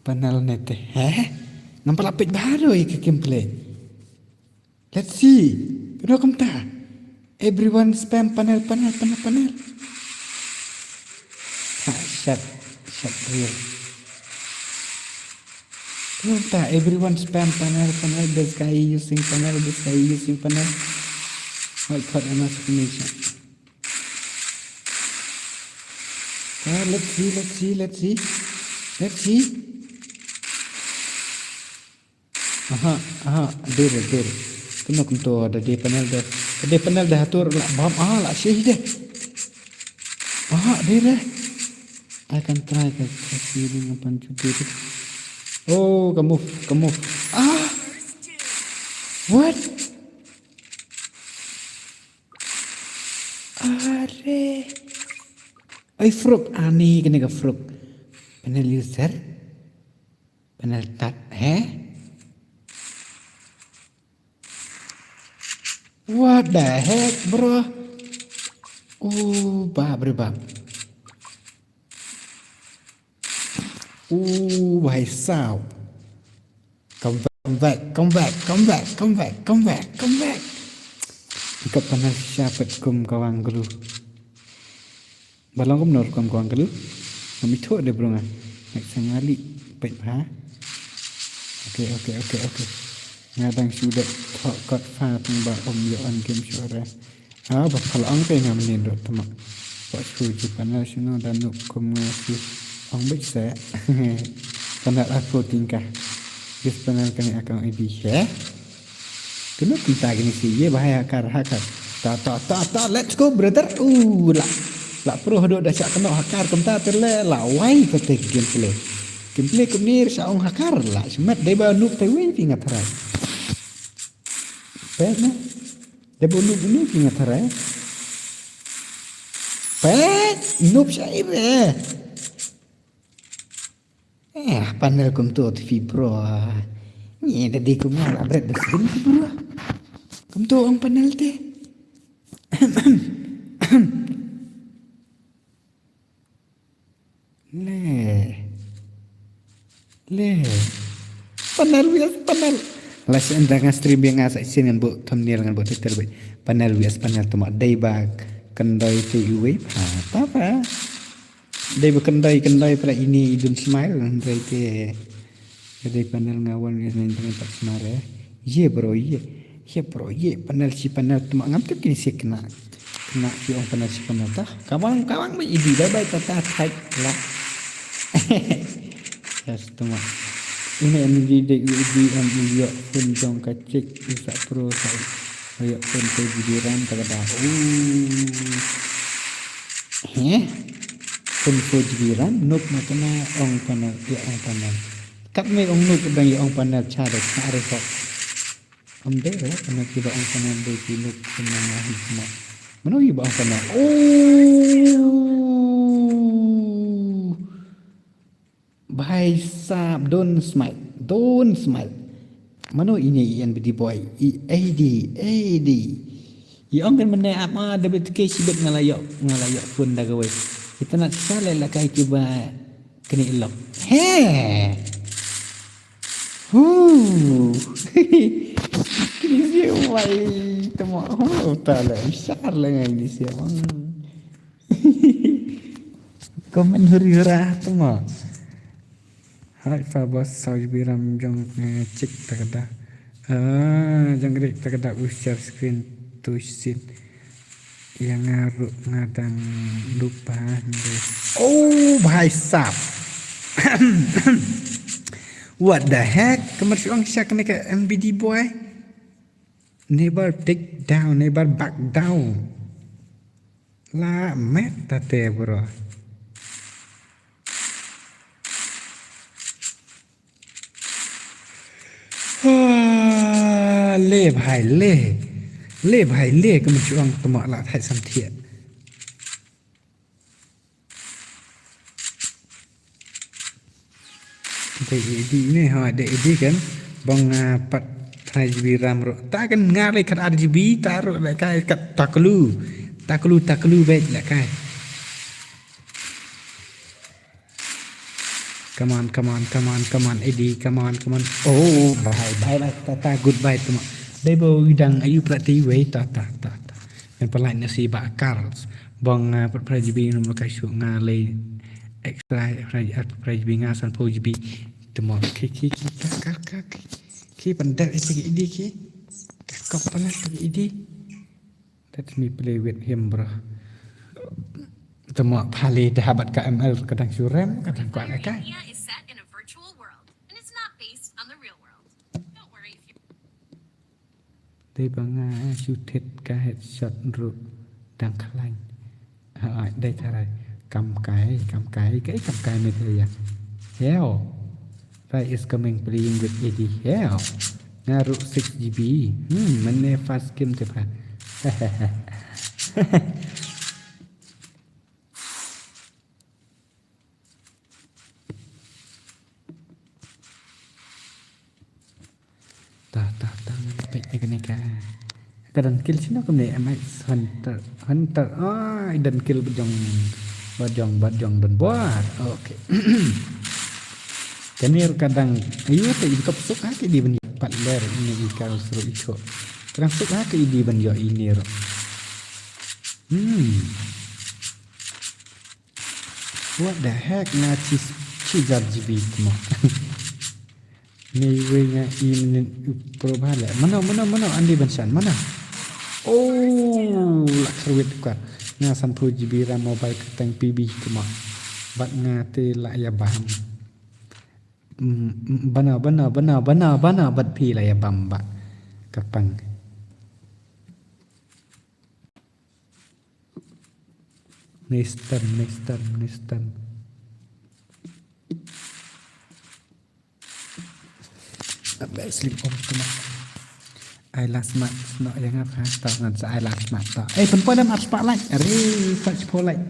Panel ne te. Heh? Ngam pat la peit baroh ïa ka gameplay. Let's see. Kano kumta? Everyone spam panel, panel, panel, panel. Ah, shut, shut real. Kano kumta? Everyone spam panel, panel. This guy using panel, this guy using panel. I got an explanation. Ah, let's see, let's see, let's see. Let's see. Aha, aha, dei re, dei re. Kumno kumto da dei panel da, da dei panel da hatur la bam, ah, la shi de. Aha, dei re. I can try ka, ka si ding pan chu dei re. Oh, ka move, ka move. Ah! What? Are. Ai, fruk, ani kene ka fruk. Panel user. Panel tat, he? What the heck, bro? Oh, bap re bap. Oh, bhai sahab. Come back, come back, come back, come back, come back, come back, come back. Ka panel sha peit kum ka wang glu. Ba long kumno rukom kwang ka lu. Ngam ithuh de bro nga. Next time nga leh peit bha. Okay, okay, okay, okay. Nga dang shu dep thoh kot pha tang ba ym ïoh on game shuh re. Ah, ba pha la ong te nga mynnin ruh tama. Ba shu ju panel shano da nuk kum nga shu ong beit se. Panel arphew tyngka. This panel kane account I D he. Kano kumta kine shi, ye bhai, hakar, hakar. Ta, ta, ta, ta, let's go, brother. Uh, la, la pro haduh da shah kano hakar kumta te le, la wai kata gameplay. Gameplay kumne shah ong hakar la, shimet dei ba noob te wei phi nga tharai. Peit na. Dei ba noob ne phi nga tharai. Peit, noob shah ire. Eh, panel kumto te phi bro. Ni da di kum la bret da skin phi bro. Kumto ong panel te. Le. Le. Panel, yes, panel. La sien da nga stream biang nga sa sien ngan buh thumbnail ngan buh title bad panel vs panel te mo dei ba kyndoi te iwei pha ta pha. Dei ba kyndoi kyndoi pra ini i dun smile dei te. Dei panel nga wan ngan ngan pat smile eh. Ye bro ye. Ye bro ye panel shi panel te mo ngam tip kini sik na. Kena ki ong panel shi panel ta. Kawang kawang ba idi bye bye tata thait la. Yes, tuma. Ine M D de U D M ïoh phone jong ka chick isa pro sa ïoh phone four G B RAM ta ka da. Ooh. Heh? Phone four G B RAM nuk ma kena ong panel ïa ong panel. Kat me ong nuk dang ïa ong panel cha de cha re hok. Am de re panel ki ba ong panel de ki nuk kena hi ma. Mano hi ba ong panel. Oh. Bhai sahab, don't smile. Don't smile. Mano ine i N B D boy. I A D, A D. I ong kan mane ap ma da bet ke sibet ngala yok, ngala yok phone da kawai. Kita nak sale la kai ki ba kini ilok. He. Hu. Kini si wai tamo. Hu ta la isar la ngai ni si wang. Komen huri hura tamo. Hai fa bos sau jibiram jong eh, cik takada. Ah, jong rik takada u share screen tu sin. Yang ngaru ngadang lupa. Oh, bhai sab. What the heck? Kamar si ong siya kene ka M B D boy. Never take down, never back down. La met tate bro. Ah, le bhai le. Le bhai le ka mun chuang tama la thai sam thiah. Dei idi ne ha dei idi kan bang ah, pat three G B RAM ro ta kan nga le kat R G B ta ro le kai kat taklu taklu taklu bet le kai. Come on, come on, come on, come on, Eddie, come on, come on. Oh, bye, bye, bye, tata, goodbye, tuma. Dei bo idang ayu prati wei, tata, tata. Ngan palai nasi ba kar. Bong uh, prai jibi num lokai su nga lei extra prai jibi nga san po jibi. Tuma ki ki ki kar kar kar ki. Ki pandar isi ki idi ki. Kakop panas ki idi. Let me play with him, bro. Tama phali dah bat ka M L kadang surem kadang kuat ka. Media is set in a virtual world, and it's not based on the real world. Don't worry if you Dei ba nga shu thit ka headshot ru dang khlain. Ha dei tharai kam kai kam kai kai kam kai me thaya. Heo. Rai is coming playing with A D. Heo. Nga ru six G B. Hmm, mane fast game te pha. Ta ta ta ngan pek ne kane ka. Ka don kill sino kumne M X Hunter Hunter. Ai don kill bajong bajong bajong don buat. Okay. Kane ka dang ayu te in kop suk ha ki di ban pat ler ini i kar suru icho. Kadang suk ha ki di ban yo ini ro. Hmm. What the heck nga chi chi jar jibi tmo. Nei wei nga i menen u pro bha le. Mano mano mano andi ban shan mano. Oh, la kharwit ka. Nga san phu jibi ram mobile ka tang P B tmo. Bat nga te la ya bam. Mm, mm, bana bana bana bana bana bat phi la ya bam ba. Kapang. Next time, next time, next time. Abe sleep off tuma. Ai last match no yang apa? Tau ngan sa ai last match tau. Eh, pun pun mat spotlight. Ari, spotlight.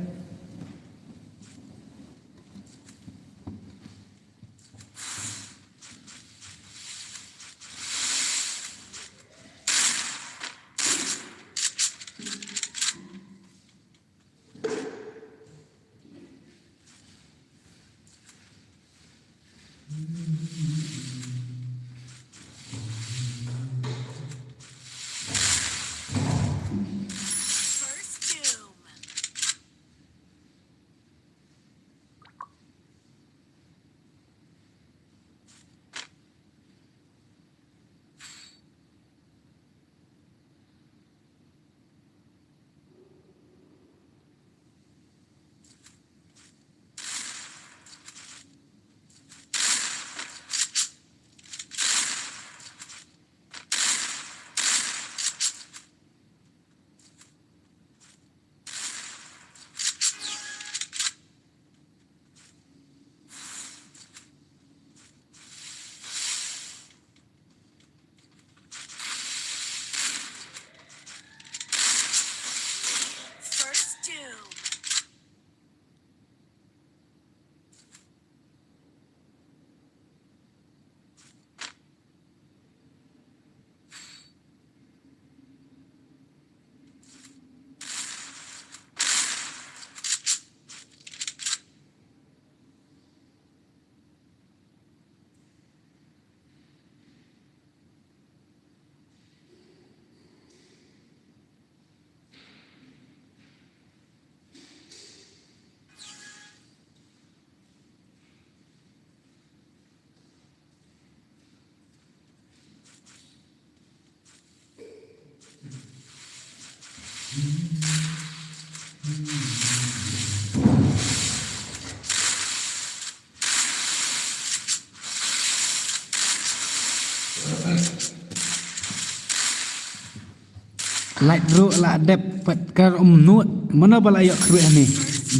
Light ruh la dep pat kar um nut. Mano ba la ïoh kruh ni.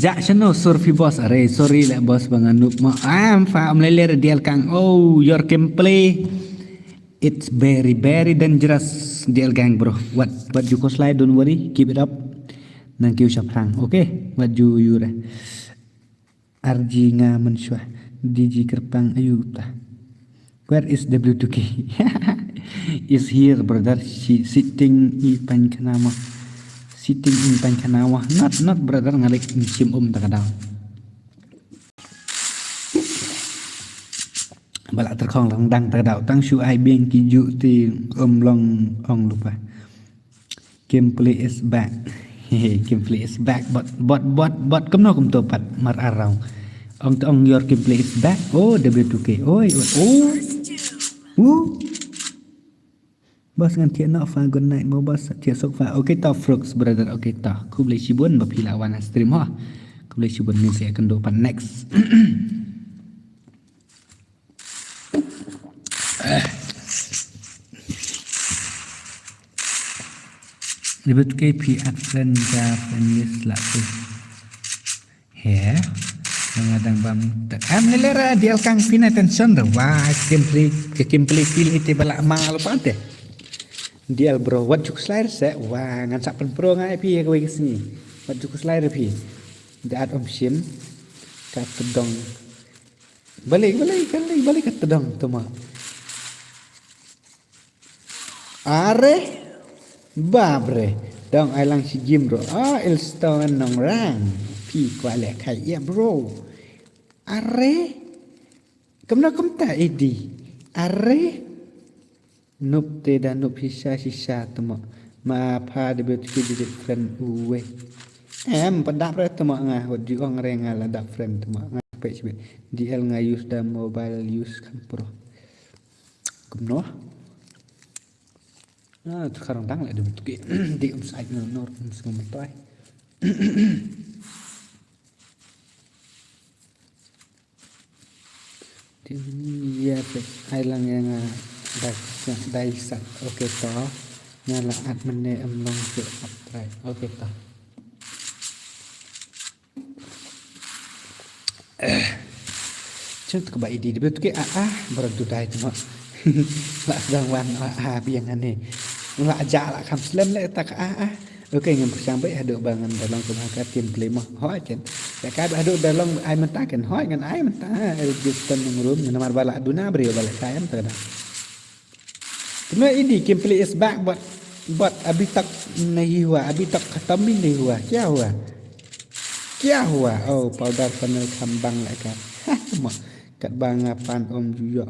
Jak shano sur phi boss. Are, sorry le boss ba nga noob mo. Am fa um lele dial kang. Oh, your gameplay. It's very, very dangerous dial gang bro. What, what you cause like, don't worry. Keep it up. Nang kiu shaphrang. Okay. What you, you re. R G nga mynshuwa D G kyrpang ayu ta. Where is W two K? Is here, brother. Si-, sitting i pan kanawa. Sitting in pan kanawa. Not, not, brother, nga lek shim um ta ka daw. Ba la tyrkhong lang dang ta ka daw. Tang shu ai biang ki ju ti um long ong lupa. Gameplay is back. Gameplay is back. But, but, but, but, kumno kumto pat mar arong. Ong to ong your gameplay is back. Oh, W two K. Oi, oi, oh. Woo. Boss ngan thiah noh fa, good night mo boss, thiah suk fa. Okay to Frooks brother, okay to. Khublei shibun ba phi la wan ha stream ho. Khublei shibun, ngin sa ïakynduh pat next. Ribut K P at friend da friend list la tu. He. Nga dang bam. Am lelera dial kang pina tension da. Wah, gameplay, ke gameplay feel ite bala ma lo pante. Dial bro, wat juk slayer se. Wah, ngan sa pen pro nga pi ya kawai ke sngi. Wat juk slayer pi. Da at om shim. Ka tedong. Balik, balik, balik, balik ka tedong tu ma. Are? Babre. Dong ai lang shi gim bro. Ah, Ilston nong rang. Pi kwah leh kai ya bro. Are? Kumno kumta idi. Are? Nup te da nup shisha shisha temo. Ma pha de bet ki jijit friend uwe. Em, padap re temo nga, hot ju ong re nga la dap friend temo. Nga pe sibit. D L nga use da mobile use kan pro. Kumno? Ah, tu karang dang le de bet ki. Di um sait no nor um sngum toy. Tin ya pek ai lang ya nga dai sat, dai sat. Okay to. Nga la at mene em long ke at try. Okay to. Chut ka ba idi de bet ke a a baru tu dai tu ma. La sedang wan a a biang ane. La ja la kam slem le tak a a. Okay, ngan pyrshang beit haduh ba ngan da long kumba ka gameplay mo. Hooid kan. Ya ka haduh da long ai mynta kan. Hooid ngan ai mynta. Register nang room ngan namar ba la duna bri ba la kai em ta da. Tuna idi gameplay is back but, but abhi tak nahi hua, abhi tak khatam bhi nahi hua. Kya hua? Kya hua? Oh, powder panel kham bang la ka. Ha, mo. Kat bang apan om ju yo.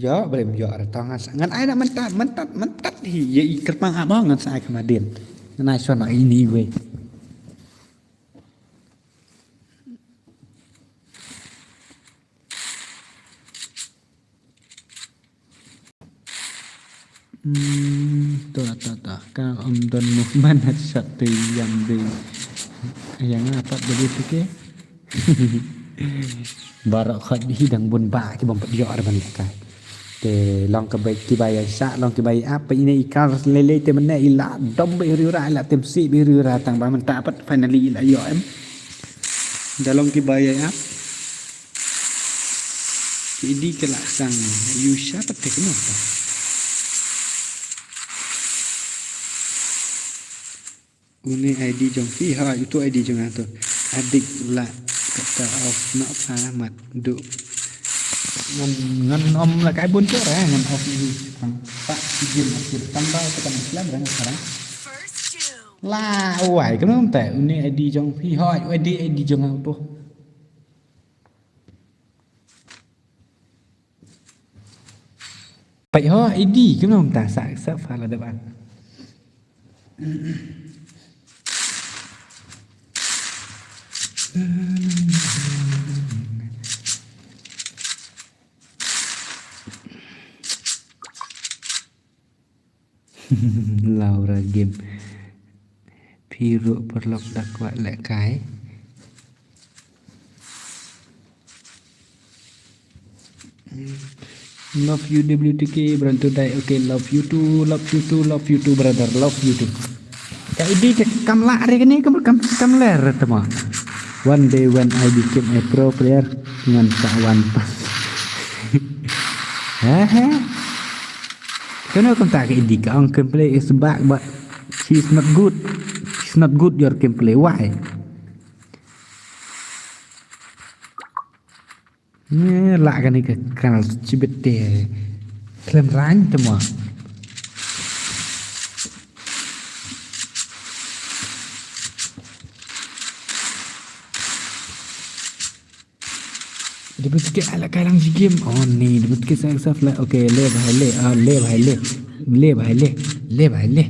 Yo, brim yo re tong as. Ngan ai na mentat, mentat, mentat hi. Ye i kyrpang abo ngan sa ai kham adin. Ngan ai shon ini wei. Hmm, to, to, to. Ka om don movement headshot te yang de. Yang apa beli tu ke? Barak khat hi dang bun ba ki bom pediok ar ban ka. Te long ka bai ki bai sa long ki bai apa ini ikar lele te mene ila dom bai riura ila tem si bai riura tang ba menta pat finally ila yo em. Da long ki bai ap. Ki idi ke la sang yu sha pat tek no ta. Une I D jong phi ha, itu I D jong nga tu. Adik la kata off na pha mat du. Ngan, ngan om la kai bun tu ra, ngan off ni. Tang pa si jin ma si tang ba ka tang Islam ra ngan sarang. La wai ka nong ta, une I D jong phi ha, I D, I D jong nga tu. Pait ho, I D, kumno ta sa, sa fa la da ban. Laura game. Iro paralok da kwah lehkai. Love you W T K, brother, dai. Okay, love you too, love you too, love you too, brother, love you too. Ka idi te kam lah re kane, kam, kam, kam ler te mo. One day when I became a pro player, ngan sa wan. He he. Kano kumta ka idi, ka ong gameplay is back, but she's not good. She's not good your gameplay. Why? Nge lah kane ka kanal chibit te. Khlem rang te mo. Debut ke ala kalang si game. Oh ni, debut ke saya saf lah. Okay, le bhai le. Ah, le bhai le. Le bhai le. Le bhai le.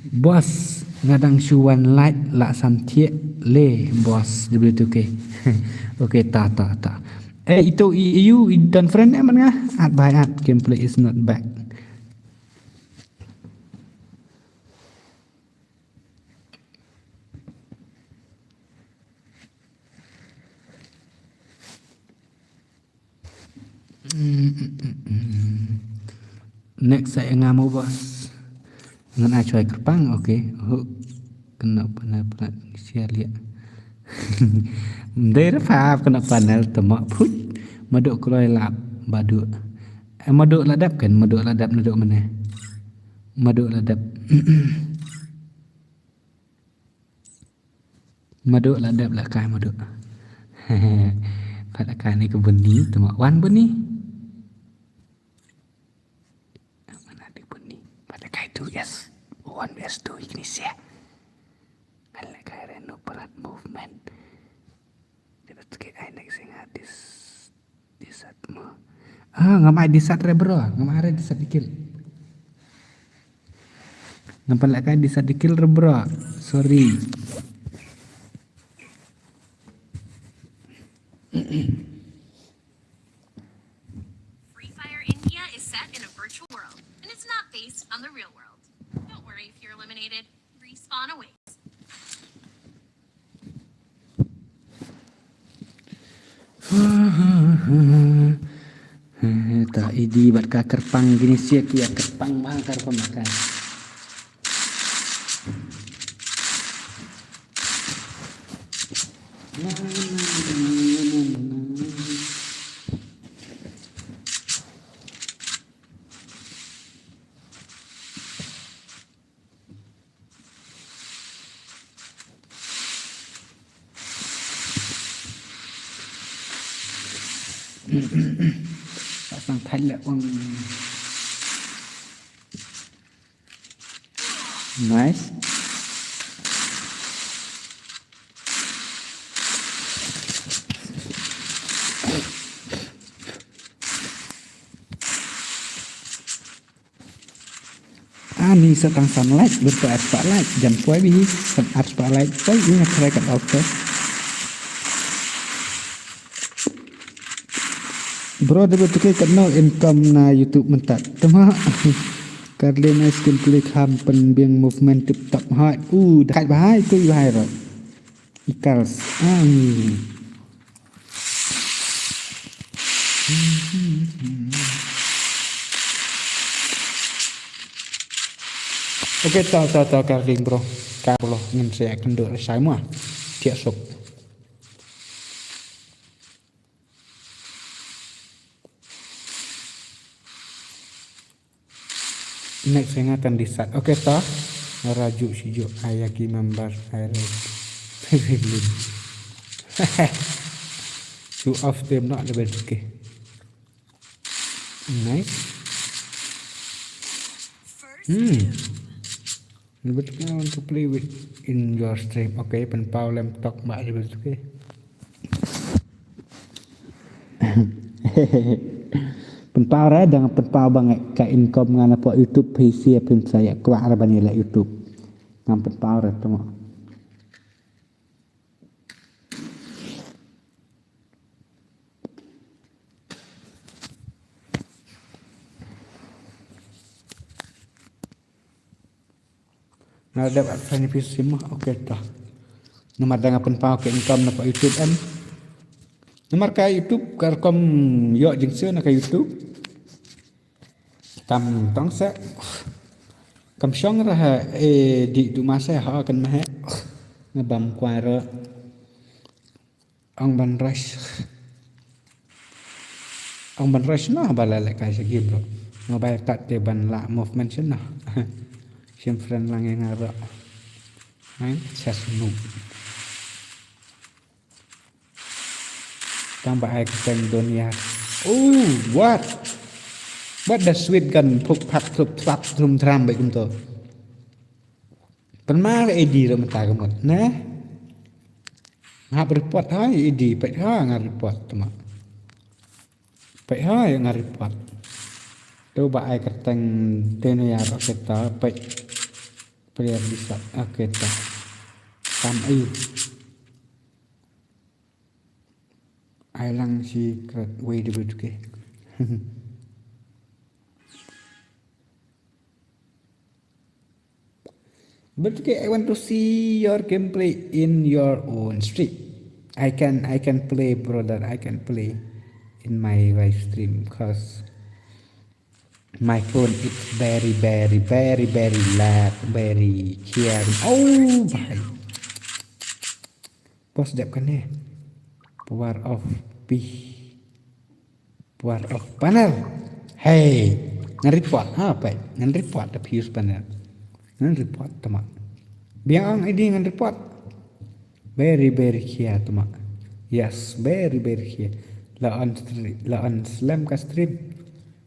Boss, nga dang shu wan like lah san thiah le, boss, debut ke. Okay, ta, ta, ta. Eh, itu i, i, you, i don friend eh man nga. At bhai at, gameplay is not back. Next sa nga mo boss. Ngan ai choi kyrpang, okay. Hook. Kena panel plat share liat. Mdei ra pap kena panel temak put. Maduk kloi lap baduk. Eh, maduk ladap kan, maduk ladap naduk mana? Maduk ladap. Maduk ladap lakai maduk. Pat lakai ni ke buni, temak wan buni. Mana di buni? Pat lakai tu, yes. Wan, yes tu, ini sia. Ngan lakai reno perat movement. Dia betul ke ai next thing hadis. Disat mo. Ah, ngam ai disat re bro. Ngam ai re disat dikil. Ngam pan lehkai disat dikil re bro. Sorry. Free Fire India is set in a virtual world, and it's not based on the real world. Don't worry if you're eliminated. Respawn awaits. Ta idi bad ka kyrpang kine sia ki ïa kyrpang bha ka rukom ka. Pasang thait leh ong. Nice. Ani sa tang san like, bynta ar spah like, jan poi bhi, san ar spah like, poi ïa nga try kat auto. Bro, da betul ke katno income na YouTube mynta. Tama. Karlin ice cream klik ham pynbiang movement tip top hai. Uh, da kait bahai, tu bahai ro. Ikals. Ang. Okay, to, to, to, Karling, bro. Ka bro, ngin sa ïa kynduh lashai mo. Thiah suk. Next, nga tan disat. Okay, to. Raju sijuk ayaki member Iron. Show off them not level, okay. Nice. Hmm. Level, I want to play with in your stream. Okay, pynpaw lem tok ba level, okay. Pynpaw re, dang pynpaw ba nga ka income nga na pok YouTube, phi sia phin sa ïa kwah re ban ïa leh YouTube. Ngam pynpaw re tengok. Nga dep at fan phi sim ma, okay ta. Namar da nga pynpaw ka income na ka YouTube em. Namar ka YouTube ka rukom ïoh jingsiew na ka YouTube. Kam tong se. Kam shong ra ha, eh, di du ma se ha kan ma he. Nga bam kwai ra. Ong ban rush. Ong ban rush noh ba la leh kai sha game bro. Nga bai tat te ban la movement sha noh. Shim friend lang ïa nga ruh. Hai, chas noob. Tang ba ai kyrteng Donia. Oh, what? What the sweet gun phuk phak thup thlap thum thram bai kumto. Pynmar A D ruh mynta ka mut ne. Nga hap report hai A D, peit ha nga report tma. Peit ha nga report. Tu ba ai kyrteng Donia ruh kita peit. Player bisa. Okay ta. Kam ai. Ai lang shi kret wei de bit ke. But okay, I want to see your gameplay in your own stream. I can I can play, brother. I can play in my live stream because my phone is very very very very lag, very here. Oh, bhai. Boss dep kane. Power off P. Power off panel. Hey, ngan report ha, peit. Ngan report the fuse panel. Ngan report tma. Biang ong A D ngan report. Very very clear tma. Yes, very very clear. La on stre-, la on slem ka stream.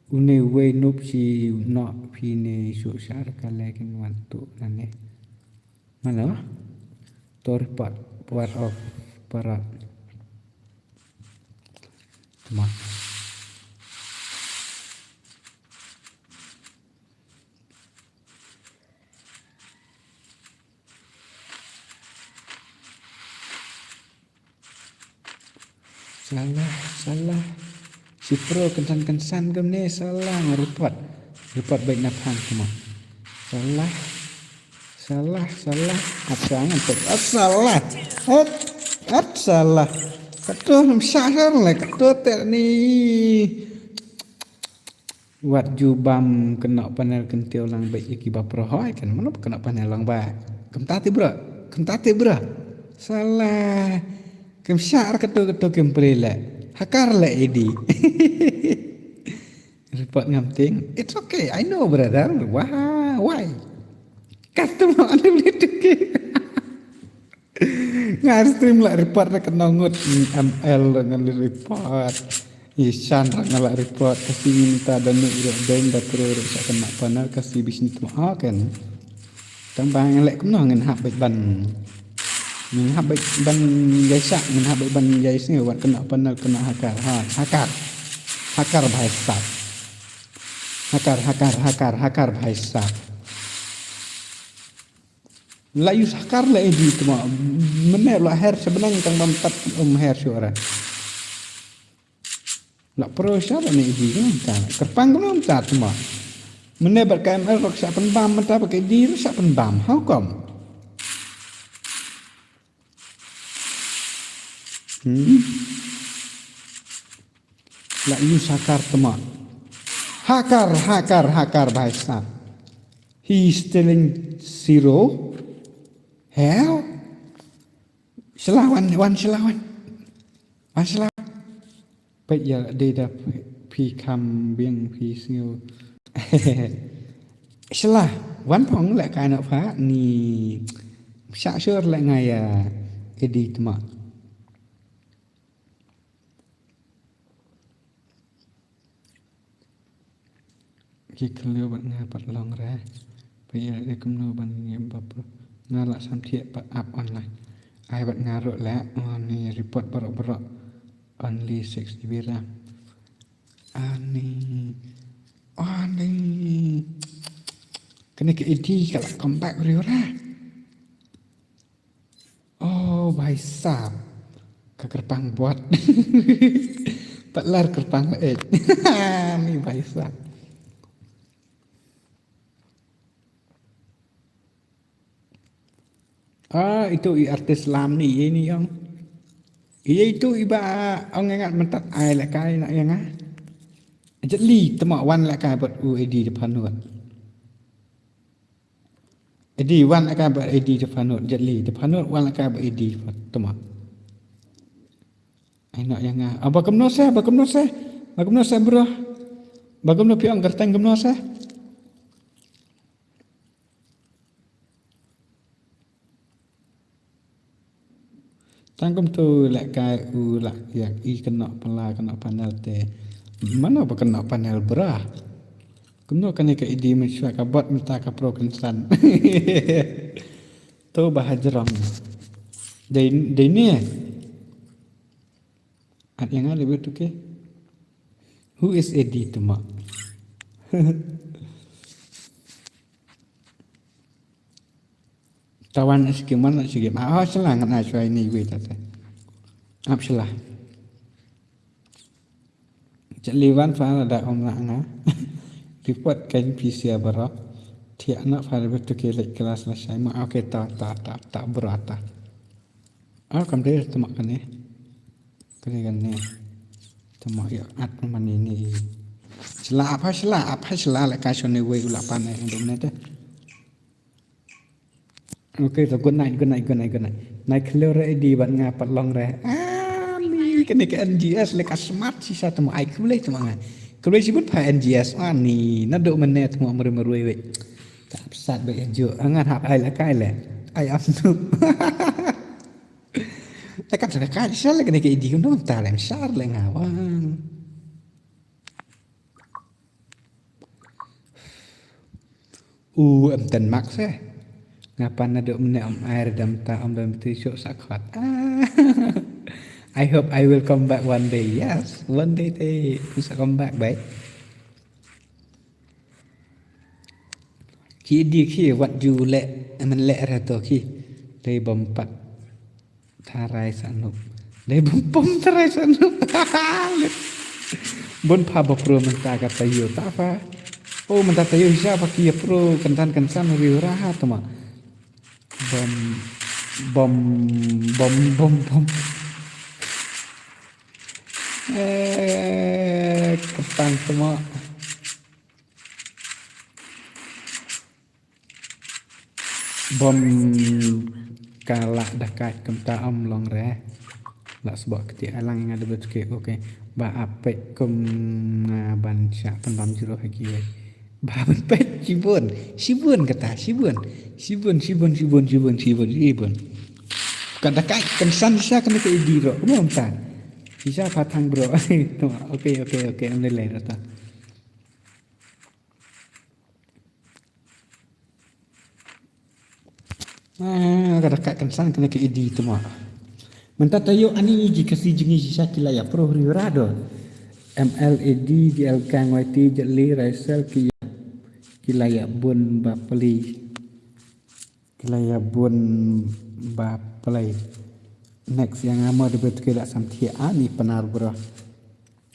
Une wei noob shi noh phi ne shu shar ka le kin wan tu nane. Mana? To report, power off, para. Tma. Salah, salah. Shi pro kynsan kynsan kumne salah nga report. Report beit na phang kumne. Salah. Salah, salah. At sa ngan peit. At salah. At, at salah. Kato nam shah shah le kato te ni. Wat ju bam kynnoh panel kyntiew lang bad ïa ki ba pro hoi kan, mano ba kynnoh panel lang ba. Kumta te bro, kumta te bro. Salah. Kum shah kato kato kum pre le. Hakar le A D. Report ngam ting. It's okay, I know brother. Wah, why? Customer only to. Nga stream la report ra kynnoh ngut, M L ra nga la report. Ishan ra nga la report, kasi mynta da nuk ruh deng da pro ruh sa kynnoh panel kasi bisnis tu ha kan. Tang ba nga leh kumno ngin hap bad ban. Ngin hap bad ban jai sa, ngin hap bad ban jai sini wat kynnoh panel kynnoh hakar, ha, hakar. Hakar bhai sab. Hakar, hakar, hakar, hakar bhai sab. La use hakar la A D tma. Mynne la her sha bneng tang bam tat um her shuh ra. La pro sha la ne A D tma. Kyrpang kumno mynta tma. Mynne bad ka M L ruh sha pynbam mynta bad ka A D ruh sha pynbam. How come? Hmm? La use hakar tma. Hakar, hakar, hakar bhai sab. He is stealing zero. Hell? Shala wan, wan shala wan. Wan shala wan. Peit ïa dei da phi kham biang phi sngew. Shala wan phong leh kai na pha ni. Sha shur leh nga ïa A D tma. Ki khlem bad nga pat long re. Phi ïa dei kumno ban ïa bap nga la sam thiah pat app online. Ai bad nga ruh leh, oh, ni report baroh baroh. Only six G B RAM. Ani. Ani. Kane ka A D ka la come back riewra. Oh, bhai sab. Ka kyrpang bot. Pat lar kyrpang la eh. Ni bhai sab. Ah, itu i artis lam ni, ini yang. Iya itu iba ong ngat mentat ai lehkai na yang ah. Jet li temo wan lehkai bad u Edi de Phanut. Edi wan lehkai bad Edi de Phanut, jet li de Phanut wan lehkai bad Edi de Phanut, temo. Ai no yang ah. Aba kumno se, aba kumno se. Aba kumno se bro. Aba kumno piang gerteng kumno se. Tang kumtu lehkai u lah yak i kena pala kena panel te. Mano ba kena panel bra. Kumno kane ka Edi mynshuwa ka bot mynta ka pro kynsan. To ba hajrong. Dei dei ne. At yang ada betul ke. Who is Edi temo? Tawan skim, wan skim. Ah, oh, shala ngan ai shwa ini wei tata. Ap shala. Cak liwan fa da om na nga. Report kan P C baroh. Tiak na fa da betul ke lek kelas la shai ma. Okay, ta ta ta ta bro ta. Ah, kam dei temo kane. Kane kane. Temo ïa at mani ni. Shala apa shala apa shala lehkai shone wei u lah pan ai dum ne te. Okay, so good night, good night, good night, good night. Nai khlem re di bad nga pat long re. Ah, ni kane ka N G S lehkai smart shisha temo ai khublei temo nga. Khublei shibun pha N G S. Ah, ni naduh mynne temo mari marwei wei. Ka psat ba ïa ju. Ngan hap ai lehkai le. Ai am tu. Lehkai shala kai shala kane ka Edi kumno ta lem shar le nga wang. U em ten mak se. Nga pan naduh mynne om ai dam ta om dam tu shok sa khot. Ah. I hope I will come back one day. Yes, one day te sa come back bai. Ki Edi ki wat ju leh, men leh re to ki. Dei bym pat tharai sanup. Dei bym pom tharai sanup. Bun pha ba pro mynta ka taïew ta pha. Oh, mynta taïew sha pha ki ïa pro kynsan kynsan riewra ha temo. Bym bym bym bym bym. Eh, kyrpang temo. Bym ka lah da kait kumta om long re. Lah sbok kti alang nga da bet ke, okay. Ba apek kum nga ban sha pynbam jro ha ki wei. Ba ban pek shibun. Shibun kata, shibun. Shibun, shibun, shibun, shibun, shibun, shibun. Ka da kait kynsan sha kane ka Edi ro. Kumta. Shisha pha thang bro. Okay, okay, okay. Am le le rata. Ah, ka da kait kynsan kane ka Edi temo. Mynta taïew ani ji Khasi jngi shisha ki la ïa pro riewra do. M L A D, D L Gang Y T, Jet Li, Raisel ki ïa, ki la ïa bun ba pli. Ki la ïa bun ba pli. Next ïa nga mo da bet ki la sam thiah ani Pnar bro.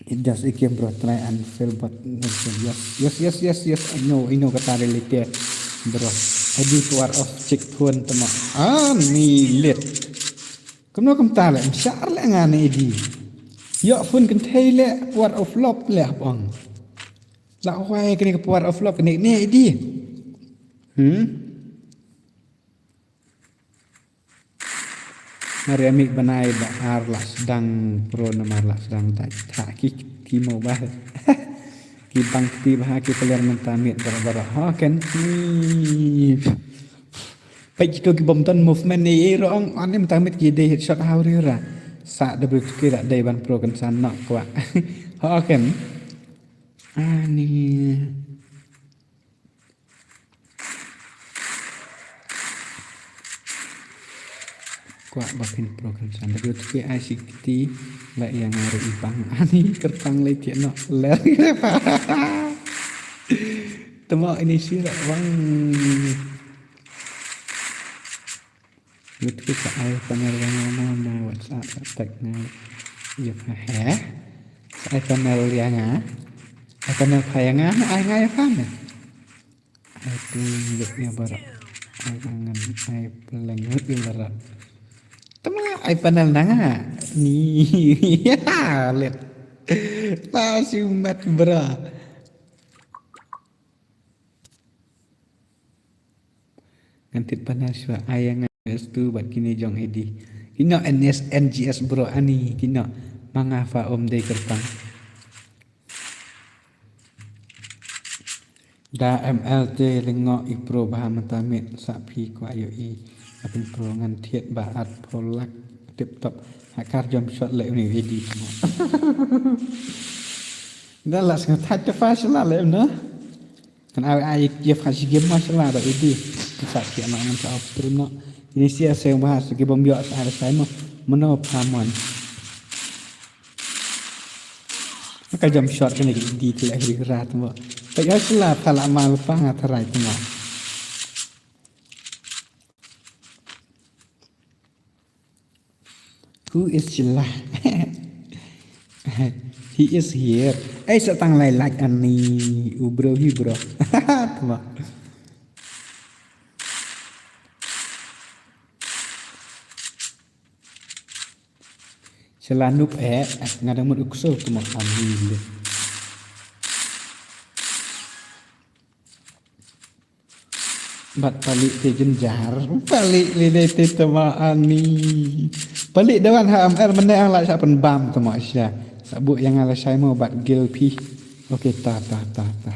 It does again bro, try and fail but yes, yes, yes, yes, yes, I know, I know kata relate bro. Edi power of check phone temo. Ani lit. Kumno kumta le, mshar le nga ne Edi. Ïoh phone kynthei le power of love le hap ong. La wai kane ka power of love kane ne Edi. Hmm? Mar ïa mih bnai ba ar la sdang pro namar la sdang dait tha ki kti mo ba. Ki bang kti ba ha ki pler mynta miet bara bara. Ha ken. Peit kito ki bym don movement ne ei ro ong ani mynta miet ki dei headshot ha u riewra. Sa da bri ki da dei ban pro kynsan noh kwah. Ha ken. Ani. Kwah ba phin pro kynsan da bri ki ai shi kti la ïa nga ruh i bang ani kyrpang lei ti noh ler. Temo ini shi ruh bang. Lut ki sa ai panel ïa nga mo na WhatsApp sa text nga. Ïa pha he. Sa ai panel ïa nga. Ai panel pha ïa nga na ai nga ïa pha ne. Ai tu lut ïa baroh. Ai ngan ai peleng mut i barat. Tama ai panel nanga. Ni. Let. Ta siumat bra. Ngan tit panel shuwa ai ngan S two bad kine jong A D. Kino N S N G S bro ani kino manga fa om dei kerpang. Da M L te lyngngoh i pro bha mynta miet sa phi kwah ïohi. Apin pro ngan thied ba at pholak tip top. Hakar jump shot leh uni A D. Da la sngat hat te fa shala leh no. Kan ai ai ye fa shi game ma shala da A D. Sa ki anak ngan sa off stream no. Ini sia seng bahas ki bom yok sa ada sai mo. Mano pamon. Ka jump shot kane ki di ki la hiri rat mo. Ka ya shala phala mal pang atarai mo. Who is Sheila? He is here. Ai sa tang lai like ani u bro hi bro. Tama. Shala nup eh, nga dang mut u ksew tama kami le. Bad palik te jynjar, palik li dei te tama ani. Palik da wan ha M R mynne ang la sa pynbam tama sha. Sa buk ïa nga la shai mo bad gil phi. Okey ta ta ta ta.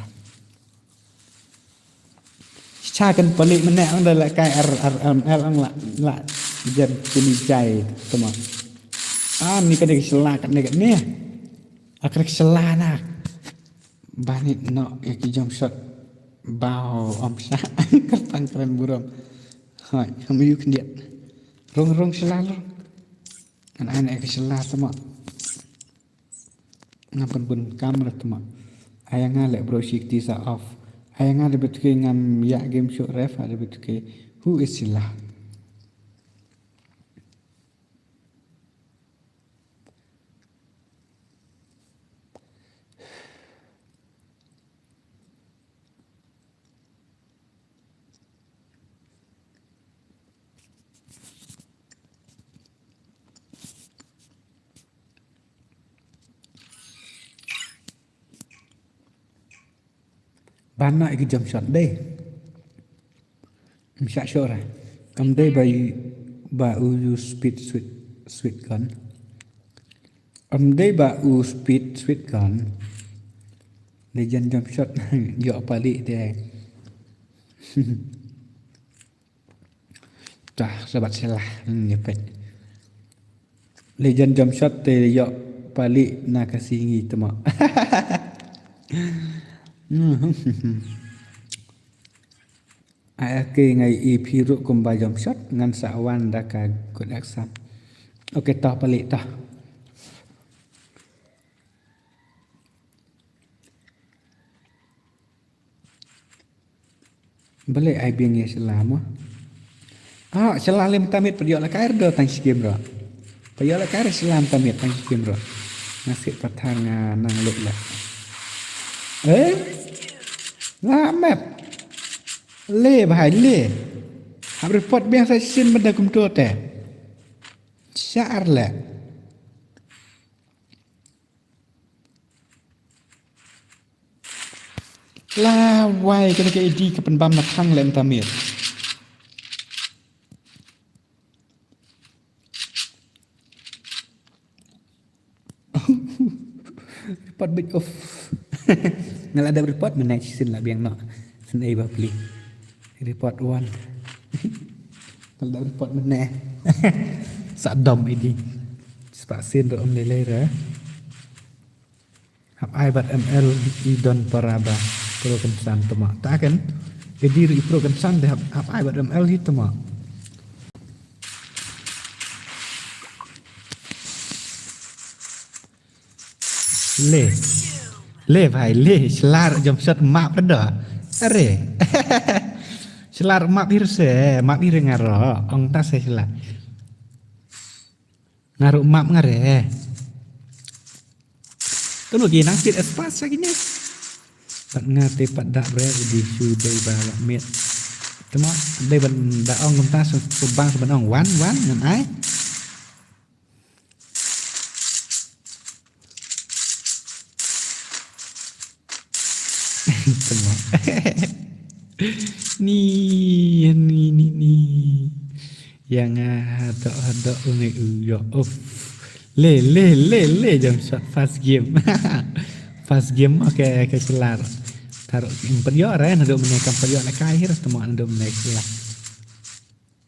Sha kan palik mynne ang da la kai ar ar M L ang la la jan kuni jai tama. Ani ka dei shala ka dei ne. Akre shala na. Banit no ïa ki jump shot. Bao om sha. Kertang kren burom. Hai, ham yu khyndiat. Rong rong shala rong. An an ïa ki shala tama. Ngam pynbun kamera tama. Aya nga leh bro shikti sa off. Aya nga da betuke ngam ïa game show ref da betuke. Who is Sheila? Ban na ki jump shot dei. Msha shora. Kam dei ba u, ba u use speed sweet sweet gun. Am dei ba u speed sweet gun. Legend jump shot yo pali dei. Tah, sabat salah. Hmm, ngepet. Legend jump shot te yok palik na ka singi tema. Hmm. Ai ake ngai i phi ruh kumba jump shot ngan sa wan da ka good action. Oke, tah palik tah. Balei ai biang ïa shala mo? Ah, shala lem tamit padiok la kair do tang skim ro. Padiok la kair shala tamit tang skim ro. Nasi pathar nga nang lut la. Eh? La map. Le bahai le. Hap report biang sa sin benda kumto te. Syaar le. Lawai kane ka A D ka pynbam na thang lem tamit. Report bit of. Nga la dep report mynne shisien la biang noh. Sien ei ba pli. Report one. Nga la dep report mynne. Sa dom A D. Spah sien ruh ym lei lei re. Hap ai bad M L i don para ba pro kynsan tama. Ta ken. A D ruh i pro kynsan te hap, hap ai bad M L hi tama. Le. Le bhai le, slar jump shot map re do. Are. Slar map hir se, map hir ngaro. Ong ta se slar. Ngaro map ngare. Kano ki nang sit espas lagi ni. Pat nga te pat dak bre di su dei ba la met. Tama dei ban da ong kumta, shu bang shu ban ong wan wan ngan ai. Tama. Ni ni ni ni. Ïa nga haduh haduh u ngi u ïoh. Uf. Le le le le jam shot first game. First game, okay, okay, kelar. Taruh em pat ïoh re naduh mynne, kam pat ïoh lehkai hi re, tama naduh mynne kelar.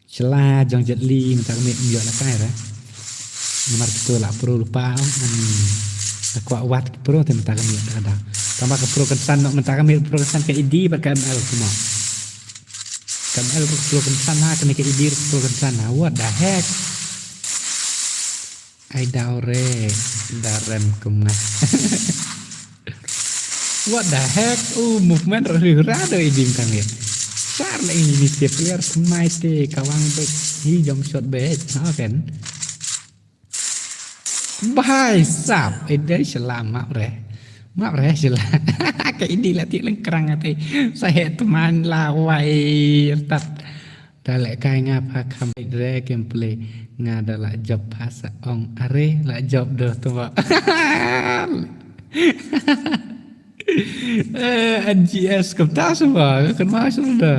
Shylla jong Jet Li mynta ka miet ym ïoh lehkai re. Namar kito la pro lypa, ong, ani. Ka kwah wad ki pro te mynta ka miet ka da. Tangba ka pro kynsan noh mynta ka miet, pro kynsan ka Edi bad ka M L kumno. Ka M L ruh pro kynsan ha, kane ka Edi ruh pro kynsan ha. What the heck? Ai daw re, da rem kumne. What the heck? U movement ruh ri ra do Edi mynta ka miet. Shar la ini siap player, kmai te ka wang bek, hi jam shot bek. Ha kan? Bhai sab, eh, dei shylla map re. Map re shylla. Ka Edi la ti lengkrang ati. Sa heh tman la wai tat. Da lehkai nga pha kham re gameplay, nga da la jop pha sa ong are la jop doh tama. Eh, N G S kumta shuwa, kan ma shuwa da.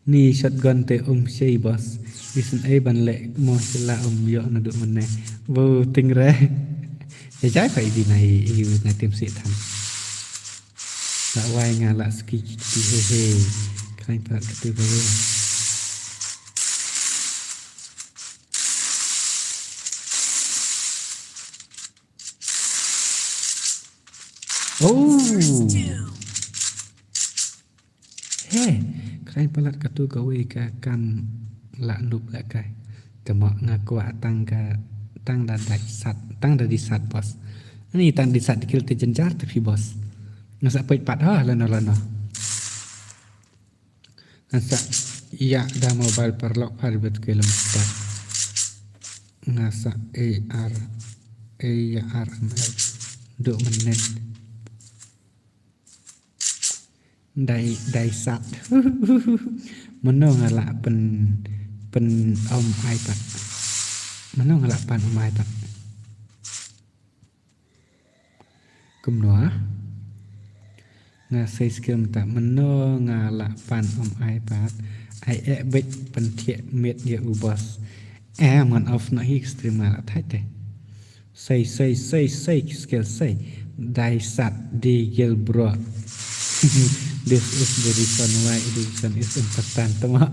Ni shotgun te um shei boss. Isn't ei ban leh mo shylla um ïoh naduh mynne. Wow, ting re. Ïa jai pha Edi na i, i na tim si than. La wai nga la ski ki he he. Khlaiñ palat katu ka we. Oh. He, khlaiñ palat katu kawei ka kam lah nup lehkai. Tama nga kwah tang ka, tang da dai sat, tang da di sat boss. Ani tang di sat kill te jynjar te phi boss. Nga sa peit pat ha lano lano. Nga sa ïa da mobile paralok ha ribet kilometer. Nga sa A R, A R M L. Duk mynnin. Dai, dai sat. Mano nga lah pyn, pyn om ai pat. Mano nga lah pan om ai pat. Kumno ah? Nga sei skill mynta. Mano nga lah pan om ai pat. Ai eh bit pynthiah miet ïa u boss. Eh, man off na hi stream nga lah thait te. Sei, sei, sei, sei, skill sei. Dai sat di gel bro. This is the reason why education is important. Tama.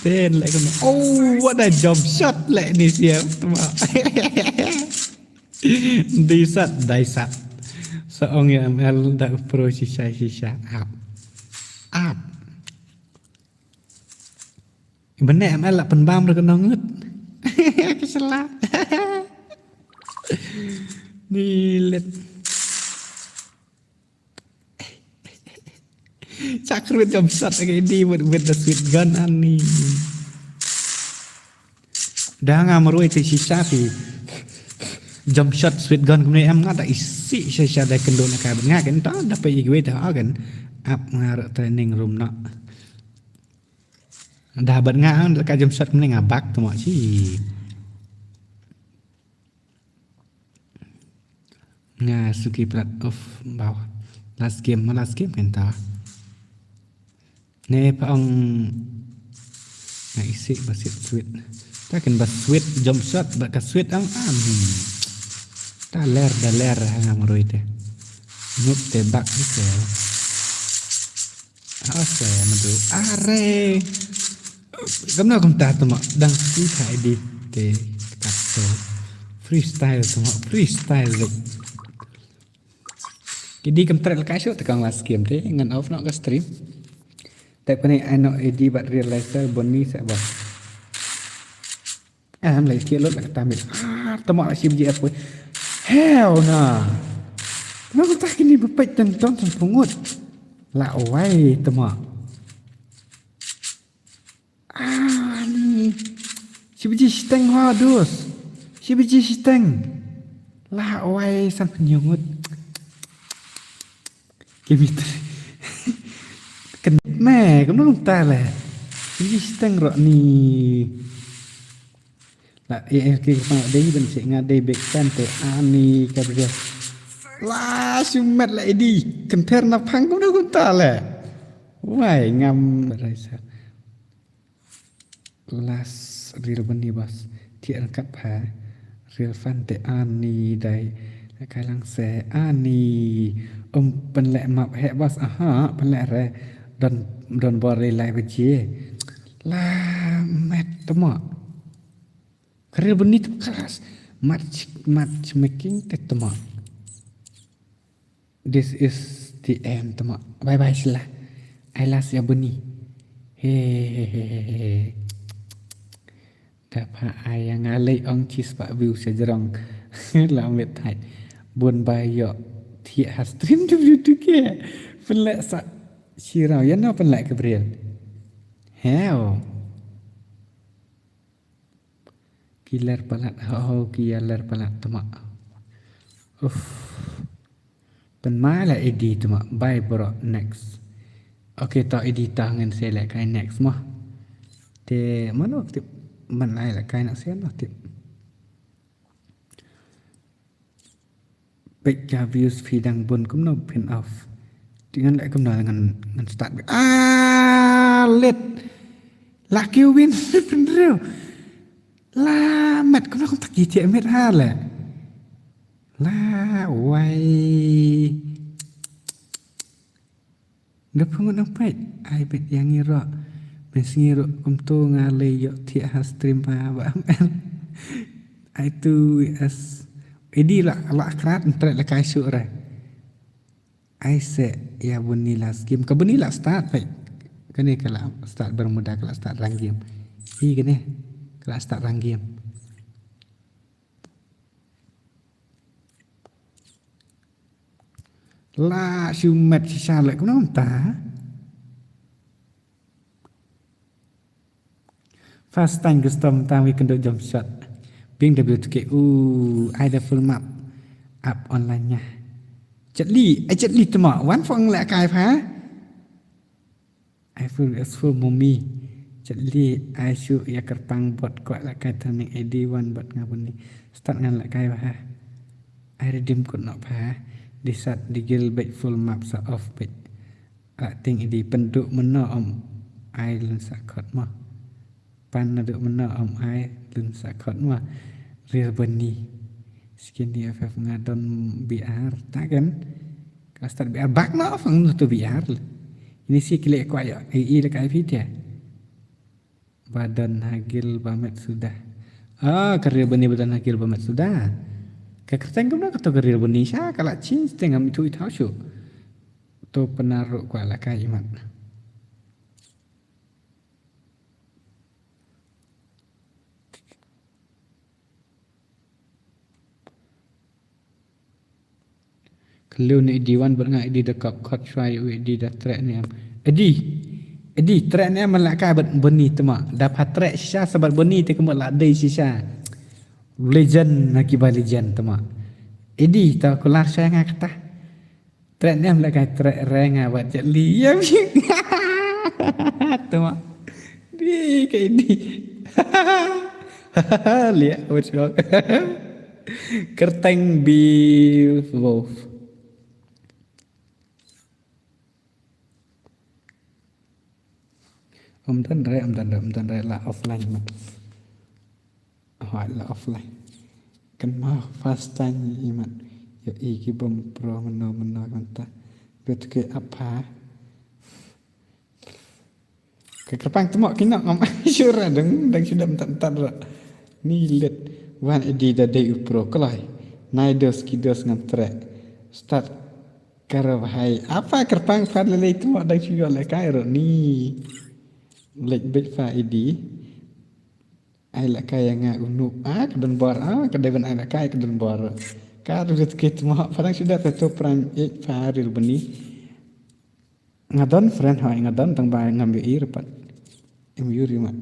Ten like, oh, what a jump shot like this ya. Tama. Dai sat, dai sat. Sa ong ïa M L da pro shisha shisha. Up. Up. Bane M L lah pynbam re ka nongut. Ka shala. Ni let. Chak ruit jam sat lagi di with, with the sweet gun ani. Da nga marwei te shisha phi jump shot sweet gun kumne em nga da isi shisha da kendo na ka nga ken ta da pe igwe ta agan ap nga training room na. Da bad nga ang da ka jump shot kumne nga bak tu ma chi. Nga suki plat of baw. Last game, ma last game kan ta. Ne pa ong nga isi ba sit sweet. Ta kan ba sweet jump shot ba ka sweet ang am. Ta ler da ler ha nga maroi te. Nup te bak te. Asa madu are. Kamna kumta tama dang si tha edit te kat so. Freestyle tama freestyle. Ki di kam trek ka shu te kang last game te ngan off no ka stream. Te kane ai no edit bat realize boni sa ba. Em lai tiek lut la ka tamil. Ah, tama la shim ji apoi. Hell na. Na ka tak ini bepek tentang sen pungut. La wai tama. Ah, ni. Shim ji shiteng ha dus. Shi baje shiteng. La wai san pynïoh ngut. Ki mit. Kynit me, kumno kumta le. Shi baje shiteng ruh ni. La, eh, eh, ki ma dei ban shi nga dei big fan te Ani Gabriel. La, shimet la Edi. Kynter na phang kumno kumta le. Wai, ngam raisa. Last reel bani bas. Thiah ryngkat pha. Reel fan te Ani dei. Kai lang se Ani. Um pynleh map he bas. Aha, pynleh re. Don, don bor re lai baje. La met tama. Ka reel bani te keras. Match, matchmaking te tama. This is the end tama. Bye bye sila. Ai last ïa bani. He he he he he. Da pha ai ïa nga lei ong shi spah view sha jrong. La met thait. Bun bai ïoh thiah ha stream W two K. Pynleh sa shiraw ïa no pynleh ka bril. Heo. Ki ler palat, ho, ho, ki ïa ler palat tama. Uff. Pynma la Edi tama, bye bro, next. Okay, to Edi to ngan sa lehkai next mo. Te mano tip man ai lehkai next ïa no tip. Peit ka views phi dang bun kumno phin off. Te ngan leh kumno ngan, ngan start back. Ah, lit. La ki win pynriew. La met kumno kumta ki thiah met ha le. La wai. Da phung nang peit, ai bet ïa ngi ruh. Mynsngi ruh kumto nga lei ïoh thiah ha stream pa ba M L. Ai tu as. Edi la, la krat ntrek la kai shuh re. Ai se ïa bun ni la skim. Ka bun ni la start peit. Kane ka la start Bermuda ka la start rang game. Hi kane. Ka la start rang game. La shu met shisha leh kumno mynta. First time custom tang wi kynduh jump shot. Ping W two K u ai da full map. Up online nya. Chetli, ai chetli tama. Wan phong leh kai pha. Ai full, ai full mummy. Chetli ai shu ïa kyrpang bot kwah lehkai turning A D one bot nga buni. Start ngan lehkai ba ha. Ai redeem kut nok pha. Di sat di gil beit full map sa off beit. Rak ting idi pynduh meno om ai lun sa khot mo. Pan na duh meno om ai lun sa khot mo. Real bani. Skin di F F nga don B R ta kan. Ka start B R bak no phang no tu B R. Ini si kile kwa yo. I i le kai phi te. Ba don hagil ba met sudah. Ah, ka real bani ba don hagil ba met sudah. Ka kyrteng kumno ka to ka real bani sha ka la change te ngam ithuh ithaw shuh. To pynnaroh kwah lehkai imat. Khlem ne idi wan bad nga idi da kap khot shuwa ïa u idi da treh ne em. Idi. Idi treh ne em man lehkai bad bani tama. Da pha treh shisha sa bad bani te kumba la dei shisha. Legend na kiba legend tama. Idi ta kular shuwa nga kata. Treh ne em lehkai treh re nga bad Jet Li. Ïa mi. Tama. Di ka idi. Lia wet shuwa. Kyrteng bi wolf. Om dan re, om dan re, om dan re la offline mat. Hoi la offline. Kan ma first time imat. Yo i ki bom pro meno meno kanta. Bet ke apa. Ka kyrpang tmok ki nok ngam ai shuh ra dang, dang shu dam tat tat ra. Ni let wan idi da dei u pro kloi. Nai dos ki dos ngam treh. Start kar bhai. Apa kyrpang phan lelei tmok dang shu ïoh lehkai ra ni. Leit beit pha idi. Ai lehkai ïa nga u nup. Ah, ka don bor. Ah, ka dei ban ai lehkai ka don bor. Ka ruh ki tmok pha dang shu da ka to pran eit pha ril bani. Nga don friend hoi nga don tang ba ngam ïohi ruh pat. Em ïohi ruh mat.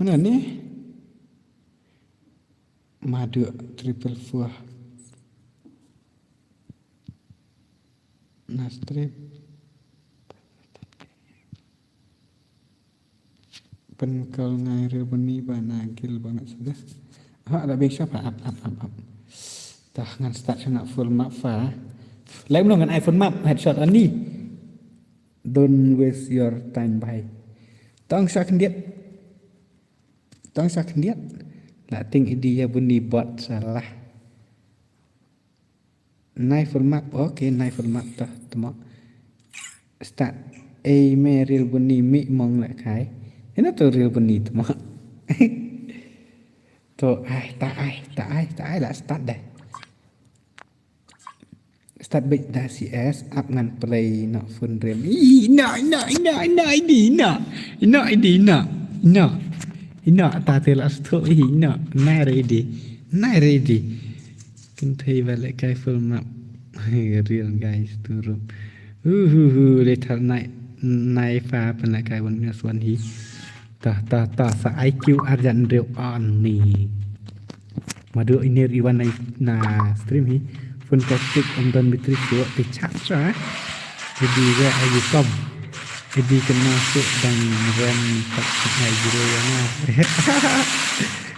Mano ne? Madu triple four. Na stream. Pen kol ngai Real Bunny ba na gil ba ngat suda. Ha, da bing siapa? Ap, ap, ap, ap. Tah ngan start shana full map fa. Lai mno ngan iPhone map headshot ani. Don't waste your time, bhai. Tong sa khyndiat. Tong sa khyndiat. La ting idi ya Bunny bot salah. Nai full map, okay, nai full map tah tmo. Start. Ei me Real Bunny mi mong la kai. Ina to Real Bunny tmo. To ai ta ai ta ai ta ai la start deh. Start bit da C S up ngan play no phone rem. Ina ina ina ina idi ina. Ina idi ina. Ina. Ina ta te la sto ina. Nai re idi. Nai re idi. Kynthei ba lehkai full map. Real guys, tu room. Hu hu hu, le thar nai nai fa pen lehkai one minus one hi. Tah tah tah sa I Q arjan reu ani. Madu ini riwan na, na stream hi. Phone ka tik om don bitri suwa ti chat sa. Jadi where are you from? Edi kena suk dang rem tak ai guru ya na.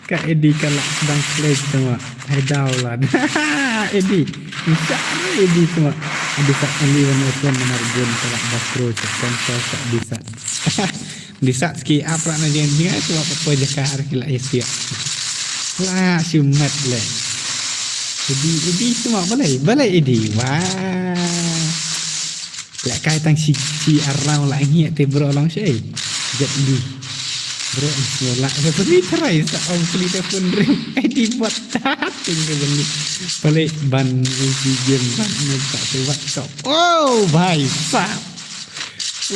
Ka Edi ka lak sedang play tu ma. Hai dau la. Edi. Bisa Edi tu ma. Bisa Edi wan wan mana gun ka lak bakro cek konsol tak bisa. Bisa ski apa na jen dia tu apa apa je ka har kila isi. La siumat le. Edi Edi tu ma balai balai Edi. Wah. Lehkai tang shi shi arau la ngi te bro long shi. Jet Li. Bro ang sio la. Beri terai sa om sli te pun ring. Edi buat tat ting ke beli. Balik ban uji game ban minta te wat kau. Oh bhai sab.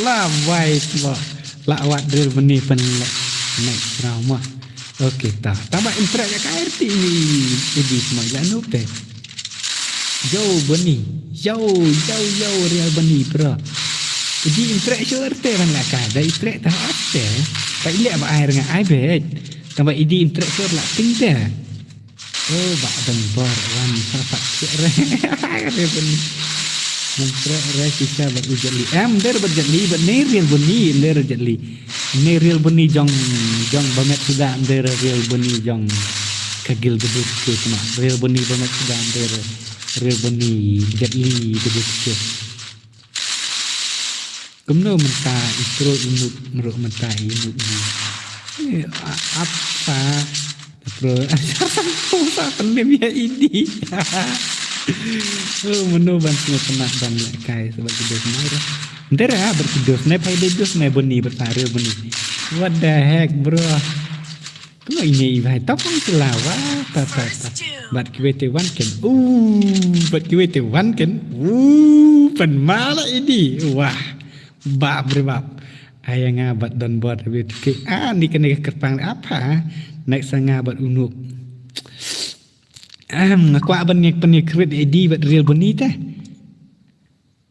La bhai tmo. La wat Real Bunny pen le. Next round mah. Okay ta. Tama intrak ya ka R T ini. Edi tmo ya nup te. Yo Bunny. Yo yo yo Real Bunny bro. Edi intrak sure te ban la ka da intrak ta hotel. Ta ile ba air nga ai bet. Tama edi intrak sure la ting te. Oh ba dan bor wan sa pat re. Real Bunny. Intrak re sisa ba u Jet Li. Em der ba Jet Li ba ne Real Bunny der Jet Li. Ne Real Bunny jong jong ba met suda der Real Bunny jong ka gil de bus ke tma. Real Bunny ba met suda der Real Bunny Jet Li de bus ke. Kumno mynta intro inuk mruk mynta inuk ni. Eh, a- apa? Pro sa sa penem ya ini. Oh, mano ban semua penat ban lehkai sebab kita semua. Ndera berkidus ne pai de dus ne Bunny bertaril Bunny. What the heck, bro? Kuma ini i bai tapang selawa ta ta ta. Bat kiwete wan ken. Uh, bat kiwete wan ken. Uh, pen mala ini. Wah. Bap re bap. Aya nga bat don bot re ke. Ah, ni kene ke kerpang apa? Naik sanga bat unuk. Am, nga kwah ban yak pen yak krit edi bat Real Bunny ta.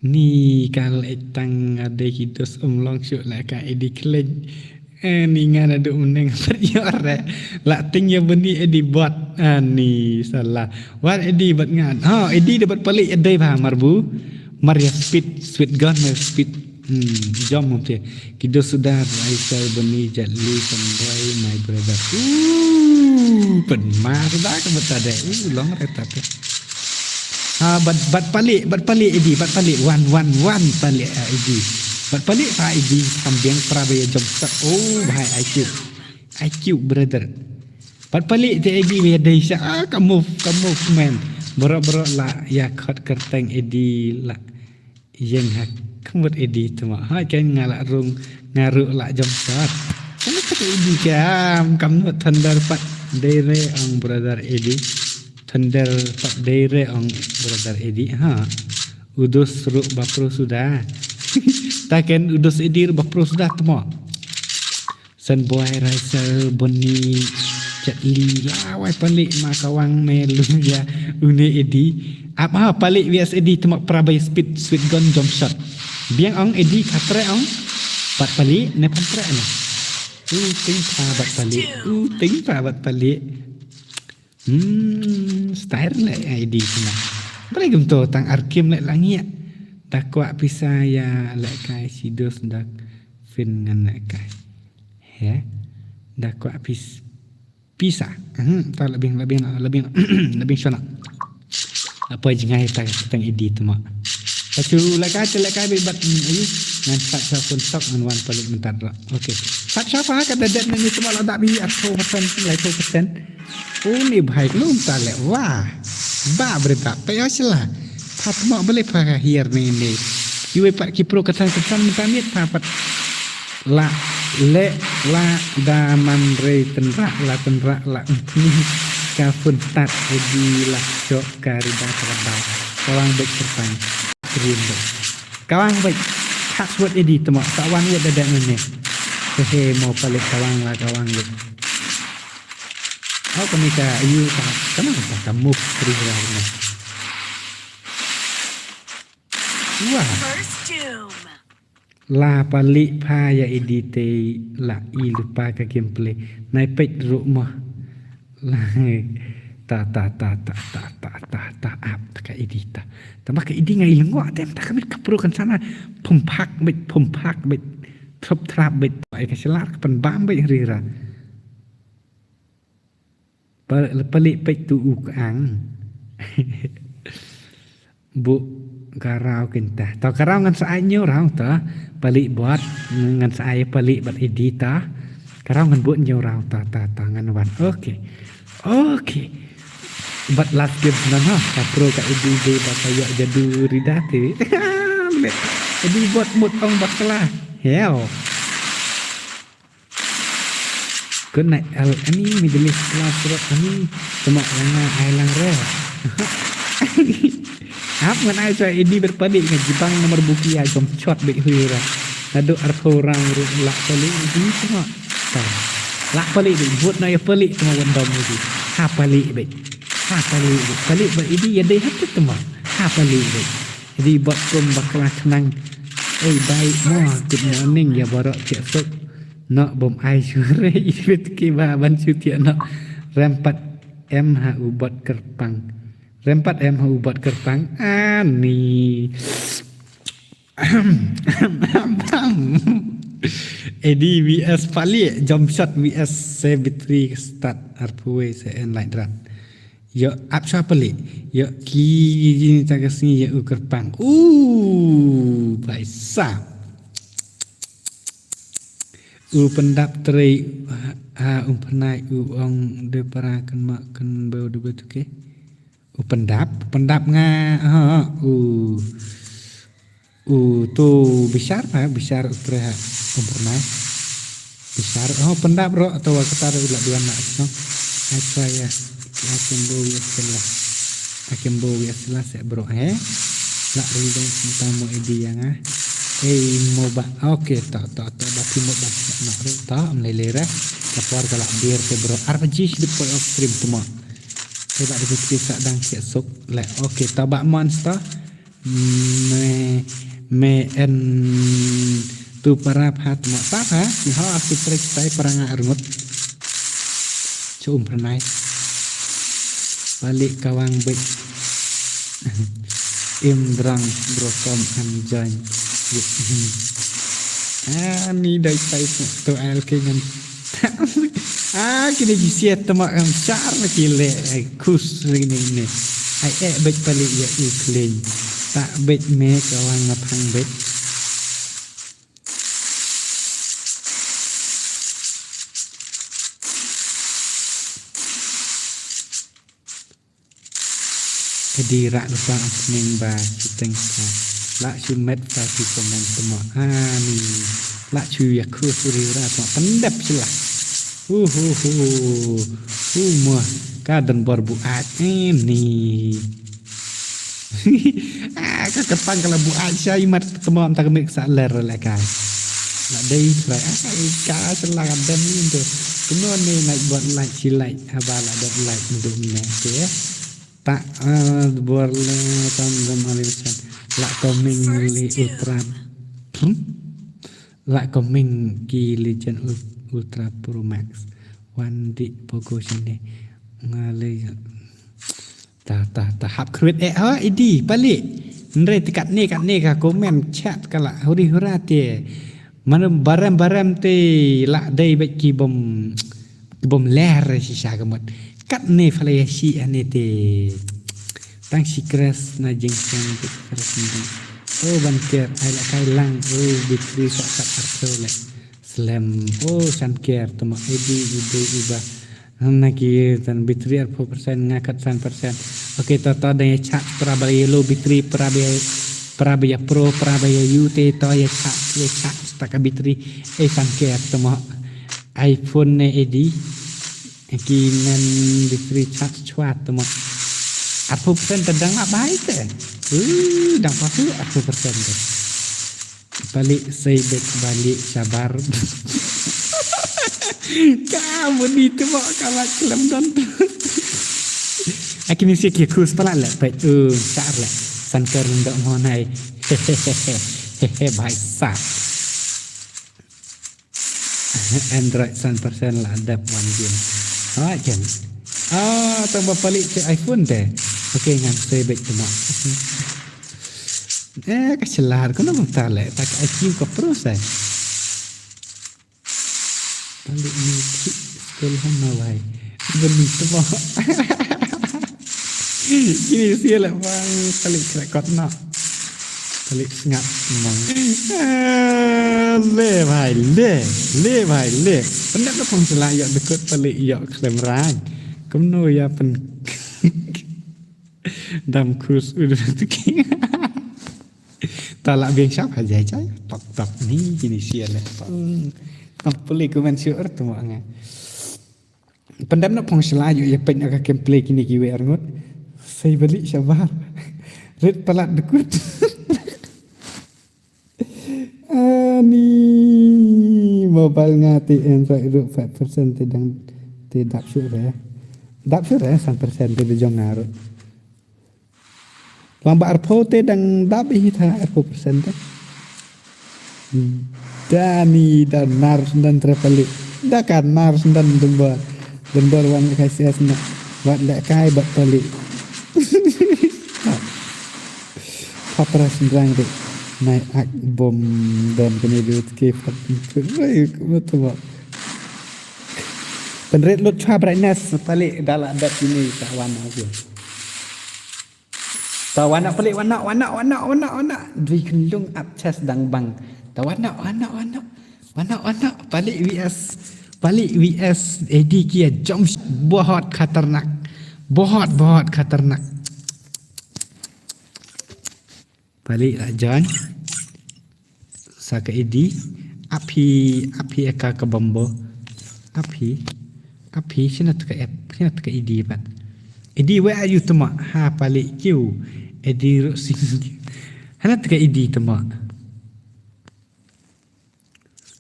Ni kal etang ade ki dos um long shu la ka edi khlej. Eh, ni ngan adu meneng bat yor re. La ting ya Bunny edi bot. Ah, ni salah. Wat edi bat ngan. Ha, edi de bat palik ede ba marbu. Maria speed, sweet gun, Maria speed. Hmm, jom mum te. Kido sudah Raisal Bunny Jet Li Fanboy my brother. Uh, pen ma sudah ke beta de. Uh, long reta te. Ha, bat bat palik, bat palik edi, bat palik wan wan wan palik ah, edi. Bat palik pa edi sambiang prabe jom sak. Oh, bahai I Q. I Q brother. Bat palik te edi be dei sa ah, ka move, ka movement. Bro bro la ya khot kerteng edi la. Yen ha kmut edi tma ha ken nga la rung nga ru la jam sat. Kena kata edi kam kam mut thunder pat dere ang brother edi. Thunder pat dere ang brother edi ha. Udus ru bapro sudah. Taken udus edi ru bapro sudah tma. Sen boy Raisal Bunny Jet Li lawai palik ma kawang me luya une edi. Apa palik bias edi tma prabai speed sweet gun jump shot. Biang ong edi katre ong. Bat palik ne pantre ne. U ting pa bat palik. U ting pa bat palik. Hmm, style leh ïa Eddie kumno. Balei kumto tang ar kim leh la ngiah. Da kwah pisa ïa lehkai shi dos da fin ngan lehkai. He. Da kwah pis pisa. Hmm, ta la biang la biang la biang la biang shona. Apa jngai ta tang Eddie tma. Pasu lehkai te lehkai bad, hmm, ayu. Ngan sat sa pun tok ngan wan palik mynta ra. Okay. Sat sa pa ka da det ngan tma la da bi arphew persen, laiphew persen. Uni bhai klum ta leh wah. Ba berita pe ya sila. Pat mo beli pa ka hiar ni ni. Iwe pat ki pro katan katan mynta miet pa pat. La le la da man re tenra la tenra la umpni ka fun tat di la syok ka rida ka ba. Kawang bek terpang. Krim bek. Kawang bek. Password Eddie tma. Kawan wet da da ni. Hehe mo palik kawang la kawang bek. Au kami ka ayu ka kena ka ka move free round ni. Wah. First doom. La palik pa ya edit te la i lupa ka gameplay. Nai pek ruk mah. La ta ta ta ta ta ta ta ta ap ta ka edit ta. Tama ka edit ngai lengwa tem ta kami ka pro kan sana pumpak bet pumpak bet. Trap trap bet. Ai ka selar ka pen bam bet rira. Palik pek tu u kang. Bu karau kinta. Tau karau ngan sa ai nyu rau ta. Palik buat ngan sa ai palik bat edit ta. Karau ngan bu nyu rau ta ta ta ngan wan. Okay. Okay. Bat last game nan ha. Ka pro ka edit de ba ka yok jadu rida te. Edit buat mut ong bakla. Heo. Good night, L. Ani, Middle East class rot ani. Tama langa ai lang re. Ap ngan ai sa Eddie berpalik ngan jibang nomor buki ai jom shot bek hui ra. Nadu arphew rang ru lak palik Eddie tama. Tama. Lak palik bek. Buat na ya palik tama wan dom Eddie. Ha palik bek. Ha palik bek. Palik bek Eddie ya dei hati tama. Ha palik bek. Jadi buat kum bakla kenang. Oi baik mo. Good morning ya barok cek sok. Nok bom ai sure ibit ki ba ban shu tiak nok. Rempat em ha u bot kerpang. Rempat em ha u bot kerpang. Ani. Eddie V S Palik, jump shot V S Savitri start arphew se en light run. Yo ap sha Palik. Yo ki ni ta ka sngi ya u kerpang. U paisa. U pendap trei ha, ha um pernai u ong de para ken mak ken beu de betu ke. U pendap, u pendap nga ha u u tu bishar pa bishar u trei ha um pernai. Bishar oh pendap ro atau kata ro ila dua nak song. Ai try ya. Akimbo ya sila. Akimbo ya sila se bro eh. La rida sita mo Eddie yang ah. Eh mo ba. Okay ta ta ta ba pi mo ba nak ro ta am lele re. Kapor kala bir te bro. Arba ji sidi poi off stream tu mo. Eh ba de sa dang siak sok le. Okay ta ba monster. Me me en tu para phat mo ta ha ni ha aku trek tai para nga armut. Chum pernai. Balik kawang bek. Im drang bro kom am join. Ah ni dai tai tu al ke ngan. Ah kini ki siat tama am sar na ki le ai kus ri ni ni. Ai eh bek palik ya u kling. Tak bek me kawang ngapang bek. Kadi rak rupa ang pening ba shooting ka. Lak shu met sa ki komen tama ani. Lak shu ya ku suri ra tama pendep sila. Hu hu hu. Hu muh ka dan bor bu at ini. Ah, ka kerpang kala bu at sha imat tama ta kemik sa ler le kai. Lak dei try ah ka sila ka dan ni tu. Kemon ni like buat like si like haba lak buat like ndu ne ke. Tak, eh, bor le tam dam ali san. Lak coming li ultra. Hmm? Lak coming ki legend ul-, ultra pro max. Wan di pogo sini. Nga lei. Ta, ta, ta hap khrwit eh ha, Edi, palik. Hynrei te katne, katne ka comment chat ka la huri hura te. Mana barem, barem te la dei bad ki bom, ki bom ler shisha ka mut. Katne phalai shi ane te. Tang shi crash na jingseng te crash ni. Oh, ban ker, ai la kai lang. Oh, battery sa kat arto le. Slem. Oh, san ker, tama Edi, Edi, Iba. Hana ki tan battery arphew percent, nga kat san percent. Okay, to, to, dang ïa charge, para ba ïa low battery, para ba ïa, para ba ïa pro, para ba ïa u te, to, ïa charge, ïa charge, ta ka battery. Eh, san ker, tama. iPhone ne Edi. Ki ngan battery charge chwa, tama. Arphew percent ta dang la bai te. Uh, dang pasu arphew percent te. Palik sei bad palik shabar. Ka muni tu mo ka la klem don. Aki ni sik ya kus pala le pet. Uh, sar le. San ker ndok mo nai. Hehehe, bhai sah. Android san percent la dep wan game. Ah, jen. Ah, tang ba palik te iPhone te. Okay, ngan sei bad tu mo. Eh, ka chelar, kano bynta le, ta ka I Q ka pro sa. Palik ni ki skul hana wai. Bani tebo. Kini sia le bang palik krekot na. Palik sngap mong. Eh, le bhai, le, le bhai, le. Pyndep da phong sela ïoh dkut palik ïoh khlem rang. Kumno ïa pyn Dam Cruise udah tu ki. Ta la biang shap ha jai jai. Tok tok ni kini sia le. Tang puli ku men shu er tu mo nga. Pyndam na phong sela ïoh ïa peit na ka kem play kini ki wer ngut. Sei balik shabar. Rit palat dkut. Ani mobile nga te Android ruh five percent te dang te dap shuh re. Dap shuh re san percent te jong nga ruh. Lang ba arphew te dang dap hi tha arphew percent te. Dani da nar dan tre palik. Da ka nar dan dembor. Dembor wan ka sias na. Wat lek kai bat palik. Papras ndrang de. Nai ak bom don kene dut ke pat. Rai kuma tu ba. Penrit lut chwa brightness palik dala dap ini tak wan aku. Ta wana palik wana wana wana wana wana. Dwi khyndung ap chest dang bang. Ta wana wana wana. Wana wana palik V S. Palik V S A D kia jump bahut khatarnak. Bahut bahut khatarnak. Palik la jan. Sa ka A D. Ap hi, ap hi eka ka bambo. Ap hi. Ap hi, shina ta ka app, shina ta ka A D pat. A D, where are you tuma? Ha palik kiu. A D ruh sing. Hana ta ka A D tuma.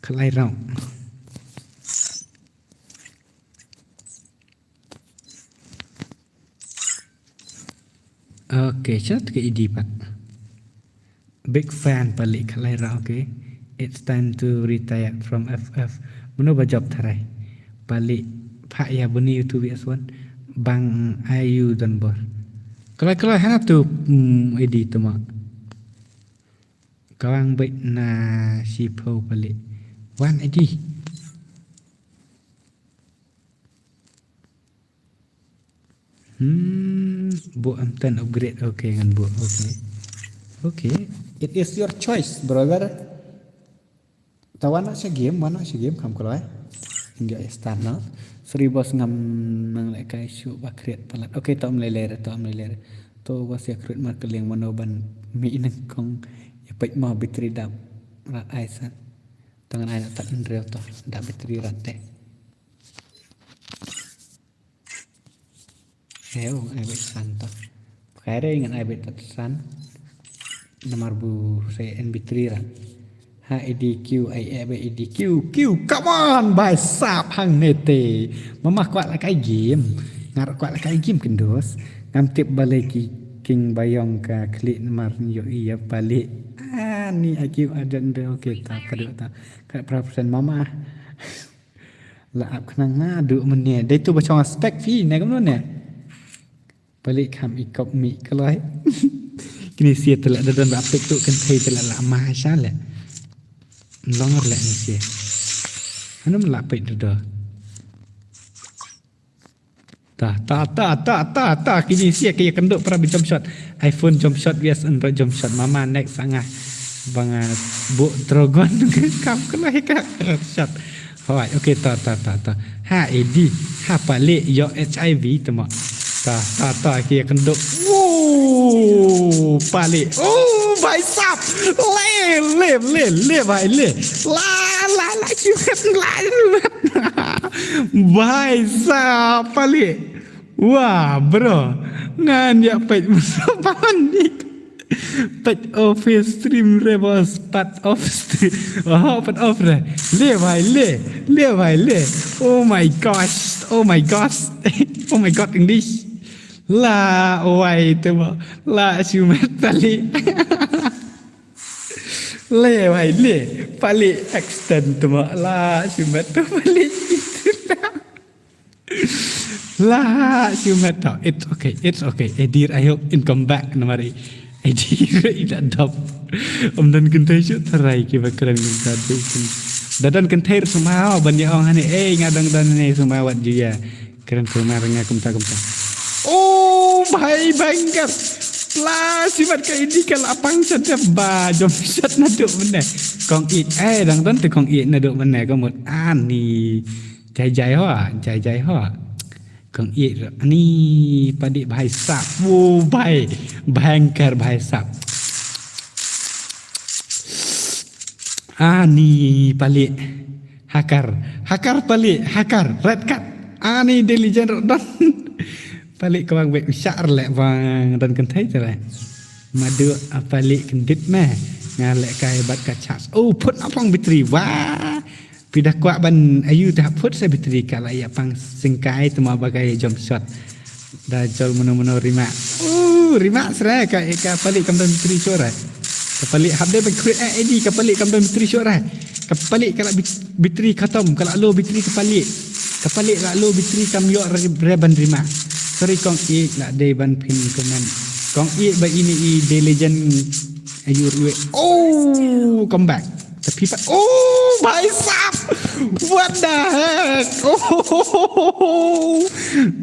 Khalai rau. Okay, shina ta ka A D pat. Big fan palik khalai rau, okay. It's time to retire from F F. Mano ba job tharai. Palik pha ya buni YouTube ya swan. Bang ayu dan bor. Khalai khalai hana tu, hmm, A D tuma. Kawang bait na shipho palik. Wan A D. Hmm, bu am ten upgrade. Okay, ngan bu. Okay. Okay. It is your choice, brother. Ta wana sha game, wana sha game, kam kaloi. Enjoy start na. Sorry boss, ngam nang leh kai shu ba create palat. Okay, ta um lele, ta um lele. To boss ya create mar keling mano ban mi nang kong ya pek mau battery dap rat ai san. Tangan ai na tat ndrel to dap battery rat te. Heu, ai beit san to. Kai re ngan ai beit tat san. Namar bu se N B three ra. Ha A D Q ai e be A D Q Q. Come on, bai sap hang nete. Mama kwah la kai game. Ngar kwah la kai game kendos. Ngam tip balei ki king bayong ka klik namar nyo iya balik. Ah, ni I Q adan de okay ta kadu ta. Kat perasan mama. La ap khnang nga du mynne. Dei tu ba chong spek phi ne kumno ne. Palik kham i kop mi kloi. Kini sia tela da don ba pek tu kan thei tela la ma sha le. Long le ni sia. Hanum la pek da do. Ta ta ta ta ta ta kini sia ke kendo para bi jump shot. iPhone jump shot, yes, Android jump shot. Mama next sanga banga bu dragon kam kloi ka shot. Hoi, okay, ta ta ta ta. Ha edi, ha palik yo HIV temo. Ta ta ta ke kendo. Wow, palik. Oh, bhai sab. Le le le le bhai le. La la la chuet la. Bhai sab palik. Wah, bro. Ngan ya pek musapan ni. Pet off stream re bos, pat off stream. Oh, pat off re. Le bhai le, le bhai le. Oh my gosh, oh my gosh. Oh my god, English. La wai temo, la shumet palik. Le bhai le, palik extend temo, la shumet palik. La shumet tau. It's okay, it's okay. Edir, I hope in come back namar i. Edir i da dop. Om don kynthei shu tharai ki ba kren kynthei. Da don kynthei sumau ban ya ong hani. Eh, nga dang don hani sumau wat ju ya. Kren kumar nga kumta kumta. Oh, bhai bangkar. La shumet ka idi ka la pang shat ba jom shat na duk mene. Kong i, eh, dang don te kong i na duk mene ka mut ani. Jai jai ho, jai jai ho. Kong i ni palik bhai sab. Wo bhai, bhayangkar bhai sab. Ani palik. Hakar, hakar palik, hakar. Red card. Ani diligent don. Palik kawang bek ushar le bang don kynthei te le. Madu palik kyndit me. Nga le kai bat ka charge. Oh, put apang bitri. Wah. Phi da kwah ban ayu da phut sa bitri ka la ya pang singkai temo ba ka ya jump shot. Da jol mano mano rima. Uh, rima sra ka ka palik kam don bitri shuh ra. Ka palik hap de ba create eh, edi ka palik kam don bitri shuh ra. Ka palik ka la bit-, bitri khatam, ka la low bitri ka palik. Ka palik la low bitri kam yo re, re ban rima. Sorry kong i la de ban pin comment. Kong i ba ini i de legend ayu rue. Oh, come back. Tapi pa, oh, bhai sab. What the heck? Oh,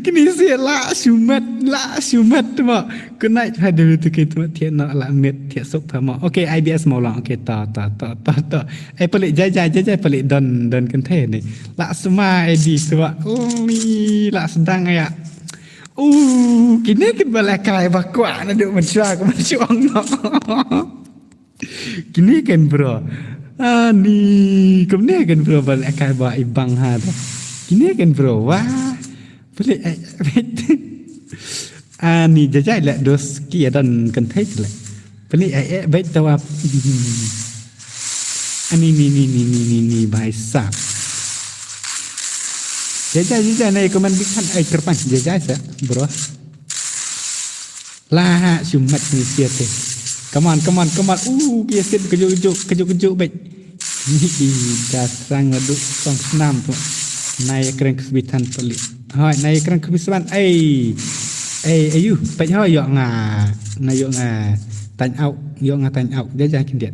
kini si la shumet, la shumet temo. Good night, hai dulu tu ke temo thiah no la mit thiah suk temo. Okay, IBS mau lang. Okay, ta ta ta ta ta. Eh, palik jai jai jai jai palik don don kynthei ni. La sma edi temo. Oh, ni la sedang ya. Uh, kini kin ba la kai ba kwah na duk mynshuwa ka mynshuwa no. Kini kan bro. Ani, kumne kan bro ba la kai ba i bang ha da. Kini kan bro, wah. Palik eh, eh, bek. Ani jajai la dos ki adan kan thai la. Palik eh, eh, bek tawap. Ani ni ni ni ni ni ni bhai sab. Jajai jajai na komen big fan ai kerpan jajai sa bro. Lah, shumat ni siate. Come on, come on, come on. Uh, biasin kejuk-kejuk, kejuk-kejuk baik. Ni i da terang laduk kong senam tu. Nai kren kesebitan pelik. Hai, nai kren kesebitan. Ai. Ai, ayu, pet ho yok nga. Nga yok nga. Tang au, yok nga tang au. Jajah kindiat.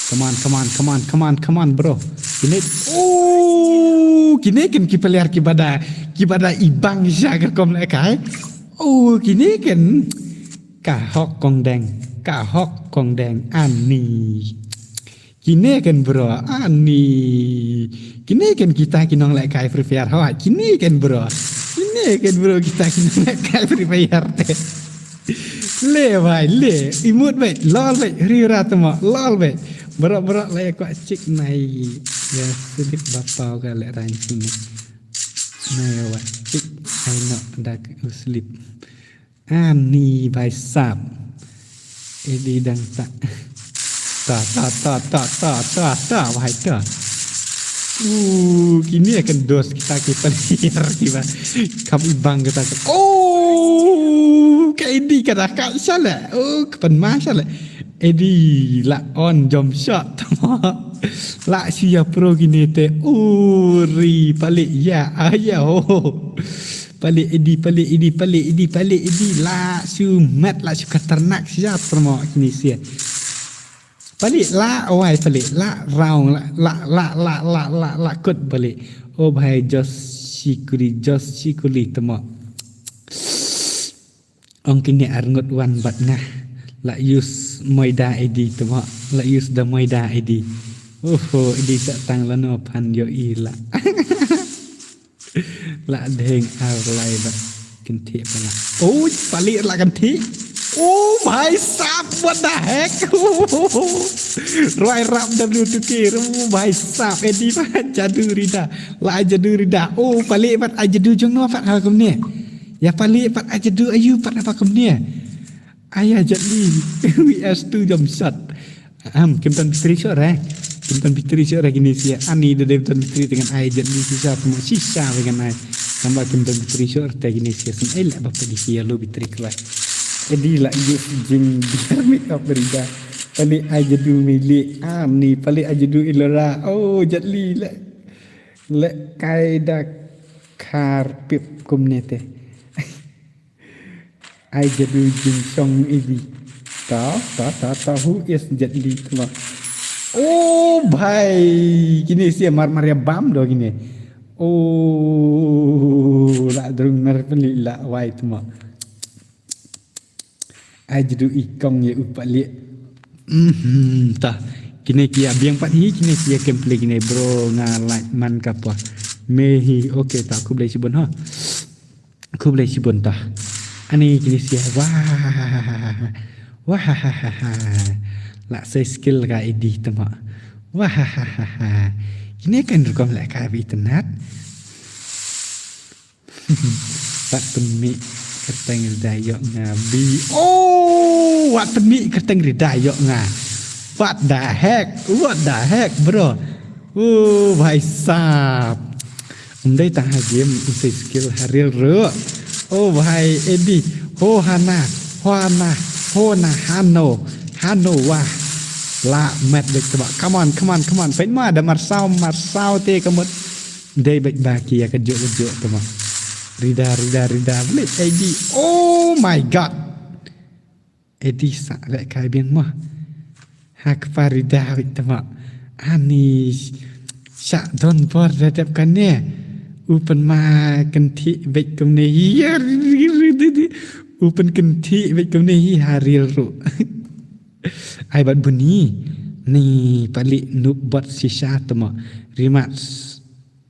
Come on, come on, come on, come on, come on, bro. Kine, oh, kine ken ki player ki bada, ki bada ibang sha ka kom le kai. Oh, kine ken ka hok kong deng, ka hok kong deng ani. Kine ken bro, ani. Kine ken kita ki nong le kai Free Fire ho. Kine ken bro. Kine ken bro kita ki nong le kai Free Fire te. Le bhai, le. Imut bhai, lol bhai, ri ra temo, lol bhai. Bro, bro, le ko chik nai. Ya, sedip bapau ka le ranking. Nai wa chik, ai no, dak uslip. Ani bhai sab. Ini dang tak. Ta, ta, ta, ta, ta, ta, ta, bhai ta. Uh, kini akan dos kita ki player ki ba. Kam ibang kita ka. Oh, ka ini ka dah ka shala. Oh, kapan ma shala. Edi la on jump shot tmo. La shu ïa pro kine te. Uri palik ïa aya ho. Palik Edi, palik Edi, palik Edi, palik Edi. La shu met, la shu khatarnak shu ïa tmo kine sha. Palik la, wai palik la, round la, la, la, la, la, la, la, kut palik. Oh bhai, Josh Shikuli, Josh Shikuli tmo. Ong kine arngut wan bad nga. La use maida Edi tmo. La use da maida Edi. Oho, Edi sa tang lano phan ïohi la. La dheng ar lai bad kynthih pala. Oh, palik la kynthih. Oh, bhai sab, what the heck? Rwai rap W two K, oh, bhai sab, Edi bad jadu rida. La jadu rida. Oh, palik bad ai jadu jong no pat ha kumne. Ïa palik pat ai jadu ayu pat ha kumne. Aya Jet Li. W S two jump shot. Am, kim don battery short eh. Kim don battery short eh kine sha. Ani da dei don battery dengan ai Jet Li shisha, tmo shisha dengan ai. Tangba kim don battery short te kine sha, shen ai la ba pedi sha lo battery kwai. Edi la use jing biar make up rida. Palik ai jadu mili. Ani palik ai jadu ilora. Oh, Jet Li le. Le kai da khar pip kumne te. Ai jadu jingshong Edi. Ta, ta, ta, ta, who is Jet Li tmo. Oh, bhai. Kine sha mar mar ïa bam do kine. Oh, la drung nar palik la wai tmo. Ai jadu i kong ïa u palik. Mhm, ta. Kine ki ïa biang pat hi, kine ki ïa gameplay kine bro, nga like man ka poi. Me hi, okay ta, khublei shibun ha. Khublei shibun ta. Ani kine sha, wah. Wah. La sei skill ka Edi tmo. Wah. Kine kan rukom la ka bi tenat. Wat pynmih kyrteng rida ïoh nga bi. Oh, wat pynmih kyrteng rida ïoh nga. What the heck? What the heck, bro? Oh, bhai sab. Um dei tang ha game, u sei skill ha real ruh. Oh, bhai Edi. Ho hana, ho hana, ho na hano, hano wah. La met dek tebak. Come on, come on, come on. Peit ma da marsaw, marsaw te kamut. Dei bad ba ki ïa ka jok ka jok tmo. Rida, rida, rida. Beli Edi. Oh my god. Edi sa leh kai biang mo. Ha kpa rida bad tmo. Ani sa don bor da dep kane. U pynma kynthih bad kumne hi. U pynkyntih bad kumne hi ha real ruh. Ai bad buni. Ni palik nup bad shisha tmo. Rimat.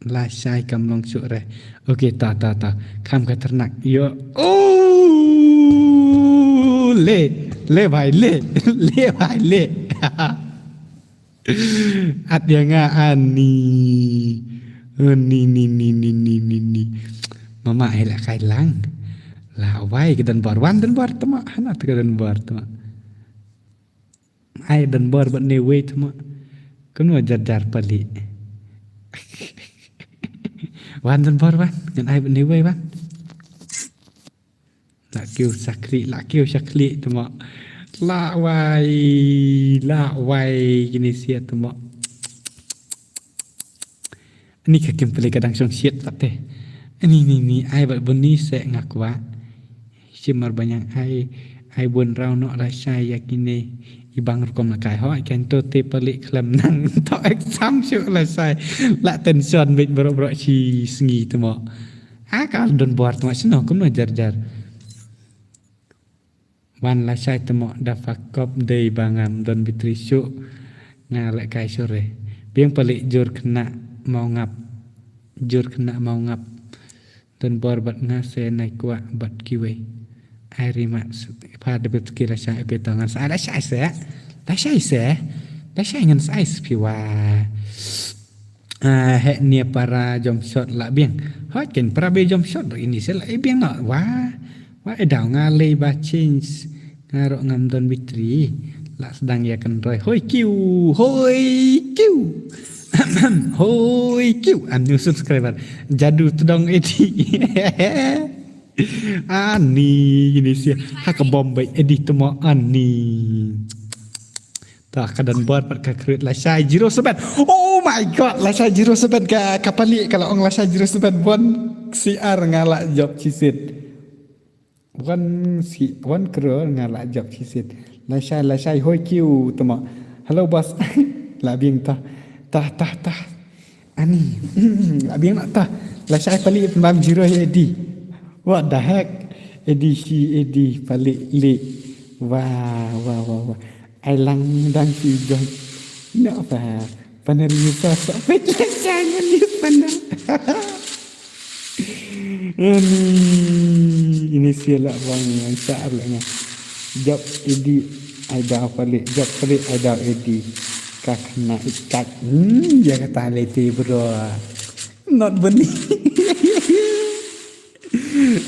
Lashai kam long shuh re. Okay, ta, ta, ta. Kham khatarnak. Yo. Oh, le. Le bhai, le. Le bhai, le. At ïa nga ani. Ani, ni, ni, ni. Mama ai la kai lang. La wai ka don bor, wan don bor tmo. Hana te ka don bor tmo. Ai don bor bad ne wei tmo. Kumno jar jar palik. Wan don bor wan. Ngan ai bad ne wei wan. La kiew shakri, la kiew shakri tmo. La wai, la wai kine sia tmo. Ni ka kim pele ka dang shong shiet pat te. Ni, ni, ni, ai bad bun ni se nga kwah. Shimar banyang ai, ai bun rau nok lashai ïa kine. I bang rukom la kai ho, kan to te palik khlem nang. To exam shuh lashai. La tension bit bro bro shi sngi tmo. A ka don bor tmo shino kumno jar jar. Wan lashai tmo da fakop dei ba ngam don battery shuh. Nga leh kai shuh re. Biang palik jur kena mau ngap. Jur kena mau ngap. Don bor bad nga se nai kwah bad kiwei. Ai rimat pha da bit ki lashai bit ngan sa lashai se. Lashai se. Lashai ngan sa ai spiwa. Ah, heh nia para jump shot la biang. Hot ken para be jump shot ini sel ai biang no. Wah. Wah, eh, daw nga lei ba change. Nga rok ngam don battery. La sedang ïa kan roi. Hoi kiu. Hoi kiu. Hoi kiu. Am new subscriber. Jadu tedong eti. Ani ini sia. Ha ka bom bai edi temo ani. Ta ka Don Bor pat ka khrut Lashai zero seven. Oh my God, Lashai zero seven ka, ka pali ka la ong Lashai zero seven. Wan C R nga la jop chisit. Wan si, wan crore nga la jop chisit. Lashai, Lashai hoi kiu tuma. Hello boss. La biang ta. Ta, ta, ta. Ani. La biang na ta. Lashai pali pynbam zero ïa Eddie. What the heck? Eddie shi Eddie pali li. Wah, wah, wah, wah. Ai lang dang shi jong. No pa. Panel user sa pet Lashai ngan use panel. Ani, ini sia lah bang yang sar lah nga. Jop Eddie ai daw pali, jop pali ai daw Eddie. Ka khynnah ikat. Hmm, ïa kata lei te bro. Not beni.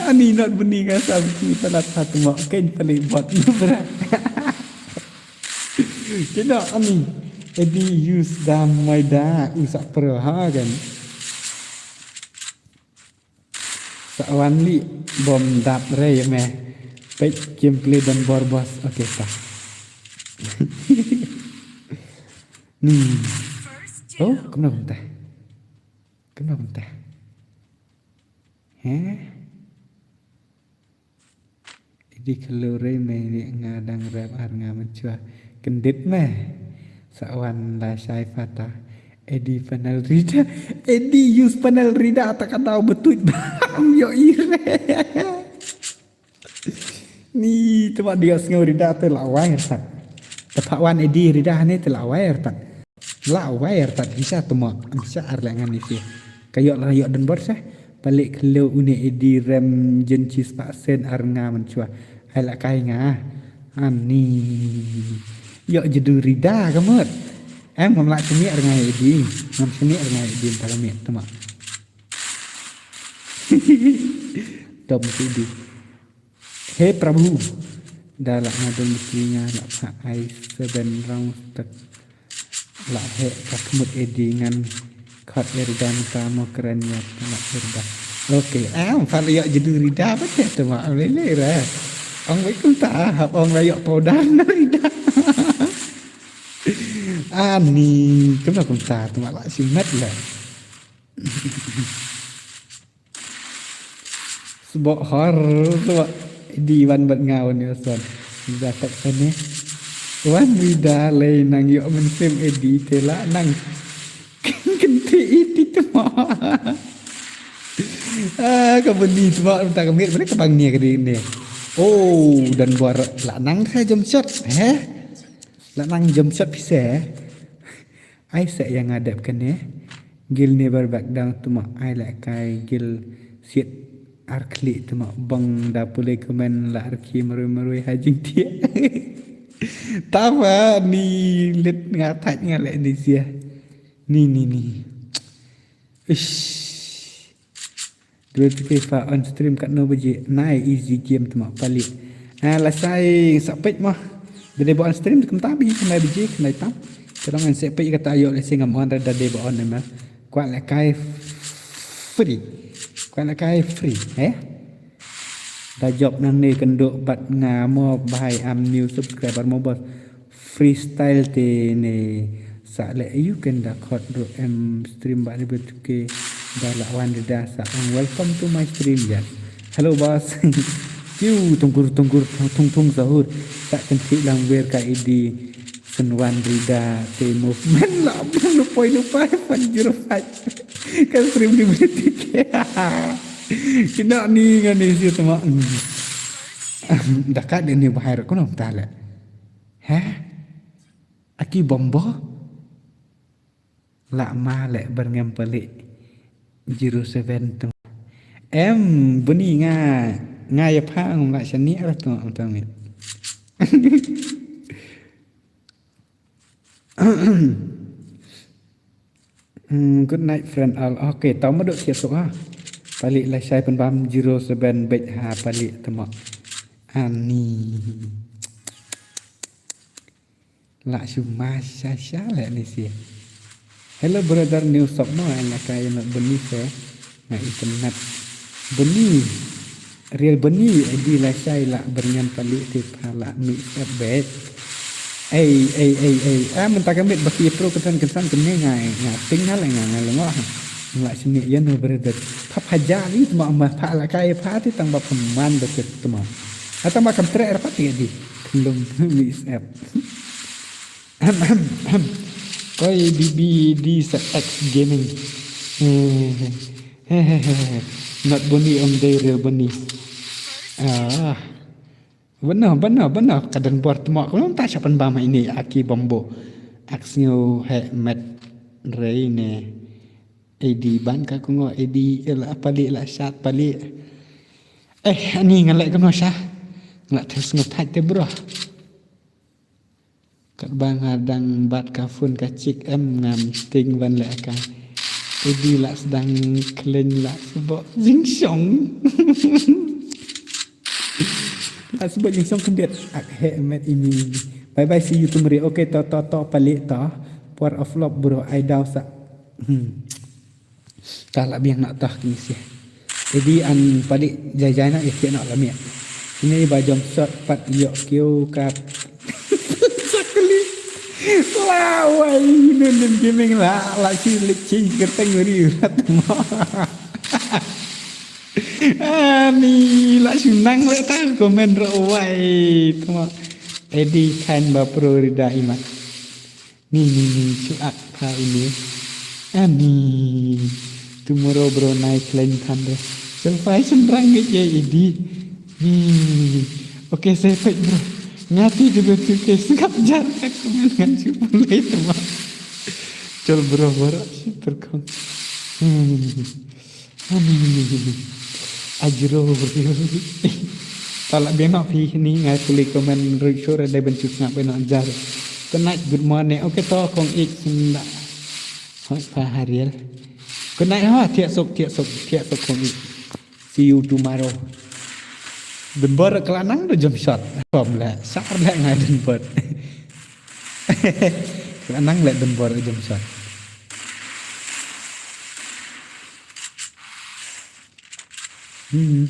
Ani not beni nga sa beki palat satu mak. Kain pali bot bro. Kena ani. Eddie use dam mai da usak pro ha kan. Sa wan li bom dap re me. Peit gameplay Don Bor boss. Okay ta. Ni. Oh, kumno kumta? Kumno kumta? He? Eddie khlew re me, ni nga dang rep ar nga mynchwa. Kyndit me. Sa wan Lashai pata. Eddie panel Rida. Eddie use panel Rida ta ka daw betuit bam ïohi re. Ni tuma dia sngew Rida te la wai artat. Tepa wan Eddie Rida ni te la wai artat. La wai artat hisa tuma. Am sha ar la ngan ni si. Ka ïoh la ïoh Don Bor seh. Palik khlew une Eddie rem jin chis pa sen ar nga mynchwa. Ai la kai nga. Ani. Ïoh jedu Rida ka mut. Em ngam la sini ar nga Eddie. Ngam sini ar nga Eddie ta ka mit tuma. Dom sidi. He Prabhu. Da la nga dum ki nga la pha ai seven rounds tak. La he ka khmut Eddie ngan khot Rida ta mo kren ïa ta la Rida. Okay, ah, pha la ïoh jedu Rida ba te tuma lele ra. Ong wei kumta hap ong la ïoh powder na Rida. Ani kumta kumta tuma la simet la. Sboh hor sboh Eddie wan bad nga wan ïa son. Rida tak sane. Wan Rida lei nang ïoh mynsiem Eddie te la nang kynti iti tma. Ah, ka bani tma mynta ka miet bani ka bang ne ka dei ne. Oh, Don Bor la nang sa jump shot, he? La nang jump shot phi se. Ai sa ïa nga dep kane. Gil never back down tuma ai la kai gil siet ar khlieh tuma bang da pule comment la ar ki marui marui ha jingtieh. Tapa ni lit nga thait nga leh ni sia. Ni ni ni. Ish. Dua tu FIFA on stream kat no baje. Nai easy game tu ma pali. Ah, Lashai sa peit mah. Dei ba on stream tu kumta bi kena baje kena tam. Terang an sa peit kata ayo lesi ngam on da dei ba on ma. Kuat la kai free. Kuat la kai free, eh? Da job nang ne kendo bat nga mo bahai am new subscriber mo bos. Freestyle te ne sa le you can da khot ro em stream ba ne betuke da la wan da sa ang welcome to my stream ya. Hello boss. Kiu tungkur tungkur tung tung sahur sa kenti lang wer ka idi senwan rida te movement la bang no poi no pai pan jero five. Ka stream di betuke. Kena ni ngani si tema. Daka de ni bahai ro kuno tale. Heh? Aki bombo? La ma le berngem palik zero seven tu. Em beni nga nga ya pha ngum la shani ar tu tu mit. Hmm, good night friend all. Okay, tau ma dok thiah sok ha. Palik la shai pen bam zero seven bej ha palik tema. Ani. La shu ma sha sha le ni si. Hello brother new sop no en la kai no beni se. Nga internet. Beni. Real beni edi la shai la bernyam palik ti pha la mix up bej. Ei, ei, ei, ei. Ah, mynta ka miet ba ki pro kynsan kynsan kumne nga, nga ting nga la nga, nga lyngngoh. Nga la shim ïa no brother. Pha pha ja li tma ma pha la kai pha ti tang ba pha man ba chet tma. Atang ba kam treh ra pha ti di. Klum mi sep. Ahem, ahem, ahem. Koi B B D sa X Gaming. Hehehe. Not Boni, ong dei real Boni. Ah. Bano, bano, bano, ka don bor tmok, ka long ta shapan ba ma ini aki bombo. Ak sngew he met rei ne. Edi ban ka kungo, edi el apali la shat pali. Eh, ani ngalek kano sha. Ngalek tel sngew thait te bro. Kat ba nga dang bat ka phone ka chik em ngam ting ban leh ka. Edi la sdang khleng la sbo jingshong. La sbo jingshong khyndiat ak he met ini. Bye bye, see you tomorrow. Okay, to, to, to, palik to. Power of love bro, I daw sa. Hmm. Ta la biang na tah kini sia. Edi an palik jai jai na ïa kiak na la miak. Kini ba jom shot pat ïoh kiew kat. Sakali. La wai nen nen gaming la la si lik ching kerteng ri rat mo. Ani la si nang le ta komen ro wai tmo. Edi kan ba pro rida imat. Ni, ni, ni, chuak pha ini. Ani. Tomorrow bro nai khleng than re. Sel phai sel rang ngi ye idi. Ni. Okay, sai pek bro. Ngati de betul ke sngap jar ka kumen ngan chu pulai tma. Chol bro bro si perkong. Hmm. Ani. Ajro. Pala biang phi ni ngai puli komen ru sure dei ben chu sngap ben jar. Good night, good morning. Okay to kong ik sinda. Hoi pha hariel. Good night ha, thiak sok, thiak sok, thiak sok kong ik. See you tomorrow. Denver kala nang do jump shot. Pom le, sar le ngai Denver. Kala nang le Denver jump shot. Hmm.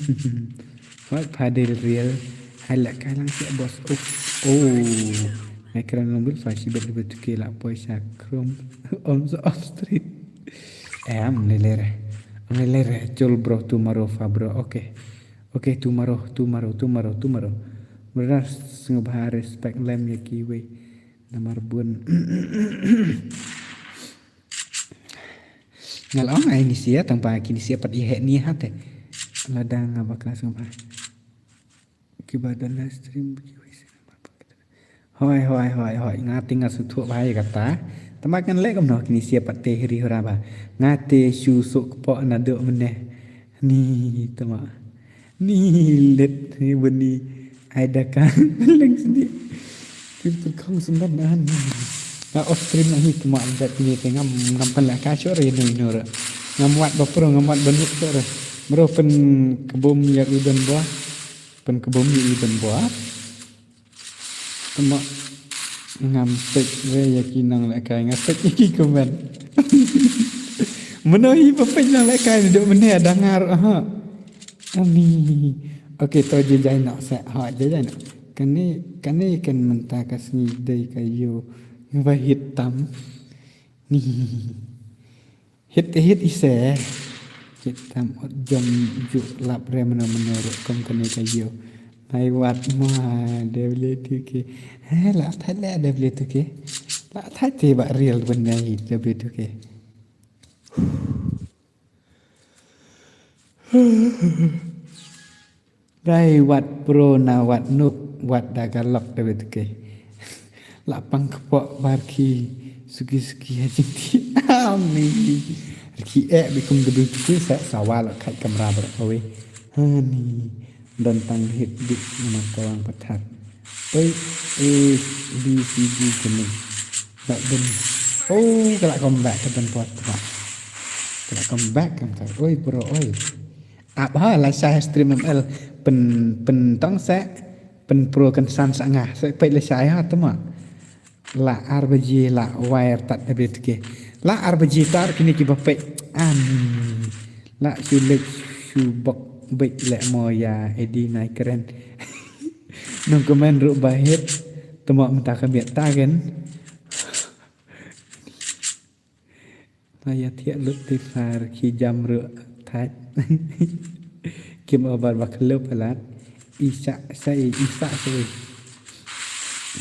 Hoi pha dei real. Hai la kai lang siap bos. Oh. Oh. Ngai kren long bil fa si bet bet ke la poi sa krum. On the off street. Em lelere. Lelere chol bro tomorrow fa bro. Okay. Okay, tomorrow, tomorrow, tomorrow, tomorrow. Brother, sngewbha respect lem ïa kiwei. Namar bun. Nga la ong ai ni sia tang ba kini sia pat i heh ni ha te. Lada nga ba klas nga ba. Ki ba don live stream ki wei sia. Hoi, hoi, hoi, hoi. Nga te nga shu thuh ba ïa kata. Tama kan leh kumno kini sia pat te hiri hura ba. Nga te shu suk kpoh na duk mynne. Ni tama. Ni let ni bani ai da ka leng sini. Kim tu kong sumban na ni. Na off stream na hi tama dat ni te ngam ngam pan la ka sure ino ino ra. Ngam wat ba pro ngam wat ba nuk sure. Bro pen kebum ïa u don bua. Pen kebum ïa u don bua. Tama ngam pek re ïa ki nang lehkai nga pek ïa ki comment. Mano hi ba pek nang lehkai ni dok mene ada ngar ha. Ami. Okay to je jai nok se ha je jai nok. Kane kane kan mynta ka sngi dei ka ïew ba hit tam. Ni. Hit hit ise. Hit tam ot jom ju lap re mano mano rukom kane ka ïew. Nai wat ma W two K. He la thait le W two K. La thait te ba real ban nai W two K. Dai wat pro na wat nuk wat da ka lok da bet ke. La pang kepok bar ki suki suki ha jingti. Ami. Ki e bi kum da bet ke sa sawal kai kamera bar kawe. Hani. Don tang hit bi nama kawang patat. Oi, A, B, C, D kene. Bak ben. Oh, kala comeback ka ben pot. Kala comeback kan. Oi bro oi. Ap ha la shai stream M L pen pen tong se pen pro kan san sa nga se peit la shai ha tama. La ar baje la wire tat da bet ke. La ar baje tar kini ki ba peit. An. La shu lek shu bok bek le mo ya edi nai keren. Nong komen ru ba hit. Tmo mynta ka miet ta gen. Nga ïa thiah lut te phar ki jam ruh thait. Kim obar ba khlew palat. Isa sa i, isa sa i.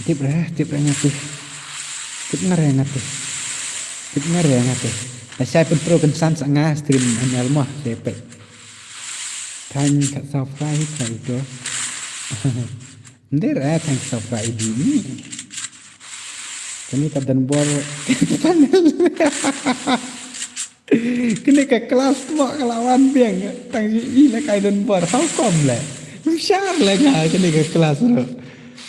Tip re, tip re nga te. Tip nga re nga te. Tip nga re nga te. Asai pyntroi kan san sa nga stream an almoh se pek. Thank you, subscribe, thank you. Ndera, thank you, subscribe di ni. Kani ka Don Bor panel. Kani ka kelas tu ka lawan biang. Tang ji i la kai Don Bor. How come le? Shar le nga kani ka kelas ro.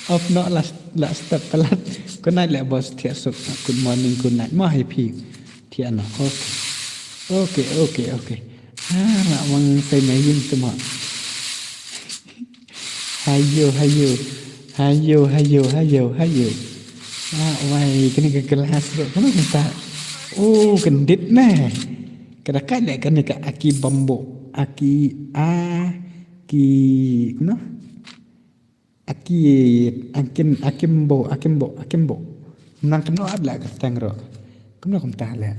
Of not last last step palat. Good night le boss, thiah suk. Good morning, good night. Ma happy. Thiah na. Okay. Okay, okay, okay. Ha, nak mang sai main tu mak. Hayo, hayo. Hayo, hayo, hayo, hayo. Ah, wai, kani ka kelas tu. Kani ka ta. Oh, kendit nah. Kada kada kani ka aki bambu. Aki, aki, kena? Aki, akin, akimbo, akimbo, akimbo. Nang kena ad la ka tang ro. Kena kumta la.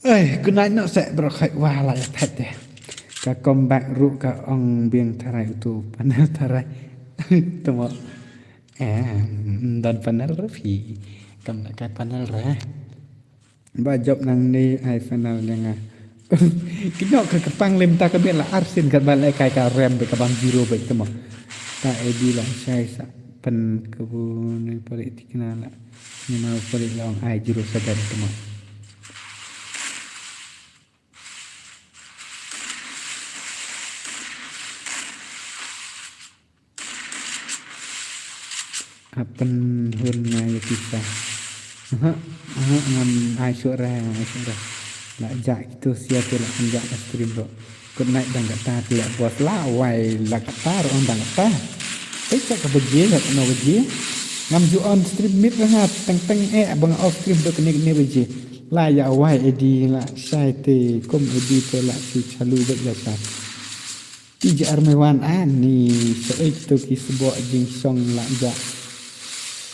Ai, good night noh seh bro, khai wah la ïa phet deh. Ka comeback ruh ka ong biang tharai utu panel tharai. Tmo. Em, don panel ruh phi. Kam la kai panel re. Ba jop nangne ai final ïa nga. Ki noh ka kyrpang lem ta ka bit la arsien kat ba la kai ka rem bad ka bam zero bad tmo. Ta edi la shai sa pen ka bu ni pori tikna la. Ni mau pori la ong ai zero seven tmo. Hapdeng hun nga ïa pisa. Aha, aha, ngam ai shuh re, ngam ai shuh re. La jah kito sia te la pynjah ka stream ro. Good night dang kata te la boss la wai la kata ro dang kata. Te sa ka baje la kano baje. Ngam ju on stream mit re nga teng teng eh bang off stream do kene kene baje. La ïa wai edi la shai te kum edi te la si chalu bet la shai. Ki ja ar me wan ani sa ei kito ki sboh jingshong la ja.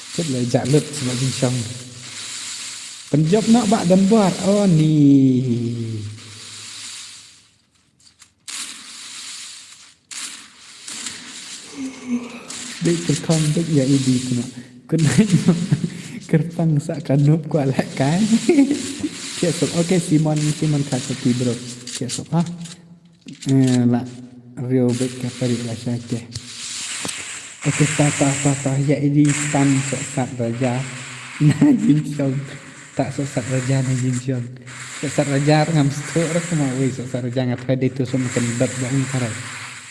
Kit la ja lut sboh jingshong. Pynjop noh ba Don Bor. Oh ni. Dei kyrkong dei ïa idi kena. Kena kyrpang sa kanup kwa la kai. Kiasok. Okay, Simon, Simon Kasati bro. Kiasok ha. Eh, la riew bad ka pari la shai te. Okay, ta ta ta ta ïa idi tan sok sat raja. Na jingshong. Ta sok sat raja na jingshong. Sok sat raja ngam stok rak ma wei sok sat raja nga phai dei tu som kan dot ba ung karai.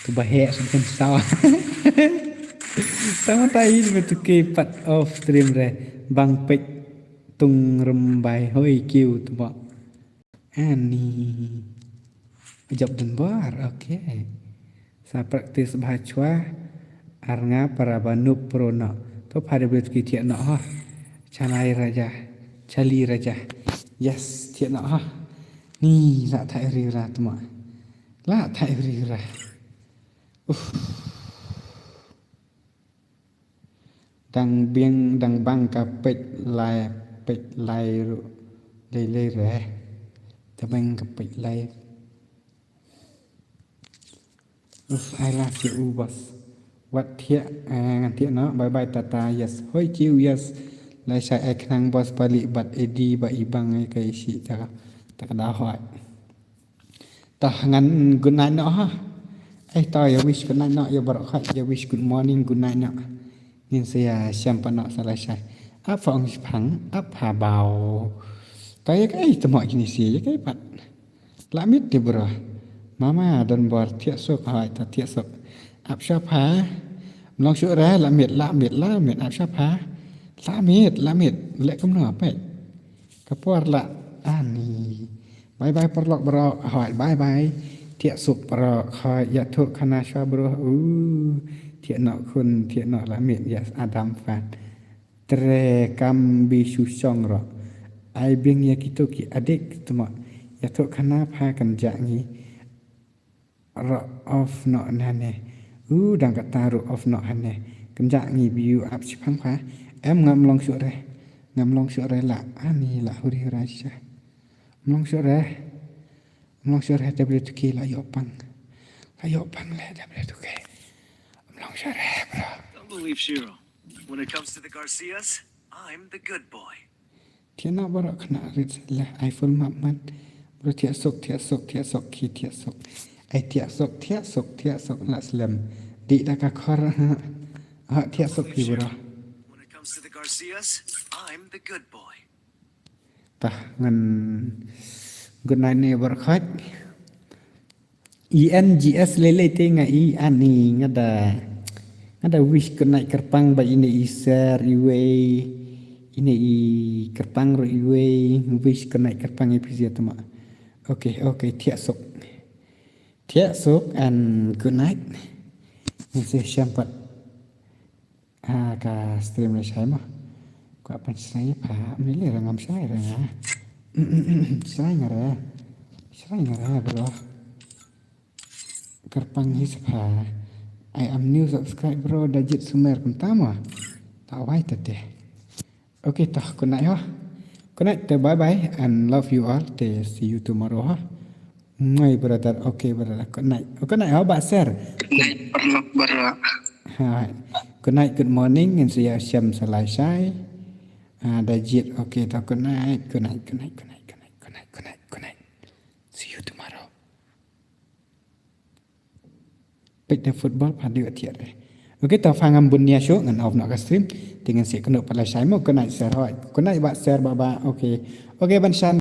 Tu ba hek som kan sawa. Tama ta i ba tu ke pat off stream re. Bang pek tung rembai hoi kiu tu ba. Ani. Jop Don Bor, okay. Sa practice bha chwa. Ar nga para ba nup pro no. To phari bit ki thiah no ha. Chalai raja. Chali raja. Yes, thiah no ha. Ni la thai ri ra tma. La thai ri ra. Uff. Dang biang dang bang ka peit lai peit lai ru lei lei re. Te bang ka peit lai. Uf, I love you, boss. Wat thiah, eh, ngan thiah no. Bye bye, tata, yes. Hoi kiu, yes. Lai shai ai khnang boss bali bat edi ba ibang ai kai shi ta ta ka da hoi. Tah ngan good night noh ha. Eh, tah ïa wish good night noh ïa baroh khat, ïa wish good morning, good night noh. Ngin sa ïa shem pat noh sa la shai. Ap fa ong shipang, ap ha baw. Tah ïa kaei tmo kine shi ïa kaei pat. La miet te bro. Mama Don Bor thiah suk, hai ta thiah suk. Ap shap ha. Mlong shu re la miet, la miet, la miet, ap shap ha. La miet, la miet. Leh kumno peit. Ka por la ani. Bye bye paralok baroh. Hoi, bye bye. Thiah suk baroh. Hoi, ïathuh khana shwa baroh. Uh, thiah noh khun, thiah noh la miet. Yes, Adam fan. Tre kam bi shu shong ro. Ai biang ïa kito ki adik tmo. Ïathuh khana pha, kynjah ngi ruh off noh nane. U dang kata ruh off noh hane. Kynjah ngi view up shiphang pha. Em, ngam long shuh re. Ngam long shuh re la. Ani la huri hura sha. Ngam long shuh re. Ngam long shuh re, W two K la ïoh pang. La ïoh pang le W two K. Ngam long shuh re, bro. Don't believe Shiro. When it comes to the Garcias, I'm the good boy. Thiah noh baroh khynnah rit leh ai full map man. Bro thiah suk, thiah suk, thiah suk, ki thiah suk. Ai thiah suk, thiah suk, thiah suk la slem. Dih da ka khor. Ha thiah suk phi bro. When it comes to the Garcias, I'm the good boy. Tah ngan good night ne baroh khot. E N G S lele te nga i ani nga da, nga da wish good night kyrpang ba ine i ser iwei, ine i kyrpang ro iwei, wish good night kyrpang i pizia tama. Okay, okay, thiah suk. Thiah suk and good night. Ngan se shampat. Ah, ka stream re shai mo. Ka pan shai pha, mili re ngam shai re nga. Shai nga re. Shai nga re bro. Kyrpang hi sepha. I am new subscribe bro, Dajit Sumer kumta mo. Ta wai ta te. Okay, toh, good night ho. Good night, te bye bye and love you all. Te see you tomorrow ho. My brother, okay brother, good night. Good night ho, ba ser. Good night, paralok baroh. Hi. Good night, good morning, and see you shem salai shai. Ah, Dajit, okay, toh, good night, good night, good night, good night, good night, good night, good night, good night. See you tomorrow. Peit da football pha dei thiah re. Okay, toh pha ngam bun nia shuh ngan off noh ka stream. Te ngan shu kynduh pat la shai mo, good night ser hoi. Good night ba ser ba ba. Okay. Okay, ban shan